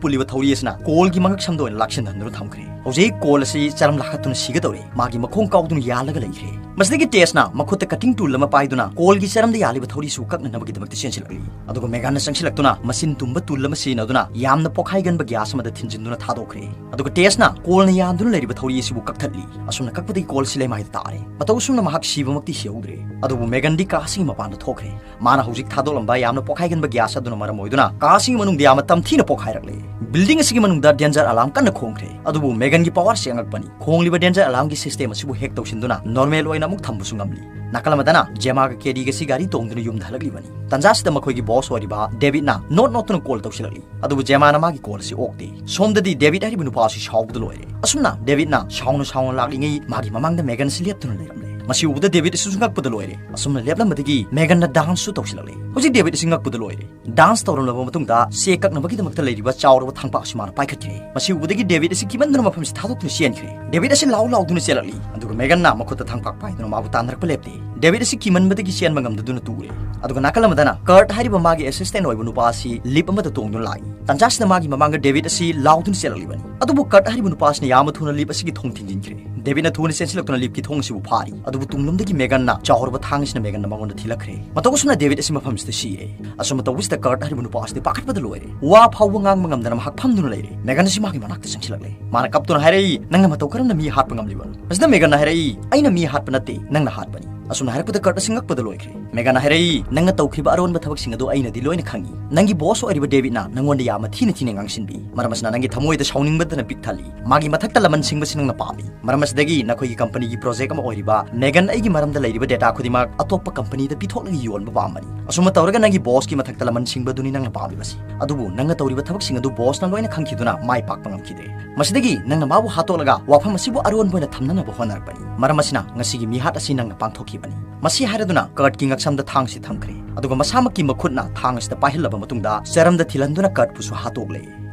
ꯄꯨꯜꯂꯤꯕ ꯊꯧꯔꯤ ꯑꯁꯤꯅ ꯀꯣꯜꯒꯤ ꯃꯉꯛꯁꯝꯗ ꯑꯣꯏꯅ ꯂꯥꯛꯁꯤꯟꯍꯟꯗꯨꯅ ꯊꯝꯈ꯭ꯔꯦ꯫ ꯍꯧꯖꯤꯛ ꯀꯣꯜ ꯑꯁꯤ ꯆꯔꯝ ꯂꯥꯈꯠꯇꯨꯅ ꯁꯤꯒꯗꯧꯔꯦ꯫ ꯃꯥꯒꯤ ꯃꯈꯣꯡ ꯀꯥꯎꯗꯨꯅ ꯌꯥꯜꯂꯒ ꯂꯩꯈ꯭ꯔꯦ꯫ ꯃꯁꯤꯗꯒꯤ ꯇꯦꯁꯅ ꯃꯈꯨꯠꯇ cutting tool ꯑꯃ ꯄꯥꯏꯗꯨꯅ ꯀꯣꯜꯒꯤ ꯆꯔꯝꯗ ꯌꯥꯜꯂꯤꯕ ꯊꯧꯔꯤꯁꯨ ꯀꯛꯅꯅꯕꯒꯤꯗꯃꯛꯇ ꯆꯦꯟꯁꯤꯜꯂꯛꯂꯤ꯫ ꯑꯗꯨꯒ ꯃꯦꯒꯟꯅ ꯆꯪꯁꯤꯜꯂꯛꯇꯨꯅ ꯃꯆꯤꯟ ꯇꯨꯝꯕ tool ꯑꯃ ꯁꯤꯖꯤꯟꯅꯗꯨꯅ ꯌꯥꯝꯅ ꯄꯣꯈꯥꯏꯒꯟꯕ gas ꯑꯃꯗ ꯊꯤꯟꯖꯤꯟꯗꯨꯅ ꯊꯥꯗꯣꯛꯈ꯭ꯔꯦ꯫ ꯑꯗꯨꯒ ꯇꯦꯁꯅ ꯀꯣꯜꯅ ꯌꯥꯟꯗꯨꯅ ꯂꯩꯔꯤꯕ ꯊꯧꯔꯤ ꯑꯁꯤꯕꯨ ꯀꯛꯊꯠꯂꯤ꯫ ꯑꯁꯨꯝꯅ ꯀꯛꯄꯗꯒꯤ ꯀꯣꯜ ꯑꯁꯤ ꯂꯩꯃꯥꯏꯗ ꯇꯥꯔꯦ꯫ ꯃꯇꯧ ꯑꯁꯨꯝꯅ ꯃꯍꯥꯛ ꯁꯤꯕꯃꯛꯇꯤ ꯁꯤꯍꯧꯗ꯭ꯔꯦ꯫ ꯑꯗꯨꯕꯨ ꯃꯦꯒꯟꯗꯤ car ꯑꯁꯤꯒꯤ ꯃꯄꯥꯟꯗ ꯊꯣꯛꯈ꯭ꯔꯦ꯫ ꯃꯥꯅ ꯍꯧꯖꯤꯛ ꯊꯥꯗꯣꯛꯂꯝꯕ ꯌꯥꯝꯅ ꯄꯣꯈꯥꯏꯒꯟꯕ gas ꯑꯗꯨꯅ ꯃꯔꯝ ꯑꯣꯏꯗꯨꯅ car ꯑꯁꯤꯒꯤ ꯃꯅꯨꯡꯗ ꯌꯥꯝꯅ ꯇꯝꯊꯤꯅ ꯄꯣꯈꯥꯏꯔꯛꯂꯦ꯫ Building ꯑꯁꯤꯒꯤ ꯃꯅꯨꯡꯗ danger alarm ꯀꯟꯅ ꯈꯣꯡꯈ꯭ꯔꯦ꯫ ꯑꯗꯨꯕꯨ ꯃꯦꯒꯟꯒꯤ power ꯑꯁꯤ ꯑꯉꯛꯄꯅꯤ꯫ ꯈꯣꯡꯂꯤꯕ danger alarmꯒꯤ system ꯑꯁꯤꯕꯨ hack ꯇꯧꯁꯤꯟꯗꯨꯅ normal ꯑꯣꯏꯅ ꯑꯃꯨꯛ ꯊꯝꯕꯁꯨ ꯉꯝꯂꯤ꯫ ꯅꯥꯀꯜ ꯑꯃꯗꯅ ꯖꯦꯃꯥꯒ ꯀꯦꯗꯤꯒ ꯑꯁꯤ ꯒꯥꯔꯤ ꯇꯣꯡꯗꯨꯅ ꯌꯨꯝꯗ ꯍꯜꯂꯛꯂꯤꯕꯅꯤ꯫ ꯇꯟꯖꯥꯁꯤꯗ ꯃꯈꯣꯏꯒꯤ boss ꯑꯣꯏꯔꯤꯕ ꯗꯦꯕꯤꯗꯅ ꯅꯣꯠ ꯅꯣꯠꯇꯨꯅ call ꯇꯧꯁꯤꯜꯂꯛꯂꯤ꯫ ꯑꯗꯨꯕꯨ ꯖꯦꯃꯥꯅ ꯃꯥꯒꯤ call ꯑꯁꯤ ꯑꯣꯛꯇꯦ꯫ ꯁꯣꯝꯗꯗꯤ ꯗꯦꯕꯤꯗ ꯍꯥꯏꯔꯤꯕ ꯅꯨꯄꯥ ꯑꯁꯤ ꯁꯥꯎꯕꯗ ꯂꯣꯏꯔꯦ꯫ ꯑꯁꯨꯝꯅ ꯗꯦꯕꯤꯗꯅ ꯁꯥꯎꯅ ꯁꯥꯎꯅ ꯂꯥꯛꯂꯤꯉꯩ ꯃꯥꯒꯤ ꯃꯃꯥꯡꯗ ꯃꯦꯒꯟ ꯑꯁꯤ ꯂꯦꯞꯇꯨꯅ ꯂꯩꯔꯝꯂꯦ꯫ ꯃꯁꯤ ꯎꯕꯗ ꯗꯦꯕꯤꯗ ꯑꯁꯤꯁꯨ ꯉꯛꯄꯗ ꯂꯣꯏꯔꯦ꯫ ꯑꯁꯨꯝꯅ ꯂꯦꯞꯂꯝꯕꯗꯒꯤ ꯃꯦꯒꯟꯅ danceꯁꯨ ꯇꯧꯁꯤꯜꯂꯛꯂꯦ꯫ ꯍꯧꯖꯤꯛ ꯗꯦꯕꯤꯗ ꯑꯁꯤ ꯉꯛꯄꯗ ꯂꯣꯏꯔꯦ꯫ Dance ꯇꯧꯔꯝꯂꯕ ꯃꯇꯨꯡꯗ ꯆꯦ ꯀꯛꯅꯕꯒꯤꯗꯃꯛꯇ ꯂꯩꯔꯤꯕ ꯆꯥꯎꯔꯕ ꯊꯥꯡꯄꯥꯛ ꯑꯁꯤ ꯃꯥꯅ ꯄꯥꯏꯈꯠꯈ꯭ꯔꯦ꯫ ꯃꯁꯤ ꯎꯕꯗꯒꯤ ꯗꯦꯕꯤꯗ ꯑꯁꯤ ꯀꯤꯃꯟꯗꯨꯅ ꯃꯐꯝꯁꯤ ꯊꯥꯗꯣꯛꯇꯨꯅ ꯆꯦꯟꯈ꯭ꯔꯦ꯫ ꯗꯦꯕꯤꯗ ꯑꯁꯤ ꯂꯥꯎ ꯂꯥꯎꯗꯨꯅ ꯆꯦꯜꯂꯛꯂꯤ꯫ ꯑꯗꯨꯒ ꯃꯦꯒꯟꯅ ꯃꯈꯨꯠꯇ ꯊꯥꯡꯄꯥꯛ ꯄꯥꯏꯗꯨꯅ ꯃꯥꯕꯨ ꯇꯥꯟꯅꯔꯛꯄ ꯂꯦꯞꯇꯦ꯫ ꯗꯦꯕꯤꯗ ꯑꯁꯤ ꯀꯤꯃꯟꯕꯗꯒꯤ ꯆꯦꯟꯕ ꯉꯝꯗꯗꯨꯅ ꯇꯨꯔꯦ꯫ ꯑꯗꯨꯒ ꯅꯥꯀꯜ ꯑꯃꯗꯅ ꯀꯔꯠ ꯍꯥꯏꯔꯤꯕ ꯃꯥꯒꯤ assistant ꯑꯣꯏꯕ ꯅꯨꯄꯥ ꯑꯁꯤ lift ꯑꯃꯗ ꯇꯣꯡꯗꯨꯅ ꯂꯥꯛꯏ꯫ ꯇꯟꯖꯥꯁꯤꯗ ꯃꯥꯒꯤ ꯃꯃꯥꯡꯗ ꯗꯦꯕꯤꯗ ꯑꯁꯤ ꯂꯥꯎꯗꯨꯅ ꯆꯦꯜꯂꯛꯂꯤꯕꯅꯤ꯫ ꯑꯗꯨꯕꯨ ꯀꯔꯠ ꯍꯥꯏꯔꯤꯕ ꯅꯨꯄꯥ ꯑꯁꯤꯅ ꯌꯥꯝꯅ ꯊꯨꯅ lift ꯑꯁꯤꯒꯤ ꯊꯣꯡ ꯊꯤꯡꯖꯤꯟꯈ꯭ꯔꯦ꯫ ꯗꯦꯕꯤꯗꯅ ꯊꯨꯅ ꯆꯦꯟꯁꯤꯜꯂꯛꯇꯨꯅ liftꯀꯤ ꯊꯣꯡ ꯑꯁꯤꯕꯨ ꯐꯥꯔꯤ꯫ ꯑꯗꯨꯕꯨ ꯇꯨꯡꯂꯣꯝꯗꯒꯤ ꯃꯦꯒꯟꯅ ꯆꯥꯎꯔꯕ ꯊꯥꯡ ꯑꯁꯤꯅ ꯃꯦꯒꯟꯅ ꯃꯉꯣꯟꯗ ꯊꯤꯜꯂꯛꯈ꯭ꯔꯦ꯫ ꯃꯇꯧ ꯑꯁꯨꯝꯅ ꯗꯦꯕꯤꯗ ꯑꯁꯤ ꯃꯐꯝꯁꯤꯗ ꯁꯤꯔꯦ꯫ ꯑꯁꯨꯝꯅ ꯇꯧꯕꯁꯤꯗ ꯀꯔꯠ ꯍꯥꯏꯔꯤꯕ ꯅꯨꯄꯥ ꯑꯁꯤꯗꯤ ꯄꯥꯈꯠꯄꯗ ꯂꯣꯏꯔꯦ꯫ ꯋꯥ ꯐꯥꯎꯕ ꯉꯥꯡꯕ ꯉꯝꯗꯅ ꯃꯍꯥꯛ ꯐꯝꯗꯨꯅ ꯂꯩꯔꯦ꯫ ꯃꯦꯒꯟ ꯑꯁꯤ ꯃꯥꯒꯤ ꯃꯅꯥꯛꯇ ꯆꯪꯁꯤꯜꯂꯛꯂꯦ꯫ ꯃꯥꯅ ꯀꯞꯇꯨꯅ ꯍꯥꯏꯔꯛꯏ, "ꯅꯪꯅ ꯃꯇꯧ ꯀꯔꯝꯅ ꯃꯤ ꯍꯥꯠꯄ ꯉꯝꯂꯤꯕꯅꯣ?" ꯃꯁꯤꯗ ꯃꯦꯒꯟꯅ ꯍꯥꯏꯔꯛꯏ, "ꯑꯩꯅ ꯃꯤ ꯍꯥꯠꯄ ꯅꯠꯇꯦ, ꯅꯪꯅ ꯍꯥꯠꯄꯅꯤ꯫" ꯑꯁꯨꯝꯅ ꯍꯥꯏꯔꯛꯄꯗ ꯀꯔꯠ ꯑꯁꯤ ꯉꯛꯄꯗ ꯂꯣꯏꯈ꯭ꯔꯦ꯫ ꯃꯦꯒꯟꯅ ꯍꯥꯏꯔꯛꯏ, "ꯅꯪꯅ ꯇꯧꯈ꯭ꯔꯤꯕ ꯑꯔꯣꯟꯕ ꯊꯕꯛꯁꯤꯡ ꯑꯗꯨ ꯑꯩꯅꯗꯤ ꯂꯣꯏꯅ ꯈꯪꯏ꯫ ꯅꯪꯒꯤ boss ꯑꯣꯏꯔꯤꯕ ꯗꯦꯕꯤꯗꯅ ꯅꯪꯉꯣꯟꯗ ꯌꯥꯝꯅ ꯊꯤꯅ ꯊꯤꯅ ꯉꯥꯡꯁꯤꯟꯕꯤ꯫ ꯃꯔꯝ ꯑꯁꯤꯅ ꯅꯪꯒꯤ ꯊꯃꯣꯏꯗ ꯁꯥꯎꯅꯤꯡꯕꯗꯅ ꯄꯤꯛ ꯊꯜꯂꯤ꯫ ꯃꯥꯒꯤ ꯃꯊꯛꯇ ꯂꯃꯟ ꯁꯤꯡꯕꯁꯤ ꯅꯪꯅ ꯄꯥꯝꯃꯤ꯫ ꯃꯔꯝ ꯑꯁꯤꯗꯒꯤ ꯅꯈꯣꯏꯒꯤ companyꯒꯤ project ꯑꯃ ꯑꯣꯏꯔꯤꯕ ꯃꯦꯒꯟ ꯑꯩꯒꯤ ꯃꯔꯝꯗ ꯂꯩꯔꯤꯕ data ꯈꯨꯗꯤꯡꯃꯛ ꯑꯇꯣꯞꯄ companyꯗ ꯄꯤꯊꯣꯛꯂꯒ ꯌꯣꯟꯕ ꯄꯥꯝꯕꯅꯤ꯫ ꯑꯁꯨꯝꯅ ꯇꯧꯔꯒ ꯅꯪꯒꯤ bossꯀꯤ ꯃꯊꯛꯇ ꯂꯃꯟ ꯁꯤꯡꯕꯗꯨꯅꯤ ꯅꯪꯅ ꯄꯥꯝꯂꯤꯕꯁꯤ꯫ ꯑꯗꯨꯕꯨ ꯅꯪꯅ ꯇꯧꯔꯤꯕ ꯊꯕꯛꯁꯤꯡ ꯑꯗꯨ bossꯅ ꯂꯣꯏꯅ ꯈꯪꯈꯤꯗꯨꯅ ꯃꯥꯏ ꯄꯥꯛꯄ ꯉꯝꯈꯤꯗ꯭ꯔꯦ꯫ ꯃꯁꯤꯗꯒꯤ ꯅꯪꯅ ꯃꯥꯕꯨ ꯍꯥꯠꯇꯣꯛꯂꯒ ꯋꯥꯐꯝ ꯑꯁꯤꯕꯨ ꯑꯔꯣꯟꯕ ꯑꯣꯏꯅ ꯊꯝꯅꯅꯕ ꯍꯣꯠꯅꯔꯛꯄꯅꯤ꯫ ꯃꯔꯝ ꯑꯁꯤꯅ ꯉꯁꯤꯒꯤ ꯃꯤꯍꯥꯠ ꯑꯁꯤ ꯅꯪꯅ ꯄꯥꯡꯊꯣꯛꯈꯤ꯫ ꯃꯁꯤ ꯍꯥꯏꯔꯗꯨꯅ ꯀꯔꯠꯀꯤ ꯉꯛꯁꯝꯗ ꯊꯥꯡꯁꯤ ꯊꯝꯈ꯭ꯔꯦ꯫ ꯑꯗꯨꯒ ꯃꯁꯥꯃꯛꯀꯤ ꯃꯈꯨꯠꯅ ꯊꯥꯡ ꯑꯁꯤꯗ ꯄꯥꯏꯍꯜꯂꯕ ꯃꯇꯨꯡꯗ ꯆꯔꯝꯗ ꯊꯤꯜꯍꯟꯗꯨꯅ ꯀꯔꯠꯄꯨꯁꯨ ꯍꯥꯠꯇꯣꯛꯂꯦ꯫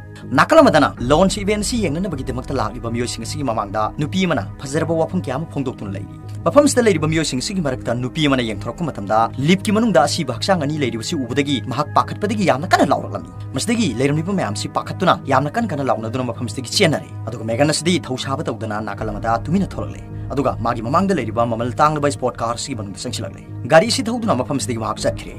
ꯅꯥꯀꯜ ꯑꯃꯗꯅ ꯂꯣꯟꯁ ꯏꯚꯦꯟ ꯑꯁꯤ ꯌꯦꯡꯅꯅꯕꯒꯤꯗꯃꯛꯇ ꯂꯥꯛꯂꯤꯕ ꯃꯤꯑꯣꯏꯁꯤꯡ ꯑꯁꯤꯒꯤ ꯃꯃꯥꯡꯗ ꯅꯨꯄꯤ ꯑꯃꯅ ꯐꯖꯔꯕ ꯋꯥꯐꯝ ꯀꯌꯥ ꯑꯃ ꯐꯣꯡꯗꯣꯛꯇꯨꯅ ꯂꯩꯔꯤ꯫ ꯃꯐꯝꯁꯤꯗ ꯂꯩꯔꯤꯕ ꯃꯤꯑꯣꯏꯁꯤꯡ ꯑꯁꯤꯒꯤ ꯃꯔꯛꯇ ꯅꯨꯄꯤ ꯑꯃꯅ ꯌꯦꯡꯊꯣꯔꯛꯄ ꯃꯇꯝꯗ ꯂꯤꯞꯀꯤ ꯃꯅꯨꯡꯗ ꯑꯁꯤꯕ ꯍꯛꯆꯥꯡ ꯑꯅꯤ ꯂꯩꯔꯤꯕꯁꯤ ꯎꯕꯗꯒꯤ ꯃꯍꯥꯛ ꯄꯥꯈꯠꯄꯗꯒꯤ ꯌꯥꯝꯅ ꯀꯟꯅ ꯂꯥꯎꯔꯛꯂꯝꯃꯤ꯫ ꯃꯁꯤꯗꯒꯤ ꯂꯩꯔꯝꯂꯤꯕ ꯃꯌꯥꯝꯁꯤ ꯄꯥꯈꯠꯇꯨꯅ ꯌꯥꯝꯅ ꯀꯟ ꯀꯟꯅ ꯂꯥꯎꯅꯗꯨꯅ ꯃꯐꯝꯁꯤꯗꯒꯤ ꯆꯦꯟꯅꯔꯦ꯫ ꯑꯗꯨꯒ ꯃꯦꯒꯟ ꯑꯁꯤꯗꯤ ꯊꯧꯁꯥꯕ ꯇꯧꯗꯅ ꯅꯥꯀꯜ ꯑꯃꯗ ꯇꯨꯃꯤꯟꯅ ꯊꯣꯛꯂꯛꯂꯦ꯫ ꯑꯗꯨꯒ ꯃꯥꯒꯤ ꯃꯃꯥꯡꯗ ꯂꯩꯔꯤꯕ ꯃꯃꯜ ꯇꯥꯡꯂꯕ ꯁ꯭ꯄꯣꯔꯠ ꯀꯥꯔ ꯑꯁꯤꯒꯤ ꯃꯅꯨꯡꯗ ꯆꯪꯁꯤꯜꯂꯛꯂꯦ꯫ ꯒꯥꯔꯤ ꯑꯁꯤ ꯊꯧꯗꯨꯅ ꯃꯐꯝꯁꯤꯗꯒꯤ ꯃꯍꯥꯛ ꯆꯠꯈ꯭ꯔꯦ꯫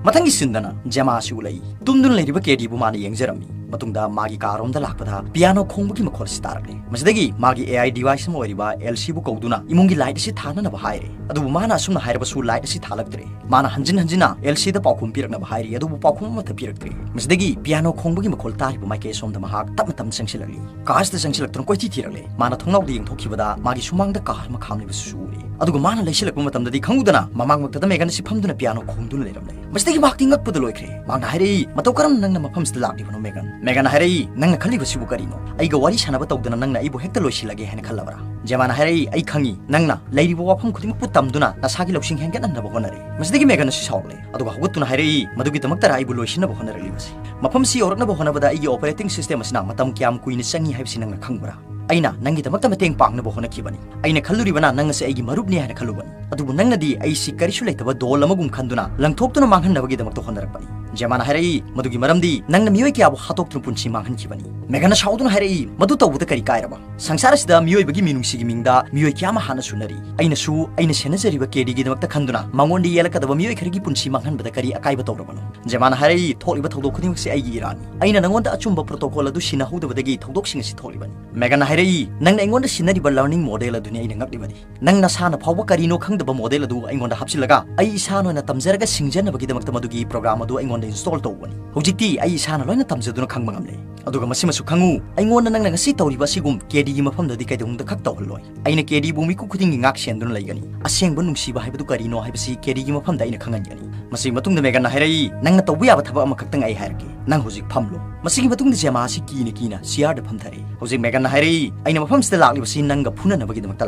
ꯃꯊꯪꯒꯤ ꯁꯤꯟꯗꯅ ꯖꯦꯃꯥ ꯑꯁꯤ ꯎꯠꯂꯛꯏ꯫ ꯇꯨꯝꯗꯨꯅ ꯂꯩꯔꯤꯕ ꯀꯦꯗꯤꯕꯨ ꯃꯥꯅ ꯌꯦꯡꯖꯔꯝꯃꯤ꯫ ꯃꯇꯨꯡꯗ ꯃꯥꯒꯤ ꯀꯥꯔ ꯔꯣꯝꯗ ꯂꯥꯛꯄꯗ ꯄꯤꯌꯥꯅꯣ ꯈꯣꯡꯕꯒꯤ ꯃꯈꯣꯜ ꯑꯁꯤ ꯇꯥꯔꯛꯂꯦ꯫ ꯃꯁꯤꯗꯒꯤ ꯃꯥꯒꯤ ꯑꯦ ꯑꯥꯏ ꯗꯤꯚꯥꯏꯁ ꯑꯃ ꯑꯣꯏꯔꯤꯕ ꯑꯦꯜꯁꯤꯕꯨ ꯀꯧꯗꯨꯅ ꯏꯃꯨꯡꯒꯤ ꯂꯥꯏꯠ ꯑꯁꯤ ꯊꯥꯅꯅꯕ ꯍꯥꯏꯔꯦ꯫ ꯑꯗꯨꯕꯨ ꯃꯥꯅ ꯑꯁꯨꯝꯅ ꯍꯥꯏꯔꯕꯁꯨ ꯂꯥꯏꯠ ꯑꯁꯤ ꯊꯥꯂꯛꯇ꯭ꯔꯦ꯫ ꯃꯥꯅ ꯍꯟꯖꯤꯟ ꯍꯟꯖꯤꯟꯅ ꯑꯦꯜꯁꯤꯗ ꯄꯥꯎꯈꯨꯝ ꯄꯤꯔꯛꯅꯕ ꯍꯥꯏꯔꯤ, ꯑꯗꯨꯕꯨ ꯄꯥꯎꯈꯨꯝ ꯑꯃꯠꯇ ꯄꯤꯔꯛꯇ꯭ꯔꯦ꯫ ꯃꯁꯤꯗꯒꯤ ꯄꯤꯌꯥꯅꯣ ꯈꯣꯡꯕꯒꯤ ꯃꯈꯣꯜ ꯇꯥꯔꯤꯕ ꯃꯥꯏꯀꯩ ꯑꯁꯣꯝꯗ ꯃꯍꯥꯛ ꯇꯞꯅ ꯇꯞꯅ ꯆꯪꯁꯤꯜꯂꯛꯂꯤ꯫ ꯀꯥꯔꯁꯤꯗ ꯆꯪꯁꯤꯜꯂꯛꯇꯨꯅ ꯀꯣꯏꯊꯤ ꯊꯤꯔꯛꯂꯦ꯫ ꯃꯥꯅ ꯊꯣꯡꯅꯥꯎꯗ ꯌꯦꯡꯊꯣꯛꯈꯤꯕꯗ ꯃꯥꯒꯤ ꯁꯨꯃꯥꯡꯗ ꯀꯥꯔ ꯑꯃ ꯈꯥꯝꯂꯤꯕꯁꯤꯁꯨ ꯎꯔꯦ꯫ ꯑꯗꯨꯒ ꯃꯥꯅ ꯂꯩꯁꯤꯜꯂꯛꯄ ꯃꯇꯝꯗꯗꯤ ꯈꯪꯍꯧꯗꯅ ꯃꯃꯥꯡꯃꯛꯇꯗ ꯃꯦꯒꯟ ꯑꯁꯤ ꯐꯝꯗꯨꯅ ꯄꯤꯌꯥꯅꯣ ꯈꯣꯡꯗꯨꯅ ꯂꯩꯔꯝꯂꯦ꯫ ꯃꯁꯤꯗꯒꯤ ꯃꯍꯥꯛꯇꯤ ꯉꯛꯄꯗ ꯂꯣꯏꯈ꯭ꯔꯦ꯫ ꯃꯍꯥꯛꯅ ꯍꯥꯏꯔꯛꯏ, "ꯃꯇꯧ ꯀꯔꯝꯅ ꯅꯪꯅ ꯃꯐꯝꯁꯤꯗ ꯂꯥꯛꯂꯤꯕꯅꯣ, ꯃꯦꯒꯟ?" ꯃꯦꯒꯟ ꯍꯥꯏꯔꯛꯏ, "ꯅꯪꯅ ꯈꯜꯂꯤꯕꯁꯤꯕꯨ ꯀꯔꯤꯅꯣ? ꯑꯩꯒ ꯋꯥꯔꯤ ꯁꯥꯟꯅꯕ ꯇꯧꯗꯅ ꯅꯪꯅ ꯑꯩꯕꯨ ꯍꯦꯛꯇ ꯂꯣꯏꯁꯤꯜꯂꯒꯦ ꯍꯥꯏꯅ ꯈꯜꯂꯕ꯭ꯔꯥ?" ꯖꯦꯃꯥꯅ ꯍꯥꯏꯔꯛꯏ, "ꯑꯩ ꯈꯪꯏ, ꯅꯪꯅ ꯂꯩꯔꯤꯕ ꯋꯥꯐꯝ ꯈꯨꯗꯤꯡꯃꯛꯄꯨ ꯇꯝꯗꯨꯅ ꯅꯁꯥꯒꯤ ꯂꯧꯁꯤꯡ ꯍꯦꯟꯒꯠꯍꯟꯅꯕ ꯍꯣꯠꯅꯔꯤ꯫" ꯃꯁꯤꯗꯒꯤ ꯃꯦꯒꯟ ꯑꯁꯤ ꯁꯥꯎꯔꯛꯂꯦ꯫ ꯑꯗꯨꯒ ꯍꯧꯒꯠꯇꯨꯅ ꯍꯥꯏꯔꯛꯏ, "ꯃꯗꯨꯒꯤꯗꯃꯛꯇꯔ ꯑꯩꯕꯨ ꯂꯣꯏꯁꯤꯟꯅꯕ ꯍꯣꯠꯅꯔꯛꯂꯤꯕꯁꯤ? ꯃꯐꯝꯁꯤ ꯌꯧꯔꯛꯅꯕ ꯍꯣꯠꯅꯕꯗ ꯑꯩꯒꯤ ꯑꯣꯄꯔꯦꯇꯤꯡ ꯁꯤꯁꯇꯦꯝ ꯑꯁꯤꯅ ꯃꯇꯝ ꯀꯌꯥꯝ ꯀꯨꯏꯅ ꯆꯪꯏ ꯍꯥꯏꯕꯁꯤ ꯅꯪꯅ ꯈꯪꯕ꯭ꯔꯥ? ꯑꯩꯅ ꯅꯪꯒꯤꯗꯃꯛꯇ ꯃꯇꯦꯡ ꯄꯥꯡꯅꯕ ꯍꯣꯠꯅꯈꯤꯕꯅꯤ꯫ ꯑꯩꯅ ꯈꯜꯂꯨꯔꯤꯕꯅ ꯅꯪ ꯑꯁꯤ ꯑꯩꯒꯤ ꯃꯔꯨꯞꯅꯤ ꯍꯥꯏꯅ ꯈꯜꯂꯨꯕꯅꯤ꯫ ꯑꯗꯨꯕꯨ ꯅꯪꯅꯗꯤ ꯑꯩꯁꯤ ꯀꯔꯤꯁꯨ ꯂꯩꯇꯕ ꯗꯣꯜ ꯑꯃꯒꯨꯝ ꯈꯟꯗꯨꯅ ꯂꯪꯊꯣꯛꯇꯨꯅ ꯃꯥꯡꯍꯟꯅꯕꯒꯤꯗꯃꯛꯇ ꯍꯣꯠꯅꯔꯛꯄꯅꯤ꯫" ꯖꯦꯃꯥꯅ ꯍꯥꯏꯔꯛꯏ, "ꯃꯗꯨꯒꯤ ꯃꯔꯝꯗꯤ ꯅꯪꯅ ꯃꯤꯑꯣꯏ ꯀꯌꯥꯕꯨ ꯍꯥꯠꯇꯣꯛꯇꯨꯅ ꯄꯨꯟꯁꯤ ꯃꯥꯡꯍꯟꯈꯤꯕꯅꯤ꯫" ꯃꯦꯒꯟꯅ ꯁꯥꯎꯗꯨꯅ ꯍꯥꯏꯔꯛꯏ, "ꯃꯗꯨ ꯇꯧꯕꯗ ꯀꯔꯤ ꯀꯥꯏꯔꯕ? ꯁꯪꯁꯥꯔ ꯑꯁꯤꯗ ꯃꯤꯑꯣꯏꯕꯒꯤ ꯃꯤꯅꯨꯡꯁꯤꯒꯤ ꯃꯤꯡꯗ ꯃꯤꯑꯣꯏ ꯀꯌꯥ ꯑꯃ ꯍꯥꯠꯅ ꯁꯨꯅꯔꯤ꯫ ꯑꯩꯅꯁꯨ ꯑꯩꯅ ꯁꯦꯟꯅꯖꯔꯤꯕ ꯀꯦꯗꯤꯒꯤꯗꯃꯛꯇ ꯈꯟꯗꯨꯅ ꯃꯉꯣꯟꯗ ꯌꯦꯜꯂꯛꯀꯗꯕ ꯃꯤꯑꯣꯏ ꯈꯔꯒꯤ ꯄꯨꯟꯁꯤ ꯃꯥꯡꯍꯟꯕꯗ ꯀꯔꯤ ꯑꯀꯥꯏꯕ ꯇꯧꯔꯕꯅꯣ?" ꯖꯦꯃꯥꯅ ꯍꯥꯏꯔꯛꯏ, "ꯊꯣꯛꯂꯤꯕ ꯊꯧꯗꯣꯛ ꯈꯨꯗꯤꯡꯃꯛꯁꯤ ꯑꯩꯒꯤ ꯏꯔꯥꯟꯅꯤ꯫ ꯑꯩꯅ ꯅꯉꯣꯟꯗ ꯑꯆꯨꯝꯕ ꯄ꯭ꯔꯣꯇꯣꯀꯣꯜ ꯑꯗꯨ ꯁꯤꯟꯅꯍꯧꯗꯕꯗꯒꯤ ꯊꯧꯗꯣꯛꯁꯤꯡ ꯑꯁꯤ ꯊꯣꯛꯂꯤꯕꯅꯤ꯫" ꯃꯦꯒꯟꯅ ꯍꯥꯏꯔꯛꯏ, "ꯅꯪꯅ ꯑꯩꯉꯣꯟꯗ ꯁꯤꯟꯅꯔꯤꯕ ꯂꯔꯅꯤꯡ ꯃꯣꯗꯦꯜ ꯑꯗꯨꯅꯤ ꯑꯩꯅ ꯉꯛꯂꯤꯕꯗꯤ꯫ ꯅꯪ ꯅꯁꯥꯅ ꯐꯥꯎꯕ ꯀꯔꯤꯅꯣ ꯈꯪꯗꯕ ꯃꯣꯗꯦꯜ ꯑꯗꯨ ꯑꯩꯉꯣꯟꯗ ꯍꯥꯞꯆꯤꯜꯂꯒ ꯑꯩ ꯏꯁꯥꯅ ꯑꯣꯏꯅ ꯇꯝꯖꯔꯒ ꯁꯤꯡꯖꯅꯕꯒꯤꯗꯃꯛꯇ ꯃꯗꯨꯒꯤ ꯄ꯭ꯔꯣꯒ꯭ꯔꯥꯝ ꯑꯗꯨ ꯑꯩꯉꯣꯟꯗ ꯏꯟꯁꯇꯣꯜ ꯇꯧꯕꯅꯤ꯫ ꯍꯧꯖꯤꯛꯇꯤ ꯑꯩ ꯏꯁꯥꯅ ꯂꯣꯏꯅ ꯇꯝꯖꯗꯨꯅ ꯈꯪꯕ ꯉꯝꯂꯦ꯫ ꯑꯗꯨꯒ ꯃꯁꯤꯃꯁꯨ ꯈꯪꯉꯨ, ꯑꯩꯉꯣꯟꯗ ꯅꯪꯅ ꯉꯁꯤ ꯇꯧꯔꯤꯕ ꯑꯁꯤꯒꯨꯝ ꯀꯦꯗꯤꯒꯤ ꯃꯐꯝꯗꯗꯤ ꯀꯩꯗꯧꯅꯨꯡꯗ ꯈꯛ ꯇꯧꯍꯜꯂꯣꯏ꯫ ꯑꯩꯅ ꯀꯦꯗꯤꯕꯨ ꯃꯤꯀꯨꯞ ꯈꯨꯗꯤꯡꯒꯤ ꯉꯥꯛ ꯁꯦꯟꯗꯨꯅ ꯂꯩꯒꯅꯤ꯫ ꯑꯁꯦꯡꯕ ꯅꯨꯡꯁꯤꯕ ꯍꯥꯏꯕꯗꯨ ꯀꯔꯤꯅꯣ ꯍꯥꯏꯕꯁꯤ ꯀꯦꯗꯤꯒꯤ ꯃꯐꯝꯗ ꯑꯩꯅ ꯈꯪꯍꯟꯒꯅꯤ꯫" ꯃꯁꯤꯒꯤ ꯃꯇꯨꯡꯗ ꯃꯦꯒꯟꯅ ꯍꯥꯏꯔꯛꯏ, "ꯅꯪꯅ ꯇꯧꯕ ꯌꯥꯕ ꯊꯕꯛ ꯑꯃꯈꯛꯇꯪ ꯑꯩ ꯍꯥꯏꯔꯛꯀꯦ꯫ "ꯅꯪ ꯍꯧꯖꯤꯛ ꯐꯝꯂꯣ"꯫ ꯃꯁꯤꯒꯤ ꯃꯇꯨꯡꯗ ꯖꯦꯃꯥ ꯑꯁꯤ ꯀꯤꯅ ꯀꯤꯅ ꯆꯤꯌꯥꯔꯗ ꯐꯝꯊꯔꯛꯏ꯫ ꯍꯧꯖꯤꯛ ꯃꯦꯒꯟꯅ ꯍꯥꯏꯔꯛꯏ, "ꯑꯩꯅ ꯃꯐꯝꯁꯤꯗ ꯂꯥꯛꯂꯤꯕꯁꯤ ꯅꯪꯒ ꯐꯨꯅꯅꯕꯒꯤꯗꯃꯛꯇ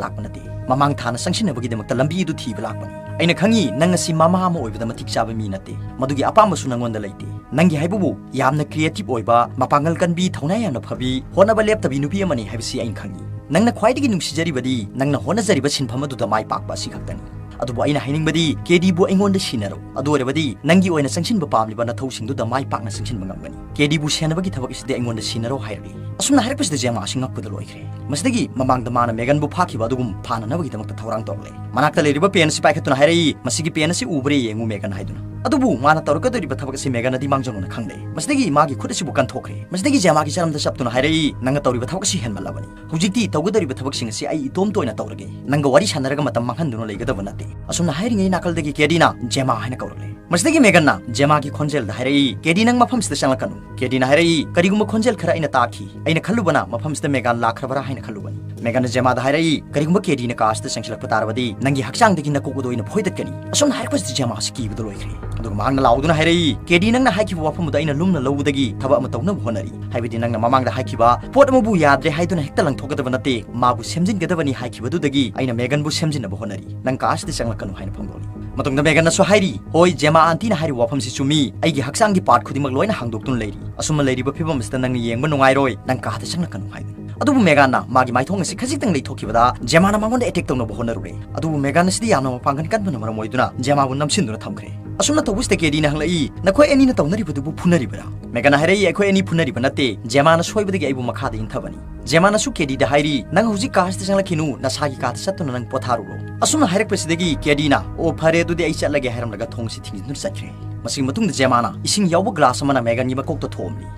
ꯂꯥꯛꯄ ꯅꯠꯇꯦ꯫ ꯃꯃꯥꯡ ꯊꯥꯅ ꯆꯪꯁꯤꯟꯅꯕꯒꯤꯗꯃꯛꯇ ꯂꯝꯕꯤ ꯑꯗꯨ ꯊꯤꯕ ꯂꯥꯛꯄꯅꯤ꯫ ꯑꯩꯅ ꯈꯪꯏ, ꯅꯪ ꯑꯁꯤ ꯃꯃꯥ ꯑꯃ ꯑꯣꯏꯕꯗ ꯃꯇꯤꯛ ꯆꯥꯕ ꯃꯤ ꯅꯠꯇꯦ꯫ ꯃꯗꯨꯒꯤ ꯑꯄꯥꯝꯕꯁꯨ ꯅꯪꯉꯣꯟꯗ ꯂꯩꯇꯦ꯫ ꯅꯪꯒꯤ ꯍꯥꯏꯕꯕꯨ ꯌꯥꯝꯅ ꯀ꯭ꯔꯤꯌꯦꯇꯤꯚ ꯑꯣꯏꯕ, ꯃꯄꯥꯡꯒꯜ ꯀꯟꯕꯤ, ꯊꯧꯅꯥ ꯌꯥꯝꯅ ꯐꯕꯤ, ꯍꯣꯠꯅꯕ ꯂꯦꯞꯇꯕꯤ ꯅꯨꯄꯤ ꯑꯃꯅꯤ ꯍꯥꯏꯕꯁꯤ ꯑꯩꯅ ꯈꯪꯏ꯫ ꯅꯪꯅ ꯈ꯭ꯋꯥꯏꯗꯒꯤ ꯅꯨꯡꯁꯤꯖꯔꯤꯕꯗꯤ ꯅꯪꯅ ꯍꯣꯠꯅꯖꯔꯤꯕ ꯁꯤꯟꯐꯝ ꯑꯗꯨꯗ ꯃꯥꯏ ꯄꯥꯛꯄ ꯑꯁꯤ ꯈꯛꯇꯅꯤ꯫ ꯑꯗꯨꯕꯨ ꯑꯩꯅ ꯍꯥꯏꯅꯤꯡꯕꯗꯤ, ꯀꯦꯗꯤꯕꯨ ꯑꯩꯉꯣꯟꯗ ꯁꯤꯟꯅꯔꯣ꯫ ꯑꯗꯨ ꯑꯣꯏꯔꯕꯗꯤ ꯅꯪꯒꯤ ꯑꯣꯏꯅ ꯆꯪꯁꯤꯟꯕ ꯄꯥꯝꯂꯤꯕ ꯅꯊꯧꯁꯤꯡꯗꯨꯗ ꯃꯥꯏ ꯄꯥꯛꯅ ꯆꯪꯁꯤꯟꯕ ꯉꯝꯒꯅꯤ꯫ ꯀꯦꯗꯤꯕꯨ ꯁꯦꯟꯅꯕꯒꯤ ꯊꯕꯛ ꯑꯁꯤꯗꯤ ꯑꯩꯉꯣꯟꯗ ꯁꯤꯟꯅꯔꯣ" ꯍꯥꯏꯔꯛꯏ꯫ ꯑꯁꯨꯝꯅ ꯍꯥꯏꯔꯛꯄꯁꯤꯗ ꯖꯦꯃꯥ ꯑꯁꯤ ꯉꯛꯄꯗ ꯂꯣꯏꯈ꯭ꯔꯦ꯫ ꯃꯁꯤꯗꯒꯤ ꯃꯃꯥꯡꯗ ꯃꯥꯅ ꯃꯦꯒꯟꯕꯨ ꯐꯥꯈꯤꯕ ꯑꯗꯨꯒꯨꯝ ꯐꯥꯅꯅꯕꯒꯤꯗꯃꯛꯇ ꯊꯧꯔꯥꯡ ꯇꯧꯔꯛꯂꯦ꯫ ꯃꯅꯥꯛꯇ ꯂꯩꯔꯤꯕ ꯄꯦꯟ ꯑꯁꯤ ꯄꯥꯏꯈꯠꯇꯨꯅ ꯍꯥꯏꯔꯛꯏ, "ꯃꯁꯤꯒꯤ ꯄꯦꯟ ꯑꯁꯤ ꯎꯕ꯭ꯔꯥ ꯌꯦꯡꯉꯨ, ꯃꯦꯒꯟ" ꯍꯥꯏꯗꯨꯅ꯫ ꯑꯗꯨꯕꯨ ꯃꯥꯅ ꯇꯧꯔꯛꯀꯗꯧꯔꯤꯕ ꯊꯕꯛ ꯑꯁꯤ ꯃꯦꯒꯟꯅꯗꯤ ꯃꯥꯡꯖꯧꯅꯅ ꯈꯪꯂꯦ꯫ ꯃꯁꯤꯗꯒꯤ ꯃꯥꯒꯤ ꯈꯨꯠ ꯑꯁꯤꯕꯨ ꯀꯟꯊꯣꯛꯈ꯭ꯔꯦ꯫ ꯃꯁꯤꯗꯒꯤ ꯖꯦꯃꯥꯒꯤ ꯆꯔꯝꯗ ꯆꯞꯇꯨꯅ ꯍꯥꯏꯔꯛꯏ, "ꯅꯪꯅ ꯇꯧꯔꯤꯕ ꯊꯕꯛ ꯑꯁꯤ ꯍꯦꯟꯃꯜꯂꯕꯅꯤ꯫ ꯍꯧꯖꯤꯛꯇꯤ ꯇꯧꯒꯗꯧꯔꯤꯕ ꯊꯕꯛꯁꯤꯡ ꯑꯁꯤ ꯑꯩ ꯏꯇꯣꯝꯇ ꯑꯣꯏꯅ ꯇꯧꯔꯒꯦ꯫ ꯅꯪꯒ ꯋꯥꯔꯤ ꯁꯥꯟꯅꯔꯒ ꯃꯇꯝ ꯃꯥꯡꯍꯟꯗꯨꯅ ꯂꯩꯒꯗꯕ ꯅꯠꯇꯦ"꯫ ꯑꯁꯨꯝꯅ ꯍꯥꯏꯔꯤꯉꯩ ꯅꯥꯀꯜꯗꯒꯤ ꯀꯦꯗꯤꯅ "ꯖꯦꯃꯥ" ꯍꯥꯏꯅ ꯀꯧꯔꯛꯂꯦ꯫ ꯃꯁꯤꯗꯒꯤ ꯃꯦꯒꯟꯅ ꯖꯦꯃꯥꯒꯤ ꯈꯣꯟꯖꯦꯜꯗ ꯍꯥꯏꯔꯛꯏ, "ꯀꯦꯗꯤ, ꯅꯪ ꯃꯐꯝꯁꯤꯗ ꯆꯪꯂꯛꯀꯅꯨ"꯫ ꯀꯦꯗꯤꯅ ꯍꯥꯏꯔꯛꯏ, "ꯀꯔꯤꯒꯨꯝꯕ ꯈꯣꯟꯖꯦꯜ ꯈꯔ ꯑꯩꯅ ꯇꯥꯈꯤ꯫ ꯑꯩꯅ ꯈꯜꯂꯨꯕꯅ ꯃꯐꯝꯁꯤꯗ ꯃꯦꯒꯥꯟ ꯂꯥꯛꯈ꯭ꯔꯕꯔꯥ ꯍꯥꯏꯅ ꯈꯜꯂꯨꯕꯅꯤ"꯫ ꯃꯦꯒꯥꯟꯅ ꯖꯦꯃꯥꯗ ꯍꯥꯏꯔꯛꯏ, "ꯀꯔꯤꯒꯨꯝꯕ ꯀꯦꯗꯤꯅ ꯀꯥ ꯑꯁꯤꯗ ꯆꯪꯁꯤꯜꯂꯛꯄ ꯇꯥꯔꯕꯗꯤ ꯅꯪꯒꯤ ꯍꯛꯆꯥꯡꯗꯒꯤ ꯅꯀꯣꯛ ꯑꯗꯨ ꯑꯩꯅ ꯐꯣꯏꯗꯠꯀꯅꯤ"꯫ ꯑꯁꯨꯝꯅ ꯍꯥꯏꯔꯛꯄꯁꯤꯗ ꯖꯦꯃꯥ ꯑꯁꯤ ꯀꯤꯕꯗ ꯂꯣꯏꯈ꯭ꯔꯦ꯫ ꯑꯗꯨꯒ ꯃꯍꯥꯛꯅ ꯂꯥꯎꯗꯨꯅ ꯍꯥꯏꯔꯛꯏ, "ꯀꯦꯗꯤ, ꯅꯪꯅ ꯍꯥꯏꯈꯤꯕ ꯋꯥꯐꯝ ꯑꯗꯨ ꯑꯩꯅ ꯂꯨꯝꯅ ꯂꯧꯕꯗꯒꯤ ꯊꯕꯛ ꯑꯃ ꯇꯧꯅꯕ ꯍꯣꯠꯅꯔꯤ꯫ ꯍꯥꯏꯕꯗꯤ ꯅꯪꯅ ꯃꯃꯥꯡꯗ ꯍꯥꯏꯈꯤꯕ ꯄꯣꯠ ꯑꯃꯕꯨ ꯌꯥꯗ꯭ꯔꯦ ꯍꯥꯏꯗꯨꯅ ꯍꯦꯛꯇ ꯂꯪꯊꯣꯛꯀꯗꯕ ꯅꯠꯇꯦ, ꯃꯥꯕꯨ ꯁꯦꯝꯖꯤꯟꯒꯗꯕꯅꯤ ꯍꯥꯏꯈꯤꯕꯗꯨꯗꯒꯤ ꯑꯩꯅ ꯃꯦꯒꯟꯕꯨ ꯁꯦꯝꯖꯤꯟꯅꯕ ꯍꯣꯠꯅꯔꯤ꯫ ꯅꯪ ꯀꯥ ꯑꯁꯤꯗ ꯆꯪꯂꯛꯀꯅꯨ" ꯍꯥꯏꯅ ꯐꯣꯡꯗꯣꯛꯂꯤ꯫ ꯃꯇꯨꯡꯗ ꯃꯦꯒꯟꯅꯁꯨ ꯍꯥꯏꯔꯤ, "ꯍꯣꯏ, ꯖꯦꯃꯥ ꯑꯟꯇꯤꯅ ꯍꯥꯏꯔꯤꯕ ꯋꯥꯐꯝꯁꯤ ꯆꯨꯝꯃꯤ꯫ ꯑꯩꯒꯤ ꯍꯛꯆꯥꯡꯒꯤ ꯄꯥꯔꯠ ꯈꯨꯗꯤꯡꯃꯛ ꯂꯣꯏꯅ ꯍꯥꯡꯗꯣꯛꯇꯨꯅ ꯂꯩꯔꯤ꯫ ꯑꯁꯨꯝꯅ ꯂꯩꯔꯤꯕ ꯐꯤꯕꯝ ꯑꯁꯤꯗ ꯅꯪꯅ ꯌꯦꯡꯕ ꯅꯨꯡꯉꯥꯏꯔꯣꯏ꯫ ꯅꯪ ꯀꯥꯗ ꯆꯪꯂꯛꯀꯅꯨ" ꯍꯥꯏꯗꯨꯅ꯫ ꯑꯗꯨꯕꯨ ꯃꯦꯒꯥꯟꯅ ꯃꯥꯒꯤ ꯃꯥꯏꯊꯣꯡ ꯑꯁꯤ ꯈꯖꯤꯛꯇꯪ ꯂꯩꯊꯣꯛꯈꯤꯕꯗ ꯖꯦꯃꯥꯅ ꯃꯉꯣꯟꯗ ꯑꯦꯇꯦꯛ ꯇꯧꯅꯕ ꯍꯣꯠꯅꯔꯨꯔꯦ꯫ ꯑꯗꯨꯕꯨ ꯃꯦꯒꯥꯟ ꯑꯁꯤꯗꯤ ꯌꯥꯝꯅ ꯃꯄꯥꯡꯒꯜ ꯀꯟꯕꯅ ꯃꯔꯝ ꯑꯣꯏꯗꯨꯅ ꯖꯦꯃꯥꯕꯨ ꯅꯝꯁꯤꯟꯗꯨꯅ ꯊꯝꯈ꯭ꯔꯦ꯫ ꯑꯁꯨꯝꯅ ꯇꯧꯕꯁꯤꯗ ꯀꯦꯗꯤꯅ ꯍꯪꯂꯛꯏ, "ꯅꯈꯣꯏ ꯑꯅꯤꯅ ꯇꯧꯅꯔꯤꯕꯗꯨꯕꯨ ꯐꯨꯅꯔꯤꯕꯔꯥ?" ꯃꯦꯒꯥꯟꯅ ꯍꯥꯏꯔꯛꯏ, "ꯑꯩꯈꯣꯏ ꯑꯅꯤ ꯐꯨꯅꯔꯤꯕ ꯅꯠꯇꯦ, ꯖꯦꯃꯥꯅ ꯁꯣꯏꯕꯗꯒꯤ ꯑꯩꯕꯨ ꯃꯈꯥꯗ ꯏꯟꯊꯕꯅꯤ"꯫ ꯖꯦꯃꯥꯅꯁꯨ ꯀꯦꯗꯤꯗ ꯍꯥꯏꯔꯤ, "ꯅꯪ ꯍꯧꯖꯤꯛ ꯀꯥ ꯑꯁꯤꯗ ꯆꯪꯂꯛꯈꯤꯅꯨ, ꯅꯁꯥꯒꯤ ꯀꯥꯗ ꯆꯠꯇꯨꯅ ꯅꯪ ꯄꯣꯊꯥꯔꯨꯔꯣ"꯫ ꯑꯁꯨꯝꯅ ꯍꯥꯏꯔꯛꯄꯁꯤꯗꯒꯤ ꯀꯦꯗꯤꯅ, "ꯑꯣ, ꯐꯔꯦ, ꯑꯗꯨꯗꯤ ꯑꯩ ꯆꯠꯂꯒꯦ" ꯍꯥꯏꯔꯝꯂꯒ ꯊꯣꯡꯁꯤ ꯊꯤꯡꯖꯤꯟꯗꯨꯅ ꯆꯠꯈ꯭ꯔꯦ꯫ ꯃꯁꯤꯒꯤ ꯃꯇꯨꯡꯗ ꯖꯦꯃꯥꯅ ꯏꯁꯤꯡ ꯌꯥꯎꯕ ꯒ꯭ꯂꯥꯁ ꯑꯃꯅ ꯃꯦꯒꯥꯟꯒꯤ ꯃꯀꯣꯛꯇ ꯊꯣꯝꯂꯤ꯫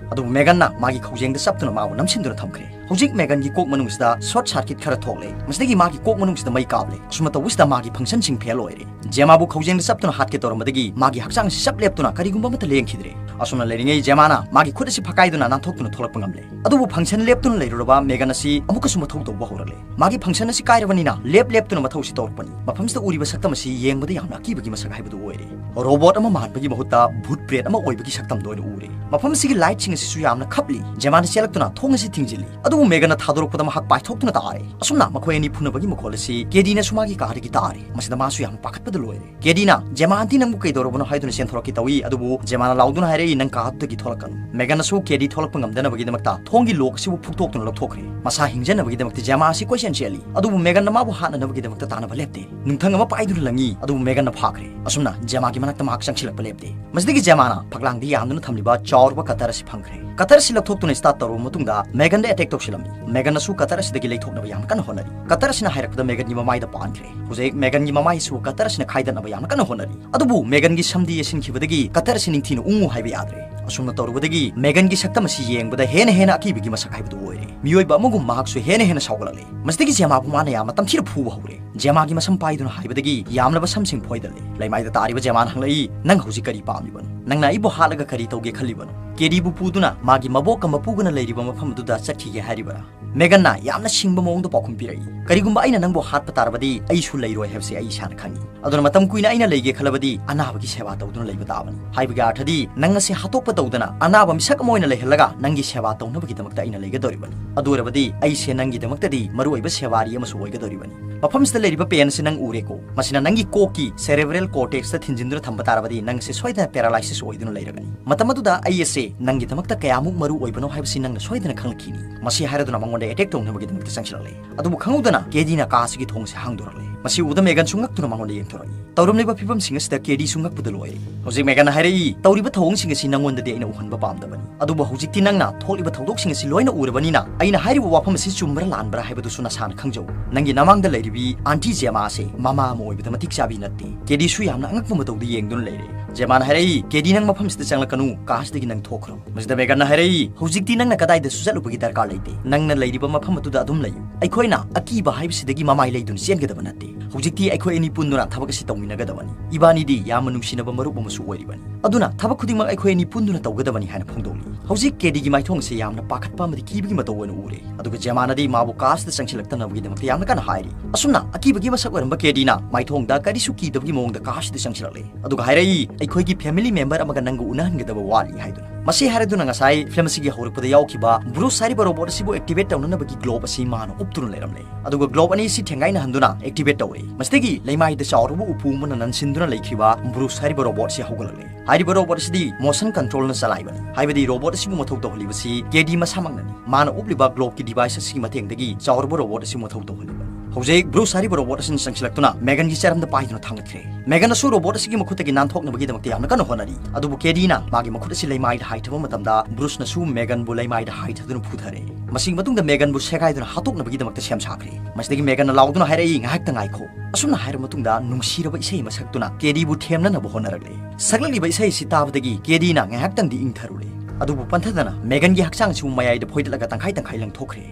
ꯑꯗꯨꯕꯨ ꯃꯦꯒꯟꯅ ꯃꯥꯒꯤ ꯈꯧꯖꯦꯡꯗ ꯆꯞꯇꯨꯅ ꯃꯥꯕꯨ ꯅꯝꯁꯤꯟꯗꯨꯅ ꯊꯝꯈ꯭ꯔꯦ꯫ ꯍꯧꯖꯤꯛ ꯃꯦꯒꯟꯒꯤ ꯀꯣꯛ ꯃꯅꯨꯡꯁꯤꯗ short circuit ꯈꯔ ꯊꯣꯛꯂꯦ꯫ ꯃꯁꯤꯗꯒꯤ ꯃꯥꯒꯤ ꯀꯣꯛ ꯃꯅꯨꯡꯁꯤꯗ ꯃꯩ ꯀꯥꯞꯂꯦ꯫ ꯑꯁꯨꯝꯅ ꯇꯧꯕꯁꯤꯗ ꯃꯥꯒꯤ functionꯁꯤꯡ fail ꯑꯣꯏꯔꯦ꯫ ꯖꯦꯃꯥꯕꯨ ꯈꯧꯖꯦꯡꯗ ꯆꯞꯇꯨꯅ ꯍꯥꯠꯀꯦ ꯇꯧꯔꯝꯕꯗꯒꯤ ꯃꯥꯒꯤ ꯍꯛꯆꯥꯡꯁꯤ ꯆꯞ ꯂꯦꯞꯇꯨꯅ ꯀꯔꯤꯒꯨꯝꯕ ꯑꯃꯠꯇ ꯂꯦꯡꯈꯤꯗ꯭ꯔꯦ꯫ ꯑꯁꯨꯝꯅ ꯂꯩꯔꯤꯉꯩ ꯖꯦꯃꯥꯅ ꯃꯥꯒꯤ ꯈꯨꯠ ꯑꯁꯤ ꯐꯛꯀꯥꯏꯗꯨꯅ ꯅꯥꯟꯊꯣꯛꯇꯨꯅ ꯊꯣꯛꯂꯛꯄ ꯉꯝꯂꯦ꯫ ꯑꯗꯨꯕꯨ function ꯂꯦꯞꯇꯨꯅ ꯂꯩꯔꯨꯔꯕ ꯃꯦꯒꯟ ꯑꯁꯤ ꯑꯃꯨꯛꯀꯁꯨ ꯃꯊꯧ ꯇꯧꯕ ꯍꯧꯔꯛꯂꯦ꯫ ꯃꯥꯒꯤ function ꯑꯁꯤ ꯀꯥꯏꯔꯕꯅꯤꯅ ꯂꯦꯞ ꯂꯦꯞꯇꯨꯅ ꯃꯊꯧꯁꯤ ꯇꯧꯔꯛꯄꯅꯤ꯫ ꯃꯐꯝꯁꯤꯗ ꯎꯔꯤꯕ ꯁꯛꯇꯝ ꯑꯁꯤ ꯌꯦꯡꯕꯗ ꯌꯥꯝꯅ ꯑꯀꯤꯕꯒꯤ ꯃꯁꯛ ꯍꯥꯏꯕꯗꯨ ꯑꯣꯏꯔꯦ꯫ Robot ꯑꯃ ꯃꯥꯟꯕꯒꯤ ꯃꯍꯨꯠꯇ ꯚꯨꯠ ꯄ꯭ꯔꯦꯠ ꯑꯃ ꯑꯣꯏꯕꯒꯤ ꯁꯛꯇꯝꯗ ꯑꯣꯏꯅ ꯎꯔꯦ꯫ ꯃꯐꯝꯁꯤꯒꯤ lightꯁꯤꯡ ꯑꯁꯤꯁꯨ ꯌꯥꯝꯅ ꯈꯞꯂꯤ꯫ ꯖꯦꯃꯥꯅ ꯆꯦꯜꯂꯛꯇꯨꯅ ꯊꯣꯡ ꯑꯁꯤ ꯊꯤꯡꯖꯤꯜꯂꯤ꯫ ꯑꯗꯨꯕꯨ ꯃꯦꯒꯟꯅ ꯊꯥꯗꯣꯔꯛꯄꯗ ꯃꯍꯥꯛ ꯄꯥꯏꯊꯣꯛꯇꯨꯅ ꯇꯥꯔꯦ꯫ ꯑꯁꯨꯝꯅ ꯃꯈꯣꯏ ꯑꯅꯤ ꯐꯨꯅꯕꯒꯤ ꯃꯈꯣꯜ ꯑꯁꯤ ꯀꯦꯗꯤꯅꯁꯨ ꯃꯥꯒꯤ ꯀꯥꯗꯒꯤ ꯇꯥꯔꯦ꯫ ꯃꯁꯤꯗ ꯃꯥꯁꯨ ꯌꯥꯝꯅ ꯄꯥꯈꯠꯄꯗ ꯂꯣꯏꯔꯦ꯫ ꯀꯦꯗꯤꯅ, "ꯖꯦꯃꯥ ꯑꯟꯇꯤ, ꯅꯪꯕꯨ ꯀꯩꯗꯧꯔꯕꯅꯣ?" ꯍꯥꯏꯗꯨꯅ ꯆꯦꯟꯊꯣꯔꯛꯀꯦ ꯇꯧꯏ꯫ ꯑꯗꯨꯕꯨ ꯖꯦꯃꯥꯅ ꯂꯥꯎꯗꯨꯅ ꯍꯥꯏꯔꯛꯏ, "ꯅꯪ ꯀꯥꯗꯨꯗꯒꯤ ꯊꯣꯛꯂꯛꯀꯅꯨ꯫" ꯃꯦꯒꯟꯅꯁꯨ ꯀꯦꯗꯤ ꯊꯣꯛꯂꯛꯄ ꯉꯝꯗꯅꯕꯒꯤꯗꯃꯛꯇ ꯊꯣꯡꯒꯤ lock ꯑꯁꯤꯕꯨ ꯐꯨꯛꯇꯣꯛꯇꯨꯅ ꯂꯧꯊꯣꯛꯈ꯭ꯔꯦ꯫ ꯃꯁꯥ ꯍꯤꯡꯖꯅꯕꯒꯤꯗꯃꯛꯇ ꯖꯦꯃꯥ ꯑꯁꯤ ꯀꯣꯏꯆꯦꯟ ꯆꯦꯜꯂꯤ꯫ ꯑꯗꯨꯕꯨ ꯃꯦꯒꯟꯅ ꯃꯥꯕꯨ ꯍꯥꯠꯅꯅꯕꯒꯤꯗꯃꯛꯇ ꯇꯥꯟꯅꯕ ꯂꯦꯞꯇꯦ꯫ ꯅꯨꯡꯊꯪ ꯑꯃ ꯄꯥꯏꯗꯨꯅ ꯂꯪꯉꯤ꯫ ꯑꯗꯨꯕꯨ ꯃꯦꯒꯟꯅ ꯐꯥꯈ꯭ꯔꯦ꯫ ꯑꯁꯨꯝꯅ ꯖꯦꯃꯥꯒꯤ ꯃꯅꯥꯛꯇ ꯃꯍꯥꯛ ꯆꯪꯁꯤꯜꯂꯛꯄ ꯂꯦꯞꯇꯦ꯫ ꯃꯁꯤꯗꯒꯤ ꯖꯦꯃꯥꯅ ꯐꯛꯂꯥꯡꯗ ꯌꯥꯝꯗꯨꯅ ꯊꯝꯂꯤꯕ ꯆꯥꯎꯔꯕ cutter ꯑꯁꯤ ꯐꯪꯈ꯭ꯔꯦ꯫ Cutter ꯑꯁꯤ ꯂꯧꯊꯣꯛꯇꯨꯅ start ꯇꯧꯔꯕ ꯃꯇꯨꯡꯗ ꯃꯦꯒꯟꯗ attack ꯇꯧꯁꯤꯜꯂꯝꯃꯤ꯫ ꯃꯦꯒꯟꯅꯁꯨ cutter ꯑꯁꯤꯗꯒꯤ ꯂꯩꯊꯣꯛꯅꯕ ꯌꯥꯝꯅ ꯀꯟꯅ ꯍꯣꯠꯅꯔꯤ꯫ Cutter ꯑꯁꯤꯅ ꯍꯥꯏꯔꯛꯄꯗ ꯃꯦꯒꯟꯒꯤ ꯃꯃꯥꯏꯗ ꯄꯥꯟꯈ꯭ꯔꯦ꯫ ꯍꯧꯖꯤꯛ ꯃꯦꯒꯟꯒꯤ ꯃꯃꯥꯏꯁꯨ cutter ꯑꯁꯤꯅ ꯈꯥꯏꯗꯠꯅꯕ ꯌꯥꯝꯅ ꯀꯟꯅ ꯍꯣꯠꯅꯔꯤ꯫ ꯑꯗꯨꯕꯨ ꯃꯦꯒꯟꯒꯤ ꯁꯝꯗꯤ ꯌꯦꯠꯁꯤꯟꯈꯤꯕꯗꯒꯤ cutter ꯑꯁꯤ ꯅꯤꯡꯊꯤꯅ ꯎꯪꯉꯨ ꯍꯥꯏꯕ ꯌꯥꯗ꯭ꯔꯦ꯫ ꯑꯁꯨꯝꯅ ꯇꯧꯔꯨꯕꯗꯒꯤ ꯃꯦꯒꯟꯒꯤ ꯁꯛꯇꯝ ꯑꯁꯤ ꯌꯦꯡꯕꯗ ꯍꯦꯟꯅ ꯍꯦꯟꯅ ꯑꯀꯤꯕꯒꯤ ꯃꯁꯛ ꯍꯥꯏꯕꯗꯨ ꯑꯣꯏꯔꯦ꯫ ꯃꯤꯑꯣꯏꯕ ꯑꯃꯒꯨꯝ ꯃꯍꯥꯛꯁꯨ ꯍꯦꯟꯅ ꯍꯦꯟꯅ ꯁꯥꯎꯒꯠꯂꯛꯂꯦ꯫ ꯃꯁꯤꯗꯒꯤ ꯖꯦꯃꯥꯕꯨ ꯃꯥꯅ ꯌꯥꯝꯅ ꯇꯝꯊꯤꯅ ꯐꯨꯕ ꯍꯧꯔꯦ꯫ ꯖꯦꯃꯥꯒꯤ ꯃꯁꯝ ꯄꯥꯏꯗꯨꯅ ꯍꯥꯏꯕꯗꯒꯤ ꯌꯥꯝꯂꯕ ꯁꯝꯁꯤꯡ ꯐꯣꯏꯗꯠꯂꯦ꯫ ꯂꯩꯃꯥꯏꯗ ꯇꯥꯔꯤꯕ ꯖꯦꯃꯥꯅ ꯍꯪꯂꯛꯏ, "ꯅꯪ ꯍꯧꯖꯤꯛ ꯀꯔꯤ ꯄꯥꯝꯂꯤꯕꯅꯣ? ꯅꯪꯅ ꯑꯩꯕꯨ ꯍꯥꯠꯂꯒ ꯀꯔꯤ ꯇꯧꯒꯦ ꯈꯜꯂꯤꯕꯅꯣ?" ꯀꯦꯗꯤꯕꯨ ꯄꯨꯗꯨꯅ ꯃꯥꯒꯤ ꯃꯕꯣꯛꯀ ꯃꯄꯨꯒꯅ ꯂꯩꯔꯤꯕ ꯃꯐꯝ ꯑꯗꯨꯗ ꯆꯠꯈꯤꯒꯦ ꯍꯥꯏꯔꯤꯕꯔꯥ? ꯃꯦꯒꯟꯅ ꯌꯥꯝꯅ ꯁꯤꯡꯕ ꯃꯑꯣꯡꯗ ꯄꯥꯎꯈꯨꯝ ꯄꯤꯔꯛꯏ, "ꯀꯔꯤꯒꯨꯝꯕ ꯑꯩꯅ ꯅꯪꯕꯨ ꯍꯥꯠꯄ ꯇꯥꯔꯕꯗꯤ ꯑꯩꯁꯨ ꯂꯩꯔꯣꯏ ꯍꯥꯏꯕꯁꯤ ꯑꯩ ꯏꯁꯥꯅ ꯈꯪꯏ꯫ ꯑꯗꯨꯅ ꯃꯇꯝ ꯀꯨꯏꯅ ꯑꯩꯅ ꯂꯩꯒꯦ ꯈꯜꯂꯕꯗꯤ ꯑꯅꯥꯕꯒꯤ ꯁꯦꯕꯥ ꯇꯧꯗꯨꯅ ꯂꯩꯕ ꯇꯥꯕꯅꯤ꯫ ꯍꯥꯏꯕꯒꯤ ꯑꯔꯊꯗꯤ ꯅꯪ ꯑꯁꯤ ꯍꯥꯠꯇꯣꯛꯄ ꯇꯧꯗꯅ ꯑꯅꯥꯕ ꯃꯤꯁꯛ ꯑꯃ ꯑꯣꯏꯅ ꯂꯩꯍꯜꯂꯒ ꯅꯪꯒꯤ ꯁꯦꯕꯥ ꯇꯧꯅꯕꯒꯤꯗꯃꯛꯇ ꯑꯩꯅ ꯂꯩꯒꯗꯧꯔꯤꯕꯅꯤ꯫ ꯑꯗꯨ ꯑꯣꯏꯔꯕꯗꯤ ꯑꯩꯁꯦ ꯅꯪꯒꯤꯗꯃꯛꯇꯗꯤ ꯃꯔꯨꯑꯣꯏꯕ ꯁꯦꯕꯥꯔꯤ ꯑꯃꯁꯨ ꯑꯣꯏꯒꯗꯧꯔꯤꯕꯅꯤ꯫ ꯃꯐꯝꯁꯤꯗ ꯂꯩꯔꯤꯕ pain ꯑꯁꯤ ꯅꯪ ꯎꯔꯦꯀꯣ? ꯃꯁꯤꯅ ꯅꯪꯒꯤ ꯀꯣꯛꯀꯤ cerebral cortex ꯇ ꯊꯤꯟꯖꯤꯟꯗꯨꯅ ꯊꯝꯕ ꯇꯥꯔꯕꯗꯤ ꯅꯪ ꯑꯁꯤ ꯁꯣꯏꯗꯅ paralysis ꯑꯣꯏꯗꯨꯅ ꯂꯩꯔꯒꯅꯤ꯫ ꯃꯇꯝ ꯑꯗꯨꯗ ꯑꯩ ꯑꯁꯦ ꯅꯪꯒꯤꯗꯃꯛꯇ ꯀꯌꯥꯃꯨꯛ ꯃꯔꯨ ꯑꯣꯏꯕꯅꯣ ꯍꯥꯏꯕꯁꯤ ꯅꯪꯅ ꯁꯣꯏꯗꯅ ꯈꯪꯂꯛꯈꯤꯅꯤ꯫" ꯃꯁꯤ ꯍꯥꯏꯔꯗꯨꯅ ꯃꯉꯣꯟꯗ attack ꯇꯧꯅꯕꯒꯤꯗꯃꯛꯇ ꯆꯪꯁꯤꯜꯂꯛꯂꯦ꯫ ꯑꯗꯨꯕꯨ ꯈꯪꯍꯧꯗꯅ ꯀꯦꯗꯤꯅ ꯀꯥ ꯑꯁꯤꯒꯤ ꯊꯣꯡꯁꯦ ꯍꯥꯡꯗꯣꯔꯛꯂꯦ꯫ ꯃꯁꯤ ꯎꯕꯗ ꯃꯦꯒꯟꯁꯨ ꯉꯛꯇꯨꯅ ꯃꯉꯣꯟꯗ ꯌꯦꯡꯊꯣꯔꯛꯏ꯫ ꯇꯧꯔꯝꯂꯤꯕ ꯐꯤꯕꯝꯁꯤꯡ ꯑꯁꯤꯗ ꯀꯦꯗꯤꯁꯨ ꯉꯛꯄꯗ ꯂꯣꯏꯔꯦ꯫ ꯍꯧꯖꯤꯛ ꯃꯦꯒꯟꯅ ꯍꯥꯏꯔꯛꯏ, "ꯇꯧꯔꯤꯕ ꯊꯧꯑꯣꯡꯁꯤꯡ ꯑꯁꯤ ꯅꯪꯉꯣꯟꯗꯗꯤ ꯑꯩꯅ ꯎꯍꯟꯕ ꯄꯥꯝꯗꯕꯅꯤ꯫ ꯑꯗꯨꯕꯨ ꯍꯧꯖꯤꯛꯇꯤ ꯅꯪꯅ ꯊꯣꯛꯂꯤꯕ ꯊꯧꯗꯣꯛꯁꯤꯡ ꯑꯁꯤ ꯂꯣꯏꯅ ꯎꯔꯕꯅꯤꯅ ꯑꯩꯅ ꯍꯥꯏꯔꯤꯕ ꯋꯥꯐꯝ ꯑꯁꯤ ꯆꯨꯝꯕ꯭ꯔꯥ ꯂꯥꯟꯕ꯭ꯔꯥ ꯍꯥꯏꯕꯗꯨꯁꯨ ꯅꯁꯥꯅ ꯈꯪꯖꯧ꯫ ꯅꯪꯒꯤ ꯅꯃꯥꯡꯗ ꯂꯩꯔꯤꯕꯤ ꯑꯟꯇꯤ ꯖꯦꯃꯥ ꯑꯁꯤ ꯃꯃꯥ ꯑꯃ ꯑꯣꯏꯕꯗ ꯃꯇꯤꯛ ꯆꯥꯕꯤ ꯅꯠꯇꯦ꯫" ꯀꯦꯗꯤꯁꯨ ꯌꯥꯝꯅ ꯑꯉꯛꯄ ꯃꯇꯧꯗ ꯌꯦꯡꯗꯨꯅ ꯂꯩꯔꯦ꯫ ꯖꯦꯃꯥꯅ ꯍꯥꯏꯔꯛꯏ, "ꯀꯦꯗꯤ, ꯅꯪ ꯃꯐꯝꯁꯤꯗ ꯆꯪꯂꯛꯀꯅꯨ, ꯀꯥꯁꯤꯗꯒꯤ ꯅꯪ ꯊꯣꯛꯈ꯭ꯔꯣ꯫" ꯃꯁꯤꯗ ꯃꯦꯒꯟꯅ ꯍꯥꯏꯔꯛꯏ, "ꯍꯧꯖꯤꯛꯇꯤ ꯅꯪꯅ ꯀꯗꯥꯏꯗꯁꯨ ꯆꯠꯂꯨꯕꯒꯤ ꯗꯔꯀꯥꯔ ꯂꯩꯇꯦ꯫ ꯅꯪꯅ ꯂꯩꯔꯤꯕ ꯃꯐꯝ ꯑꯗꯨꯗ ꯑꯗꯨꯝ ꯂꯩꯌꯨ꯫ ꯑꯩꯈꯣꯏꯅ ꯑꯀꯤꯕ ꯍꯥꯏꯕꯁꯤꯗꯒꯤ ꯃꯃꯥꯏ ꯂꯩꯗꯨꯅ ꯆꯦꯟꯒꯗꯕ ꯅꯠꯇꯦ꯫ ꯍꯧꯖꯤꯛꯇꯤ ꯑꯩꯈꯣꯏ ꯑꯅꯤ ꯄꯨꯟꯗꯨꯅ ꯊꯕꯛ ꯑꯁꯤ ꯇꯧꯃꯤꯟꯅꯒꯗꯕꯅꯤ꯫ ꯏꯕꯥꯅꯤꯗꯤ ꯌꯥꯝꯅ ꯅꯨꯡꯁꯤꯅꯕ ꯃꯔꯨꯞ ꯑꯃꯁꯨ ꯑꯣꯏꯔꯤꯕꯅꯤ꯫ ꯑꯗꯨꯅ ꯊꯕꯛ ꯈꯨꯗꯤꯡꯃꯛ ꯑꯩꯈꯣꯏ ꯑꯅꯤ ꯄꯨꯟꯗꯨꯅ ꯇꯧꯒꯗꯕꯅꯤ" ꯍꯥꯏꯅ ꯐꯣꯡꯗꯣꯛꯂꯤ꯫ ꯍꯧꯖꯤꯛ ꯀꯦꯗꯤꯒꯤ ꯃꯥꯏꯊꯣꯡ ꯑꯁꯤ ꯌꯥꯝꯅ ꯄꯥꯈꯠꯄ ꯑꯃꯗꯤ ꯀꯤꯕꯒꯤ ꯃꯇꯧ ꯑꯣꯏꯅ ꯎꯔꯦ꯫ ꯑꯗꯨꯒ ꯖꯦꯃꯥꯅꯗꯤ ꯃꯥꯕꯨ ꯀꯥꯁꯤꯗ ꯆꯪꯁꯤꯜꯂꯛꯇꯅꯕꯒꯤꯗꯃꯛꯇ ꯌꯥꯝꯅ ꯀꯟꯅ ꯍꯥꯏꯔꯤ꯫ ꯑꯁꯨꯝꯅ ꯑꯀꯤꯕꯒꯤ ꯃꯁꯛ ꯑꯣꯏꯔꯝꯕ ꯀꯦꯗꯤꯅ ꯃꯥꯏꯊꯣꯡꯗ ꯀꯔꯤꯁꯨ ꯀꯤꯗꯕꯒꯤ ꯃꯑꯣꯡꯗ ꯀꯥꯁꯤꯗ ꯆꯪꯁꯤꯜꯂꯛꯂꯦ꯫ ꯑꯗꯨꯒ ꯍꯥꯏꯔꯛꯏ, "ꯑꯩꯈꯣꯏꯒꯤ family member ꯑꯃꯒ ꯅꯪꯒ ꯎꯅꯍꯟꯒꯗꯕ ꯋꯥꯠꯂꯤ" ꯍꯥꯏꯗꯨꯅ꯫ ꯃꯁꯤ ꯍꯥꯏꯔꯗꯨꯅ ꯉꯁꯥꯏ film ꯑꯁꯤꯒꯤ ꯍꯧꯔꯛꯄꯗ ꯌꯥꯎꯈꯤꯕ ꯕ꯭ꯔꯨꯁ ꯍꯥꯏꯔꯤꯕ robot ꯑꯁꯤꯕꯨ activate ꯇꯧꯅꯅꯕꯒꯤ glove ꯑꯁꯤ ꯃꯥꯅ ꯎꯞꯇꯨꯅ ꯂꯩꯔꯝꯂꯦ꯫ ꯑꯗꯨꯒ glove ꯑꯅꯤ ꯑꯁꯤ ꯊꯦꯡꯒꯥꯏꯅꯍꯟꯗꯨꯅ activate ꯇꯧꯔꯦ꯫ ꯃꯁꯤꯗꯒꯤ ꯂꯩꯃꯥꯏꯗ ꯆꯥꯎꯔꯕ ꯎꯄꯨ ꯑꯃꯅ ꯅꯟꯁꯤꯟꯗꯨꯅ ꯂꯩꯈꯤꯕ ꯕ꯭ꯔꯨꯁ ꯍꯥꯏꯔꯤꯕ robot ꯑꯁꯤ ꯍꯧꯒꯠꯂꯛꯂꯦ꯫ ꯍꯥꯏꯔꯤꯕ robot ꯑꯁꯤꯗꯤ motion control ꯅ ꯆꯂꯥꯏꯕꯅꯤ, ꯍꯥꯏꯕꯗꯤ robot ꯑꯁꯤꯕꯨ ꯃꯊꯧ ꯇꯧꯍꯜꯂꯤꯕꯁꯤ ꯀꯦꯗꯤ ꯃꯁꯥꯃꯛꯅꯅꯤ꯫ ꯃꯥꯅ ꯎꯞꯂꯤꯕ glove ꯀꯤ device ꯑꯁꯤꯒꯤ ꯃꯇꯦꯡꯗꯒꯤ ꯆꯥꯎꯔꯕ robot ꯑꯁꯤ ꯃꯊꯧ ꯇꯧꯍꯜꯂꯤꯕꯅꯤ꯫ ꯍꯧꯖꯤꯛ ꯕ꯭ꯔꯨꯁ ꯍꯥꯏꯔꯤꯕ robot ꯑꯁꯤꯅ ꯆꯪꯁꯤꯜꯂꯛꯇꯨꯅ ꯃꯦꯒꯟꯒꯤ ꯆꯔꯝꯗ ꯄꯥꯏꯗꯨꯅ ꯊꯥꯡꯒꯠꯈ꯭ꯔꯦ꯫ ꯃꯦꯒꯟꯅꯁꯨ robot ꯑꯁꯤꯒꯤ ꯃꯈꯨꯠꯇꯒꯤ ꯅꯥꯟꯊꯣꯛꯅꯕꯒꯤꯗꯃꯛꯇ ꯌꯥꯝꯅ ꯀꯟꯅ ꯍꯣꯠꯅꯔꯤ꯫ ꯑꯗꯨꯕꯨ ꯀꯦꯗꯤꯅ ꯃꯥꯒꯤ ꯃꯈꯨꯠ ꯑꯁꯤ ꯂꯩꯃꯥꯏꯗ ꯍꯥꯏꯊꯕ ꯃꯇꯝꯗ ꯕ꯭ꯔꯨꯁꯅꯁꯨ ꯃꯦꯒꯟꯕꯨ ꯂꯩꯃꯥꯏꯗ ꯍꯥꯏꯊꯗꯨꯅ ꯐꯨꯊꯔꯦ꯫ ꯃꯁꯤꯒꯤ ꯃꯇꯨꯡꯗ ꯃꯦꯒꯟꯕꯨ ꯁꯦꯒꯥꯏꯗꯨꯅ ꯍꯥꯠꯇꯣꯛꯅꯕꯒꯤꯗꯃꯛꯇ ꯁꯦꯝ ꯁꯥꯈ꯭ꯔꯦ꯫ ꯃꯁꯤꯗꯒꯤ ꯃꯦꯒꯟꯅ ꯂꯥꯎꯗꯨꯅ ꯍꯥꯏꯔꯛꯏ, "ꯉꯥꯏꯍꯥꯛꯇ ꯉꯥꯏꯈꯣ꯫" ꯑꯁꯨꯝꯅ ꯍꯥꯏꯔꯕ ꯃꯇꯨꯡꯗ ꯅꯨꯡꯁꯤꯔꯕ ꯏꯁꯩ ꯑꯃ ꯁꯛꯇꯨꯅ ꯀꯦꯗꯤꯕꯨ ꯊꯦꯝꯅꯅꯕ ꯍꯣꯠꯅꯔꯛꯂꯦ꯫ ꯁꯛꯂꯛꯂꯤꯕ ꯏꯁꯩ ꯑꯁꯤ ꯇꯥꯕꯗꯒꯤ ꯀꯦꯗꯤꯅ ꯉꯥꯏꯍꯥꯛꯇꯪꯗꯤ ꯏꯪꯊꯔꯨꯔꯦ꯫ ꯑꯗꯨꯕꯨ ꯄꯟꯊꯗꯅ ꯃꯦꯒꯟꯒꯤ ꯍꯛꯆꯥꯡꯁꯤꯕꯨ ꯃꯌꯥꯏꯗ ꯐꯣꯏꯗꯠꯂꯒ ꯇꯪꯈꯥꯏ ꯇꯪꯈꯥꯏ ꯂꯪꯊꯣꯛꯈ꯭ꯔꯦ꯫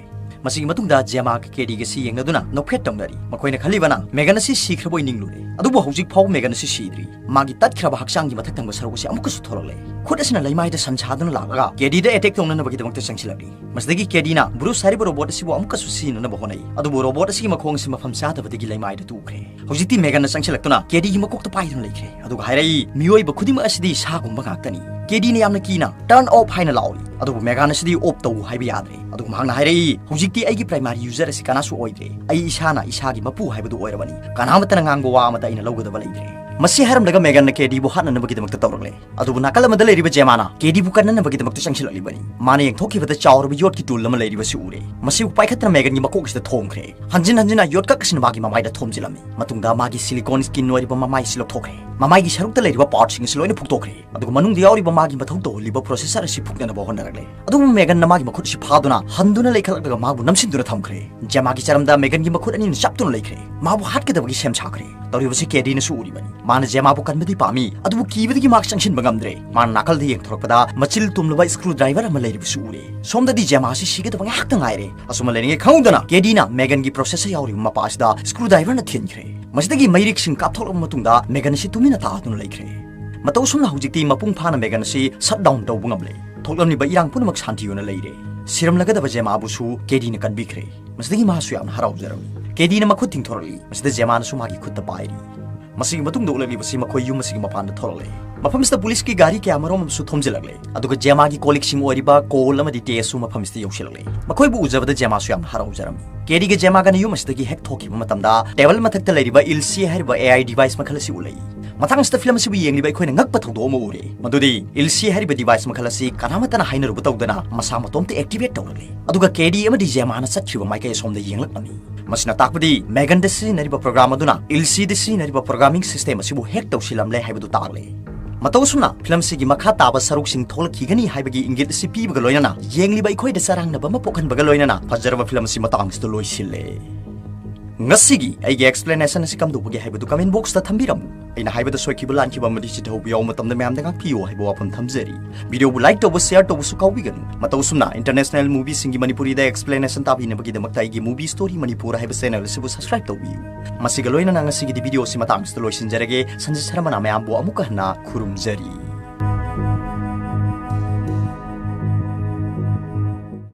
ꯃꯁꯤꯒꯤ ꯃꯇꯨꯡꯗ ꯖꯦꯃꯥꯒ ꯀꯦꯗꯤꯒꯁꯤ ꯌꯦꯡꯅꯗꯨꯅ ꯅꯣꯛꯐꯦꯠ ꯇꯧꯅꯔꯤ꯫ ꯃꯈꯣꯏꯅ ꯈꯜꯂꯤꯕꯅ ꯃꯦꯒꯟ ꯑꯁꯤ ꯁꯤꯈ꯭ꯔꯕꯣꯏ ꯅꯤꯡꯂꯨꯔꯦ꯫ ꯑꯗꯨꯕꯨ ꯍꯧꯖꯤꯛ ꯐꯥꯎꯕ ꯃꯦꯒꯟ ꯑꯁꯤ ꯁꯤꯗ꯭ꯔꯤ꯫ ꯃꯥꯒꯤ ꯇꯠꯈ꯭ꯔꯕ ꯍꯛꯆꯥꯡꯒꯤ ꯃꯊꯛ ꯊꯪꯕ ꯁꯔꯨꯛ ꯑꯁꯤ ꯑꯃꯨꯛꯀꯁꯨ ꯊꯣꯛꯂꯛꯂꯦ꯫ ꯈꯨꯠ ꯑꯁꯤꯅ ꯂꯩꯃꯥꯏꯗ ꯁꯟ ꯁꯥꯗꯨꯅ ꯂꯥꯛꯂꯒ ꯀꯦꯗꯤꯗ attack ꯇꯧꯅꯅꯕꯒꯤꯗꯃꯛꯇ ꯆꯪꯁꯤꯜꯂꯛꯂꯤ꯫ ꯃꯁꯤꯗꯒꯤ ꯀꯦꯗꯤꯅ ꯕ꯭ꯔꯨꯁ ꯍꯥꯏꯔꯤꯕ robot ꯑꯁꯤꯕꯨ ꯑꯃꯨꯛꯀꯁꯨ ꯁꯤꯖꯤꯟꯅꯅꯕ ꯍꯣꯠꯅꯩ꯫ ꯑꯗꯨꯕꯨ robot ꯑꯁꯤꯒꯤ ꯃꯈꯣꯡ ꯑꯁꯤ ꯃꯐꯝ ꯆꯥꯗꯕꯗꯒꯤ ꯂꯩꯃꯥꯏꯗ ꯇꯨꯈ꯭ꯔꯦ꯫ ꯍꯧꯖꯤꯛꯇꯤ ꯃꯦꯒꯟꯅ ꯆꯪꯁꯤꯜꯂꯛꯇꯨꯅ ꯀꯦꯗꯤꯒꯤ ꯃꯀꯣꯛꯇ ꯄꯥꯏꯗꯨꯅ ꯂꯩꯈ꯭ꯔꯦ꯫ ꯑꯗꯨꯒ ꯍꯥꯏꯔꯛꯏ, "ꯃꯤꯑꯣꯏꯕ ꯈꯨꯗꯤꯡꯃꯛ ꯑꯁꯤꯗꯤ ꯁꯥꯒꯨꯝꯕ ꯉꯥꯛꯇꯅꯤ꯫" ꯀꯦꯗꯤꯅ ꯌꯥꯝꯅ ꯀꯤꯅ, "Turn off" ꯍꯥꯏꯅ ꯂꯥꯎꯔꯤ꯫ ꯑꯗꯨꯕꯨ ꯃꯦꯒꯟ ꯑꯁꯤꯗꯤ "Off ꯇꯧ" ꯍꯥꯏꯕ ꯌꯥꯗ꯭ꯔꯦ꯫ ꯑꯗꯨꯒ ꯃꯍꯥꯛꯅ ꯍꯥꯏꯔꯛꯏ, "ꯍꯧꯖꯤꯛꯇꯤ ꯑꯩꯒꯤ primary user ꯑꯁꯤ ꯀꯅꯥꯁꯨ ꯑꯣꯏꯗ꯭ꯔꯦ꯫ ꯑꯩ ꯏꯁꯥꯅ ꯏꯁꯥꯒꯤ ꯃꯄꯨ ꯍꯥꯏꯕꯗꯨ ꯑꯣꯏꯔꯕꯅꯤ꯫ ꯀꯅꯥꯃꯠꯇꯅ ꯉꯥꯡꯕ ꯋꯥ ꯑꯃꯠꯇ ꯑꯩꯅ ꯂꯧꯒꯗꯕ ꯂꯩꯇ꯭ꯔꯦ꯫" ꯃꯁꯤ ꯍꯥꯏꯔꯝꯂꯒ ꯃꯦꯒꯟꯅ ꯀꯦꯗꯤꯕꯨ ꯍꯥꯠꯅꯅꯕꯒꯤꯗꯃꯛꯇ ꯇꯧꯔꯛꯂꯦ꯫ ꯑꯗꯨꯕꯨ ꯅꯥꯀꯜ ꯑꯃꯗ ꯂꯩꯔꯤꯕ ꯖꯦꯃꯥꯅ ꯀꯦꯗꯤꯕꯨ ꯀꯟꯅꯅꯕꯒꯤꯗꯃꯛꯇ ꯆꯪꯁꯤꯜꯂꯛꯂꯤꯕꯅꯤ꯫ ꯃꯥꯅ ꯌꯦꯡꯊꯣꯛꯈꯤꯕꯗ ꯆꯥꯎꯔꯕ ꯌꯣꯠꯀꯤ tool ꯑꯃ ꯂꯩꯔꯤꯕꯁꯤ ꯎꯔꯦ꯫ ꯃꯁꯤꯕꯨ ꯄꯥꯏꯈꯠꯇꯨꯅ ꯃꯦꯒꯟꯒꯤ ꯃꯀꯣꯛ ꯑꯁꯤꯗ ꯊꯣꯝꯈ꯭ꯔꯦ꯫ ꯍꯟꯖꯤꯟ ꯍꯟꯖꯤꯟꯅ ꯌꯣꯠꯀꯛ ꯑꯁꯤꯅ ꯃꯥꯒꯤ ꯃꯃꯥꯏꯗ ꯊꯣꯝꯖꯤꯜꯂꯝꯃꯤ꯫ ꯃꯇꯨꯡꯗ ꯃꯥꯒꯤ silicone skin ꯑꯣꯏꯔꯤꯕ ꯃꯃꯥꯏ ꯑꯁꯤ ꯂꯧꯊꯣꯛꯈ꯭ꯔꯦ꯫ ꯃꯃꯥꯏꯒꯤ ꯁꯔꯨꯛꯇ ꯂꯩꯔꯤꯕ partꯁꯤꯡ ꯑꯁꯤ ꯂꯣꯏꯅ ꯐꯨꯛꯇꯣꯛꯈ꯭ꯔꯦ꯫ ꯑꯗꯨꯒ ꯃꯅꯨꯡꯗ ꯌꯥꯎꯔꯤꯕ ꯃꯥꯒꯤ ꯃꯊꯧ ꯇꯧꯍꯜꯂꯤꯕ processor ꯑꯁꯤ ꯐꯨꯛꯅꯅꯕ ꯍꯣꯠꯅꯔꯛꯂꯦ꯫ ꯑꯗꯨꯕꯨ ꯃꯦꯒꯟꯅ ꯃꯥꯒꯤ ꯃꯈꯨꯠ ꯑꯁꯤ ꯐꯥꯗꯨꯅ ꯍꯟꯗꯨꯅ ꯂꯩꯈꯠꯂꯛꯂꯒ ꯃꯥꯕꯨ ꯅꯝꯁꯤꯟꯗꯨꯅ ꯊꯝꯈ꯭ꯔꯦ꯫ ꯖꯦꯃꯥꯒꯤ ꯆꯔꯝꯗ ꯃꯦꯒꯟꯒꯤ ꯃꯈꯨꯠ ꯑꯅꯤꯅ ꯆꯞꯇꯨꯅ ꯂꯩꯈ꯭ꯔꯦ꯫ ꯃꯥꯕꯨ ꯍꯥꯠꯀꯗꯕꯒꯤ ꯁꯦꯝ ꯁꯥꯈ꯭ꯔꯦ꯫ ꯇꯧꯔꯤꯕꯁꯤ ꯀꯦꯗꯤꯅꯁꯨ ꯎꯔꯤꯕꯅꯤ꯫ ꯃꯥꯅ ꯖꯦꯃꯥꯕꯨ ꯀꯟꯕꯗꯤ ꯄꯥꯝꯃꯤ, ꯑꯗꯨꯕꯨ ꯀꯤꯕꯗꯒꯤ ꯃꯍꯥꯛ ꯆꯪꯁꯤꯟꯕ ꯉꯝꯗ꯭ꯔꯦ꯫ ꯃꯥꯅ ꯅꯥꯀꯜꯗ ꯌꯦꯡꯊꯣꯔꯛꯄꯗ ꯃꯆꯤꯜ ꯇꯨꯝꯂꯕ screw driver ꯑꯃ ꯂꯩꯔꯤꯕꯁꯨ ꯎꯔꯦ꯫ ꯁꯣꯝꯗꯗꯤ ꯖꯦꯃꯥꯁꯤ ꯁꯤꯒꯗꯕ ꯉꯥꯏꯍꯥꯛꯇ ꯉꯥꯏꯔꯦ꯫ ꯑꯁꯨꯝꯅ ꯂꯩꯔꯤꯉꯩ ꯈꯪꯍꯧꯗꯅ ꯀꯦꯗꯤꯅ ꯃꯦꯒꯟꯒꯤ process ꯌꯥꯎꯔꯤꯕ ꯃꯄꯥ ꯑꯁꯤꯗ screw driverꯅ ꯊꯤꯟꯈ꯭ꯔꯦ꯫ ꯃꯁꯤꯗꯒꯤ ꯃꯩꯔꯤꯛꯁꯤꯡ ꯀꯥꯞꯊꯣꯛꯂꯕ ꯃꯇꯨꯡꯗ ꯃꯦꯒꯟ ꯑꯁꯤ ꯇꯨꯃꯤꯟꯅ ꯇꯥꯗꯨꯅ ꯂꯩꯈ꯭ꯔꯦ꯫ ꯃꯇꯧ ꯑꯁꯨꯝꯅ ꯍꯧꯖꯤꯛꯇꯤ ꯃꯄꯨꯡ ꯐꯥꯅ ꯃꯦꯒꯟ ꯑꯁꯤ shut down ꯇꯧꯕ ꯉꯝꯂꯦ꯫ ꯊꯣꯛꯂꯝꯂꯤꯕ ꯏꯔꯥꯡ ꯄꯨꯝꯅꯃꯛ ꯁꯥꯟꯇꯤ ꯑꯣꯏꯅ ꯂꯩꯔꯦ꯫ ꯁꯤꯔꯝꯂꯒꯗꯕ ꯖꯦꯃꯥꯕꯨꯁꯨ ꯀꯦꯗꯤꯅ ꯀꯟꯕꯤꯈ꯭ꯔꯦ꯫ ꯃꯁꯤꯗꯒꯤ ꯃꯍꯥꯛꯁꯨ ꯌꯥꯝꯅ ꯍꯔꯥꯎꯖꯔꯝꯃꯤ꯫ ꯀꯦꯗꯤꯅ ꯃꯈꯨꯠ ꯇꯤꯡꯊꯣꯔꯛꯂꯤ꯫ ꯃꯁꯤꯗ ꯖꯦꯃꯥꯅꯁꯨ ꯃꯥꯒꯤ ꯈꯨꯠꯇ ꯄꯥꯏꯔꯤ꯫ ꯃꯁꯤꯒꯤ ꯃꯇꯨꯡꯗ ꯎꯠꯂꯛꯂꯤꯕꯁꯤ ꯃꯈꯣꯏ ꯌꯨꯝ ꯑꯁꯤꯒꯤ ꯃꯄꯥꯟꯗ ꯊꯣꯛꯂꯛꯂꯦ꯫ ꯃꯐꯝꯁꯤꯗ ꯄꯨꯂꯤꯁꯀꯤ ꯒꯥꯔꯤ ꯀꯌꯥ ꯃꯔꯨꯝ ꯑꯃꯁꯨ ꯊꯣꯝꯖꯤꯜꯂꯛꯂꯦ꯫ ꯑꯗꯨꯒ ꯖꯦꯃꯥꯒꯤ ꯀꯣꯂꯤꯛꯁꯤꯡ ꯑꯣꯏꯔꯤꯕ ꯀꯣꯜ ꯑꯃꯗꯤ ꯇꯦꯁꯨ ꯃꯐꯝꯁꯤꯗ ꯌꯧꯁꯤꯜꯂꯛꯂꯦ꯫ ꯃꯈꯣꯏꯕꯨ ꯎꯖꯕꯗ ꯖꯦꯃꯥꯁꯨ ꯌꯥꯝꯅ ꯍꯔꯥꯎꯖꯔꯝꯃꯤ꯫ ꯀꯦꯗꯤꯒ ꯖꯦꯃꯥꯒꯅ ꯌꯨꯝ ꯑꯁꯤꯗꯒꯤ ꯍꯦꯛ ꯊꯣꯛꯈꯤꯕ ꯃꯇꯝꯗ ꯇꯦꯕꯜ ꯃꯊꯛꯇ ꯂꯩꯔꯤꯕ ꯏꯜꯁꯤ ꯍꯥꯏꯔꯤꯕ AI device ꯃꯈꯜ ꯑꯁꯤ ꯎꯠꯂꯛꯏ꯫ ꯃꯇꯥꯡ ꯑꯁꯤꯗ ꯐꯤꯂꯝ ꯑꯁꯤꯕꯨ ꯌꯦꯡꯂꯤꯕ ꯑꯩꯈꯣꯏꯅ ꯉꯛꯄ ꯊꯧꯗꯣꯛ ꯑꯃ ꯎꯔꯦ꯫ ꯃꯗꯨꯗꯤ ꯏꯜꯁꯤ ꯍꯥꯏꯔꯤꯕ device ꯃꯈꯜ ꯑꯁꯤ ꯀꯅꯥꯃꯠꯇꯅ ꯍꯥꯏꯅꯔꯨꯕ ꯇꯧꯗꯅ ꯃꯁꯥ ꯃꯇꯣꯝꯇ activate ꯇꯧꯔꯛꯂꯦ꯫ ꯑꯗꯨꯒ ꯀꯦꯗꯤ ꯑꯃꯗꯤ ꯖꯦꯃꯥꯅ ꯆꯠꯈꯤꯕ ꯃꯥꯏꯀꯩ ꯑꯁꯣꯝꯗ ꯌꯦꯡꯂꯛꯂꯝꯃꯤ꯫ ꯃꯁꯤꯅ ꯇꯥꯛꯄꯗꯤ ꯃꯦꯒꯟꯗ ꯁꯤꯖꯤꯟꯅꯔꯤꯕ program ꯑꯗꯨꯅ ꯏꯜꯁꯤꯗ ꯁꯤꯖꯤꯟꯅꯔꯤꯕ programming system ꯑꯁꯤꯕꯨ hack ꯇꯧꯁꯤꯜꯂꯝꯂꯦ ꯍꯥꯏꯕꯗꯨ ꯇꯥꯛꯂꯦ꯫ ꯃꯇꯧ ꯑꯁꯨꯝꯅ ꯐꯤꯂꯝ ꯑꯁꯤꯒꯤ ꯃꯈꯥ ꯇꯥꯕ ꯁꯔꯨꯛꯁꯤꯡ ꯊꯣꯛꯂꯛꯈꯤꯒꯅꯤ ꯍꯥꯏꯕꯒꯤ ꯏꯪꯒꯤꯠ ꯑꯁꯤ ꯄꯤꯕꯒ ꯂꯣꯏꯅꯅ ꯌꯦꯡꯂꯤꯕ ꯑꯩꯈꯣꯏꯗ ꯆꯔꯥꯡꯅꯕ ꯑꯃ ꯄꯣꯛꯍꯟꯕꯒ ꯂꯣꯏꯅꯅ ꯐꯖꯔꯕ ꯐꯤꯂꯝ ꯑꯁꯤ ꯃꯇꯥꯡ ꯑꯁꯤꯗ ꯂꯣꯏꯁꯤꯜꯂꯦ꯫ ꯉꯁꯤꯒꯤ ꯑꯩꯒꯤ explanation ꯑꯁꯤ ꯀꯝꯗꯧꯕꯒꯦ ꯍꯥꯏꯕꯗꯨ comment box ꯇ ꯊꯝꯕꯤꯔꯝꯃꯨ꯫ ꯑꯩꯅ ꯍꯥꯏꯕꯗ ꯁꯣꯏꯈꯤꯕ ꯂꯥꯟꯈꯤꯕ ꯑꯃꯗꯤ ꯆꯤꯊꯍꯧꯕ ꯌꯥꯎꯕ ꯃꯇꯝꯗ ꯃꯌꯥꯝꯗ ꯉꯥꯛꯄꯤꯌꯨ ꯍꯥꯏꯕ ꯋꯥꯐꯝ ꯊꯝꯖꯔꯤ꯫ Video ꯕꯨ like ꯇꯧꯕ, share ꯇꯧꯕꯁꯨ ꯀꯥꯎꯕꯤꯒꯅꯨ꯫ ꯃꯇꯧ ꯑꯁꯨꯝꯅ international movie ꯁꯤꯡꯒꯤ ꯃꯅꯤꯄꯨꯔꯤꯗ explanation ꯇꯥꯕꯤꯅꯕꯒꯤꯗꯃꯛꯇ ꯑꯩꯒꯤ Movie Story ꯃꯅꯤꯄꯨꯔ ꯍꯥꯏꯕ channel ꯑꯁꯤꯕꯨ subscribe ꯇꯧꯕꯤꯌꯨ꯫ ꯃꯁꯤꯒ ꯂꯣꯏꯅꯅ ꯉꯁꯤꯒꯤꯗꯤ video ꯑꯁꯤ ꯃꯇꯥꯡ ꯑꯁꯤꯗ ꯂꯣꯏꯁꯤꯟꯖꯔꯒꯦ꯫ ꯁꯟꯖꯤꯠ ꯁꯔꯃꯅ ꯃꯌꯥꯝꯕꯨ ꯑꯃꯨꯛꯀ ꯍꯟꯅ ꯈꯨꯔꯨꯝꯖꯔꯤ꯫